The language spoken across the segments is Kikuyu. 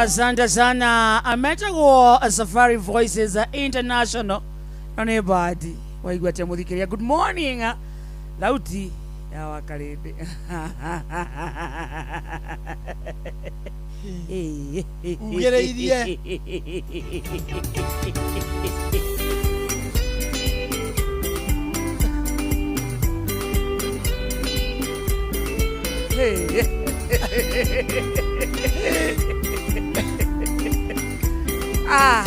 Asante sana ametagwo Safari Voices International no nä mbandi waigua atä må thikä ria. Good morning, thauti ya wakarĩndĩ. Ugĩrĩirie. Ah.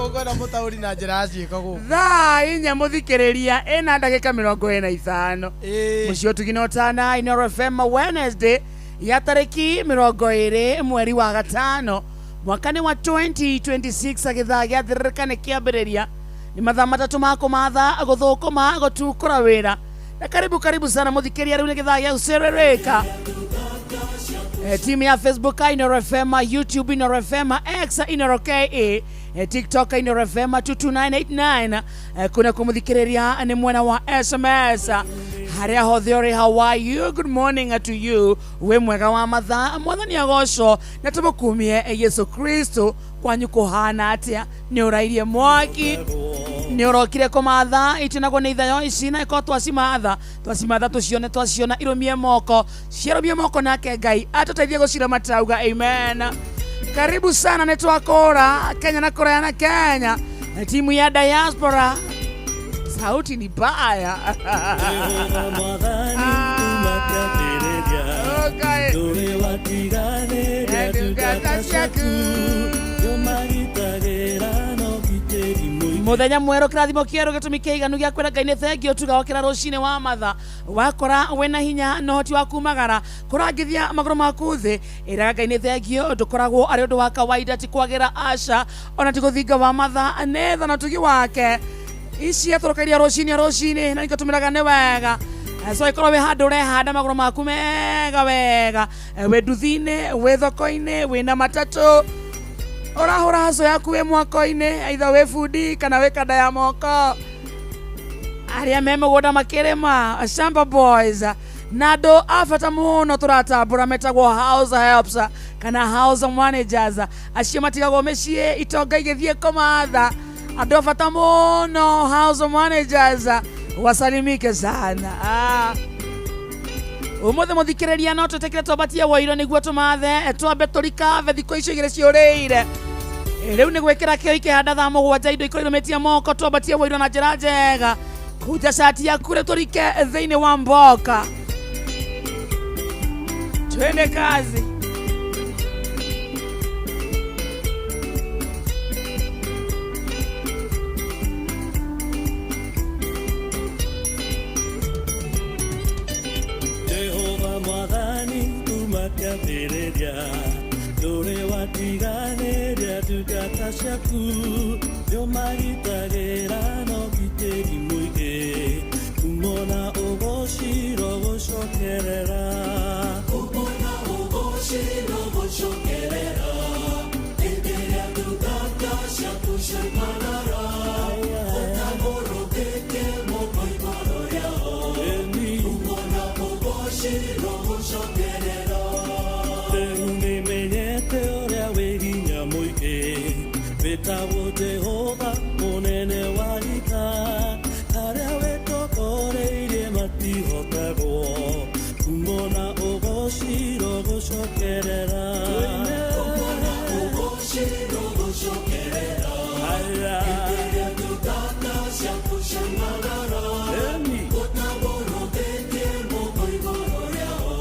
Ũkwenda mũtaũri na njĩra ya ciĩko gũkũ. Thaa 4 mũthikĩrĩria ĩna ndagĩka 45. Mũciĩ ũtugi na ũtana Inoro FM, Wednesday ya tarĩki 20 mweri wa gatano mwaka nĩ wa 2026. Gĩthaa gĩa thĩrĩrĩka nĩ kĩambĩrĩria, nĩ mathaa 3 ma kũmatha gũthũkũma gũtukũra wĩra na karibu karibu sana mũthikĩrĩria. Rĩu nĩ gĩthaa gĩa gũcerereka. Timu ya Facebook Inooro FM, YouTube Inooro FM, X Inooro KE, TikTok Inooro FM 22989. Kuna kumuthikiriria ni mwena wa SMS haria hothe uri. How are you? Good morning to you. Wi mwega wa mathaa, Mwathani agocwo na tumukumie Yesu Kristo. Kwanyu kuhana atia? Ni urairie mwaki? Ni urokire kumatha? Itinagwo ni ithayo ici na ikorwo twacimatha, twacimatha tucione, twaciona irumie moko, ciarumie moko, nake Ngai atuteithie guciramata. Uga amen. Karibu sana, nĩ twakũra Kenya na kũraya na Kenya, timu ya diaspora, sauti ni baya. Jehova Mwathani kuma kĩambĩrĩria. Okay. Ndũrĩ watiganĩria ndungata ciaku, nĩũmagitagĩra na ũgitĩri mũingĩ. Muthenya mwerũ, kĩrathimo kĩerũ, gĩtũmi kĩiganu gĩa kwĩra Ngai nĩ thengio. Tuga wokĩra rũcinĩ wa matha, wakora wĩna hinya na ũhoti wa kumagara kũrangithia magũrũ maku thĩ, ĩraga Ngai nĩ thengio. Ndũkoragwo arĩ ũndũ wa kawaida, ti kwagĩra, aca, ona ti gũthinga wa matha, nĩ tha na ũtugi wake. Ici atũrũkairia rũcinĩ rũcinĩ na nikatũmĩraga nĩ wega. So ikorwo wĩ handũ ũrehanda magũrũ maku mega wega, wĩ nduthi-inĩ, wĩ thoko-inĩ, wĩna matatũ, ũrahũra haco yaku, wĩ mwako-inĩ, aitha wĩ bundi kana wĩ kanda ya moko, arĩa me mũgũnda makĩrĩma, shamba boys, na andũ a bata mũno tũratambũra metagwo house helps kana house managers, acio matigagwo mĩciĩ itonga igĩthiĩ kũmatha. Andũ a bata mũno, house managers, wasalimike sana. Umuthi muthikiriria, no twĩtĩkĩre twambatie woiro nĩguo tũmathe, twambe tũrikave thikũ icio igĩrĩ ciũrĩire. Rĩu nĩ gwĩkĩra kĩo ikĩhanda thaa 7, indo ikorwo irũmĩtie moko, twambatie woiro na njĩra njega, kunja cati yaku rĩu tũrike thĩinĩ wa mboka, twende kazi. Jehova Mwathani kuma kĩambĩrĩria, ndũrĩ watiganĩria ndungata ciaku, nĩũmagitagĩra na ũgitĩri mũingĩ. Umo na ũgocirwo gũcokerera, umo na ũgocirwo gũcokerera, hĩndĩ ĩrĩa ndungata ciaku ciaimagara, ũtambũrũkĩtie moko igũrũ rĩao, umo na ũgocirwo gũcokerera. Rĩu nĩmenyete ũrĩa wĩ hinya mũingĩ, wĩtagwo Jehova mũnene wa ita, arĩa wĩtongoreirie matihotagwo. Umo na ũgocirwo gũcokerera, umo na ũgocirwo gũcokerera, hĩndĩ ĩrĩa ndungata ciaku ciaimagara, ũtambũrũkĩtie moko igũrũ rĩao,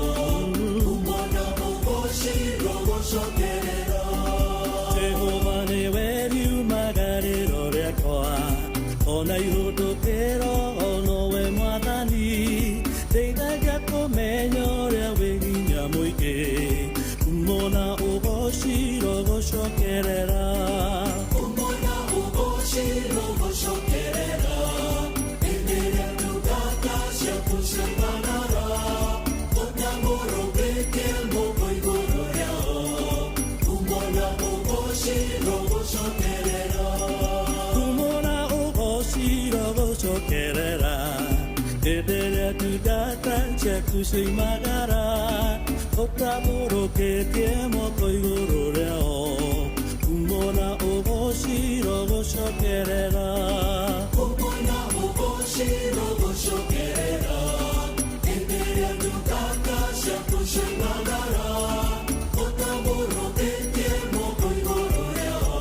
umo na ũgocirwo gũcokerera. Jehova nĩwe riumagarĩro rĩakwa ona ihũndũkĩro, nowe Mwathani ndeithagia kũmenya ũrĩa wĩ hinya mũingĩ. Umo na ũgocirwo gũcokerera, umo na ũgocirwo gũcokerera, hĩndĩ ĩrĩa ndungata ciaku ciaimagara, ũtambũrũkĩtie moko igũrũ rĩao, umo na ũgocirwo gũcokerera, umo na ũgocirwo gũcokerera, hĩndĩ ĩrĩa ndungata ciaku ciaimagara, ũtambũrũkĩtie moko igũrũ rĩao, umo na ũgocirwo gũcokerera, umo na ũgocirwo gũcokerera, hĩndĩ ĩrĩa ndungata ciaku ciaimagara, ũtambũrũkĩtie moko igũrũ rĩao,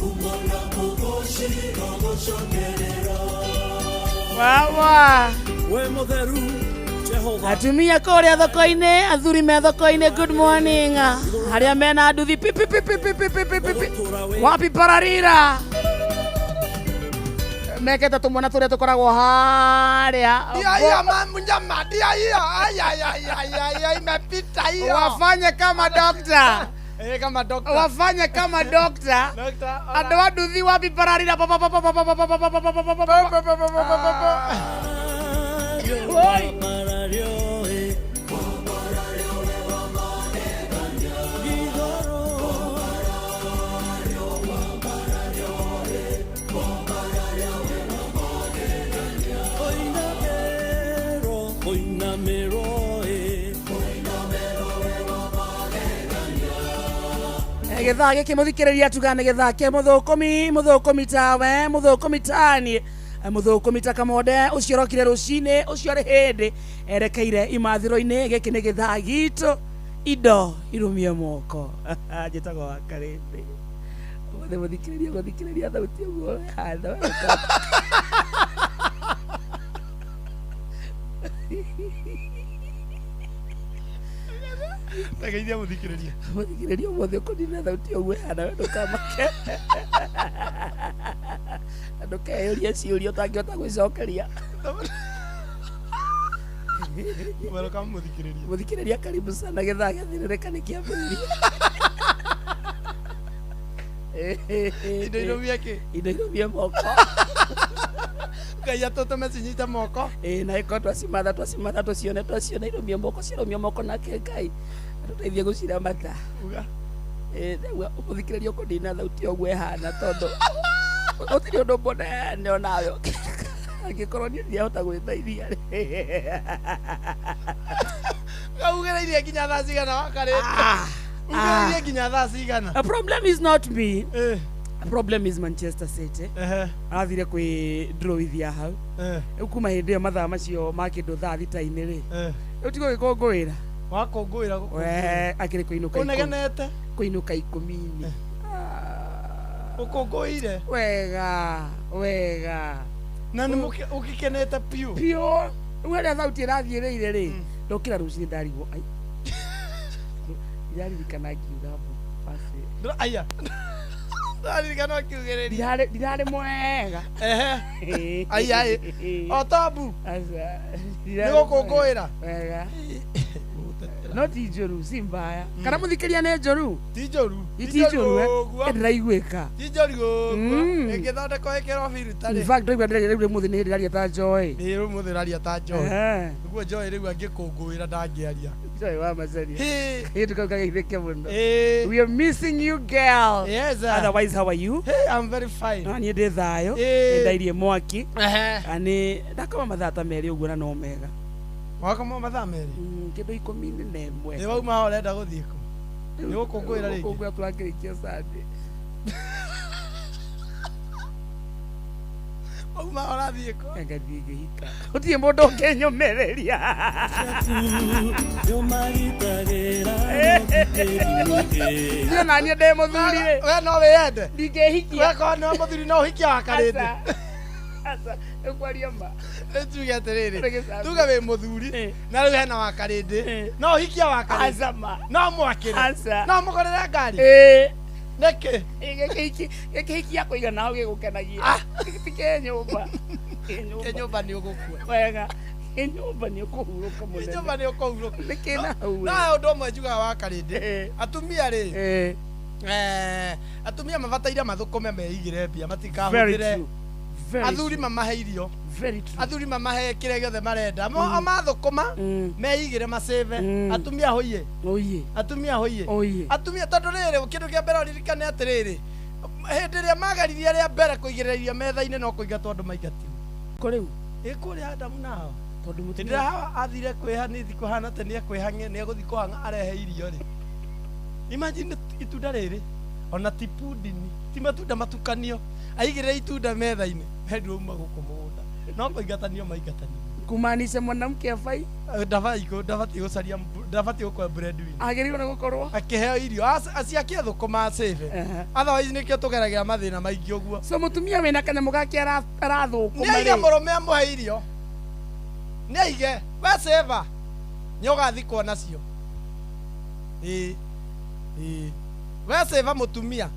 umo na ũgocirwo gũcokerera. Wawa. We mũtheru Jehova. Atumia kũrĩa thoko-inĩ, athuri me thoko-inĩ, good morning. Arĩa mena nduthi pi pi pi pi pi pi pi pi pi pi. Wapi pararira mekete tũmwana tũrĩa tũkoragwo harĩa. Ndio hiyo mnyama, ndio hiyo. Ay, ay, ay, ay, ay, ay, imepita hiyo. Wafanye kama dokta. Eh, kama doctor. Wafanye kama dokta. Doctor. Andũ a nduthi, wapi pararira? Pa, pa, pa, pa, pa, pa, pa, pa, pa, pa, pa, pa, pa, pa, pa. Pa, pa, pa, pa, pa, pa. Oi. Oi. Gĩthaa gĩkĩ mũthikĩrĩria tuga nĩ gĩthaa kĩa mũthũkũmi, mũthũkũmi tawe, mũthũkũmi tani, mũthũkũmi ta kamonde ũcio ũrokire rũcinĩ, ũcio arĩ hĩndĩ erekeire imathĩro-inĩ. Gĩkĩ nĩ gĩthaa gitũ, indo irũmie moko. Njĩtagwo wa Karĩndĩ. Ũmũthĩ mũthikĩrĩria gũthikĩrĩria thauti ũguo ĩhana. Tegeithia mũthikĩrĩria. Mũthikĩrĩria ũmũthĩ ũkũnina thauti ũguo ĩhana, we ndũkamake na ndũkeyũrie ciũria ũtangĩhota gwĩcokeria. Welcome mũthikĩrĩria. Mũthikĩrĩria, karibu sana. Gĩthaa gĩathĩrĩrĩka nĩ kĩambĩrĩria. Indo irũmie kĩ? Indo irũmie moko. Ngai atũtũme cinyite moko. Ĩĩ, na ĩkorwo twacimatha twacimatha tũcione, twaciona irũmie moko, ciarũmia moko, nake Ngai atũteithie gũciramata. Uga. Ĩĩ, ndauga mũthikĩrĩria ũkũnina thauti ũguo ĩhana, tondũ gũtirĩ ũndũ mũnene onawe angĩkorwo niĩ ndiahota gwĩteithia rĩ. Ugĩrĩirie nginya thaa cigana wa Karĩndĩ? Ugĩrĩirie nginya thaa cigana? A problem is not me. Eh, A problem is Manchester City. Ehe, Arathire kwĩ draw ithia hau. Rĩu kuma hĩndĩ ĩyo mathaa macio ma kĩndũ thaa thita-inĩ rĩ, rĩu tigo gĩkũngũĩra. Wakũngũĩra gũkũngũĩra. We akĩrĩ kũinũka Ũnegenete. Kũinũka ikũmi-inĩ. Ũkũngũĩire. Wega wega. Na nĩ ũgĩkenete piũ. Piũ. Rĩu harĩa thauti ĩrathiĩrĩire rĩ, ndokĩra rũcinĩ ndarigwo ai, ndiraririkana ngiuga mbu basi. Aya. Ndaririkana ũkiugĩrĩria. Ndirarĩ mwega. Ehe. Ai ai. O tambu. Aca, Nĩ gũkũngũĩra. Wega, no ti njũru, si mbaya. Kana mũthikĩria nĩ njũru? Ti njũru. Ti njũru, eh? Ũguo. Ndĩraiguĩka. Ti njũru ũguo. Ĩngĩthondekwo ĩkĩrwo filter In rĩ. fact, ndaigua ndĩraria rĩu mũthĩ nĩ ndĩraria ta Joy. Nĩ rĩu mũthĩ ũraria ta Joy. Ehe. Nĩguo Joy rĩu angĩkũngũĩra ndangĩaria. Joy wa Macaria. Hĩ. Hĩ, tukageithĩke mũno. Ĩĩ. We are missing you, girl. Yes. Sir. Otherwise, how are you? Hey, I'm very fine. No niĩ ndĩ thayũ. Ĩĩ. Ndairie mwaki. Ehe. Na nĩ ndakoma mathaa ta 2 ũguo na no mega. Wakoma mathaa 2. Kĩndũ 11. Nĩ wauma haha ũrenda gũthiĩ kũ? Nĩ gũkũngũĩra rĩngĩ? Gũkũngũĩra tũrakĩrĩkia Sunday. Wauma haha ũrathiĩ kũ? Ngathiĩ ngĩhika. Gũtirĩ mũndũ ũngĩnyũmĩrĩria. Nĩũmagitagĩra ũgitĩri mũingĩ. Niĩ ona niĩ ndĩ mũthuri rĩ. We no wĩyende. Ndingĩhikia. We korwo nĩwe mũthuri no ũhikie wa Karĩndĩ. Aca. Aca, ũkwaria ma. Rĩu tuge atĩrĩrĩ. Nĩ gĩcambi. Tuge wĩ mũthuri na rĩu hena wa Karĩndĩ. No ũhikie wa Karĩndĩ. Aca ma. No mwakĩre. Aca. No mũgũrĩre ngari. Ĩĩ. Nĩkĩ? Gĩkĩ gĩkĩhikia kũigana hau gĩgũkenagia. Ti kĩnyũmba. Kĩnyũmba nĩ ũgũkua. Wega. Kĩnyũmba nĩ ũkũhurũka mũnene. Kĩnyũmba nĩ ũkũhurũka. Nĩ kĩna hau. No he ũndũ ũmwe njugaga wa Karĩndĩ. Atumia rĩ. Atumia mabataire mathũkũme meigĩre mbia Very matikahũthĩre true. Very athuri true. mamahe irio. Very true. Athuri mamahe kĩrĩa gĩothe marenda. Mo mathũkũma meigĩre macĩve. Atumia hũiye. Oye. Atumia hũiye. Oye. Atumia tondũ rĩrĩ kĩndũ kĩa mbere ũririkane atĩrĩrĩ, hĩndĩ ĩrĩa mageririe rĩa mbere kũigĩrĩra irio metha-inĩ no kũingatwo andũ maingatirwo. Kũ rĩu? Ĩ kũrĩa Adamu na Hawa. Tondũ Hĩndĩ mũtumia ĩrĩa Hawa athire kwĩha nĩ thi kũhana atĩ nĩ egũthiĩ kũhang'a arehe irio rĩ. Imagine itunda rĩrĩ ona ti pundini, ti matunda matukanio, aigĩrĩre itunda metha-inĩ, merirwo uma gũkũ mũgũnda. No kũingatanio maingatanio. Kumaanisha mwanamke afai Ndabatiĩ gũcaria ndabatiĩ gũkorwo breadwinner. Agĩrĩirwo nĩ gũkorwo akĩheo irio aciake thũkũma acĩbe. Otherwise nĩkĩo tũgeragĩra mathĩna maingĩ ũguo. So mũtumia wĩna kanyamũ gake arathũkũma Nĩ aige rĩ. mũrũme amũhe irio. Nĩ aige we cĩba nĩ ũgathikwo nacio. Ĩĩ. Ĩĩ. We cĩba mũtumia.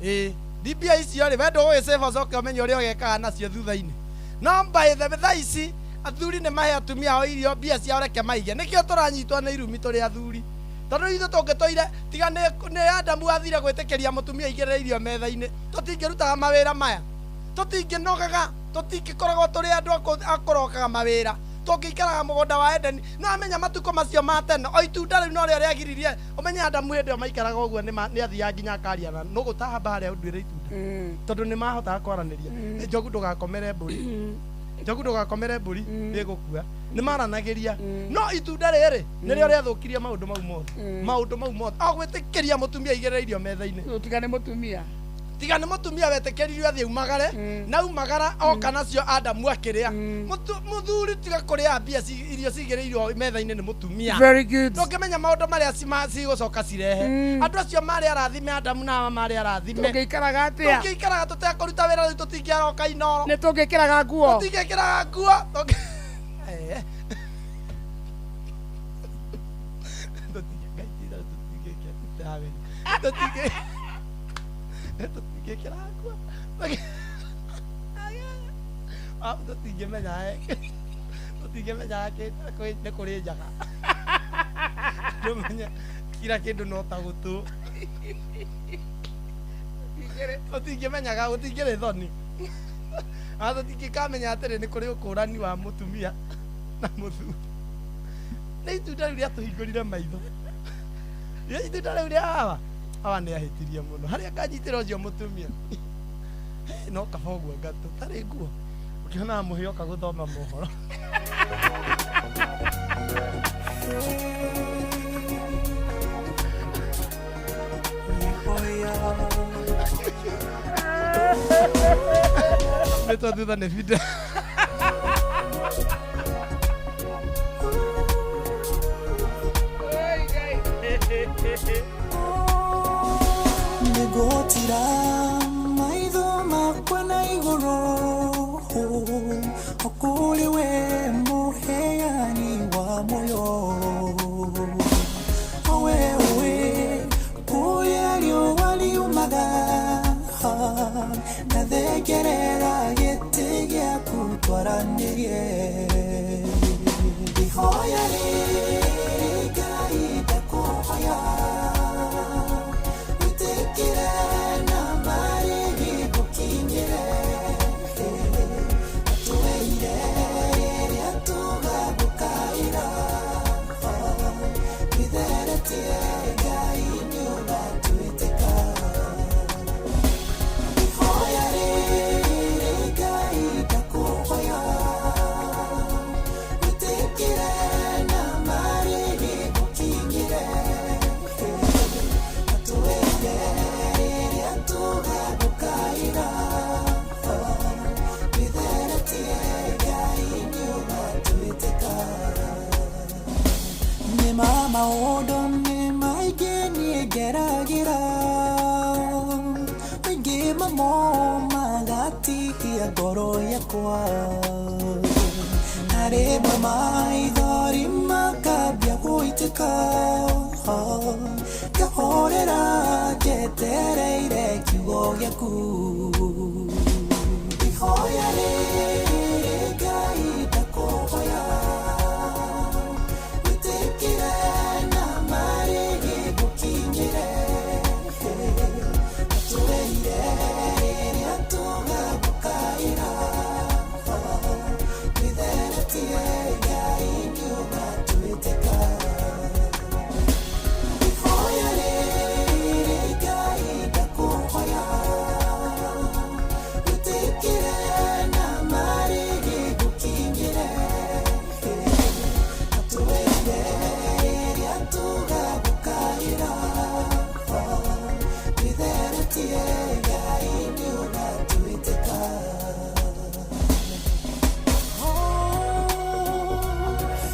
Ĩĩ. Mbia icio rĩ, we ndũgũgĩcĩba ũcoke ũmenye ũrĩa ũgekaga nacio thutha-inĩ. No by the thaa ici athuri nĩ mahe atumia ao irio, mbia ciao reke maige. Nĩkĩo tũranyitwo nĩ irumi tũrĩ athuri. Tondũ ithuĩ tũngĩtũire tiga nĩ Adamu athire gwĩtĩkĩria mũtumia aigĩrĩre irio metha-inĩ, tũtingĩrutaga mawĩra maya. Tũtingĩnogaga, tũtingĩkoragwo tũrĩ andũ a kũrokaga mawĩra. Tũngĩikaraga mũgũnda wa Edeni. No amenya matukũ macio ma tene, o itunda rĩu norĩo rĩagiririe. Ũmenye Adamu hĩndĩ ĩyo maikaraga ũguo nĩ athiaga nginya akaria na nũgũtahamba harĩa ũnduĩre itunda. Tondũ nĩ mahotaga kwaranĩria. Njogu ndũgakomere mbũri. Njogu ndũgakomere mbũri ĩgũkua. Nĩ maranagĩria, no itunda rĩrĩ nĩrĩo rĩathũkirie maũndũ mau mothe. Maũndũ mau mothe, o gwĩtĩkĩria mũtumia aigĩrĩre irio metha-inĩ. Ũtigane mũtumia. Tiga nĩ mũtumia wetĩkĩririo athiĩ umagare, na umagara oka nacio Adamu akĩrĩa. Mũthuri tiga kũrĩa mbia irio cigĩrĩirwo metha-inĩ nĩ mũtumia. Very good. Ndũngĩmenya maũndũ marĩa cigũcoka cirehe. Andũ acio marĩ arathime, Adamu na Hawa marĩ arathime. Tũngĩikaraga atĩa? Tũngĩikaraga tũtekũruta wĩra rĩu, tũtingĩaroka Inoro. Nĩ tũngĩkĩraga nguo? Tũtingĩkĩraga nguo. Ngai ti itherũ, tũtingĩkĩraga nguo. Tũtingĩmenya nĩ kũrĩ njaga. Ndũmenye kira kĩndũ no ta gũtũ. Tũtingĩmenyaga, gũtingĩrĩ thoni. Na tũtingĩkamenya atĩrĩ nĩ kũrĩ ũkũrani wa mũtumia na mũthuri. Nĩ itunda rĩu rĩatũhingũrire maitho. Nĩ itunda rĩu rĩa Hawa. Hawa nĩ ahĩtirie mũno. Harĩa nganyitĩra ũcio mũtumia. No kaba ũguo ngatũ tarĩ nguo. Ũkĩonaga mũhĩa oka gũthoma mohoro. Nĩtwa thutha nĩ bida. Oi, Ngai. Nĩngũtira maitho makwa na igũrũ o kũrĩ we mũheani wa muoyo, owe ũĩ kũrĩa riũa riumaga, na thengerera gĩtĩ gĩaku twaranĩrie. Ihoya rĩrĩ, Ngai, ndakũhoya wĩtĩkĩre na marĩhi ngũkinyĩre, atũweire rĩrĩa tũgagũkaĩra, itheretie Ngai nĩ ũgatwĩtĩka. Ihoya rĩrĩ, Ngai, ndakũhoya wĩtĩkĩre na marĩhi ngũkinyĩre, atũweire rĩrĩa tũgagũkaĩra, itheretie Ngai nĩ ũgatwĩtĩka. Nĩ ma maũndũ nĩ maingĩ niĩ ngeragĩra, maingĩ mamo magatihia ngoro yakwa, na rĩmwe maithori makambia gũitĩka, ngahorera njetereire kiugo gĩaku. Ihoya rĩrĩ, Ngai, ndakũhoya wĩtĩkĩre na marĩhi ngũkinyĩre, atũweire rĩrĩa tũgagũkaĩra, itheretie Ngai nĩ ũgatwĩtĩka. Ihoya rĩrĩ, Ngai, ndakũhoya wĩtĩkĩre na marĩhi ngũkinyĩre, atũweire rĩrĩa tũgagũkaĩra, itheretie Ngai nĩ ũgatwĩtĩka. Oh,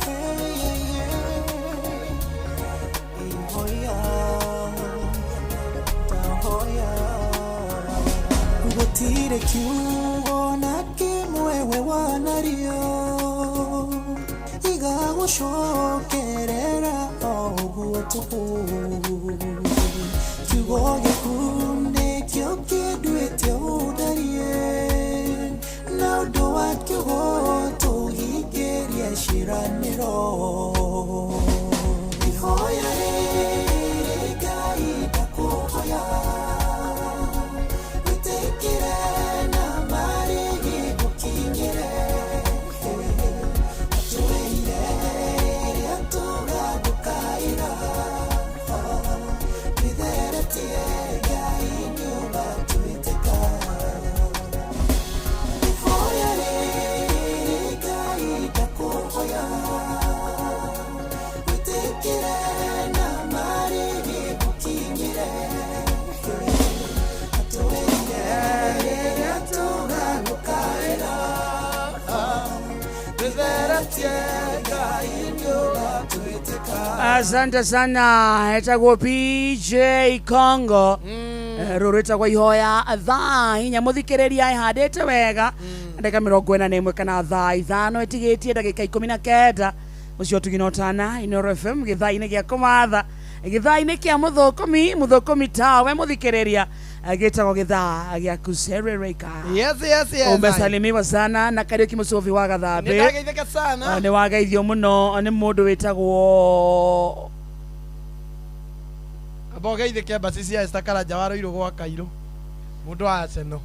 hey, yeah, yeah. Ihoya, ndahoya, gũtirĩ kiugo na kĩmwe we wanario igagũcokerera o ũguo tũhũ. Kiugo gĩaku nĩkĩo kĩnduĩte ũndarie, na ũndũ wa kiugo tũhingĩrie ciĩranĩro. Ihoya rĩrĩ, Ngai, ndakũhoya wĩtĩkĩre na marĩhi ngũkinyĩre, atũweire rĩrĩa tũgagũkaĩra. Ngai nĩũratwĩtĩka. Asante sana, etagwo PJ Congo. Rũrũ rwĩtagwo ihoya thaa inya. Mũthikĩrĩria ĩhandĩte wega ndagĩka 41 kana thaa 5 ĩtigĩtie ndagĩka 19. Ũcio tugina ũtana Inooro FM gĩthaa-inĩ gĩa kũmatha, gĩthaa-inĩ kĩa mũthũkũmi, mũthũkũmi tawe mũthikĩrĩria, gĩtagwo gĩthaa gĩa kuserereka. Yes. Umesalimiwa sana na Kariuki Mũcũbi wa Gathambĩ. Nĩndageithĩka sana. Nĩ wageithio mũno nĩ mũndũ wĩtagwo Amba ũgeithĩke mbasi cia Esther Karanja wa Rũirũ gwa Kairũ, mũndũ wa Arsenal.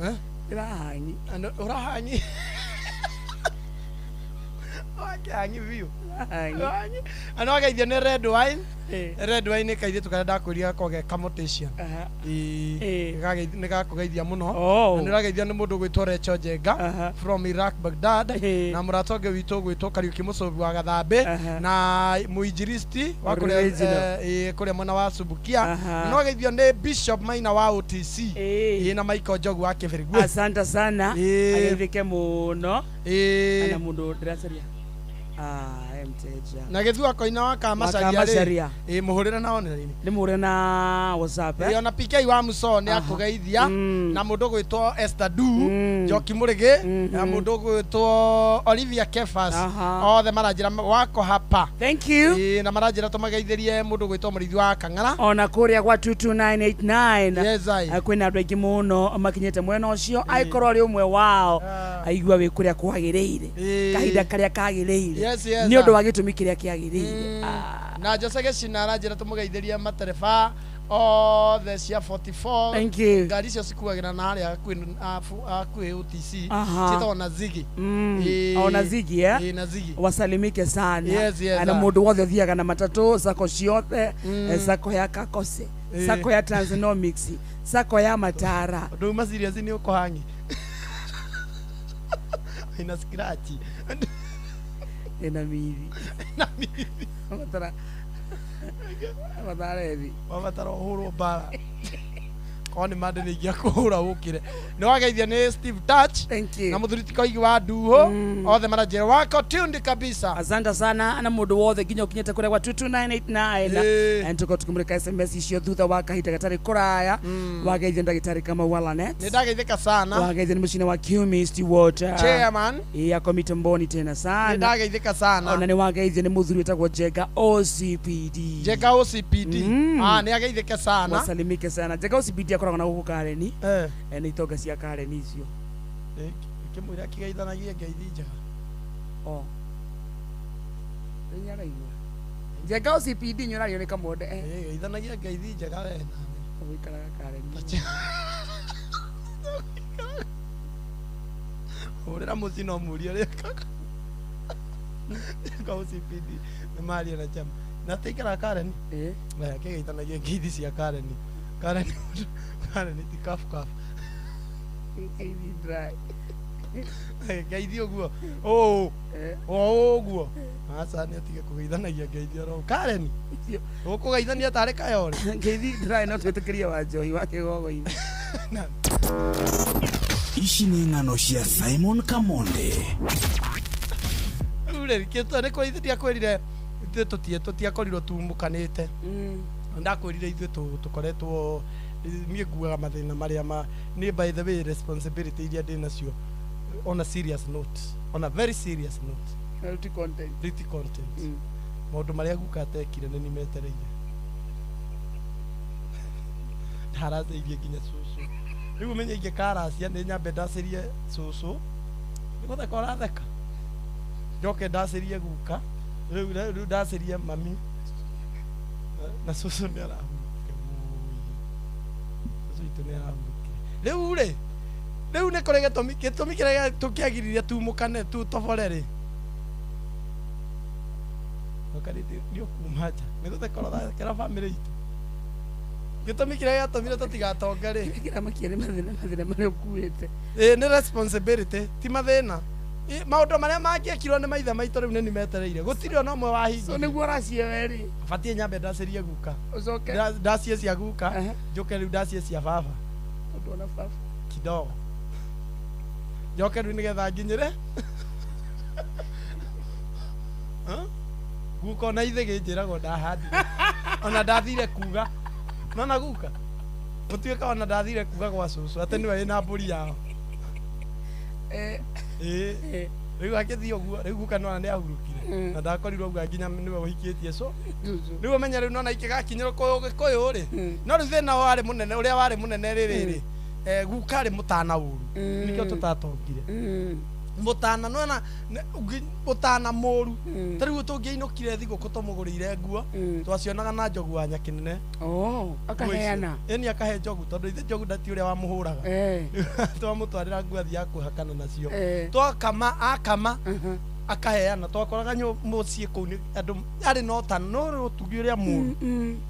Eh? Ndĩrahangi. Ũrahangi wakĩhangi biũ. Ndĩrahangi. Ano wageithio nĩ Red Wine. Red Wine nĩ kairĩtu karĩa ndakwĩrire gakoragwo ge kamortician. Nĩ gakũgeithia mũno. Oh. Na nĩ ũrageithio nĩ mũndũ ũgwĩtwo Recho Njenga from Iraq Baghdad, na mũrata ũngĩ witũ ũgwĩtwo Kariuki Mũcũbi wa Gathambĩ, na mũinjilisti wa kũrĩa Original. kũrĩa mwena wa Subukia. Na ũgeithio nĩ Bishop Maina wa OTC, na Michael Njogu wa Kĩbĩrĩguĩ. Asante sana. Ageithĩke mũno. Ana mũndũ ndĩracaria. Ah, mteja. Na gĩthua koina wa Kamacaria rĩ, Kamacaria. Mũhũrĩre na online. Ndĩmũhũrĩre na WhatsApp, eh? Ona PK wa Muso nĩ akũgeithia, na mũndũ ũgwĩtwo Esther Du, Njoki Mũrĩgĩ, na mũndũ ũgwĩtwo Olivia Kefas. Othe maranjĩra wako hapa. Thank you. Na maranjĩra tũmageithĩrie mũndũ ũgwĩtwo Mũrĩithi wa Kang'ara. Ona kũrĩa gwa 22989. Yes, I. Kwĩna andũ aingĩ mũno makinyĩte mwena ũcio, angĩkorwo ũrĩ ũmwe wao, aigua wĩ kũrĩa kwagĩrĩire, kahinda karĩa kagĩrĩire, Yes, nĩ ũndũ wa gĩtũmi kĩrĩa kĩagĩrĩire. Na Jose Gĩcina aranjĩra tũmũgeithĩrie matereba othe cia 44. Thank you. Ngari icio cikuagĩra na harĩa hakuhĩ OTC. Ciĩtagwo na Ziggy. Ona Ziggy, eh? Na Ziggy. Wasalimike sana. Yes, Na mũndũ wothe ũthiaga na matatũ, sako ciothe, sako ya Kakose, sako ya Transnomics, sako ya Matara. Ũndũ uma serious nĩ ũkũhangi ina scratch. Ĩna mithi. Na mithi. Matara matara ethi. Wabatara ũhũrwo mbara korwo nĩ mande nĩ ingĩakũhũra ũkĩre. Nĩ wageithio nĩ Steve Touch. Thank you. Na mũthuri ti Koigi wa Nduhũ, othe maranjĩra wako tuned kabisa. Asante sana na mũndũ wothe nginya ũkinyĩte kũrĩa gwa 22989. Tũkorwo tũkĩmũrĩka SMS icio thutha wa kahinda gatarĩ kũraya. Wageithio ndagĩtarĩ Kamau wa Lanet. Nĩ ndageithĩka sana. Wageithio nĩ mũcine wa Kiumi Stewart. Chairman. Ako mitamboni tena Nĩ sana. ndageithĩka sana. Ona nĩ wageithio nĩ mũthuri wĩtagwo Jenga OCPD. Jenga OCPD. Ah, nĩ ageithĩke sana. Wasalimike sana. Jenga OCPD akoragwo na gũkũ Kareni. Nĩ itonga cia Kareni icio. Kĩmwĩra kĩgeithanagie ngeithi njega. Oh. Nĩnyaraigua. Jenga OCPD nyũrario nĩ Kamonde. Geithanagia ngeithi njega we nawe. Ũikaraga Kareni. Hũrĩra mũciĩ no mũrie ũrĩa kaka. Jenga OCPD nĩ maria na chama. Na tĩikaraga Kareni. Kĩgeithanagie ngeithi cia Kareni. Kareni Kareni ti kabu kabu. Ngeithi dry. Ngeithi ũguo. Ũũ. O ũguo. Aca nĩ atige kũgeithanagia ngeithi oro. Kareni. Ũkũgeithania tarĩ kayore. Ngeithi dry no twĩtĩkĩrie wa njohi wa kĩgogo-inĩ. Ici nĩ ng'ano cia Simon Kamonde. Rĩu rĩ, kĩtũ nĩ kwa ithuĩ ndiakwĩrire ithuĩ tũtiakorirwo tumũkanĩte. Ndakwĩrire ithuĩ tũkoretwo niĩ nguaga mathĩna marĩa ma niĩ, by the way, responsibility iria ndĩ nacio, on a serious note, on a very serious note. Reality content. Reality content. Maũndũ marĩa guka atekire nĩ nimetereire, ndaracĩirie nginya cũcũ. Rĩu ũmenye ingĩkaracia nĩ nyambe ndacĩrie cũcũ, nĩ gũtheka ũratheka, njoke ndacĩrie guka, rĩu ndacĩrie mami, na cũcũ nĩ arahurũkire. Cũcũ witũ nĩ arahurũkire. Rĩu rĩ, rĩu nĩ kũrĩ gĩtũmi kĩrĩa tũkĩagiririe tumũkane tutobore rĩ. Nĩ ũkuma nja nĩ gũtheka ũrathekera bamĩrĩ itũ. Gĩtũmi kĩrĩa gĩatũmire tũtigatonge rĩ, Kĩramakia nĩ mathĩna marĩa ũkuĩte. Ĩ nĩ responsibility, ti mathĩna. Maũndũ marĩa mangĩekirwo nĩ maithe maitũ rĩu nĩ nimetereire, gũtirĩ ona ũmwe So wahingirie. nĩguo ũracie we rĩ. Batiĩ nyambe ndacĩrie guka. Ũcoke. Ndacie cia guka, njoke rĩu ndacie cia baba. Tondũ ona baba. Kidogo njoke rĩu nĩgetha nginyĩre. Huh? Guka ona ithe gĩnjĩragwo ndahandire ona ndathire kuga nona guka gũtuĩka ona ndathire kuga gwa cũcũ atĩ nĩwe wĩna mbũri yao. Ĩĩ. Rĩu akĩthiĩ ũguo, rĩu guka nĩwona nĩ ahurũkire. Na ndakorirwo ũguo nginya nĩwe ũhikĩtie so rĩu ũmenye rĩu nona ikĩgakinyĩrwo kũyũ gĩkũyũ rĩ. No rĩu thĩna warĩ mũnene, ũrĩa warĩ mũnene rĩrĩ rĩ, guka arĩ mũtana ũru. Nĩkĩo tũtatongire. Mũtana nĩwona mũtana mũru. Ta rĩu tũngĩainũkire thigũkũ tũmũgũrĩire nguo, twacionaga na njogu wa Nyakinene. Oh, akaheana. Ĩni akahe njogu tondũ ithe njogu ndati ũrĩa wamũhũraga. Twamũtwarĩra nguo athiaga kwĩhakana nacio. Twakama akama akaheana, twakoraga mũciĩ kũu nĩ andũ arĩ na ũtana, no rĩu ũtugi ũrĩa mũru.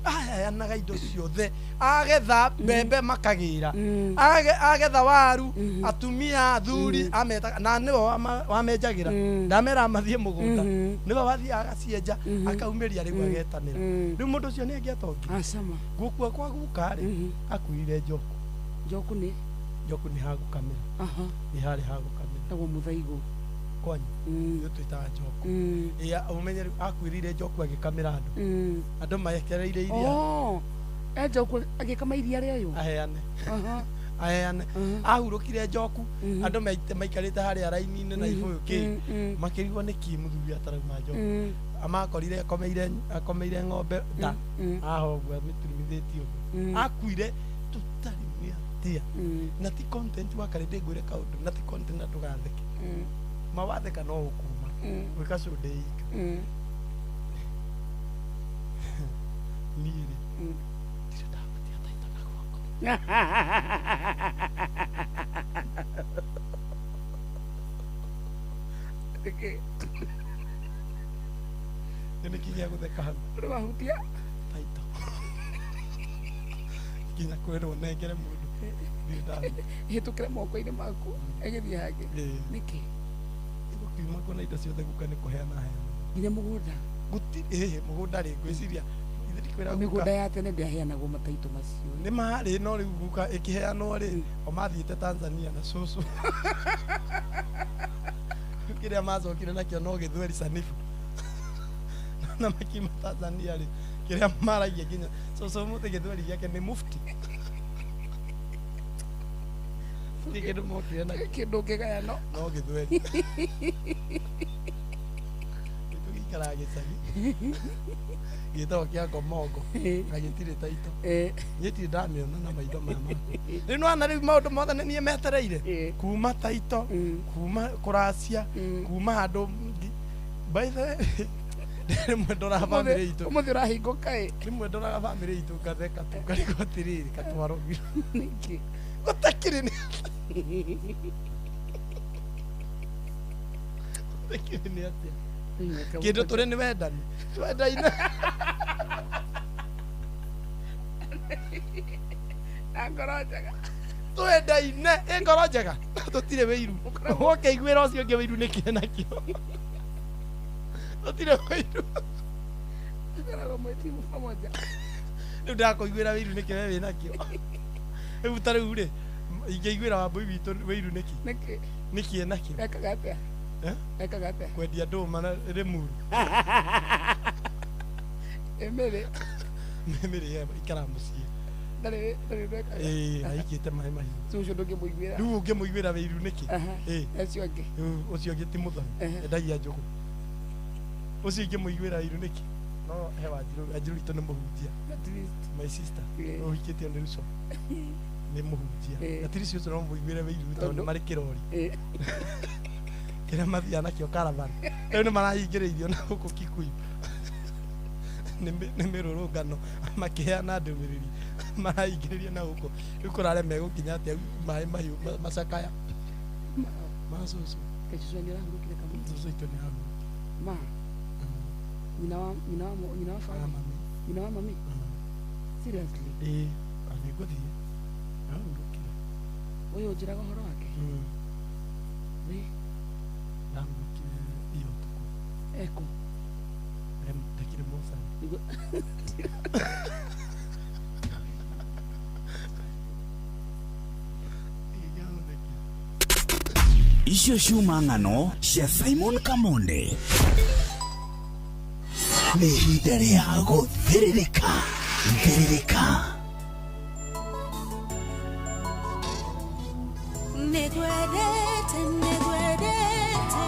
Aheanaga indo ciothe, agetha mbembe makagĩra, agetha waru, atumia athuri ametaga, na nĩwe wamenjagĩra, ndameraga mathiĩ mũgũnda, nĩwe wathiaga agacienja, akaumĩria rĩu agetanĩra. Rĩu mũndũ ũcio nĩ angĩatongire. Acama. Gũkua kwa guka rĩ, akuire njoku. Njoku nĩ? Njoku nĩ hagũkamĩra. Nĩ harĩ hagũkamĩra. Tagwo mũthaigo. Kwanyu. Nĩ twĩtaga njoku. Ĩya, ũmenye rĩu akuĩrĩire njoku agĩkamĩra andũ. Andũ maekereire iria. Oh, njoku agĩkama iria rĩayo? Aheane. Aheane. Ahurũkire njoku, andũ maikarĩte harĩa raini-inĩ na ibũyũ kĩ. Makĩrigwo nĩ kĩ mũthuri atarauma njoku. Amakorire akomeire ng'ombe nda. Haha ũguo amĩturumithĩtie ũguo. Akuire tũtarĩ nĩ atĩa. Na ti content wa karĩ ndĩngwĩre kaũndũ, na ti content na ndũgatheke. Mawatheka no ũkuma. Gwĩka show ndĩ ika. Niĩ rĩ, ndirĩ ndahutia taito na guoko. Nĩ kĩ gĩa gũtheka hau? Ndũrahutia? Taito. Nginya kwĩrwo nengere mũndũ. Ndirĩ ndahutia. Hĩtũkĩre moko-inĩ maku, ĩgĩthiĩ hangĩ. Nĩkĩ? Gũkiuma kuona indo ciothe guka nĩ kũheana heana. Nginya mũgũnda? Gũtirĩ, mũgũnda rĩ, ngwĩciria ithe ndikwĩra guka. Mĩgũnda ya tene ndĩaheanagwo mataito macio. Nĩ marĩ, no rĩu guka ĩkĩheanwo rĩ, o mathiĩte Tanzania na cũcũ. Kĩrĩa macokire nakĩo no gĩthweri sanifu. Na makiuma Tanzania rĩ, kĩrĩa maragia nginya cũcũ mũthĩ gĩthweri gĩake nĩ mufti. Gũtirĩ kĩndũ mokire nakĩo. Kĩndũ ũngĩgaya no. No gĩthweri. Gĩikaraga gĩcagi. Gĩtagwo kĩa Ngomongo. Na gĩtirĩ taito. Niĩ ndirĩ ndamĩona na maitho maya makwa. Rĩu nĩwona rĩu maũndũ mothe nĩ niĩ metereire. Kuma taito, kuma kũracia, kuma handũ by the way, rĩmwe ndoraga bamĩrĩ itũ. Ũmũthĩ ũrahingũka ĩ. Rĩmwe ndoraga bamĩrĩ itũ ngatheka tu, ngarigwo atĩrĩrĩ, katwarogirwo. Nĩkĩ? Gũtakĩrĩ nĩ gũtakĩrĩ nĩ atĩa? Kĩndũ tũrĩ nĩ wendani. Twendaine. Na ngoro njega. Twendaine, ĩ ngoro njega. Tũtirĩ wĩiru. Ũkĩiguĩra ũcio ũngĩ wĩiru nĩkĩ nakĩo? Tũtirĩ wĩiru. Tũkoragwo mwĩ timu pamoja. Rĩu ndakũiguĩra wĩiru nĩkĩ we wĩ nakĩo? Rĩu ta rĩu rĩ, ingĩiguĩra Wambũi witũ wĩiru nĩkĩ? Nĩkĩ? Nĩkĩ enakĩo? Ekaga atĩa? Ekaga atĩa? Kwendia ndũma na Rĩmuru. Ĩmĩrĩ. Mĩmĩrĩ ikaraga mũciĩ. Ndarĩ ndekaga. Ĩĩ, aikĩte maĩ mahiũ. Ũcio ndũngĩmũiguĩra. Rĩu ũngĩmũiguĩra wĩiru nĩkĩ? Ĩĩ. Ũcio ũngĩ. Ũcio ũngĩ ti mũthoni. Endagia njũgũ. Ũcio ingĩmũiguĩra wĩiru nĩkĩ? No he Wanjirũ, Wanjirũ witũ nĩ mũhunjia. At least. My sister. Ũhikĩtio nĩ Ruco. Nĩ mũhunjia. At least ũcio no mũiguĩre wĩiru tondũ nĩ marĩ kĩrori. Kĩrĩa mathiaga nakĩo caravan. Rĩu nĩ marahingĩrĩirio na gũkũ Kikuyu. Nĩ mĩrũrũngano makĩheana ndũmĩrĩri. Marahingĩrĩrio na gũkũ. Rĩu kũrarĩa megũkinya atĩa maĩ mahiũ macakaya. Ma cũcũ. Kaĩ cũcũ wanyu arahurũkire kamũira? Cũcũ witũ nĩ arahurũkire. Ma. Nyina wa baba? Nyina wa mami? Seriously? Ĩĩ, nĩ ngũthiĩ. Arahurũkire. Ũyũ ũnjĩraga ũhoro wake? Nĩ? Arahurũkire iyo ũtukũ. Ekũ? Ndakĩrĩ mocarĩ. Icio ciuma ng'ano cia Simon Kamonde. Nĩ ihinda rĩa gũthĩrĩrĩka thĩrĩrĩka. Nĩngwendete, nĩngwendete.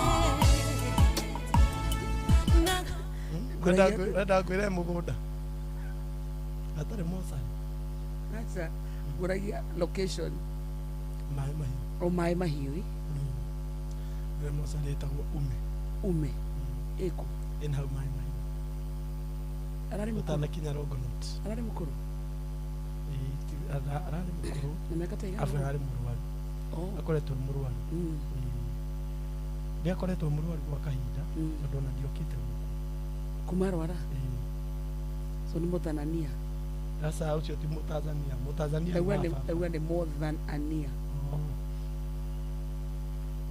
Wenda ngwĩre mũgũnda hatarĩ mocarĩ. Aca, ngũragia location. Maĩ Mahiũ. O Maĩ Mahiũ ĩ? Nĩ mocarĩ ĩtagwo Ume. Ume ĩkũ? Ĩna hau Maĩ Mahiũ. Ararĩ mũkũrũ? Ũtanakinya Longonot. Ararĩ mũkũrũ? Ĩĩ, ararĩ mũkũrũ. Na mĩaka ta igana? Abu ararĩ mũrwaru. Oh. Akoretwo mũrwaru. Nĩ akoretwo mũrwaru gwa kahinda, tondũ ona ndiokĩte gũkũ. Kuma arwara? Ĩĩ. So nĩ mũtanania? Sasa ũcio ti Mũtanzania, Mũtanzania nĩ Ndauga nĩ wa baba. Ndauga nĩ more than ania. Oh.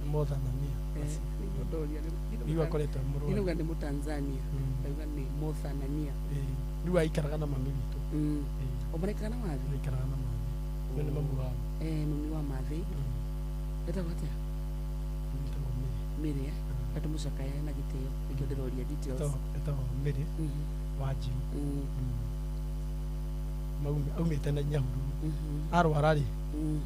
Nĩ Mũtanzania. Eh, nĩguo ndoria. Rĩu akoretwo e mũrwaru. Ndinauga nĩ Mũtanzania, ndauga nĩ Mothanania. Ĩĩ. Rĩu aikaraga na mami witũ. O maraikara na Mathi? Aikaraga na mathi. Ũyũ nĩ mamu wao. Eh, mami wa Mathi etagwo atĩa? Etagwo Mary. Mary, eh, gatũmũcakaye na gĩtĩo, nĩkĩo ndĩroria details. Etagwo Mary Wanjiru. Aumĩte na Nyahururu. Arwara rĩ,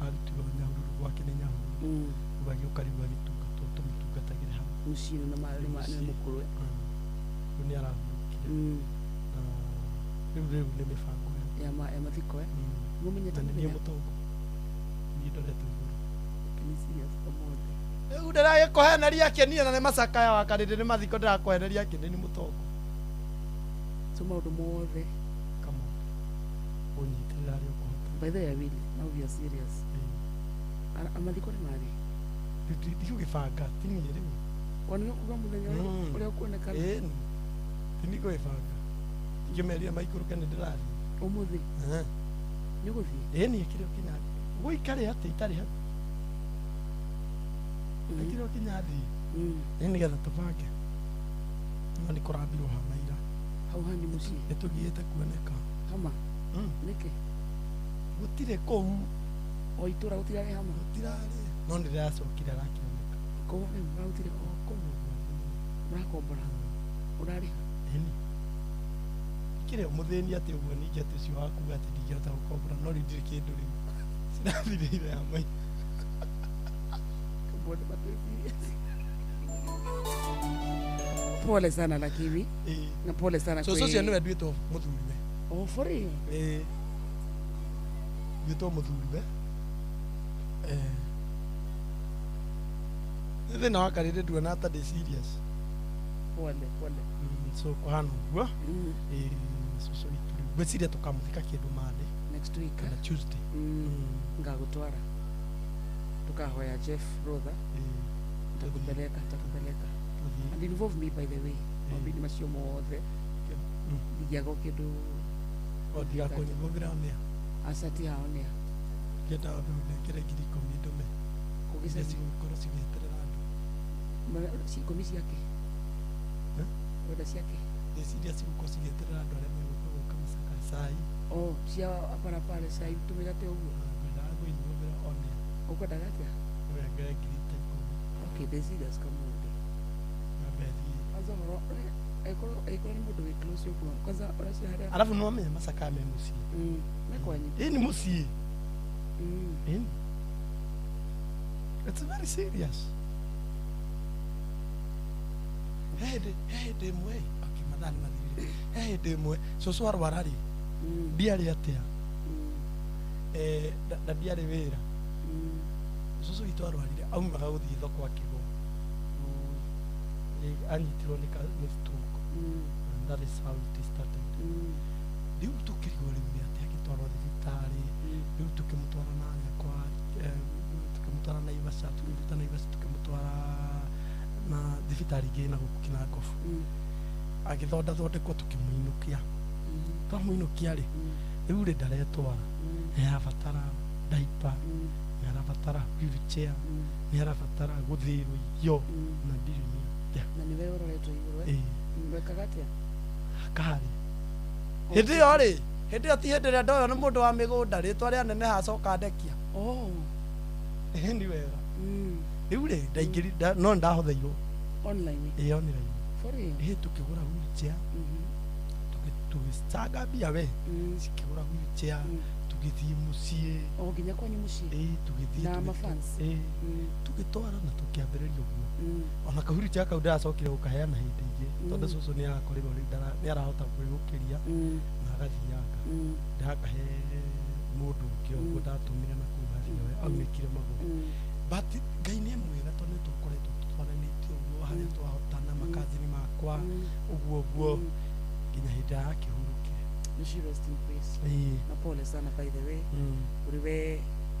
arutirwo Nyahururu, gwake nĩ Nyahururu. Rĩu agĩũka, rĩu agĩtungatwo, tũmũtungatagĩre hau. Mũciĩ nĩ Mũciĩ. mũkũrũ, eh? Rĩu nĩ arahurũkire. Na rĩu nĩ mĩbango ĩyo. Ya mathiko, eh? Mũmenyete Na nĩ niĩ mũthenya? mũtongo. Niĩ ndoretwo igũrũ. Nĩ serious ũmũthĩ. Rĩu ndĩragĩkũheneria kĩnie na nĩ macakaya wa karĩndĩ nĩ mathiko, ndĩrakũheneria kĩnie nĩ mũtongo. So maũndũ mothe. Come on. Ũnyitĩrĩra harĩa ũkũhota. By the way, I will. Now we are serious. Mathiko nĩ marĩ? Ndigũgĩbanga, ti niĩ rĩu. Ona nĩ ũkuga mũthenya ũrĩa ũkuonekana? Ĩni. Ti niĩ ngũgĩbanga. Ingĩmeria maikũrũke nĩ ndĩrathiĩ. Ũmũthĩ? Eh. Nĩ ũgũthiĩ? Ĩni, kĩrĩa ũkinya gũikare atĩ itarĩ hau. Kĩrĩa ũkinya thiĩ. Ĩ nĩgetha tũbange. No nĩ kũrambirwo hama ira. Hau hanyu mũciĩ? Nĩ tũgiĩte kuoneka. Hama? Nĩkĩ? Gũtirĩ kũu. O itũra gũtirarĩ hama? Gũtirarĩ. No nĩ ndĩracokire arakĩoneka. Kũu rĩu mararutire kũ? Kũu ũguo. Mũrakombora? Ũrarĩha? Ĩni. Ikĩrĩ o mũthĩni atĩ ũguo, ningĩ atĩ ũcio wa kuga atĩ ndingĩhota gũkombora, no rĩu ndirĩ kĩndũ rĩu. Cirathirĩire hamwe. Mbona matũ serious? Pole sana lakini. Na pole sana. Cũcũ ũcio nĩwe nduĩtwo mũthuriwe. Oh, for real? Ĩĩ. Nduĩtwo mũthuriwe. Eh. Nĩ thĩna wa karĩrĩ, nduona ta ndĩ serious. Pole, pole. So kũhana ũguo. Ĩĩ, cũcũ witũ rĩu ngwĩciria tũkamũthika kĩndũ Monday. Next week, kana eh? Tuesday. Ngagũtwara. Tukahoya Jeff Rotha. Takupeleka, takupeleka. And involve me, by the way. Maũndũ-inĩ macio mothe. Ndingĩaga kĩndũ. O ndigakũnyivũthĩra nĩa. Aca, ti hao nĩa. Ngĩenda wambe ũnengere 10,000 ndũme. Kũgĩcaria. Iria cigũkorwo cigĩeterera andũ. 10 ciake? Eh? Wenda ciake? Ngwĩciria cigũkorwo cigĩeterera andũ arĩa megũka gũka macaka cai. Oh, cia hapa na pale cai tũmĩgate ũguo. Ngwendaga kũinivũthĩra onĩa. Ũkwendaga atĩa? Ũnengere 10,000. Okay, ndĩ serious kamũndũ. Nyambe thiĩ. Kwanza ũhoro angĩkorwo nĩ mũndũ wĩ close ũguo, kwanza ũracio harĩa. Alafu nĩwamenya macakaya me mũciĩ. Me kwanyu? Ĩĩ, nĩ mũciĩ. Ĩni. It's very serious. He hĩndĩ ĩmwe, okay, mathaa nĩ mathirire. He hĩndĩ ĩmwe cũcũ arwara rĩ, ndiarĩ atĩa. Eh, na ndiarĩ wĩra. Cũcũ witũ arwarire aumaga gũthiĩ thoko akĩgwa. Ĩ, anyitirwo nĩ stroke. And that is how it started. Rĩu tũkĩrigwo rĩu nĩ atĩa, agĩtwarwo thibitarĩ, rĩu tũkĩmũtwara narĩa kwa tũkĩmũtwara Naivasha, tũkĩmũruta Naivasha tũkĩmũtwara na thibitarĩ ingĩ na gũkũ Kinangofu. Agĩthondathondekwo, tũkĩmũinũkia. Twamũinũkia rĩ, rĩu rĩ ndaretwara, nĩ arabatara diaper, nĩ arabatara wheelchair, nĩ arabatara gũthĩrwo irio, na ndirĩ nĩ atĩa. Na nĩwe ũroretwo igũrũ, eh? Ĩĩ. Wekaga atĩa? Karĩ hĩndĩ ĩyo rĩ, hĩndĩ ĩyo ti hĩndĩ ĩrĩa ndoyo nĩ mũndũ wa mĩgũnda rĩtwa rĩa neneha acoka ndekia. Oh. Nĩ wega. Rĩu rĩ ndaingĩri no ndahotheirwo. Online? Ĩĩ, online. For real? Ĩĩ, tũkĩgũra wheelchair. Tũgĩcanga mbia we, cikĩgũra wheelchair, tũgĩthiĩ mũciĩ. O nginya kwanyu mũciĩ? Ĩĩ, tũgĩthiĩ. Na mafans? Ĩĩ, tũgĩtwara na tũkĩambĩrĩria ũguo. Ona kahuri kau ndĩracokire gũkaheana hĩndĩ ĩngĩ, tondũ cũcũ nĩ arakorirwo rĩu nĩ arahota kwĩyũkĩria na agathianga. Ndakahe mũndũ ũngĩ ũguo ndatũmire na kũu harĩa we aunĩkire magũrũ. But Ngai nĩ mwega, tondũ nĩ tũkoretwo tũtwaranĩtie ũguo harĩa twahotana, makazini makwa, ũguo ũguo nginya hĩndĩ ĩrĩa yakĩhurũkire. May she rest in peace. Ĩĩ. Na pole sana, by the way, kũrĩ we.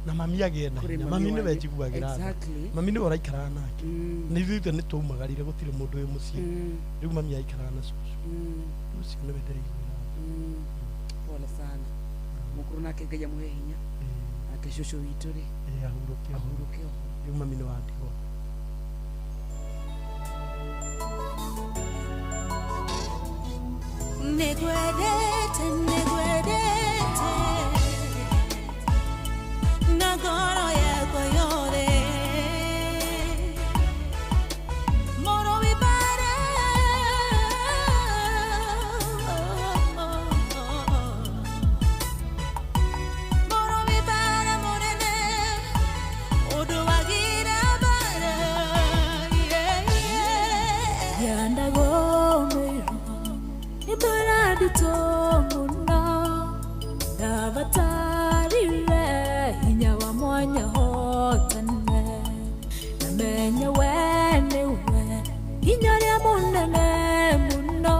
Na mami agĩe na Kũrĩ hinya. mami Mami nĩwe wanyu. njiguagĩra tha. Mami nĩwe ũraikaraga nake. Nĩ ithuĩ ithe nĩ twaumagarire, gũtirĩ mũndũ wĩ mũciĩ. Rĩu mami aikaraga na cũcũ. Rĩu ũcio nĩwe ndĩraiguĩra tha. Pole sana mũkũrũ, nake Ngai amũhe hinya. Nake cũcũ witũ rĩ? Ĩĩ, ahurũke oho. Ahurũke oho. Rĩu mami nĩ wandigwo. Nĩngwendete, nĩngwendete na ngoro yakwa yothe. Mũrũi mbara, mũrũi mbara mũnene, ũndũ wagira mbara, yeah, yeah. Yandagomero ibara nditũ mũno, ndabatarire hinya wa mwanya hotane, na menye we nĩwe hinya ũrĩa mũnene mũno.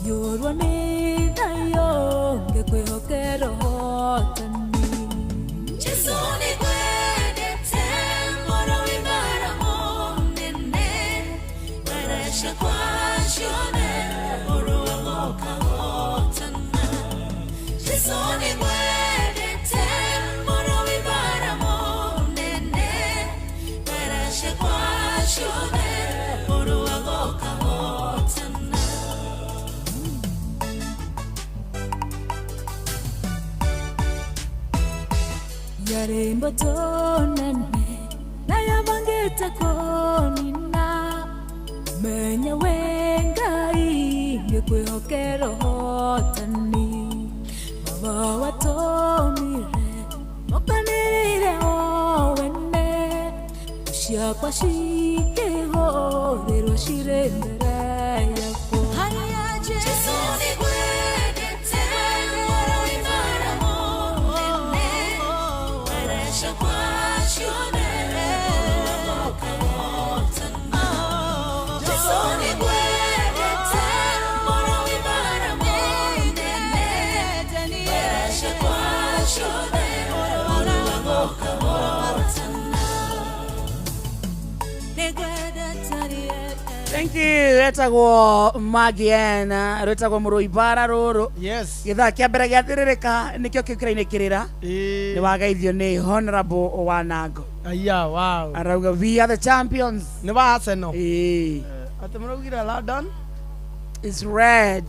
Nyũrwo nĩ thayũ ngĩkwĩhokera ũhotani. Jesu nĩngwendete, mũrũi mbara mũnene, mbara ciakwa ciothe ũrũa ũkahotana. Jesu nĩngwendete, mũrũi mbara mũnene, mbara ciakwa ciothe ũrũa ũkahotana. Yarĩ mboto nene na yabangĩte kũnina, menya we Ngai ngĩkwĩhokera ũhotani. Baba watũmire mokanĩrĩire o wene, ciakwa cikĩhũrĩrwo cirĩ mbere yakwa. Harĩa Jesu nĩngwendete, mũrũi mbara mũnene, mbara ciakwa ciothe ũrũa ũkahotana. Jesu nĩngwendete, mũrũi mbara mũnene, mbara ciakwa ciothe ũrũa ũkahotana. Nĩngwendete, yeah. Thank you. Etagwo Magiena, rwĩtagwo mũrũi mbara rũrũ. Yes. Gĩthaa kĩa mbere gĩathĩrĩrĩka nĩkĩo kĩu kĩrainĩ kĩrĩra. Ĩĩ. Nĩ wageithio nĩ Honorable Wanango. Aya, wow. Arauga we are the champions. Nĩ wa Arsenal. Ĩĩ. Atĩ mũraugire London is red.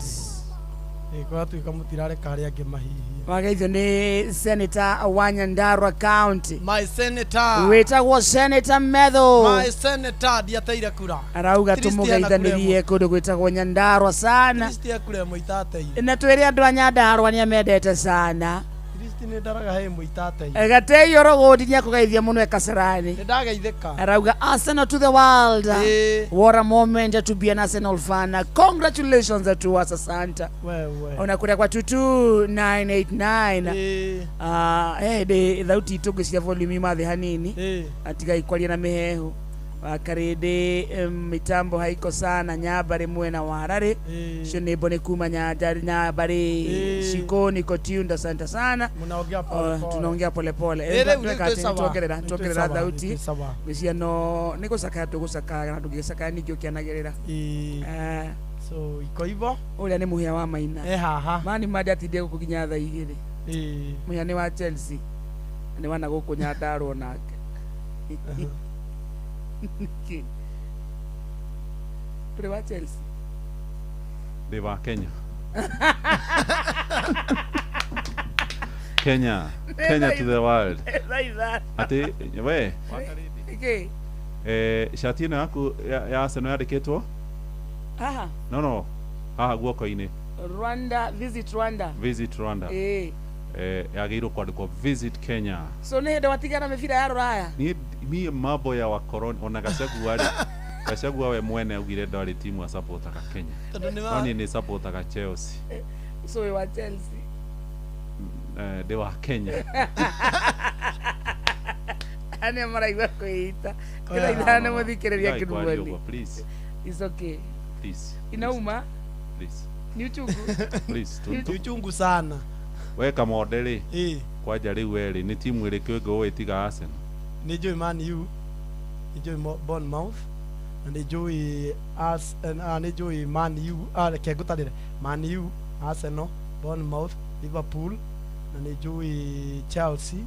Ĩĩ, kwatuĩka mũtirareka arĩa angĩ mahihie. Wageithio nĩ Senator wa Nyandarua County. My senator. Wĩtagwo Senator Metho. My senator ndiateire kura. Arauga At least hena kura ĩmwe. tũmũgeithanĩrie kũndũ gwĩtagwo Nyandarua sana. At least he kura ĩmwe itateire. Na twĩre andũ a Nyandarua nĩ amendete sana. At least nĩ ndaraga he ĩmwe itateire. Gatei Orogodi nĩ akũgeithia mũno e Kasarani. Nĩ ndageithĩka. Arauga Arsenal to the world. Ĩĩ. What a moment to be an Arsenal fan. Congratulations to us, asante. Wewe. Ona kũrĩa kwa 22989. Ĩĩ. Ah, eh ndĩ thauti itũ ngwĩciria volume ima thĩ hanini. Ĩĩ. Atigai kwaria na mĩhehu. Wakarĩndĩ mitambo haiko sana Nyambarĩ mwena wa Harare. Ĩĩ. Cio nĩ mbone kuma Nyambarĩ. Ĩĩ. Shikoni kotiunda, asante sana. Munaongea pole Oh, pole. tunaongea polepole. Ĩĩ, rĩu nĩ twĩ sawa. Tuongerera Nĩ twĩ tuongerera sawa, nĩ thauti. twĩ sawa. Ngwĩciria no nĩ gũcakaya tũgũcakaya na ndũngĩgĩcakaya ningĩ ũkĩanagĩrĩra. Ĩĩ. Eh, So iko hivyo. Ũrĩa nĩ mũhĩa wa Maina. Eh, haha. Mani mandi atindie gũkũ nginya thaa 2. Ĩĩ. Mũhĩa nĩ wa Chelsea. Nĩ wana gũkũ Nyandarua nake. Nĩkĩ? Ndũrĩ wa Chelsea? Ndĩ wa Kenya. Kenya. Kenya to the world. Thaa 5. Atĩ we Nĩkĩ? Shati ĩno yaku ya Arsenal yandĩkĩtwo? Haha. No, haha guoko-inĩ. Rwanda, Visit Rwanda. Visit Rwanda. Ĩĩ. Yagĩrĩirwo kwandĩkwo Visit Kenya. So nĩ hĩndĩ watigana mĩbira ya rũraya. Niĩ mambo ya wakoroni ona Gachagua rĩ, Gachagua we mwene augire ndarĩ timu asapotaga Kenya. Tondũ nĩ No niĩ nĩ sapotaga Chelsea. So wĩ wa Chelsea. Ndĩ wa Kenya. Anĩa maraigua kwĩita. Kĩra ithano mũthikĩrĩria Tigai kwaria kĩrumoni. ũguo, please. It's okay. Please. Inauma. Please. Ni uchungu. Please. Ni uchungu sana. We Kamonde rĩ. Ĩĩ. Kwanja rĩu we rĩ, nĩ timu ĩrĩkũ ĩngĩ ũĩ tiga Arsenal? Nĩ njũĩ Man U, nĩ njũĩ Bournemouth, na nĩ njũĩ nĩ njũĩ Man U, reke ngũtarĩre. Man U, Arsenal, Bournemouth, Liverpool, na nĩ njũĩ Chelsea,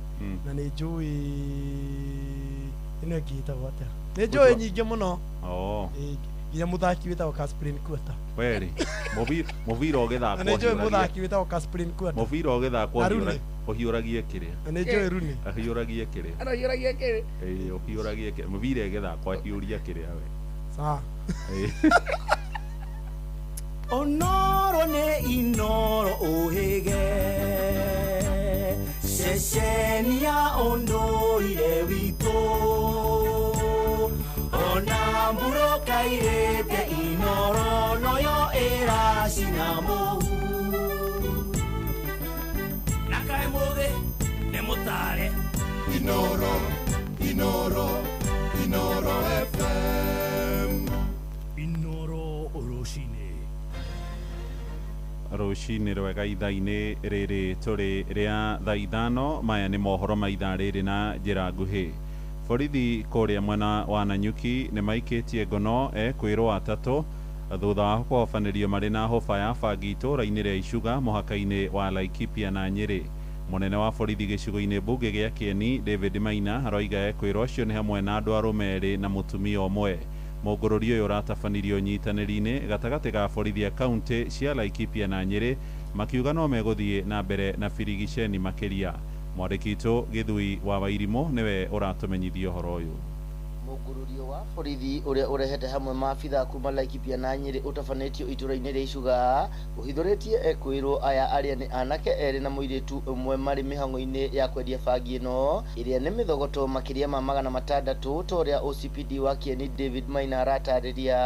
na nĩ njũĩ ĩno ĩngĩ ĩtagwo atĩa? Nĩ njũĩ nyingĩ mũno. Oh. Nginya mũthaki wĩtagwo Casprin Queta. We rĩ, mũbira ũgĩthakwo Na nĩ njũĩ ũhiũragie- mũthaki wĩtagwo Casprin Queta. mũbira ũgĩthakwo Na Rooney. ũhiũragie kĩrĩa. Na nĩ njũĩ Rooney. Ahiũragie kĩrĩa. Arahiũragia kĩrĩa. Ĩĩ, ũhiũragie kĩrĩa. Mũbira ĩgĩthakwo ahiũria kĩrĩa we. Sawa. Ĩĩ. Onoro nĩ Inoro ũhĩge ceceni ya ũndũire witũ ona mburoka irĩte Inoro noyo ĩracina mũhu na kaĩ mũthĩ nĩ mũtare. Inoro, Inoro, Inoro FM. Inoro rũcinĩ. Rũcinĩ rwega ithaa-inĩ rĩrĩ tũrĩ rĩa thaa 5. Maya nĩ mohoro ma ithaa rĩrĩ na njĩra nguhĩ. Borithi kũrĩa mwena wa Nanyuki nĩ maikĩtie ngono ekwĩrwo atatũ thutha wa kũhobanĩrio marĩ na hũba ya bangi itũũra-inĩ rĩa Icuga mũhaka-inĩ wa Laikipia na Nyĩrĩ. Mũnene wa borithi gĩcigo-inĩ mbunge gĩa Kĩeni David Maina aroiga ekwĩrwo acio nĩ hamwe na andũ arũme erĩ na mũtumia ũmwe. Mũngũrũri ũyũ ũratabanirio ũnyitanĩri-inĩ gatagatĩ ga borithi a kaunti cia Laikipia na Nyĩrĩ makiuga no megũthiĩ na mbere na birigiceni makĩria. Mwandĩki witũ Gĩthui wa Wairimũ nĩwe ũratũmenyithia ũhoro ũyũ. Mũngũrũrio wa borithi ũrĩa ũrehete hamwe maabitha kuma Laikipia na Nyĩrĩ ũtabanĩtio itũũra-inĩ rĩa Icuga ũhithũrĩtie ekwĩrwo aya arĩa nĩ anake erĩ na mũirĩtu ũmwe marĩ mĩhang'o-inĩ ya kwendia bangi ĩno ĩrĩa nĩ mĩthogoto makĩria ma 600 ta ũrĩa OCPD wa Kieni David Maina aratarĩria.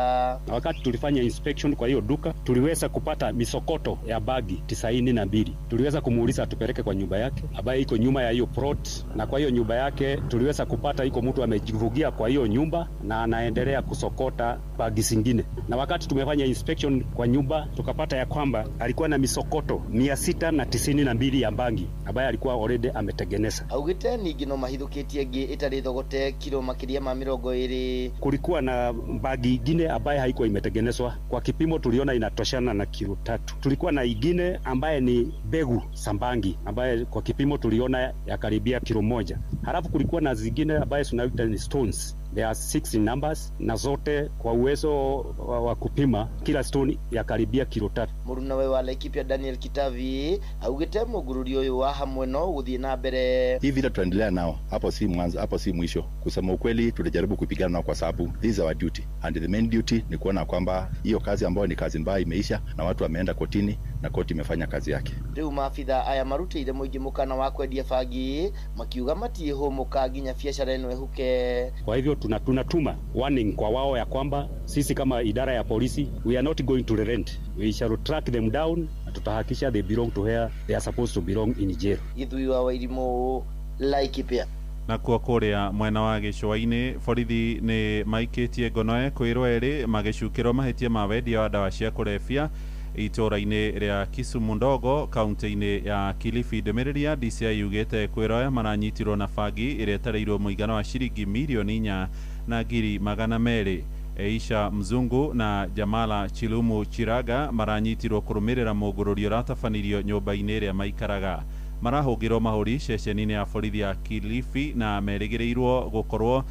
Na wakati tulifanya inspection kwa hiyo duka tuliweza kupata misokoto ya bagi 92. Tuliweza kumuuliza atupeleke kwa nyumba yake ambayo iko nyuma ya hiyo plot, na kwa hiyo nyumba yake tuliweza kupata iko mtu amejivugia kwa hiyo nyumba na anaendelea kusokota bagi zingine. Na wakati tumefanya inspection kwa nyumba tukapata ya kwamba alikuwa na misokoto 692 ya bangi ambayo alikuwa already ametengeneza. Augite ningĩ no mahithũkĩtie ĩngĩ ĩtarĩ thogote kilo makĩria ma 20. Kulikuwa na bagi ingine ambaye haikuwa imetengenezwa kwa kipimo, tuliona inatoshana na kilo 3. Tulikuwa na ingine ambaye ni mbegu za bangi ambaye kwa kipimo tuliona yakaribia kilo 1. Halafu kulikuwa na zingine ambaye tunaita ni stones. There are 6 in numbers na zote kwa uwezo wa kupima kila stone ya karibia kilo 3. Mũrunawe wa Laikipia Daniel Kitavi augite mũngũrũri ũyũ wa hamwe no gũthiĩ na mbere. Hii vita tutaendelea nao, hapo si mwanzo, hapo si mwisho. Kusema ukweli, tulijaribu kupigana nao kwa sababu this is our duty and the main duty ni kuona kwamba hiyo kazi ambayo ni kazi mbaya imeisha na watu wameenda kotini na koti imefanya kazi yake. Rĩu maabitha aya marutĩire mũingĩ mũkana wa kwendia bangi makiuga matiĩhũmũka nginya biacara ĩno ĩhuke. Kwa hivyo tunatuma warning kwa wao ya kwamba sisi kama idara ya polisi we are not going to relent. We shall track them down na tutahakisha they belong to where they are supposed to belong in jail. Gĩthui wa Wairimũ, Laikipia. Nakuo kũrĩa mwena wa gĩcũa-inĩ borithi nĩ maikĩtie ngono ekwĩrwo erĩ magĩcukĩrwo mahĩtia ma wendia wa ndawa cia kũrebia itũũra-inĩ rĩa Kisumu ndogo kaunti-inĩ ya Kilifi. Ndũmĩrĩri ya DCI yugĩte ekwĩrwo aya maranyitirwo na bangi ĩrĩa ĩtarĩirwo mũigana wa ciringi mirioni 4,200,000. Eisha Mzungu na Jamala Chilumu Chiraga maranyitirwo kũrũmĩrĩra mũngũrũri ũratabanirio nyũmba-inĩ ĩrĩa maikaraga. Marahũngĩrwo mahũri ceceni-inĩ ya borithi ya Kilifi na merĩgĩrĩirwo gũkorwo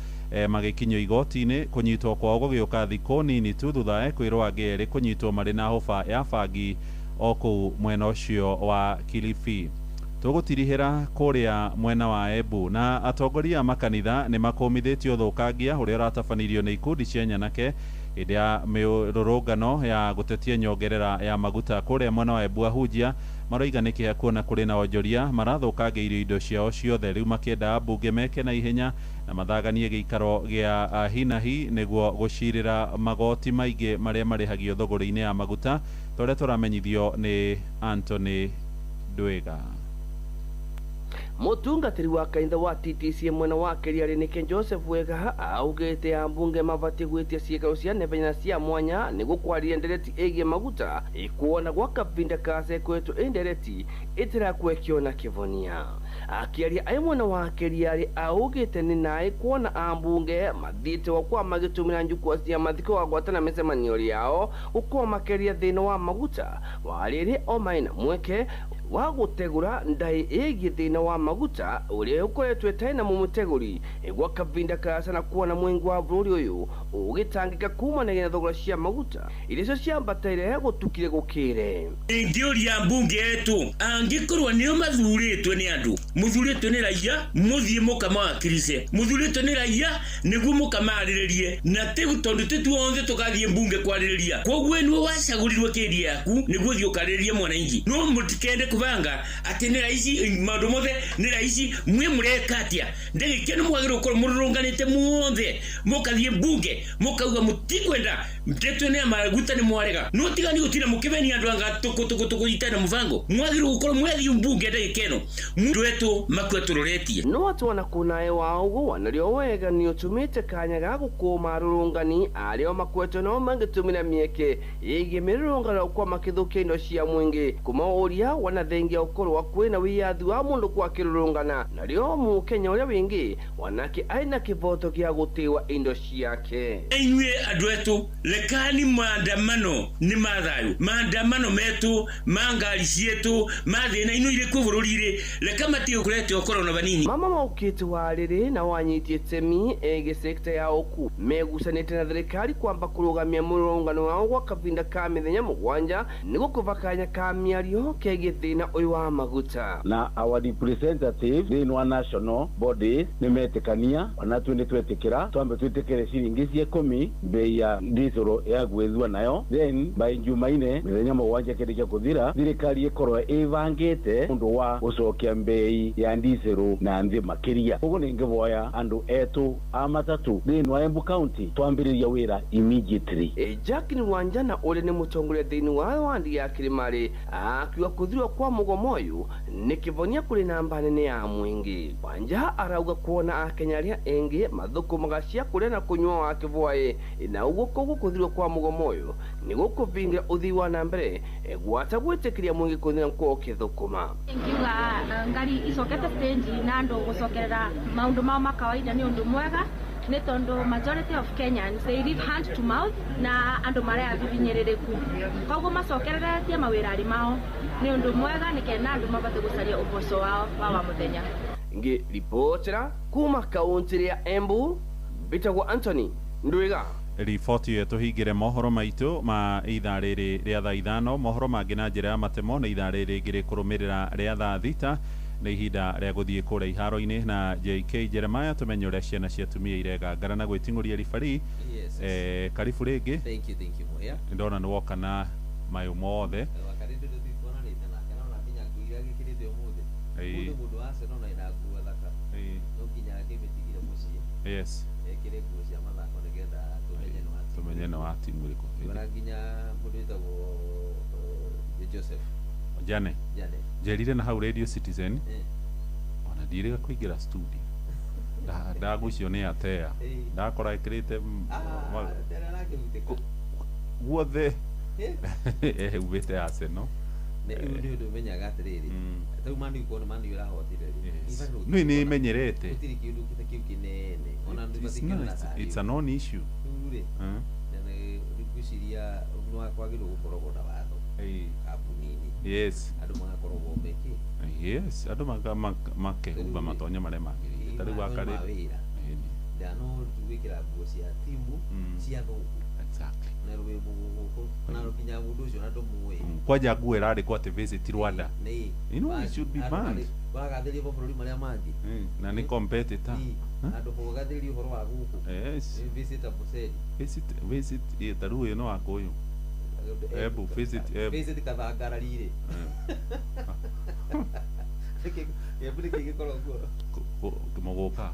magĩkinyio igoti-inĩ. Kũnyitwo kwao gũgĩũka thikũ nini tu thutha ekwĩrwo angĩ erĩ kũnyitwo marĩ na hũba ya bangi o kũu mwena ũcio wa Kilifi. Tũgũtirihĩra kũrĩa mwena wa Embu na atongoria a makanitha nĩ makũmithĩtie ũthũkangia ũrĩa ũratabanirio nĩ ikundi cia nyanake Hĩndĩ ya mĩrũrũngano ya gũtetia nyongerera ya maguta kũrĩa mwena wa Embu, ahunjia maroiga nĩ kĩeha kuona kũrĩ na onjoria marathũkangĩirio indo ciao ciothe, rĩu makĩenda ambunge meke na ihenya na mathaganie gĩikaro gĩa hinahi nĩguo gũcirĩra magoti maingĩ marĩa marĩhagio thogora-inĩ ya maguta, ta ũrĩa tũramenyithio nĩ Anthony Ndwiga. Mutungatiri wa kaintha wa TTC mwena wa Keriari ni Ken Joseph Wega augite ambunge mabati gwitia ciikaro cia naihenya na cia mwanya niguo kwariria ndereti ĩgiĩ maguta ikuona gwa kavinda kase kwetu indereti itirakua ikiona kivonia. Akiaria ai mwena wa Keriari augite ni naĩ kuona ambunge mathiĩte wa kwa magĩtũmĩra njukwa cia mathiko wa gwatana mĩcemanio yao gũkorwo makĩria thĩna wa maguta warĩrĩ o maina mweke wa gũtegũra ndai ĩgiĩ thĩna wa maguta ũrĩa ũkoretwo ĩtarĩ na mũmũtegũri gwa kavinda karasa na kuona mwingi wa bũrũri ũyũ ũgĩtangĩka kumanagia na thogora cia maguta iria cio ciambataire gũtukire gũkĩre. Ingĩũria mbunge yetu angĩkorwo nĩo mathurĩtwo nĩ andũ, mũthurĩtwo nĩ raia, mũthiĩ mũkamawakilishe, mũthurĩtwo nĩ raia nĩguo mũkamarĩrĩrie, na tĩ tondũ tĩ tuothe tũgathiĩ mbunge kwarĩrĩria. Koguo nĩwe wacagũrirwo kĩria yaku nĩguo ũthiĩ ũkarĩrĩrie mwananchi. No mũtikende kũbanga atĩ nĩ raici maũndũ mothe nĩ raici, mwĩ mũreka atĩa? Ndagĩka ĩno mwagĩrĩirwo gũkorwo mũrũrũnganĩte muothe mũkathiĩ mbunge mũkauga mũtikwenda ndeto ĩno ya maguta nĩ mwarega. No tigani gũtinda mũkĩmenia andũ anga tũkũ na mũbango, mwagĩrĩirwo gũkorwo mwathiĩ mbunge ndagĩka ĩno mũndũ wetũ makue tũroretie. No atwana kunae wa ũguo wanario wega nĩ ũtũmĩte kanya ga gũkũma arũrũngani arĩa makwetwo nao mangĩtũmĩra mĩeke ĩgiĩ mĩrũrũngano kwa makĩthũkia indo cia mũingĩ kuma ũria wanathengia ũkorwo kwĩna wĩyathi wa mũndũ kwa kĩrũrũngana narĩo mũkenya ũrĩa wingĩ wanake aina kĩvoto gĩa gũtĩwa indo ciake. Inyuĩ andũ etũ, lekani maandamano nĩ ma thayũ, maandamano metũ ma ngari cietũ ma thĩna ino irĩ kuo bũrũri-rĩ, reka matige kũrete ũkorwo na vanini. Mama maukĩte warĩrĩ na wanyitie itemi ĩgiĩ sekta ya ũku megucanĩte na thirikari kwamba kũrũgamia mũrũrũngano wao gwa kavinda ka mĩthenya mũgwanja nĩguo kũva kanya ka mĩario kegiĩ thĩna ũyũ wa maguta. Na our representative thĩinĩ wa national bodies nĩ metĩkania ona twĩ nĩ twetĩkĩra twambe twĩtĩkĩre ciringi cia ikũmi mbei ya diesel ya gwĩthua nayo, then by Jumaine mĩthenya mũgwanja kĩrĩkia kũthira thirikari ĩkorwo ĩbangĩte ũndũ wa gũcokia mbei ya diesel na nthĩ makĩria. Koguo nĩngĩvoya andũ etũ a matatũ thĩinĩ wa Embu County twambĩrĩria wĩra immediately. Jacqueline Wanjana ũrĩa nĩ mũtongoria thĩinĩ wa wandi ya Kĩrĩmarĩ akiuga kũthirwo kwa mũgomo ũyũ nĩ kĩvonia kũrĩ namba nene ya mũingĩ. Wanja arauga kuona akenya arĩa ĩngĩ mathũkũmaga cia kũrĩa na kũnyua wa kĩvwaĩ na ũguo koguo kũthirwo kwa mũgomo ũyũ nĩ gũkũvingira ũthii wa na mbere gwata gwĩtĩkĩria mũingĩ kũthira kwa ũkĩthũkũma. Ngiuga ngari icokete stage na andũ gũcokerera maũndũ mao ma kawaida nĩ ũndũ mwega nĩ tondũ majority of Kenyans they live hand to mouth na andũ marĩa abibinyĩrĩrĩku, koguo macokereretie mawĩra mao nĩ ũndũ mwega nĩ kena andũ mabote gũcaria ũboco wao wa mũthenya. Ngĩribotera kuma kaunti ya Embu, mbĩtagwo Anthony Ndwiga. Riboti ĩyo tũhingĩre mohoro maitũ ma ithaa rĩrĩ rĩa thaa 5, mohoro mangĩ na njĩra ya matemo na ithaa rĩrĩ rĩngĩ rĩkũrũmĩrĩra rĩa thaa 6 nĩ ihinda rĩa gũthiĩ kũrĩa iharo-inĩ na JK Jeremiah tũmenye ũrĩa ciana cia atumia iregangara na gwĩting'ũria ribari. Yes. Karibu rĩngĩ. Thank you, thank you Muhia. Ndona nĩ woka na mayũ mothe. Mũndũ wa Arsenal na ina nguo thaka. No nginya akĩmĩtigire mũciĩ. Yes. Ekĩre nguo cia mathako nĩgetha tũmenye nĩ wa timu ĩrĩkũ. Ona nginya mũndũ wĩtagwo Joseph Jane. Njerire na hau Radio Citizen. Ona ndirĩga kũingĩra studio. Ndagucio nĩ atea. Ndakora ĩkĩrĩte guothe. Ehubĩte Arsenal. Nĩ ũndũ ũmenyaga atĩrĩrĩ, ta rĩu Man U kuona Man U ĩrahotire rĩ, nĩ nĩ menyerete gũtirĩ kĩũndũ kĩta kĩu kĩnene ona andũ matingĩona tarĩ it's a non issue. Rĩu rĩ, ngwĩciria nĩ kwagĩrĩirwo gũkoragwo na watho kambuni-inĩ. Yes. Andũ magakoragwo mekĩ. Yes, andũ makehumba matonya marĩa magĩrĩire. Ta rĩu wakarĩ wĩra. Ndano gwĩkĩra nguo cia timu cia thũngũ. Exactly. Na rwĩ gũkũ na nginya mũndũ ũcio na ndũmũĩ. Kwanja nguo ĩrandĩkwo atĩ visit Rwanda. Nĩ. You know, it should be banned. Waragathĩrĩria mabũrũri marĩa mangĩ. Na nĩ competitor. Andũ kũgathĩrĩria ũhoro wa gũkũ. Yes. Nĩ visit Amboseli. Visit ta rĩu ũyũ nĩ wa kũyũ. Ebu visit Ebu. Visit Kathangarari rĩ. Embu nĩkĩ gĩkoragwo kuo? Mũgũka.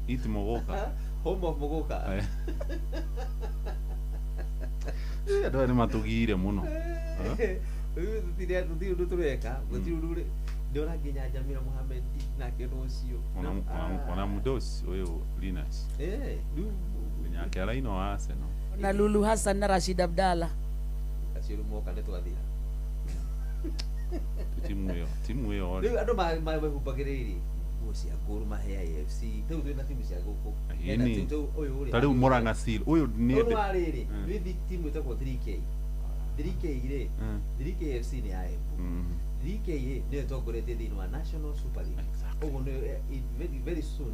Eat Mũgũka. Home of Mũgũka. Andũ aya nĩ matũgiire mũno. Rĩu tũtirĩ ũndũ tũreka, gũtirĩ ũndũ ndĩrona nginya Jamila Mohamed nake nĩ ũcio. Ona Mudosi ũyũ Linus. Rĩu nake araina wa Arsenal. Na Lulu Hassan na Rashid Abdalla. Acio rĩu moka nĩ twathira. Timu ĩyo. Rĩu andũ mehumbagĩrĩria nguo cia Gor Mahia AFC. Rĩu twĩna timu cia gũkũ. Ĩni. Ta rĩu Murang'a Seal. Ũyũ nĩ Ũyũ wa rĩrĩ, nĩ timu ĩtagwo 3K. 3K rĩ, 3K FC nĩ ya Embu. 3K rĩ, nĩyo ĩtongoretie thĩinĩ wa National Super League. Ũguo nĩ very very soon.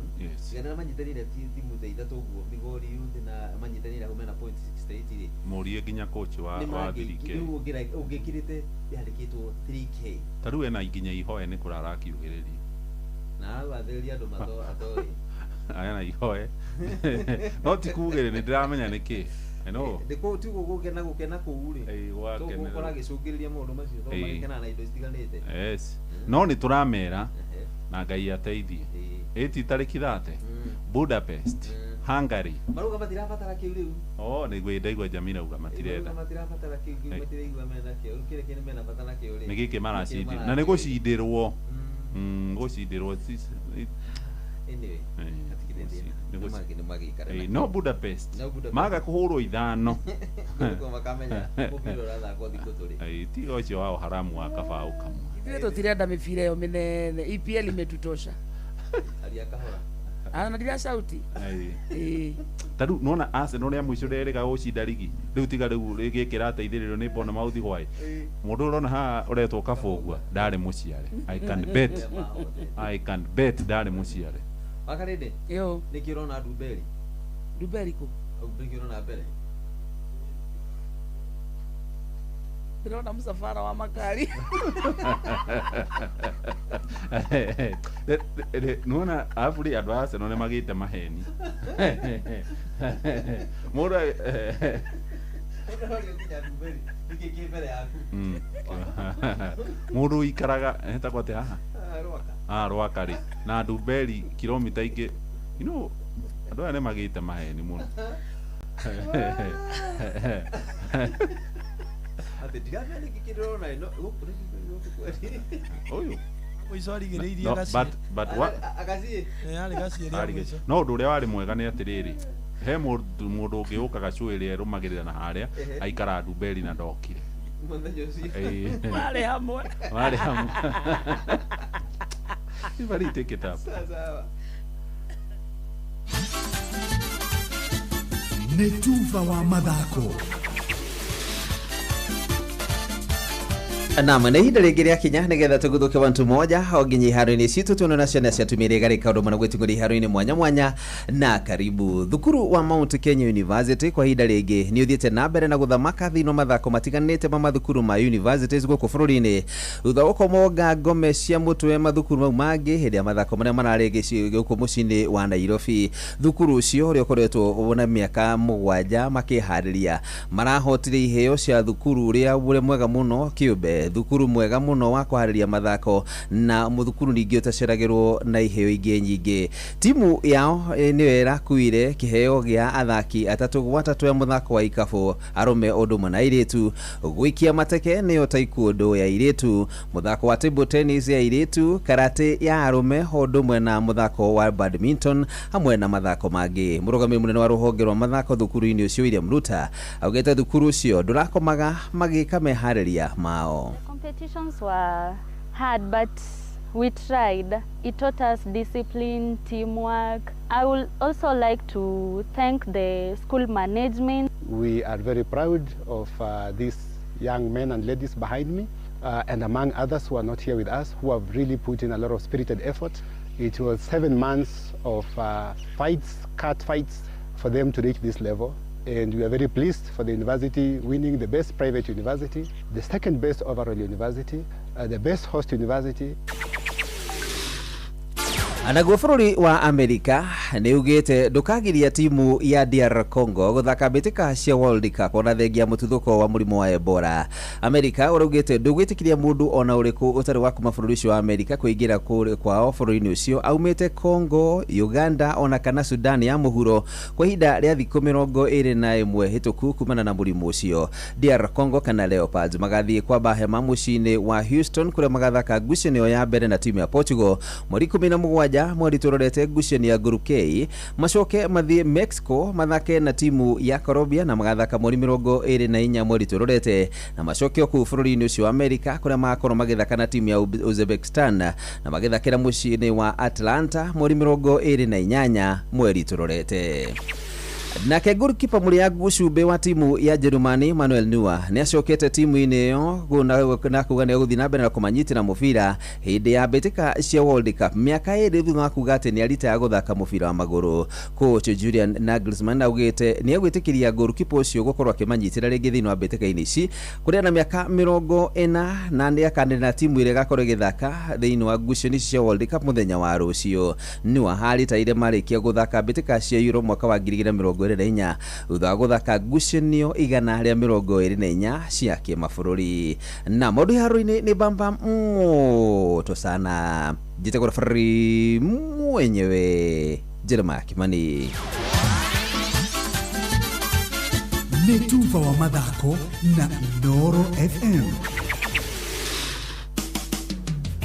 Gana manyitanĩire timu ta ithatũ ũguo, Migori Youth na manyitanĩire hau mena point 68 rĩ. Mũrie nginya coach wa 3K. Rĩu ũngĩkĩrĩte yandĩkĩtwo 3K. Ta rĩu ena nginya ihoe nĩ kũrara akiugĩrĩria. Na arathĩrĩria andũ matoĩ. Aya na ihoe. No ti kugĩrĩ nĩ ndĩramenya nĩkĩ. I know. Ndĩkũ tiguo gũkena gũkena kũu rĩ. Tũgũkora gĩcũngĩrĩria maũndũ macio tondũ magĩkenaga na indo citiganĩte. Yes. No nĩ tũramera na Ngai ateithie. Ĩti tarĩki 30 Budapest, Hungary. Marauga matirabatara kĩu rĩu. Oh, nĩguo ndaigua Jamila uga matirenda. Marauga matirabatara kĩu, kĩu matiraigua mena kĩo. Rĩu kĩrĩa kĩrĩa mena bata nakĩo rĩ. Nĩ gĩkĩ maracindĩrwo. Na nĩ gũcindĩrwo. Gũcindĩrwo. Anyway, hatikĩrĩ thĩna. No Budapest. Maga kũhũrwo 5. Makamenya mũbira ũrathakwo thikũ tũrĩ. Tiga ũcio wao haramu wa kabaũ kamwe. Ithuĩ tũtirenda mĩbira ĩyo mĩnene. EPL imetutosha. Aria kahora. Ana ndira sauti. Ta rĩu nona Arsenal rĩa mũico rĩrĩga gũcinda rigi. Rĩu tiga rĩu gĩkĩ kĩrateithĩrĩrio nĩ Bournemouth hwaĩ. Mũndũ ũrona haha ũretwo Kabũgua ndarĩ mũciare. I can bet. I can bet ndarĩ mũciare. Wakarĩndĩ? Yo. Nĩkĩ ũrona Ndumberi? Ndumberi kũ? Nĩkĩ ũrona mbere? Ndĩrona msafara wa makari. Nona arabu rĩ andũ a Arsenal nĩ magĩte maheni. Mũndũ mũndũ ũikaraga etagwo atĩa haha? Rwaka rĩ na Ndumberi kilomita ingĩ, you know, andũ aya nĩ magĩte maheni mũno. Atĩ ndiramenya nĩkĩ kĩndĩrona ĩno gũkũ ũyũ mũico arigĩrĩirie gaciĩ. But what agaciĩ yarĩ gaciĩ rĩa mũico. No ũndũ ũrĩa warĩ mwega nĩ atĩrĩrĩ, he mũndũ ũngĩ ũkaga cũĩ ĩrĩa ĩrũmagĩrĩra na harĩa aikara Ndumberi na ndokire mũthenya ũcio. Marĩ hamwe. Marĩ hamwe. Ibari take it up. Sawa. Nĩ tuba wa mathako. Naam, na ihinda rĩngĩ rĩakinya nĩgetha tũguthũke wantu moja o nginya iharo-inĩ citũ tuone na ciana cia atumia iria igarĩka ũndũ mana gwĩtungũria iharo-inĩ mwanya mwanya. Na karibu thukuru wa Mount Kenya University kwa ihinda rĩngĩ nĩ ũthiĩte na mbere na gũthamaka thĩinĩ wa mathako matiganĩte ma mathukuru ma universities gũkũ bũrũri-inĩ thutha wa gũkomonga ngome cia mũtwe mathukuru mau mangĩ hĩndĩ ya mathako marĩa mararĩ gũkũ mũciĩ-inĩ wa Nairobi. Thukuru ũcio ũrĩa ũkoretwo na mĩaka 7 makĩharĩria marahotire iheo cia thukuru ũrĩa ũrĩ mwega mũno kĩũmbe, thukuru mwega mũno wa kũharĩria mathako na mũthukuru ningĩ ũtaceragĩrwo na iheo ingĩ nyingĩ. Timu yao nĩyo ĩrakuire kĩheo gĩa athaki 3 gwa 3 ya mũthako wa ikabũ arũme ũndũ ũmwe na airĩtu, gũikia mateke nĩyo taekwondo ya airĩtu, mũthako wa table tennis ya airĩtu, karate ya arũme ũndũ ũmwe na mũthako wa badminton hamwe na mathako mangĩ. Mũrũgamĩrĩri mũnene wa rũhonge rwa mathako thukuru-inĩ ũcio William Ruta augĩte thukuru ũcio ndũrakomaga magĩka meharĩria mao. Competitions were hard, but we tried. It taught us discipline, teamwork. I would also like to thank the school management. We are very proud of these young men and ladies behind me, and among others who are not here with us, who have really put in a lot of spirited effort. It was 7 months of fights, cat fights, for them to reach this level. And we are very pleased for the university winning the best private university, the second best overall university, the best host university. Naguo bũrũri wa Amerika nĩ ugĩte ndũkagiria timu ya DR Congo gũthaka mbĩtĩka cia World Cup ona thengia mũtuthũko wa mũrimũ wa Ebola. Amerika ũraugĩte ndũgwĩtĩkĩria mũndũ ona ũrĩkũ ũtarĩ wa kuma bũrũri ũcio wa Amerika kũingĩra kwao bũrũri-inĩ ũcio aumĩte Congo, Uganda ona kana Sudan ya mũhuro kwa ihinda rĩa thikũ 21 hĩtũku kumana na mũrimũ ũcio. DR Congo kana Leopards magathiĩ kwamba hema mũciĩ-inĩ wa Houston kũrĩa magathaka ngucanio ya mbere na timu ya Portugal mweri 17 mweri turorete ngucanio ya Group K, macoke mathiĩ Mexico mathake na timu ya Colombia na magathaka mweri 24 mweri turorete, na macoke kũu bũrũri-inĩ ũcio wa Amerika kũrĩa magakorwo magĩthaka na timu ya Uzbekistan na magĩthakĩra mũciĩ-inĩ wa Atlanta mweri 28 mweri turorete. Nake goalkeeper mũrĩangu cumbĩ wa timu ya Jerumani Manuel Neuer nĩ acokete timu-inĩ ĩyo na kuga nĩ egũthiĩ na mbere na kũmanyitĩra mũbira hĩndĩ ya mbĩtĩka cia World Cup mĩaka 2 thutha wa kuga atĩ nĩ aritaya gũthaka mũbira wa magũrũ. Coach Julian Nagelsmann augĩte nĩ egwĩtĩkĩria goalkeeper ũcio gũkorwo akĩmanyitĩra rĩngĩ thĩinĩ wa mbĩtĩka-inĩ ici kũrĩa na mĩaka 40 na nĩ akanĩrĩra timu ĩrĩa ĩgakorwo ĩgĩthaka thĩinĩ wa ngucanio ici cia World Cup mũthenya wa rũciũ. Neuer aritaire marĩkia gũthaka mbĩtĩka cia Euro mwaka wa 2024 thutha wa gũthaka ngucanio 124 cia kĩmabũrũri. Na maũndũ iharo-inĩ nĩ bamba moto sana. Njĩtagwo referee mwenyewe Jeremiah Kimani. Nĩ tuba wa mathako na Inooro FM.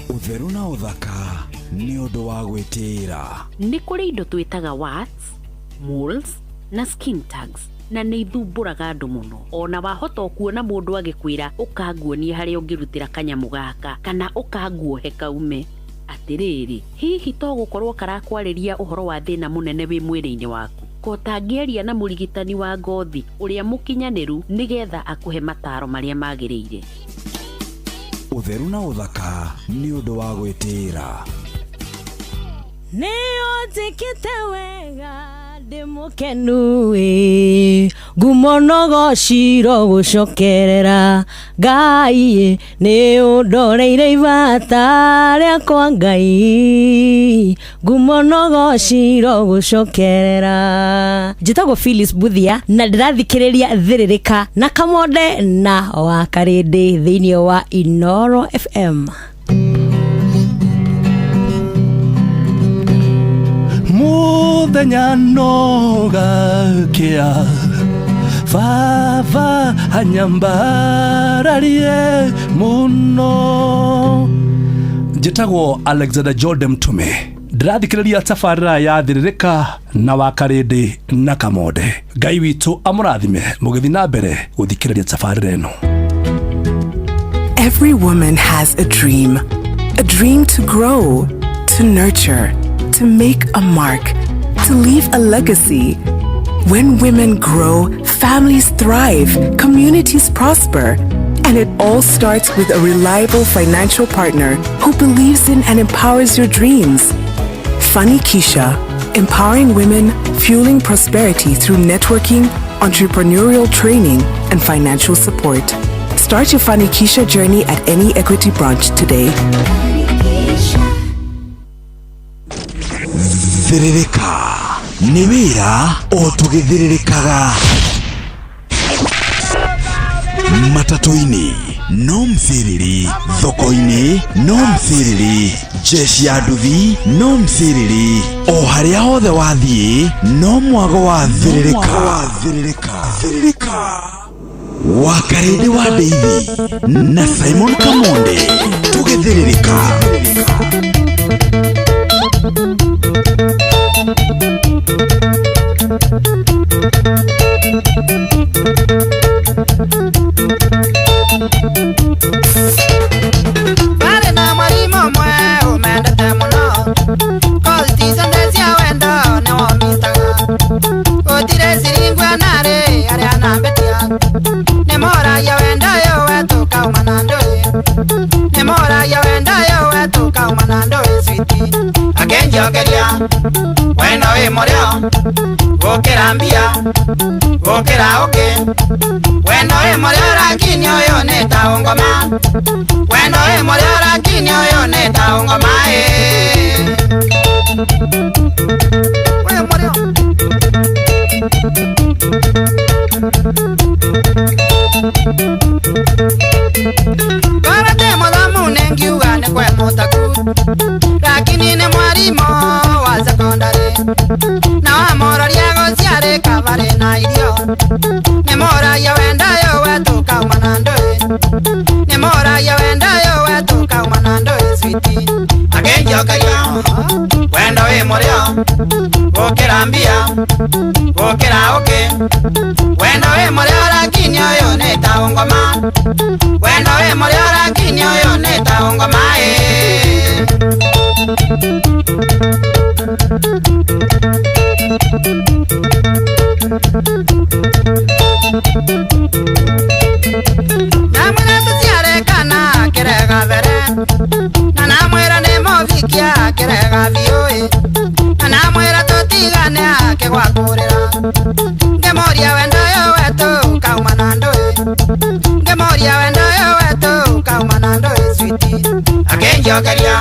Ũtheru na ũthaka nĩ ũndũ wa gwĩtĩĩra. Nĩ kũrĩ indo twĩtaga warts, moles na skin tags na nĩ ithumbũraga andũ mũno. Ona wahota kuona mũndũ agĩkwĩra ũkanguonie harĩa ũngĩrutĩra kanyamũ gaka kana ũkanguohe kaume. Atĩrĩrĩ, hihi to gũkorwo karakwarĩria ũhoro wa thĩna mũnene wĩ mwĩrĩ-inĩ waku? Kotangĩaria na mũrigitani wa ngothi ũrĩa mũkinyanĩru nĩgetha akũhe mataro marĩa magĩrĩire. Ũtheru na ũthaka nĩ ũndũ wa gwĩtĩĩra. Nĩ ũnjĩkĩte wega ndĩ mũkenu ĩ, ngumo no gociro gũcokerera Ngai, nĩ ũndoreire ibata rĩakwa Ngai, ngumo no gociro gũcokerera. Njĩtagwo Phyllis Buthia na ndĩrathikĩrĩria Thĩrĩrĩka na Kamonde na Wakarĩndĩ thĩinĩ wa Inooro FM. Muthenya no gakia baba anyambararie muno. Njĩtagwo Alexander Jordan Mtume, ndĩrathikĩrĩria tabarĩra ya Thĩrĩrĩka na Wakarĩndĩ na Kamonde. Ngai witũ amũrathime mũgĩthiĩ na mbere gũthikĩrĩria tabarĩra ĩno. Every woman has a dream to grow, to nurture, to make a mark, to leave a legacy. When women grow, families thrive, communities prosper, and it all starts with a reliable financial partner who believes in and empowers your dreams. Fanikisha, empowering women, fueling prosperity through networking, entrepreneurial training, and financial support. Start your Fanikisha journey at any Equity branch today. Thĩrĩrĩka nĩ wĩra o tũgĩthĩrĩrĩkaga. Matatũ-inĩ no mthĩrĩri, thoko-inĩ no mthĩrĩri, jeshi ya nduthi no mthĩrĩri, o harĩa hothe wathiĩ no mwago wa thĩrĩrĩka. Thĩrĩrĩka Wakarĩndĩ wa Ndeithi na Simon Kamonde tũgĩthĩrĩrĩka. Barĩ na mwarimũ ũmwe ũmendete mũno, kozi cia wendo nĩwomitaga, gũtirĩ ciringu anarĩ arĩa anambĩtia, nĩmoragia wendo ũyũ wetũkauma na ndũĩ, nĩmoragia wendo ũyũ wetũkauma na ndũĩ switi, akĩnjokeria wendo wĩ mũrĩo. Gũkĩra mbia gũkĩra ũkĩ wendo wĩ mũrĩo lakini ũyũ nĩ ta ũngoma wendo wĩ mũrĩo lakini ũyũ nĩ ta ũngoma ĩ wĩ mũrĩo Karate muthomu nĩngiuga nĩ kwe mũtaku lakini nĩ mwarimũ wa sekondari na wamũroria gũciarĩ kabarĩ na irio nĩ mũragia wendayo wetũkauma na ndũĩ nĩ mũragia wendayo wetũkauma na ndũĩ switi akĩnjokeria wendo wĩ mũrĩo gũkĩra mbia gũkĩra ũkĩ wendo wĩ mũrĩo lakini ũyũ nĩ ta ũngoma wendo wĩ mũrĩo lakini ũyũ nĩ ta ũngoma ĩ Namwĩra tũciare kana kĩrega mbere na namwĩra nĩ mũvikia kĩrega biũ ĩ na namwĩra tũtigane akĩgwakũrĩra ngĩmũria wendo ũyũ wetũ kauma na ndũĩ ngĩmũria wendo ũyũ wetũ kauma na ndũĩ switi akĩnjokeria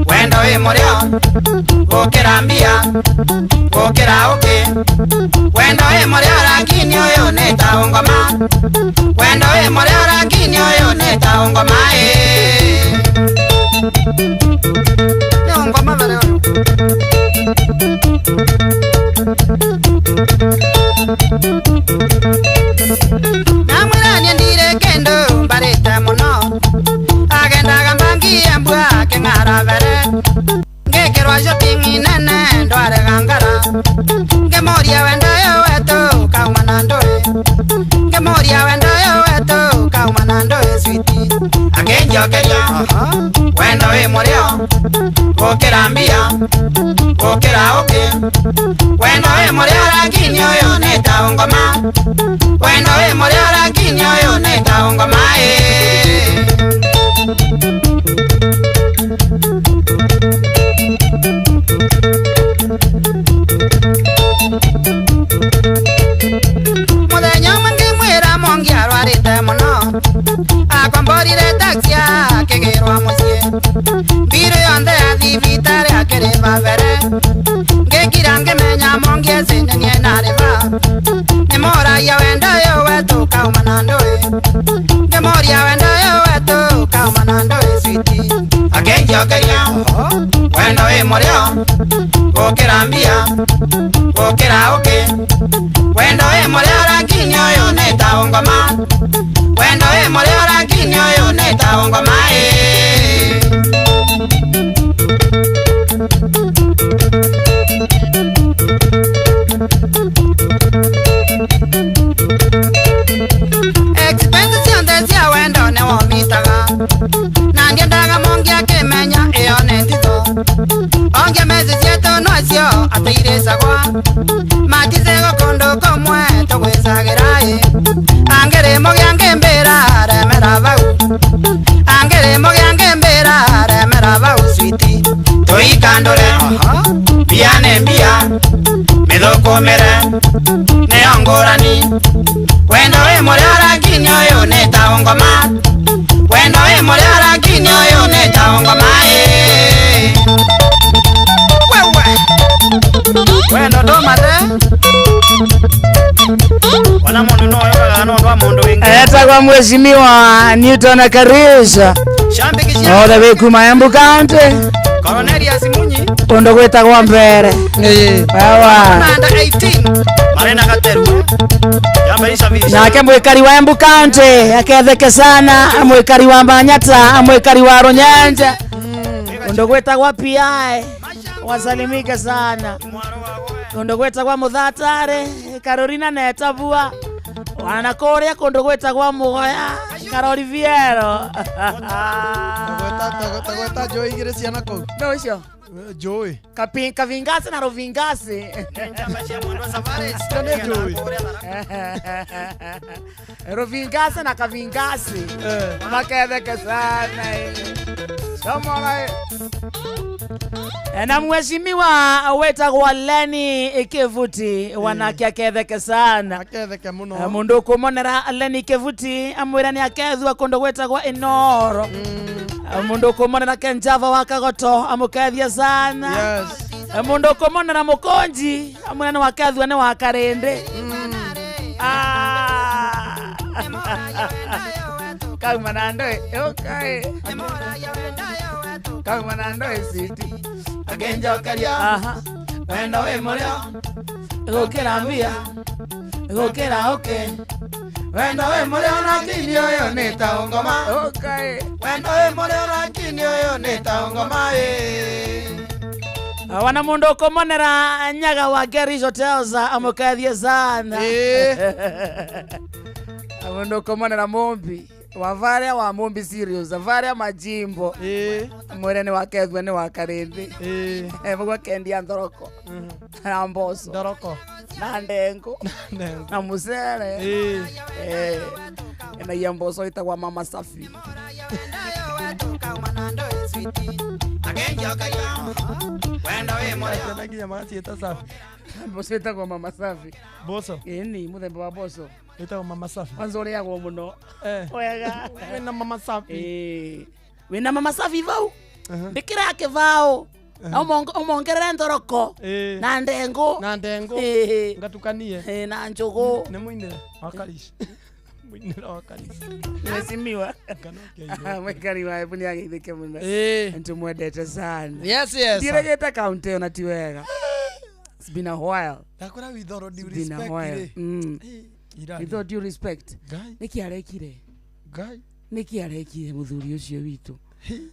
wendo wĩ mũrĩo gũkĩra mbia gũkĩra ũkĩ wendo wĩ mũrĩo lakini ũyũ nĩ ta ũngoma wendo wĩ mũrĩo lakini ũyũ nĩ ta ũngoma ĩ nĩ ũngoma mbere ũyũ Namwĩra niĩ ndirĩ kĩndũ mbarĩte mũno agendaga mbangie mbua akĩng'ara mbere ngĩkĩrwo shopping nene ndwarega ngara ngĩmũria wendo ũyũ wetũ kauma na ndũĩ ngĩmũria wendo ũyũ wetũ kauma na ndũĩ switi akĩnjokeria wendo wĩ mũrĩo gũkĩra mbia gũkĩra ũkĩ wendo wĩ mũrĩo lakini ũyũ nĩ ta ũngoma wendo wĩ mũrĩo lakini ũyũ nĩ ta ũngoma ĩ Mũthenya ũmwe ngĩmwĩra Mongi arwarĩte mũno akomborire taxi akĩgĩrwo mũciĩ mbirũ yonthe ya thibitarĩ akĩrĩba mbere ngĩkira ngĩmenya Mongi eci nĩ niĩ ndarĩba nĩ mũragia wendo ũyũ wetũ kauma na ndũĩ ngĩmũria wendo ũyũ wetũ kauma na ndũĩ switi akĩnjokeria wendo wĩ mũrĩo gũkĩra mbia gũkĩra ũkĩ wendo wĩ mũrĩo lakini ũyũ nĩ ta ũngoma wendo wĩ mũrĩo lakini ũyũ nĩ ta ũngoma ĩ Expenses ciothe cia wendo nĩ womitaga na ndiendaga Mongi akĩmenya ĩyo nĩ ntitho onge meci cietũ nocio atĩirĩcagwa maticego kũndũ kũmwe tũgwĩcagĩra ĩ angĩrĩ mũgĩa ngĩmbĩra remera bau angĩrĩ mũgĩa ngĩmbĩra remera bau switi tũikandũre mbia nĩ mbia mĩthũkũmĩre nĩyo ngũrani wendo wĩ mũrĩo lakini ũyũ nĩ ta ũngoma wendo wĩ mũrĩo lakini ũyũ nĩ ta ũngoma ĩ wewe wendo ndũmathe ona mundu no yogaga no ndwa mundu wingi Etagwa Mheshimiwa Newton Karisha all the way kuma Embu County Cornelius Munyi kundu gwitagwo Mbere wewa Commander 18 Marena Gateru nake mwikari wa Embu County aketheke sana mwikari wa Manyata mwikari wa Runyenje kundu gwitagwa PI wasalimike sana kundu gwitagwa Muthatare Carolina Netabua wana kuria kundu gwitagwa Mugoya Karoli Viero. Ta njũĩ igĩrĩ ciana kũu. No icio. Njũĩ. Kavingasi na Ruvingasi. Nĩ njũĩ. Ruvingasi na Kavingasi. Maketheke sana. Somola. Na mheshimiwa wetagwo Lenny Kivuti wanake aketheke sana. Aketheke muno. Mundu kumonera Lenny Kivuti amwira ni akethwa kundu gwetagwo Inoro. Mundu kumonera Kenjava wa Kagoto amukethia sana. Yes. Mundu kumonera Mukonji amwira ni wakethwa ni wa Karindi. Ah. Kauma na ndoe. Okay. Kauma na ndoe city. Agenjokeria. Aha. Wendo wi murio. Gukira mbia. Gukira uki. Wendo wi murio lakini uyu ni ta ngoma. Okay. Wendo wi murio lakini uyu ni ta ngoma. Wana mundu kumonera nyaga wa Gary Hotels amukethie sana. Mundu kumonera Mumbi. Wavaria wa Mumbi serious, wavaria majimbo. Mwere ni wakethwe ni wa Karindi. Mugwa kendia nthoroko. Na mboco. Nthoroko. Na ndengu. Na mucere. Na iya mboco itagwa Mama Safi. Mboco itagwa Mama Safi. Mboco? Ĩni, muthemba wa mboco. Itagwo Mama Safi. Kwanza ũrĩagwo mũno. Wega. Wĩna Mama Safi. Wĩna Mama Safi vau. Mbikĩra kĩbaũ. Na ũmongerere nthoroko. Na ndengu. Na ndengu. Ngatukanie. Na njũgũ. Nĩ mũinĩre wa Karish. Mũinĩre wa Karish. Mheshimiwa. Mwikari wa Embu nĩageithĩke mũno. Nĩtũmwendete sana. Yes, yes. Ndiregete kaunti ĩyo na ti wega. It's been a while. Ndakora with all due It's been a respect while. rĩ. With all due respect. Ngai. Nĩkĩ arekire? Ngai. Nĩkĩ arekire mũthuri ũcio witũ?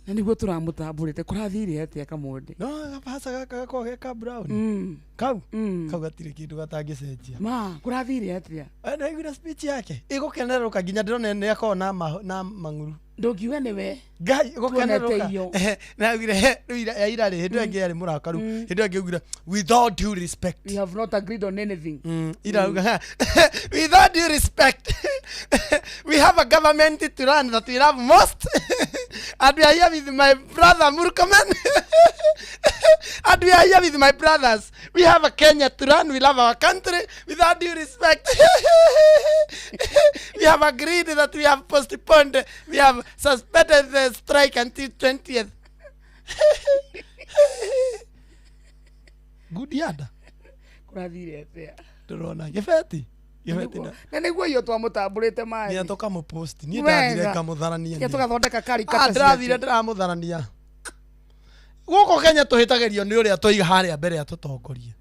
Na nĩguo tũramũtambũrĩte kũrathire atĩa Kamonde? No gabaca gaka gakoragwo ge ka brown. Kau. Kau gatirĩ kĩndũ gatangĩcenjia. Ma, kũrathire atĩa? Ndaiguire speech yake. Ĩgũkenerũka nginya ndĩrona nĩ akoragwo na mang'uru. Ndũngiuga nĩwe. Ngai gũkenerũka. Tuonete iyo. Na augire rĩu ya ira rĩ hĩndĩ ĩyo ĩngĩ yarĩ mũrakaru. Hĩndĩ ĩyo ĩngĩ augire with all due respect. We have not agreed on anything. Ira auga with all due respect we have a government to run that we love most and we are here with my brother Murkomen and we are here with my brothers. We have a Kenya to run. We love our country. With all due respect we have agreed that we have postponed, we have suspended the strike until 20th. Good yada. Kũrathire atĩa? Ndĩrona gĩbeti. Gĩbeti na Na nĩguo iyo twamũtambũrĩte maĩ. Nĩ tũkamũpost. Niĩ ndathire ngamũtharania. Nĩ tũgathondeka karika. Ah, ndĩrathire ndĩramũtharania. Gũkũ Kenya tũhĩtagĩrio nĩ ũrĩa tũiga harĩa mbere ya tũtongorie.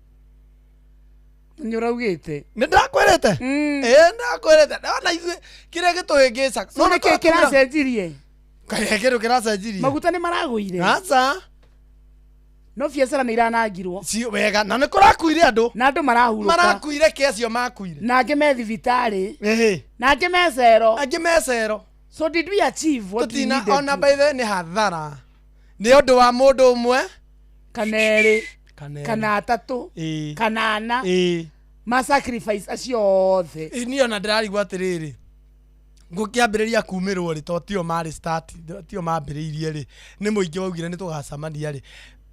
Nĩ ũraugĩte. Nĩ ndakwĩrĩte. Ĩĩ ndakwĩrĩte. Ndona ithuĩ kĩrĩa gĩtũhĩngĩcaga. No nĩkĩ kĩracenjirie? Kĩrĩa kĩndũ kĩracenjirie? Maguta nĩ maragũire. Aca. No biacara nĩ iranangirwo. Ci wega na nĩ kũrakuire andũ. Na andũ marahurũka. Marakuire kĩ acio makuire. Na angĩ me thibitarĩ. Ĩhĩ. Na angĩ me cero. Angĩ me cero. So did we achieve what we needed? Ona by the way nĩ hathara. Nĩ ũndũ wa mũndũ ũmwe. Kana erĩ. Kana atatũ. Kana ana. Ma sacrifice acio othe. Niĩ ona ndĩrarigwo atĩrĩrĩ. Ngũkĩambĩrĩria kumĩrwo rĩ to tio marĩ start tio mambĩrĩirie rĩ nĩ mũingĩ waugire nĩ tũgacemania rĩ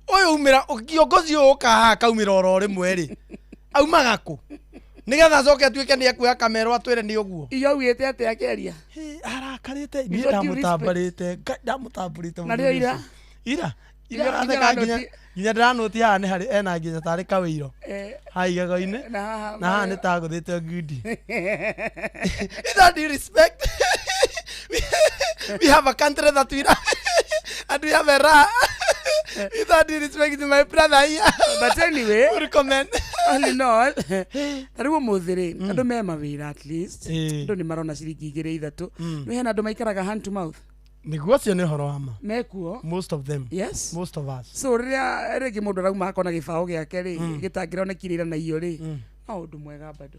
ũyũ umĩra kiongozi ũyũ ũka haha akaumĩra oro rĩmwe rĩ aumaga kũ nĩgetha acoke atuĩke nĩ ekuoya kamerwo atwĩre nĩ ũguo. Iyo augĩte atĩa akĩaria? Arakarĩte niĩ ndamũtambarĩte ndamũtambũrĩte. Na rĩo ira? Ira ira aratheka nginya ndĩranũti haha nĩ harĩ ena nginya tarĩ kawĩiro haha igego-inĩ na haha nĩ tagũthĩte ngundi. With all due respect we have a country that we love and we have a ra. With all due respect to my brother here. But anyway, recommend. All in all, tarĩu ũmũthĩ rĩ andũ me mawĩra at least andũ nĩ marona ciringi igĩrĩ ithatũ. Nĩ hena andũ maikaraga hand to mouth. Nĩguo ũcio nĩ ũhoro wa ma. Mekuo. Most of them. Yes. Most of us. So rĩrĩa rĩngĩ mũndũ arauma akona gĩbaũ gĩake rĩ gĩtangĩronekire ira na iyo rĩ no ũndũ mwega bado.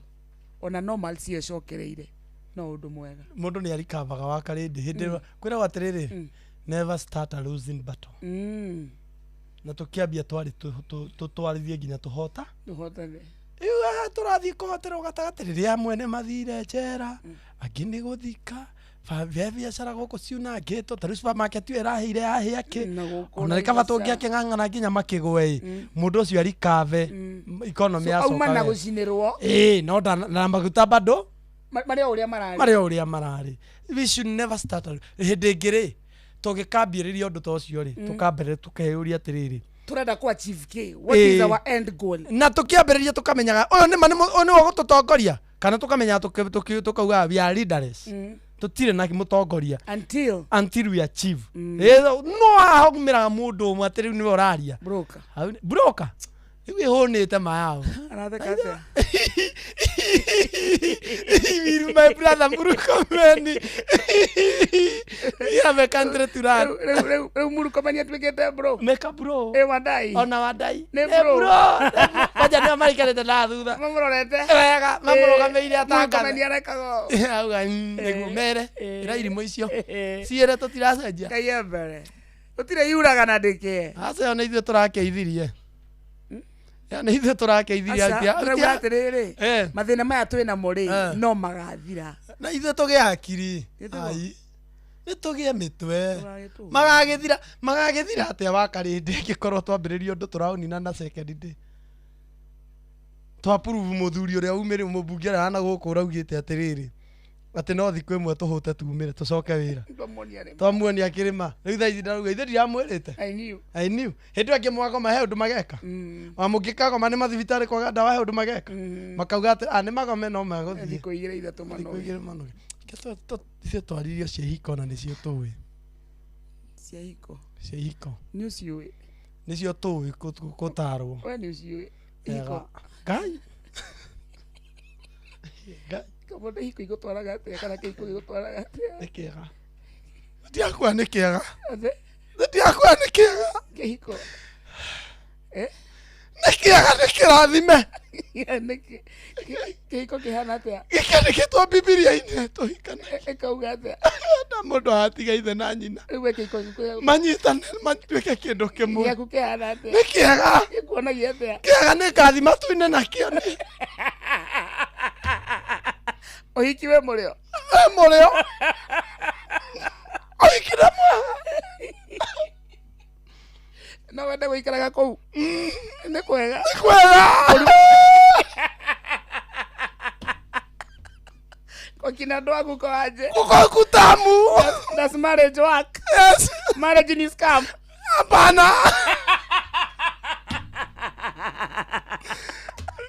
Ona normal cio ĩcokereire no ũndũ mwega. Mũndũ nĩ arikavaga wa karĩndĩ hĩndĩ ĩyo kwĩragwo atĩrĩrĩ Never start a losing battle. Na tũkĩambia twarĩ tũtwarithie nginya tũhota. Tũhotane. Rĩu haha tũrathiĩ kũhoterwo gatagatĩ rĩrĩa mwene mathire njera, angĩ nĩ gũthika, be biacara gũkũ ciunangĩtwo, ta rĩu supermarket ĩyo ĩrahĩire yahĩa kĩ. Ona nĩ kaba tũngĩakĩng'ang'ana nginya makĩgwe ĩ, mũndũ ũcio arikave, economy So, yacoka auma na wega. gũcinĩrwo. Ĩĩ, no na maguta bado Marĩ o ũrĩa mararĩ. marĩ o ũrĩa mararĩ. We should never start hĩndĩ ĩngĩ rĩ, tũngĩkambĩrĩria ũndũ ta ũcio rĩ, tũkambĩrĩria tũkeyũria atĩrĩrĩ, Tũrenda ku achieve kĩ? What is our end goal? Na tũkĩambĩrĩria tũkamenyaga ũyũ nĩma ũyũ nĩwe ũgũtũtongoria, kana tũkamenyaga tũkauga we are leaderless. Tũtirĩ na mũtongoria until we achieve. No haha aumĩraga mũndũ ũmwe atĩ rĩu nĩwe ũraria. Broker. Hau broker. Rĩu ĩhũnĩte mayao. Aratheka atĩa? Will my brother Murkomen. We have a country to run. Rĩu Murkomen atuĩkĩte bro. Meka bro. Ĩ Wadai. Ona Wadai. Nĩ Nĩ bro. bro. Kwanja nĩo maikarĩte na thutha. Mamũrorete. Wega, mamũrũgamĩire atangathe. Murkomen arekaga ũũ. Auga, nĩguo mere. Ĩra irimũ icio. Ciĩre tũtiracenjia. Ngai e mbere. Gũtirĩ yuraga na ndĩkĩe. Aca ĩyo nĩ ithuĩ tũrakeithirie. Ĩyo nĩ ithuĩ tũrakeithirie Aca, atia. tũrauga atĩrĩrĩ, mathĩna maya twĩ namo rĩ, no magathira. Na ithuĩ tũgĩe hakiri. Ai. Nĩ tũgĩe mĩtwe. Magagĩthira, magagĩthira atĩa wakarĩndĩ angĩkorwo twambĩrĩria ũndũ tũraũnina na second day. Twaprove mũthuri ũrĩa umĩre mũmbunge ũrĩa hana gũkũ ũraugĩte atĩrĩrĩ, atĩ no thikũ ĩmwe tũhũte tumĩre tũcoke wĩra. Twamuonia rĩma. Twamuonia kĩrĩma. Rĩu thaa ici ndarauga ithuĩ ndiramwĩrĩte. I knew. I knew. Hĩndĩ ĩyo angĩ mwagoma he ũndũ mageka. Wa mũngĩkagoma nĩ mathibitarĩ kwaga ndawa he ũndũ mageka. Makauga atĩ nĩ magome no megũthiĩ. Thikũ igĩrĩ ithatũ Thikũ manoge. igĩrĩ manoge. Reke ithuĩ twaririo cia ihiko na nĩcio tũĩ. Cia ihiko. Cia ihiko. Nĩ ũciũĩ. Nĩcio tũĩ gũtarwo. We nĩ ũciũĩ. Wega. Ihiko. Ngai. Ngai. Kamũndũ ihiko igũtwaraga atĩa kana kĩhiko gĩgũtwaraga atĩa? Nĩ kĩega. Ndiakua nĩ kĩega. Atĩ? Ndiakua nĩ kĩega. Kĩhiko. Nĩ kĩega nĩ kĩrathime. Nĩkĩ? Kĩhiko kĩhana atĩa? Gĩkĩandĩkĩtwo Bibilia-inĩ tũhikane. Ĩkauga atĩa? Na mũndũ agatiga ithe na nyina. Rĩu we kĩhiko gĩaku Manyitane matuĩke kĩndũ kĩmwe. gĩaku kĩhana atĩa? Nĩ kĩega. Gĩkuonagia atĩa? Kĩega nĩ ngathima tuine nakĩo nĩ. Ũhiki wĩ mũrĩo? Wĩ mũrĩo. Ũhiki nĩ mwega. No wende gũikaraga kũu? Nĩ kwega. Nĩ kwega. Kokina andũ aku ko aje? Kuko kutamu. Does marriage work? Yes. Marriage ni scam. Hapana.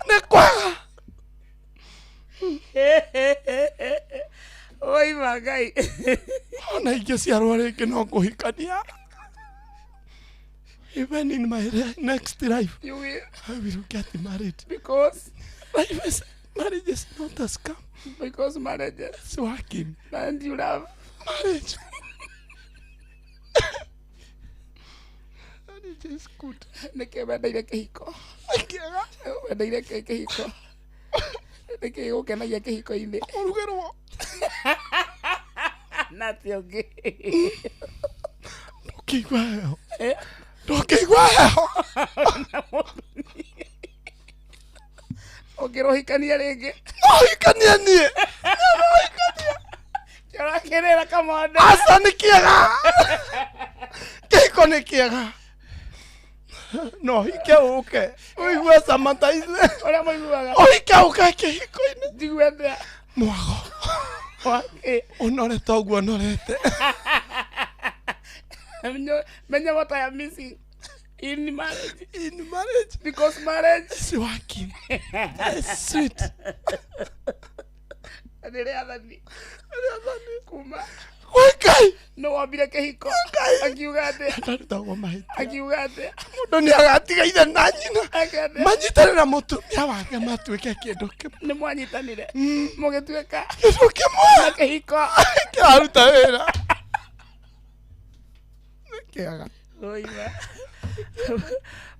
Nĩ kwega. Oi magai. Ona ingĩciarwo rĩngĩ no kũhikania. Even in my next life, You will. I will get married. Because life is, marriage is not a scam. Because marriage is It's working. And you love marriage. Marriage is good. Nĩkĩ wendeire kĩhiko? Nĩ kĩega. Wendeire kĩ kĩhiko? Nĩkĩ gĩgũkenagia kĩhiko-inĩ? Kũrugĩrwo. Na ti ũngĩ. Ndũkĩigua heho. Ndũkĩigua heho. Ũngĩrohikania rĩngĩ. No hikanie niĩ. Kĩrakĩrĩra kamande. Aca nĩ kĩega. Kĩhiko nĩ kĩega. No hike ũke. Ũigue cama ta ici. Ũrĩa mũiguaga. Ũhike ũke kĩhiko-inĩ. Njigue atĩa? Mwago. Wakĩ? Ũnorete ũguo ũnorete. Menya what I am missing in marriage. In marriage. Because marriage is working. It's sweet. Nĩ rĩathani. Kuma. Kwĩ Ngai. No wambire kĩhiko. Akiuga atĩa? Ndarutagwo mahĩtia. Akiuga atĩa? Mũndũ nĩ agatiga ithe na nyina. Ake atĩa? Manyitane na mũtumia wake matuĩke kĩndũ kĩmwe. Nĩ mwanyitanire. Mũgĩtuĩka Kĩndũ kĩmwe. na kĩhiko. Kĩraruta wĩra. Nĩ kĩega. Oima.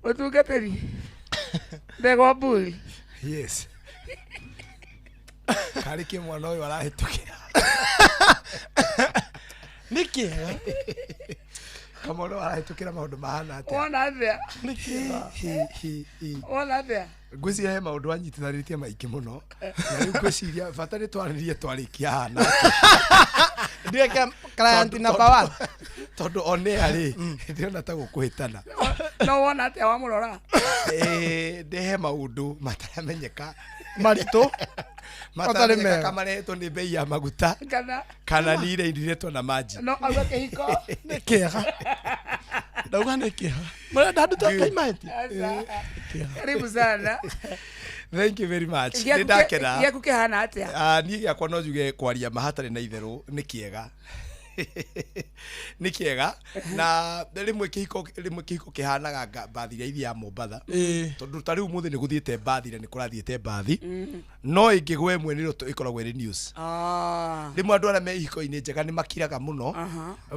Mũtungatĩri. Ndegwa mburi. Yes. Karĩ kĩ mwana ũyũ arahĩtũkĩra. Nĩ kĩega. Kamono arahĩtũkĩra maũndũ mahana atĩa? Wona atĩa? Hi, hi, hi. Wona atĩa? Ngwĩciria he maũndũ anyitithanĩtie maingĩ mũno, na rĩu ngwĩciria bata nĩ twarĩrie twarĩkia hana. Ndiweke client number one. Tondũ onea rĩ, ndĩrona ta gũkũhĩtana. No wona atĩa wamũrora? Ĩĩ, ndehe maũndũ mataramenyeka maritũ mataramenyeka mega. kamarehetwo nĩ bei ya maguta kana kana nĩ iria iriretwo na maji. No auga kĩhiko nĩ kĩega, ndauga nĩ kĩega, mũrenda nduta kaimahĩtia. Aca. Karibu sana. Thank you very much. Gĩaku nĩ ndakena. Gĩaku kĩhana atĩa? Ah, niĩ gĩakwa no njuge kwaria ma hatarĩ na itherũ nĩ kĩega, nĩ kĩega, na rĩmwe kĩhiko kĩhanaga mbathi iria ithiaga Mombatha, tondũ ta rĩu mũthĩ nĩ gũthiĩte mbathi na nĩ kũrathiĩte mbathi, no ĩngĩgwa ĩmwe nĩrĩo ĩkoragwo ĩrĩ news. Rĩmwe andũ arĩa me ihiko-inĩ njega nĩ makiraga mũno,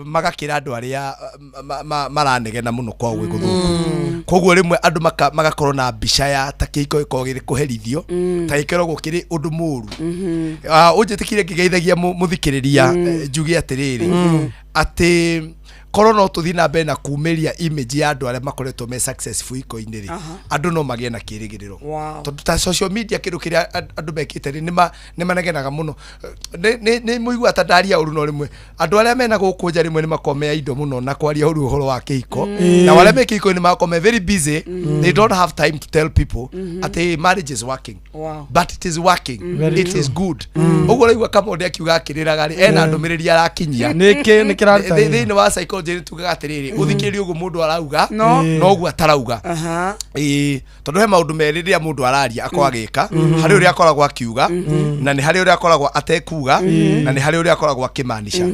magakĩra andũ arĩa maranegena mũno kwao gwĩ gũthũku. Koguo rĩmwe andũ magakorwo na mbica ya ta kĩhiko gĩkoragwo gĩrĩ kũherithio, ta gĩkoragwo kĩrĩ ũndũ mũru. Ah, ũnjĩtĩkire ngĩgeithagia mũthikĩrĩria, njuge atĩrĩrĩ, atĩ korwo no tũthiĩ na mbere na kumĩria image ya andũ arĩa makoretwo me successful iko-inĩ rĩ, andũ no magĩe na kĩrĩgĩrĩro, tondũ ta social media kĩndũ kĩrĩa andũ mekĩte rĩ, nĩ manegenaga mũno. Nĩ mũigua ta ndaria ũru, no rĩmwe andũ arĩa mena gũkũ nja rĩmwe nĩ makoragwo me indo mũno na kwaria ũru ũhoro wa kĩhiko, na arĩa me kĩhiko-inĩ makoragwo me very busy. They don't have time to tell people atĩ marriage is working. But it is working. Very It is good. Ũguo ũraigua Kamonde akiuga akĩrĩraga rĩ, ena ndũmĩrĩri arakinyia. Nĩ kĩraruta wĩra. Thĩinĩ wa psychology nĩ tugaga atĩrĩrĩ, ũthikĩrĩrie ũguo mũndũ arauga No. noguo atarauga. Ĩĩ, tondũ he maũndũ merĩ rĩrĩa mũndũ araria akoragwo agĩka: harĩ ũrĩa akoragwo akiuga, na nĩ harĩ ũrĩa akoragwo atekuga, na nĩ harĩ ũrĩa akoragwo akĩmanisha.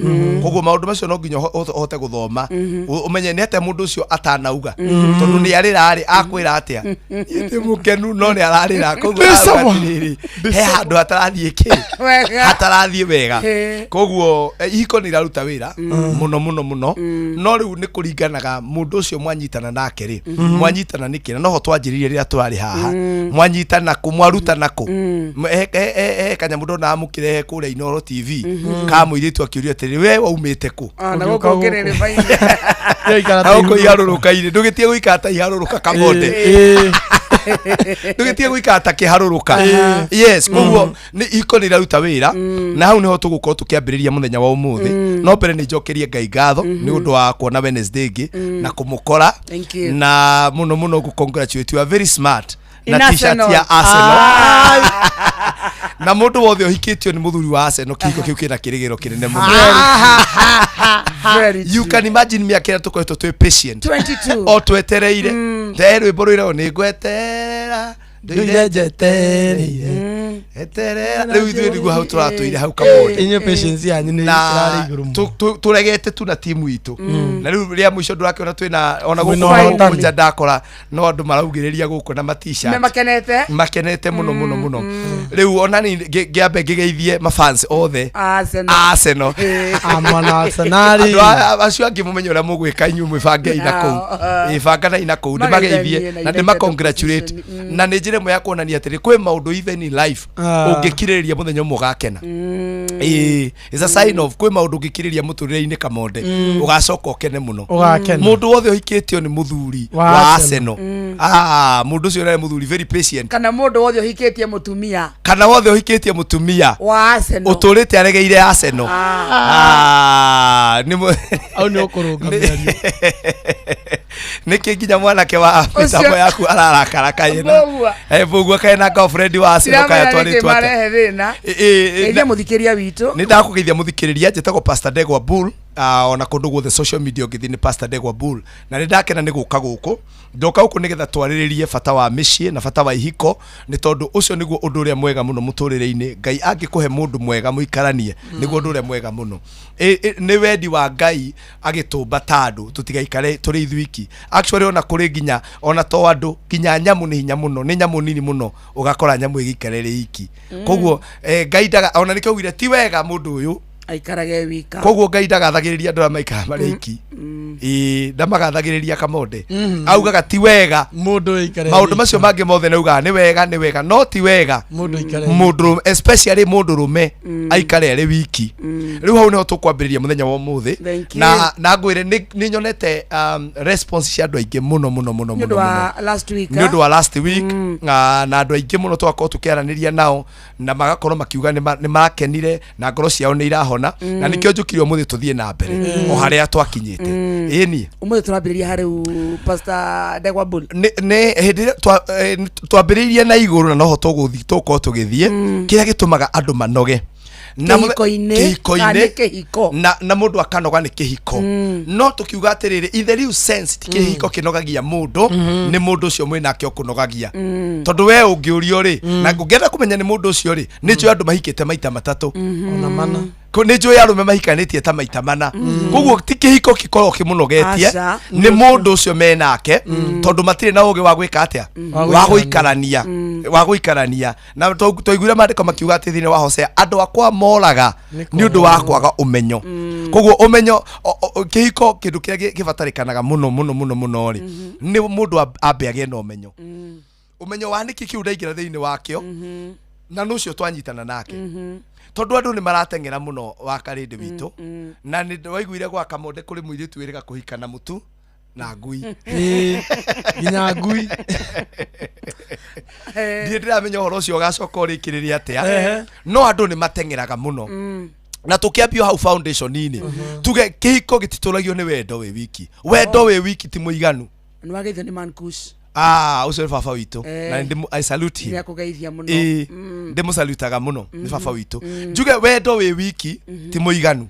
Koguo maũndũ macio no nginya ũhote gũthoma, ũmenye nĩ atĩa mũndũ ũcio atanauga, tondũ nĩ arĩra rĩ, akwĩra atĩa, "Niĩ ndĩ mũkenu," no nĩ ararĩra. Koguo Ndĩ arauga sawa. atĩrĩrĩ, he handũ hatarathiĩ kĩ Wega. hatarathiĩ wega. Koguo ihiko nĩ iraruta wĩra mũno mũno mũno, no rĩu nĩ kũringanaga mũndũ ũcio mwanyitana nake rĩ, mwanyitana nĩkĩ, na noho twanjĩrĩirie rĩrĩa twarĩ haha, mwanyitana kũ, mwarutana kũ. He kanyamũ ndonaga mũkĩrehe kũrĩa Inoro TV ka mũirĩtu akĩũrio atĩrĩ, "We waumĩte kũ?" Ah, na gũkũ kĩrĩrĩba-inĩ. Na gũkũ iharũrũka-inĩ, ndũgĩtige gũikara ta iharũrũka, Kamonde, ndũgĩtige gũikara ta kĩharũrũka. Yes, koguo nĩ iko nĩ iraruta wĩra, na hau nĩho tũgũkorwo tũkĩambĩrĩria mũthenya wa ũmũthĩ. No mbere nĩ njokerie Ngai ngatho nĩ ũndũ wa kuona Wednesday ĩngĩ na kũmũkora. Thank you. Na mũno mũno ngũ congratulate, you are very smart In na t-shirt Arsenal. ya Arsenal, na mũndũ wothe ũhikĩtio nĩ mũthuri wa Arsenal, kĩhiko kĩu kĩna kĩrĩgĩro kĩnene mũno. Very You can imagine mĩaka ĩrĩa tũkoretwo twĩ patient, 22. o twetereire te rwĩmbo rũiragwo nĩ ngweterera Ndũire njetereire. Eterera. Rĩu ithuĩ nĩguo hau tũratũire hau, Kamonde. Inyuĩ patience yanyu nĩ Na ĩrarĩ igũrũ mũno. Tũregete tu na timu itũ, na rĩu rĩa mũico ndũrakĩona twĩna ona Mwĩna gũkũ ũhotani. nja ndakora no andũ maraugĩrĩria gũkũ na ma t-shirt. Nĩ makenete. Makenete mũno mũno mũno. Rĩu ona ni ngĩambe ngĩgeithie mafans othe Arsenal. Arsenal. Amana Arsenal. Andũ acio angĩ mũmenye ũrĩa mũgwĩka inyuĩ, mwĩbangei na kũu. Ĩbanganai na kũu, Mageithanie ndĩmageithie na na United ndĩmacongratulate, na nĩ njĩra ĩmwe ya kuonania atĩrĩ, kwĩ maũndũ even in life ũngĩkirĩrĩria mũthenya ũmwe ũgakena. Ĩĩ, is a sign of kwĩ maũndũ ũngĩkirĩrĩria mũtũrĩre-inĩ, Kamonde, ũgacoka ũkene mũno. Ũgakena. Mũndũ wothe ũhikĩtio nĩ mũthuri Wa wa Arsenal. Arsenal, ah, mũndũ ũcio nĩ mũthuri very patient. Kana mũndũ wothe ũhikĩtie mũtumia Kana wothe ũhikĩtie mũtumia wa Arsenal. ũtũrĩte aregeire Arsenal. Ah, nĩ Au nĩ ũkũrũnga mĩario. Nĩkĩ nginya mwanake wa mĩtambo yaku ararakara kayena? Mbũgua. Mbũgua kayena girlfriend wa Arsenal kaya Ndiramenya nĩkĩ twarĩtwo atĩa? marehe thĩna. Ĩ, Geithia mũthikĩria witũ. Nĩ ndakũgeithia mũthikĩrĩria, njĩtagwo Pastor Ndegwa Bull. Ona kũndũ guothe social media ũngĩthiĩ nĩ Pastor Ndegwa Bull, na nĩ ndakena nĩ gũka gũkũ. Ndoka gũkũ nĩgetha twarĩrĩrie bata wa mĩciĩ na bata wa ihiko, nĩ tondũ ũcio nĩguo ũndũ ũrĩa mwega mũno mũtũrĩre-inĩ. Ngai angĩkũhe mũndũ mwega mũikaranie, nĩguo ũndũ ũrĩa mwega mũno. Nĩ wendi wa Ngai agĩtũmba ta andũ tũtigaikare tũrĩ ithuiki. Actually, ona kũrĩ nginya ona to andũ, nginya nyamũ nĩ hinya mũno, nĩ nyamũ nini mũno ũgakora nyamũ ĩgĩikara ĩrĩ iki. Koguo Ngai ndaga ona nĩkĩo augire ti wega mũndũ ũyũ Aikarage wika. Koguo Ngai ndagathagĩrĩria andũ arĩa maikaraga marĩ aiki. Ĩĩ, ndamagathagĩrĩria kamonde. Augaga ti wega Mũndũ aikare maũndũ macio mangĩ mothe naugaga nĩ wega, nĩ wega, no ti wega Mũndũ aikare mũndũ, especially mũndũ rũme, aikare arĩ wiki. Rĩu hau nĩho tũkwambĩrĩria mũthenya wa ũmũthĩ. Thank you. Na ngwĩre nĩ nyonete response cia andũ aingĩ mũno mũno mũno Nĩ ũndũ mũno wa mũno last week. Nĩ ũndũ wa last week, na andũ aingĩ mũno twakorwo tũkĩaranĩria nao na magakorwo makiuga nĩ makenire na ngoro ciao nĩ irahona, na nĩkĩo njũkire ũmũthĩ tũthiĩ na mbere o harĩa twakinyĩte. Ĩni. Ũmũthĩ tũrambĩrĩria harĩ Pastor Ndegwa Bull. Nĩ hĩndĩ ĩrĩa twambĩrĩirie na igũrũ na noho tũgũthiĩ, tũgũkorwo tũgĩthiĩ kĩrĩa gĩtũmaga andũ manoge Na Kĩhiko-inĩ, kĩhiko-inĩ, kana nĩ kĩhiko. Na mũndũ akanoga nĩ kĩhiko, no tũkiuga atĩrĩrĩ, in the real sense ti kĩhiko kĩnogagia mũndũ, nĩ mũndũ ũcio mwĩnake ũkũnogagia, tondũ we ũngĩũrio rĩ, na ũngĩenda kũmenya nĩ mũndũ ũcio rĩ, nĩ njũĩ andũ mahikĩte maita matatũ. Ona mana. Nĩ njũĩ arũme mahikanĩtie ta maita mana. Koguo ti kĩhiko kĩkoragwo kĩmũnogetie, Aca. nĩ mũndũ ũcio menake, tondũ matirĩ na ũgĩ wa gwĩka atĩa, wa gũikarania, wa gũikarania. Na twaiguire maandĩko makiuga atĩ thĩinĩ wa Hosea, andũ akwa moraga nĩ ũndũ wa kwaga ũmenyo. Koguo ũmenyo, kĩhiko kĩndũ kĩrĩa kĩbatarĩkanaga mũno mũno mũno mũno rĩ, nĩ mũndũ ambe agĩe na ũmenyo, ũmenyo wa nĩkĩ kĩu ndaingĩra thĩinĩ wakĩo, na nũ ũcio twanyitana nake, tondũ andũ nĩ marateng'era mũno wa karĩndĩ witũ. Na nĩ waiguire gwa kamonde kũrĩ mũirĩtu wĩrĩga kũhika na mũtu na ngui. Ĩĩ, nginya ngui. Ndiĩ ndĩramenya ũhoro ũcio ũgacoka ũrĩkĩrĩria atĩa, Ehe. no andũ nĩ mateng'eraga mũno. Na tũkĩambio hau foundation-inĩ, tuge kĩhiko gĩtitũragio nĩ wendo wĩ wiki. Wendo wĩ wiki ti mũiganu. Nĩ wageithio nĩ Mankush. Ah, ũcio nĩ baba witũ. Na I salute him. Nĩ akũgeithia mũno. Ĩĩ, ndĩmũsalutaga mũno, nĩ baba witũ. Njuge wendo wĩ wiki ti mũiganu.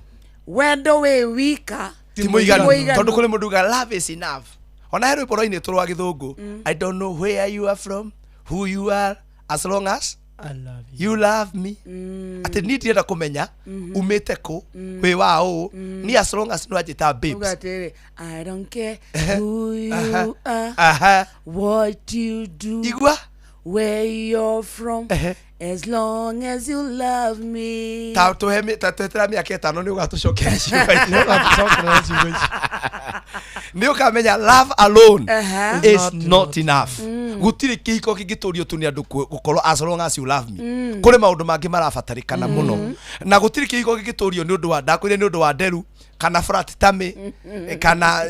Wendo wĩ wika Ti mũiganu, tondũ kũrĩ mũndũ ugaga love is enough. Ona he rwĩmbo rwainĩtwo rwa gĩthũngũ, "I don't know where you are from, who you are, as long as I love you." you love me. Atĩ niĩ ndirenda kũmenya umĩte kũ, wĩ wa ũũ, niĩ as long as nĩwanjĩta Uga babes. atĩrĩ, "I don't care who you are, what you do, Igua. where you're from, as long as you love me." Ta tũhe ta twetera mĩaka 5 nĩ ũgatũcokera ciugo ici. Nĩ ũgatũcokerera ciugo ici. Nĩ ũkamenya love alone is not enough. Gũtirĩ kĩhiko kĩngĩtũrio tu nĩ andũ gũkorwo as long as you love me. Kũrĩ maũndũ mangĩ marabatarĩkana mũno, na gũtirĩ kĩhiko kĩngĩtũrio nĩ ũndũ wa, ndakwĩrire, nĩ ũndũ wa nderu kana flat tummy, kana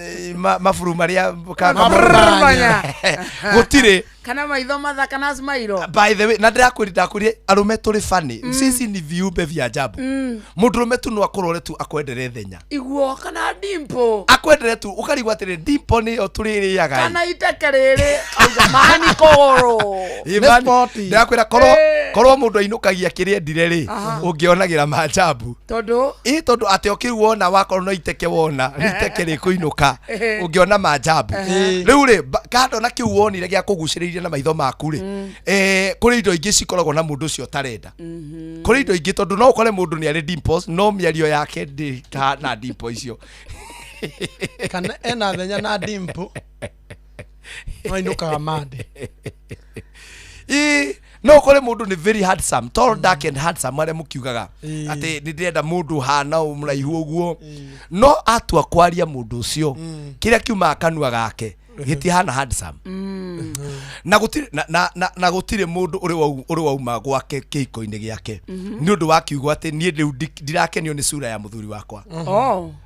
maburu marĩa Maburu. Gũtirĩ. Kana maitho mathaka na smile. By the way, na ndĩrakwĩrire, ndakwĩrire arũme tũrĩ funny. Sisi ni viumbe vya ajabu. Mũndũrũme tu no akũrore tu akwendere thenya. Iguo kana dimple. Akwendere tu ũkarigwo atĩrĩ, dimple nĩyo tũrĩrĩaga ĩ? Kana iteke rĩrĩ auga mani kũgũrũ. Ĩ, mani, ndĩrakwĩra korwo mũndũ ainũkagia kĩrĩa endire rĩ, ũngĩonagĩra manjambu. Tondũ Ĩ, tondũ atĩ o kĩu wona, wakorwo no iteke wona, nĩ iteke rĩkũinũka, ũngĩona manjambu. Rĩu rĩ, kando na kĩu wonire gĩa kũgucĩrĩria na maitho maku rĩ, kũrĩ indo ingĩ cikoragwo na mũndũ ũcio ũtarenda. Kũrĩ indo ingĩ, tondũ no ũkore mũndũ nĩ arĩ dimples, no mĩario yake ndĩ na dimple icio. Kana ena thenya na dimple no ainũkaga mande. Ĩ, no ũkore mũndũ nĩ very handsome, tall, dark and handsome, arĩa mũkiugaga atĩ nĩ ndĩrenda mũndũ hana ũũ mũraihu ũguo, no atua kwaria, mũndũ ũcio kĩrĩa kiumaga kanua gake gĩtihana handsome. Na gũtirĩ na gũtirĩ mũndũ ũrĩ wauma gwake kĩhiko-inĩ gĩake nĩ ũndũ wa kiugo atĩ niĩ rĩu ndirakenio nĩ sura ya mũthuri wakwa.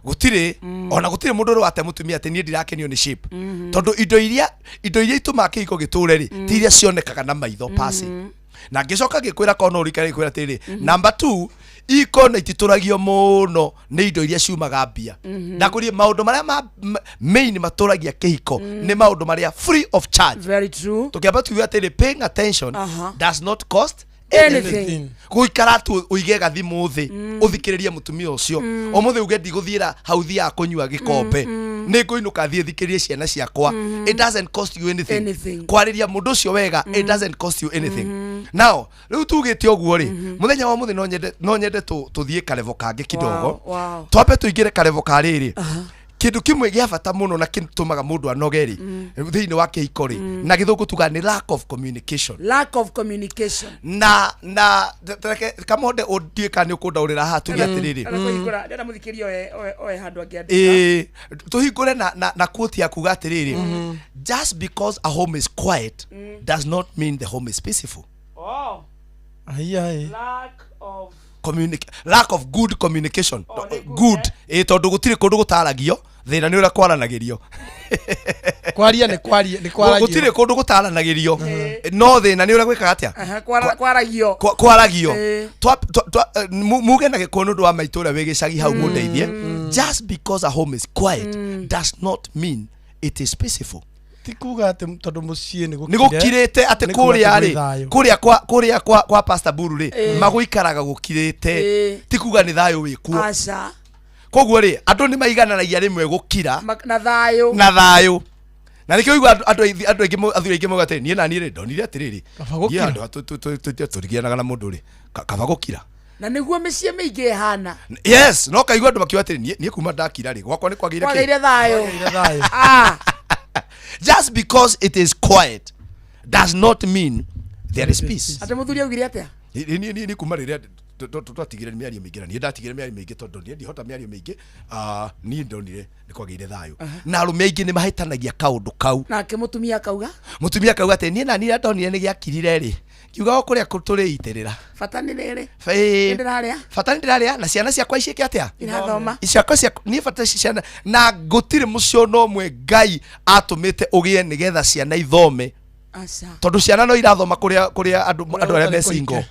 Gũtirĩ. Ona gũtirĩ mũndũ ũrĩ wate mũtumia atĩ niĩ ndirakenio nĩ shape, tondũ indo iria itũmaga kĩhiko gĩtũre rĩ, ti iria cionekaga na maitho pasi. Na ngĩcoka ngĩkwĩra, korwo no ũrikare, ngĩkwĩra atĩrĩrĩ, number 2, iko na ititũragio mũno nĩ indo iria ciumaga mbia. Ndakwĩrire maũndũ marĩa main matũragia kĩhiko nĩ maũndũ marĩa free of charge. Very true. Tũkĩamba tuge atĩrĩ, paying attention does not cost anything. Anything. Gũikara tu ũige gathimũ thĩ, ũthikĩrĩrie mũtumia ũcio. Ũmũthĩ uge ndigũthiĩra hau thiaga kũnyua gĩkombe, nĩ ngũinũka thiĩ thikĩrĩrie ciana ciakwa, it doesn't cost you anything. Anything. Kwarĩria mũndũ ũcio wega, it doesn't cost you anything. Now rĩu tugĩte ũguo rĩ, mũthenya wa mũthĩ no nyende tũthiĩ karevo kangĩ kidogo. Twambe tũingĩre karevo ka rĩrĩ. Kĩndũ kĩmwe gĩa bata mũno na kĩtũmaga mũndũ anoge rĩ, thĩinĩ wa kĩhiko rĩ, na gĩthũngũ tugaga nĩ lack of communication. Lack of communication. Na reke kamonde ũndiĩ kana nĩ ũkũndaũrĩra haha, tuge atĩrĩrĩ. Ndĩrenda kũhingũra, ndĩrenda mũthikĩria oe handũ angĩandĩka. Ĩĩ, tũhingũre na quote ya kuga atĩrĩrĩ, just because a home is quiet does not mean the home is peaceful. Oh. Ai. Lack of Lack of good communication. Good, ĩ, tondũ gũtirĩ kũndũ gũtaragio, thĩna nĩ ũrĩa kwaranagĩrio. Kwaria nĩ kwaria, nĩ kwaragio. Gũtirĩ kũndũ gũtaranagĩrio, no thĩna nĩ ũrĩa gwĩkaga atĩa? Aha, kwaragio. Kwaragio. Muge na gĩkũyũ nĩ ũndũ wa maitũ ũrĩa wĩ gĩcagi hau mũndeithie. Just because a home is quiet does not mean it is peaceful. Ti kuga atĩ tondũ mũciĩ nĩ Nĩ gũkirĩte atĩ nĩ kuga kũrĩa atĩ rĩ gwĩ thayũ. Kũrĩa kwa Pastor Buru rĩ, magũikaraga gũkirĩte, ti kuga nĩ thayũ wĩkuo. Aca. Koguo rĩ, andũ nĩ maigananagia rĩmwe gũkira na thayũ. Na thayũ, na nĩkĩo igua andũ aingĩ athuri aingĩ mauga atĩrĩ, niĩ na niĩ rĩ, ndonire atĩrĩrĩ, Kaba niĩ gũkira. handũ ha tũrigianaga na mũndũ rĩ, kaba gũkira. Na nĩguo mĩciĩ mĩingĩ ĩhana. Yes, no kaigua andũ makiuga atĩrĩ, niĩ kuma ndakira rĩ, gwakwa nĩ kwagĩire kĩ? Kwagĩire thayũ. Kwagĩire thayũ. Ah. Just because it is quiet does not mean there is peace. Atĩ mũthuri augire atĩa? Niĩ kuma rĩrĩa twatigire mĩario mĩingĩ, na niĩ ndatigire mĩario mĩingĩ tondũ niĩ ndihota mĩario mĩingĩ, niĩ ndonire nĩ kwagĩire thayũ, na arũme aingĩ nĩ mahĩtanagia kaũndũ kau. Nake mũtumia akauga? Mũtumia akauga atĩ niĩ na niĩ ndonire nĩ gĩakirire rĩ, ngiuga o kũrĩa tũrĩitĩrĩra. Bata nĩ rĩrĩ. Ĩĩ. Nĩ ndĩrarĩa. Bata nĩ ndĩrarĩa na ciana ciakwa iciĩke atĩa? Irathoma. Ciakwa cia niĩ bata ciana, na gũtirĩ mũciĩ ona ũmwe Ngai atũmĩte ũgĩe nĩgetha ciana ithome. Aca. Tondũ ciana no irathoma kũrĩa andũ arĩa me single.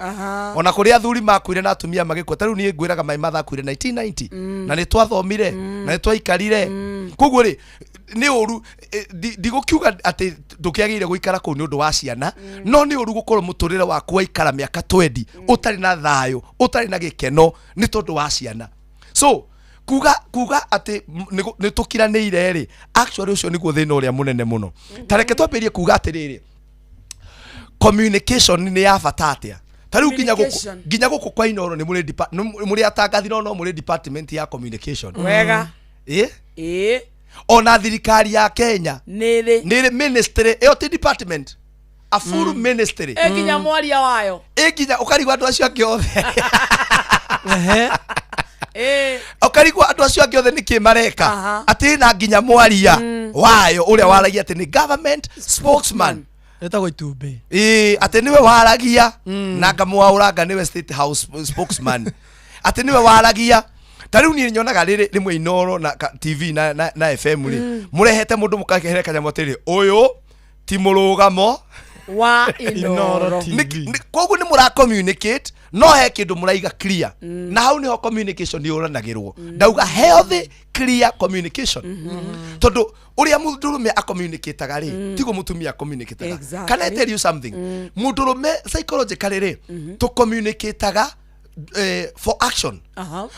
Ona kũrĩa athuri makuire na atumia magĩkua, ta rĩu niĩ ngwĩraga my mother akuire 1990, na nĩ twathomire na nĩ twaikarire. Koguo rĩ, nĩ ũru, ndigũkiuga atĩ ndũkĩagĩrĩire gũikara kũu nĩ ũndũ wa ciana, no nĩ ũru gũkorwo mũtũrĩre waku waikara mĩaka 20 ũtarĩ na thayũ, ũtarĩ na gĩkeno nĩ tondũ wa ciana. So kuga atĩ nĩ tũkiranĩire rĩ, actually ũcio nĩguo thĩna ũrĩa mũnene mũno. Ta reke twambĩrĩrie kuga atĩrĩrĩ, communication nĩ ya bata atĩa? Ta rĩu nginya gũkũ Communication. nginya gũkũ kwa Inooro nĩ mũrĩ nĩ mũrĩ atangathi, no mũrĩ department ya communication. Wega. Ĩ. Ĩ. Ona thirikari ya Kenya nĩ rĩ ministry ĩyo, ti department, a full ministry. Ĩ nginya mwaria wayo. Ĩ nginya ũkarigwo andũ acio angĩ othe. Ĩ. Ũkarigwo andũ acio angĩ othe nĩkĩ mareka. Atĩ na nginya mwaria wayo ũrĩa waragia atĩ nĩ government spokesman. Etagwo itumbĩ. Ĩĩ, atĩ nĩwe waragia, na ngamwaũranga nĩwe State House spokesman, atĩ nĩwe waragia. Ta rĩu niĩ nyonaga rĩrĩ rĩmwe Inooro na TV na FM rĩ, mũrehete mũndũ mũkahere kanyamũ atĩrĩ, ũyũ ti mũrũgamo wa Inooro. Koguo nĩ mũra communicate, no he kĩndũ mũraiga clear, na hau nĩho communication yũranagĩrwo. Ndauga healthy clear communication, tondũ ũrĩa mũndũrũme acommunicataga rĩ, tiguo mũtumia acommunicataga. Can I tell you something? Mũndũrũme psychologically rĩ, tũcommunicataga for action.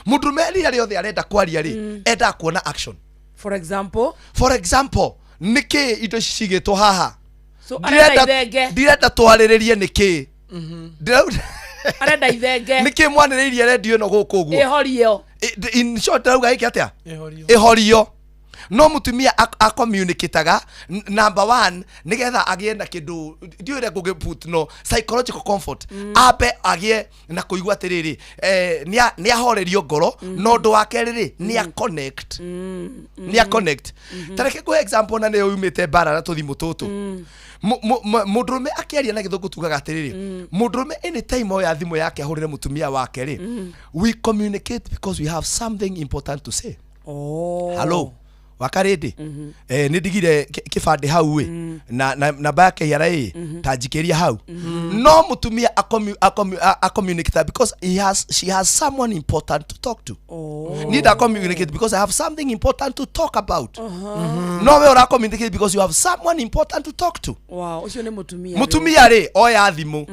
Mũndũrũme rĩrĩa rĩothe arenda kwaria rĩ, endaga kuona action. For example? For example, nĩkĩ indo ici cigĩtwo haha? So arenda ithenge. Ndirenda twarĩrĩrie nĩkĩ. Arenda ithenge. Nĩkĩ mwanĩrĩirie redio ĩno gũkũ ũguo? Ĩhorio. In short, ndĩrauga ĩke atĩa? Ĩhorio. No mũtumia acommunicataga number one nĩgetha agĩe na kĩndũ ndiũĩ ũrĩa ngũgĩput, no psychological comfort, ambe agĩe na kũigua atĩrĩrĩ, nĩ ahorerio ngoro. Na ũndũ wa kerĩ rĩ, nĩ a connect, nĩ a connect. Ta reke ngũhe example, na nĩyo yumĩte mbara na tũthimũ tũtũ. Mũndũrũme akĩaria, na gĩthũngũ tugaga atĩrĩrĩ, mũndũrũme anytime oya thimũ yake ahũrĩre mũtumia wake rĩ, we communicate because we have something important to say. Oh. Hello, wakarĩndĩ, nĩ ndigire kĩbandĩ hau ĩ, na namba ya KRA ta njikĩria hau. No mũtumia acommunicate because he has she has someone important to talk to. Niĩ nda communicate because I have something important to talk about, no we ũra communicate because you have someone important to talk to. Wow, ũcio nĩ mũtumia. Mũtumia rĩ, oya thimũ,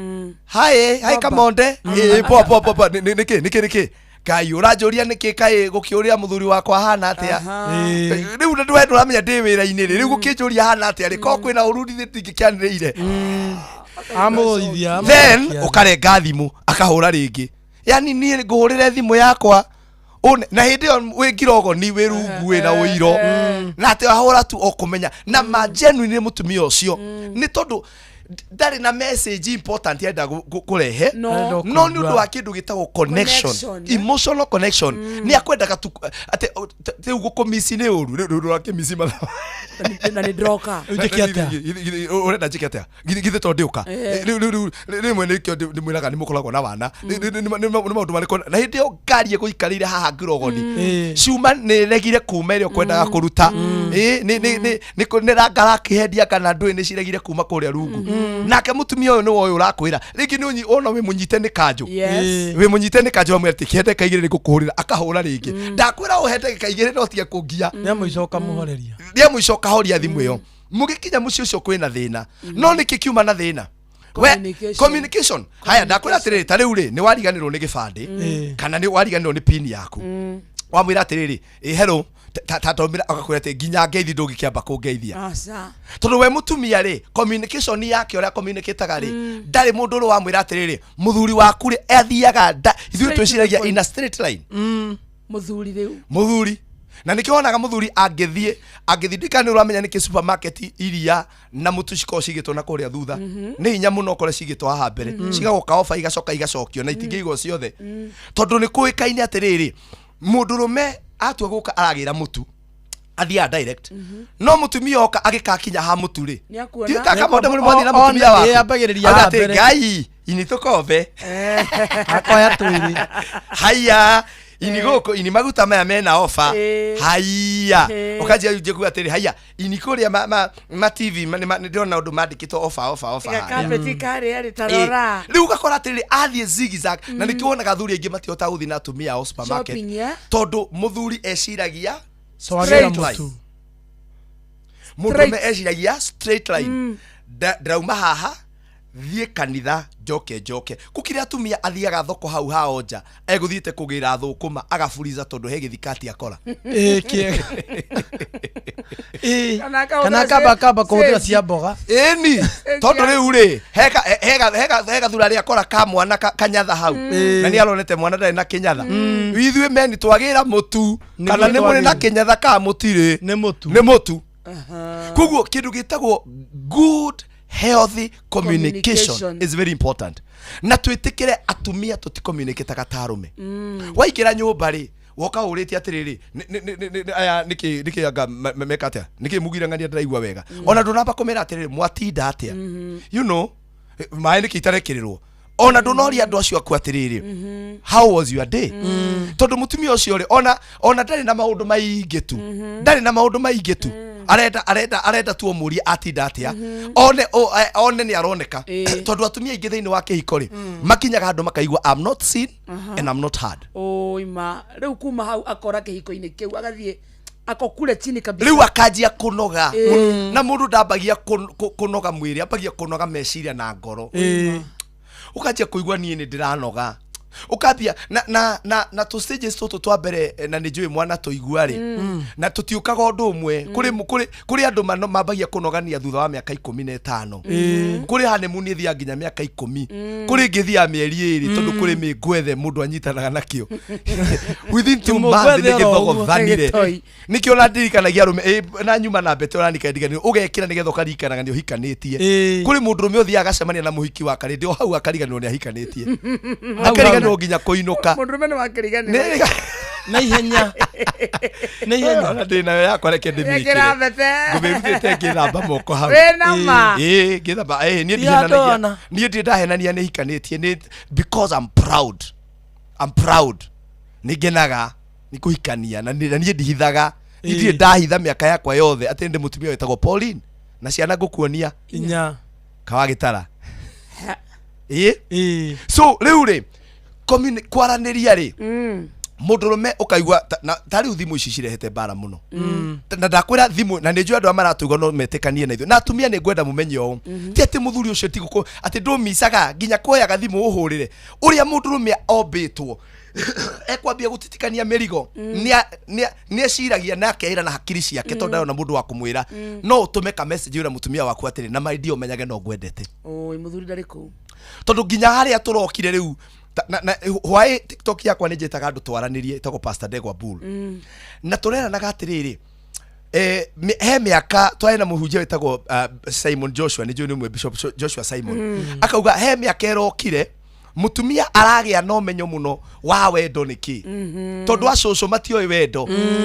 hi hi. Baba. Kamonde. Ĩ, poa poa poa poa. Nĩkĩ nĩkĩ nĩkĩ ngai ũranjũria nĩkĩ kaĩ gũkĩũria mũthuri wakwa hana atĩa? Rĩu nĩ we ndũramenya ndĩ wĩra-inĩ rĩ, rĩu gũkĩnjũria hana atĩa rĩ, korwo kwĩna ũru ndingĩkĩanĩrĩire. Amũgũithia. Then ũkarenga thimũ, akahũra rĩngĩ, yani niĩ ngũhũrĩre thimũ yakwa. Na hĩndĩ ĩyo wĩ ngirogoni wĩ rungu wĩ na ũiro na atĩ ahũra tu o kũmenya na ma genuine nĩ mũtumia ũcio nĩ tondũ ndarĩ na message important enda kũrehe. No. No nĩ ũndũ wa kĩndũ gĩtagwo connection. Connection, eh. Emotional connection nĩ akwendaga tu atĩ rĩu gũkũmici nĩ ũru rĩu ũrakĩmici mathaa. Na nĩ ndroka. Ũrenda njĩke atĩa? Githĩ to ndĩũka? Rĩu rĩmwe nĩkĩo ndĩmwĩraga nĩ mũkoragwo na wana. Nĩ maũndũ marĩkũ na hĩndĩ ĩyo ngari ĩgũikarĩire haha ngirogoni cuma nĩ ĩregire kuma ĩrĩa ũkwendaga kũruta. Ĩ, nĩ rangarakĩhendia kana ndũĩ nĩ ciregire kuma kũrĩa rungu nake mũtumia ũyũ nĩ woyũ ũrakwĩra rĩngĩ nĩ ona wĩ mũnyite nĩ kanjũ. Wĩ mũnyite nĩ kanjũ wamwĩra atĩ kĩhe ndagĩka 2 nĩ ngũkũhũrĩra akahũra rĩngĩ ndakwĩra ũhe ndagĩka 2 no tige kũngia. Nĩ mũico ũkamũhoreria. Rĩa mũico ũkahoria thimũ ĩyo mũgĩkinya mũciĩ ũcio kwĩna thĩna no nĩkĩ kiuma na thĩna? Communication. Communication. Haya, ndakwĩra atĩrĩrĩ, ta rĩu rĩ nĩ wariganĩrwo nĩ gĩbandĩ kana nĩ wariganĩrwo nĩ pin yaku wamwĩra atĩrĩrĩ, ĩ hello, ta agakwĩra atĩ nginya ngeithi ndũngĩkĩamba kũngeithia. Aca. Tondũ we mũtumia rĩ communication yake ũrĩa communicataga rĩ ndarĩ mũndũ ũrĩ wamwĩra atĩrĩrĩ mũthuri waku rĩ athiaga ithuĩ Straight to the twĩciragia point. in a straight line. Mũthuri rĩu. Mũthuri na nĩkĩo wonaga mũthuri angĩthiĩ ndikana nĩ ũramenya nĩkĩ supermarket iria na mũtu cikoragwo cigĩtwo na kũrĩa thutha nĩ hinya mũno ũkore cigĩtwo haha mbere cigagoka oba igacoka igacokio na itingĩigwo ciothe tondũ nĩ kũĩkaine atĩrĩrĩ mũndũrũme atua gũka aragĩra mũtu athiaga direct no mũtumia oka agĩkakinya ha mũtu rĩ Nĩakuona. ndiũĩ kaka monde mũrĩ mwathiĩ na mũtumia waku. Ambagĩrĩria Auga haha atĩ, mbere. ngai ini tũkombe. Akoya twĩrĩ. Haya, ini gũkũ ini maguta maya mena ofa. Haya, ũkanjia nje kuga atĩrĩ haya ini kũrĩa ma TV nĩ ndĩrona ũndũ mandĩkĩtwo ofa ofa ofa harĩa. Gakabeti karĩa rĩ tarora. Rĩu ũgakora atĩrĩrĩ athiĩ zigzag na nĩkĩo wonaga athuri aingĩ matihotaga gũthiĩ na atumia ao supermarket Shopping, eh? tondũ mũthuri eciragia Twagĩra straight line. mũtu. Mũndũrũme eciragia straight line. Ndĩrauma haha thiĩ kanitha njoke njoke kũkĩrĩ atumia athiaga thoko hau hao nja egũthiĩte kũgĩra thũkũma agaburiza tondũ he gĩthikati akora. Ĩ, kĩega. Ĩ, Kana akahũthĩra kana akamba akamba kũhũthĩra sage. cia mboga. Ĩni tondũ rĩu rĩ he gathura rĩa kora ka mwana kanyatha hau na nĩ aronete mwana ndarĩ na kĩnyatha ithuĩ meni twagĩra mũtu kana nĩ mũrĩ na kĩnyatha ka mũtirĩ nĩ mũtu nĩ mũtu koguo kĩndũ gĩtagwo good healthy communication Communication. is very important na twĩtĩkĩre atumia tũticommunicataga ta arũme waingĩra nyũmba rĩ woka ũrĩtie atĩrĩrĩ aya nĩkĩ nĩkĩ anga meka atĩa nĩkĩ mugire ng'ania ndĩraigua wega ona ndũnamba kũmera atĩrĩrĩ mwatinda atĩa maĩ nĩkĩ itarekĩrĩrwo ona ndũnoria andũ acio aku atĩrĩrĩ how was your day tondũ mũtumia ũcio rĩ ona ndarĩ na maũndũ maingĩ tu ndarĩ na maũndũ maingĩ tu arenda arenda arenda tu ũmũrie atinda atĩa one one nĩ aroneka tondũ atumia aingĩ thĩinĩ wa kĩhiko rĩ makinyaga andũ makaigua I'm not seen and I'm not heard. Oima rĩu kuma hau akora kĩhiko-inĩ kĩu agathiĩ akokure chini kabisa. Rĩu akanjia kũnoga na mũndũ ndambagia kũnoga mwĩrĩ ambagia kũnoga meciria na ngoro ũkanjia kũigua niĩ nĩ ndĩranoga ũkambia na tũ stages tũtũ twa mbere na nĩ njũĩ mwana tũigua rĩ na tũtiũkaga ũndũ ũmwe kũrĩ andũ mambagia kũnogania thutha wa mĩaka 15 kũrĩ honeymoon ĩthiaga nginya mĩaka 10 kũrĩ ĩngĩ ĩthiaga mĩeri 2 tondũ kũrĩ mĩngwethe mũndũ anyitanaga nakĩo within 2 months Kĩmũngwethe nĩ oro ũguo. gĩthogothanire Gĩtoi. nĩkĩo na ndirikanagia arũme na nyuma na mbete ũranikaendigania ũgekĩra nĩgetha ũkaririkanaga nĩ ũhikanĩtie kũrĩ mũndũrũme ũthiaga agacemania na mũhiki wa karĩndĩ o hau akariganĩrwo nĩ ahikanĩtie akariganĩrwo nginya kũinũka Mũndũrũme nĩ wakĩriganĩrwo. Na ihenya. Na ihenya. Ona ndĩ nayo yakwa reke ndĩmĩkĩre Ĩkĩra mbete. ngũmĩrutĩte ngĩthamba moko hau Wĩna ma. Ĩ, ngĩthamba niĩ Ti ndihenanagia andũ ona. niĩ ndirĩ ndahenania nĩ hikanĩtie nĩ because I'm proud I'm proud nĩ ngenaga nĩ kũhikania na niĩ ndihithaga niĩ ndirĩ ndahitha mĩaka yakwa yothe atĩ ndĩ mũtumia wĩtagwo Pauline na ciana ngũkuonia Inya. kawagĩtara ĩ so rĩu rĩ kwaranĩria rĩ mũndũrũme ũkaigua ta rĩu thimũ ici cirehete mbara mũno na ndakwĩra thimũ na nĩ njũĩ andũ arĩa maratũigua no metĩkanie na ithuĩ na atumia nĩ ngwenda mũmenye ũũ ti atĩ mũthuri ũcio ti gũkũ atĩ ndũmicaga nginya kuoyaga thimũ ũhũrĩre ũrĩa mũndũrũme ombĩtwo ekwambia gũtitikania mĩrigo nĩ eciragia na akeĩra na hakiri ciake tondũ ndarona mũndũ wa kũmwĩra no ũtũme ka message wĩra mũtumia waku atĩrĩ na my dear ũmenyage no ngwendete Oi, mũthuri ndarĩ kũu. tondũ nginya harĩa tũrokire rĩu Na why TikTok yakwa nĩ njĩtaga andũ twaranĩrie, ĩtagwo Pastor Ndegwa Bull, na tũreranaga atĩrĩrĩ, he mĩaka twarĩ na mũhunjia wĩtagwo Simon Joshua, nĩ njũĩ nĩ ũmwe Bishop Joshua Simon, akauga he mĩaka ĩrokire mũtumia aragĩa na ũmenyo mũno wa wendo nĩkĩ, tondũ acũcũ matioĩ wendo,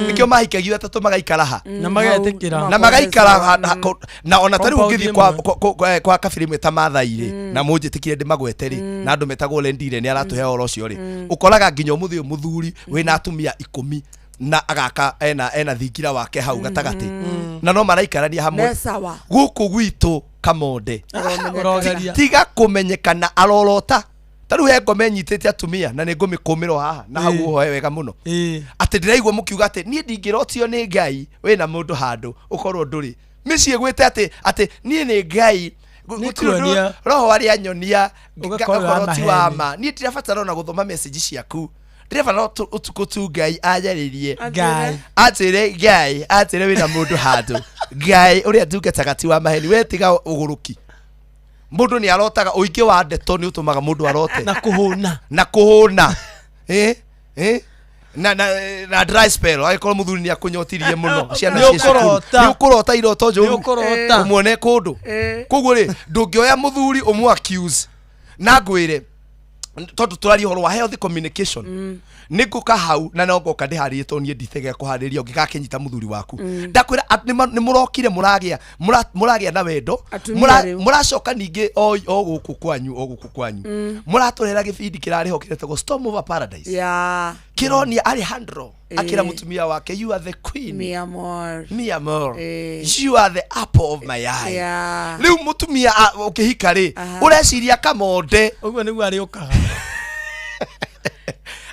nĩkĩo mahikagio atatũ magaikara ha. Na magetĩkĩra. Na magaikara na ona ta rĩu Compound ũngĩthiĩ kwa ĩmwe. kwa kabira ĩmwe ta Mathai rĩ, na mũnjĩtĩkire ndĩmagwete rĩ, na andũ metagwo Lendire nĩ aratũhe ũhoro ũcio rĩ, ũkoraga nginya ũmũthĩ ũyũ mũthuri wĩna atumia 10 na agaka ena thingira wake hau gatagatĩ na no maraikarania hamwe. Ne sawa. Gũkũ gwitũ Kamonde Ũrogeria. Tiga kũmenyekana arorota ta rĩu he ngoma ĩnyitĩte atumia na nĩ ngũmĩkũmĩrwo haha na hau ũhoe wega mũno, atĩ ndĩraigua mũkiuga atĩ niĩ ndingĩrotio nĩ Ngai wĩna mũndũ handũ ũkorwo ndũrĩ mĩciĩ gwĩte atĩ niĩ nĩ Ngai Nĩ gũtirĩ ũndũ kuonia. roho arĩa nyonia Ũgakorwo wa ũgakorwo ti wa maheni. ma. Niĩ ndirabatara ona gũthoma message ciaku, ndirabatara ũtukũ tu Ngai anjarĩrie. Ngai. Atĩre Ngai atĩre wĩna mũndũ handũ, Ngai ũrĩa ndungataga ti wa maheni. We tiga ũgũrũki, mũndũ nĩ arotaga, ũingĩ wa ndeto nĩ ũtũmaga mũndũ arote. Na kũhũna. Na kũhũna, na dry spell agĩkorwo mũthuri nĩ akũnyotirie mũno ciana Nĩ ciĩ cukuru. ũkũrota. Nĩ ũkũrota iroto njũru. Nĩ ũkũrota. Ũmuone kũndũ. Koguo rĩ, ndũngĩoya mũthuri ũmũ accuse na ngwĩre tondũ tũraria ũhoro wa healthy communication, nĩ ngũka hau na no ngoka ndĩharĩrie tondũ niĩ ndithegea kũharĩria ũngĩgakĩnyita mũthuri waku. Ndakwĩra nĩ mũrokire mũragĩa na wendo. Atumia rĩu. Mũracoka ningĩ o gũkũ kwanyu, o gũkũ kwanyu mũratũrehera gĩbindi kĩrarĩho kĩretagwo Storm Over Paradise, kĩronia Alejandro akĩra mũtumia wake, "You are the queen." Mi amor. Mi amor. You are the apple of my eye. Rĩu mũtumia ũkĩhika rĩ, ũreciria Kamonde ũguo nĩguo arĩũkaga.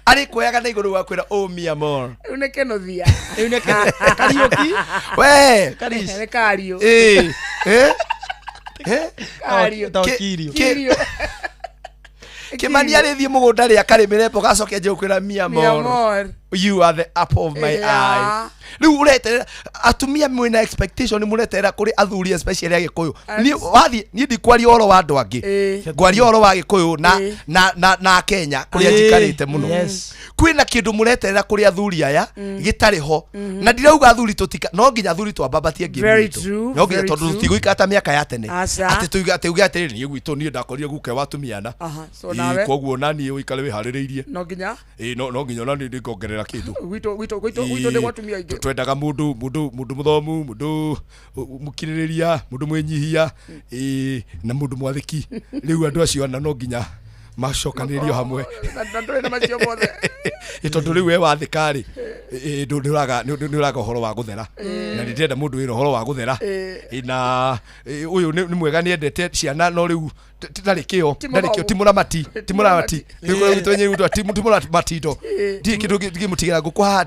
Arĩ kuoyaga na igũrũ wakwĩra, "Oh, mi amor." Rĩu nĩ kĩnũthia. Rĩu nĩ Kariũki. We. Nĩ kariũ. Ĩ, eh? Eh? Kariũ. Kirio. Kirio. Kĩmani arĩthiĩ mũgũnda rĩ akarĩmĩre mboga acoke nje gũkwĩra, "Mi Mi amor, amor. you are the apple of my eye." Rĩu ũreterera atumia mwĩna expectation, mũreterera kũrĩ athuri, especially agĩkũyũ. Niĩ wathiĩ, niĩ ndikwaria ũhoro wa andũ angĩ, ngwaria ũhoro wa gĩkũyũ na na Kenya kũrĩa njikarĩte mũno. Kwĩna kĩndũ mũreterera kũrĩ athuri aya gĩtarĩ ho, na ndirauga athuri tũtika, no nginya athuri twambambatie ngĩmu Very itũ. true, No nginya very tondũ true. tũtigũikara ta mĩaka ya tene Aca. atĩ tuiga atĩ uge atĩrĩrĩ, niĩ gwitũ niĩ ndakorire guke wa atumia. Aha, so nawe Koguo naniĩ ũikare wĩharĩrĩirie. No nginya Ĩ, no nginya ona niĩ ndĩngongerera kĩndũ. Gwitũ nĩ gwatumia aingĩ. Twendaga mũndũ mũthomu, mũndũ mũkirĩrĩria, mũndũ mwĩnyihia, ĩ, na mũndũ mwathĩki. Rĩu andũ acio ana no nginya macokanĩrĩrio hamwe. Na ndũrĩ na macio mothe. Ĩ, tondũ rĩu we wathĩka rĩ, nĩ ũraga ũhoro wa gũthera, na nĩ ndĩrenda mũndũ wĩna ũhoro wa gũthera. Ĩ, na ũyũ nĩ mwega, nĩ endete ciana, no rĩu ndarĩ kĩo. Ti Ndarĩ kĩo. mũthomu. Ti mũramati, ti mũramati. Rĩu ti mũramati indo, ndirĩ kĩndũ ngĩmũtigĩra ngũkũ haha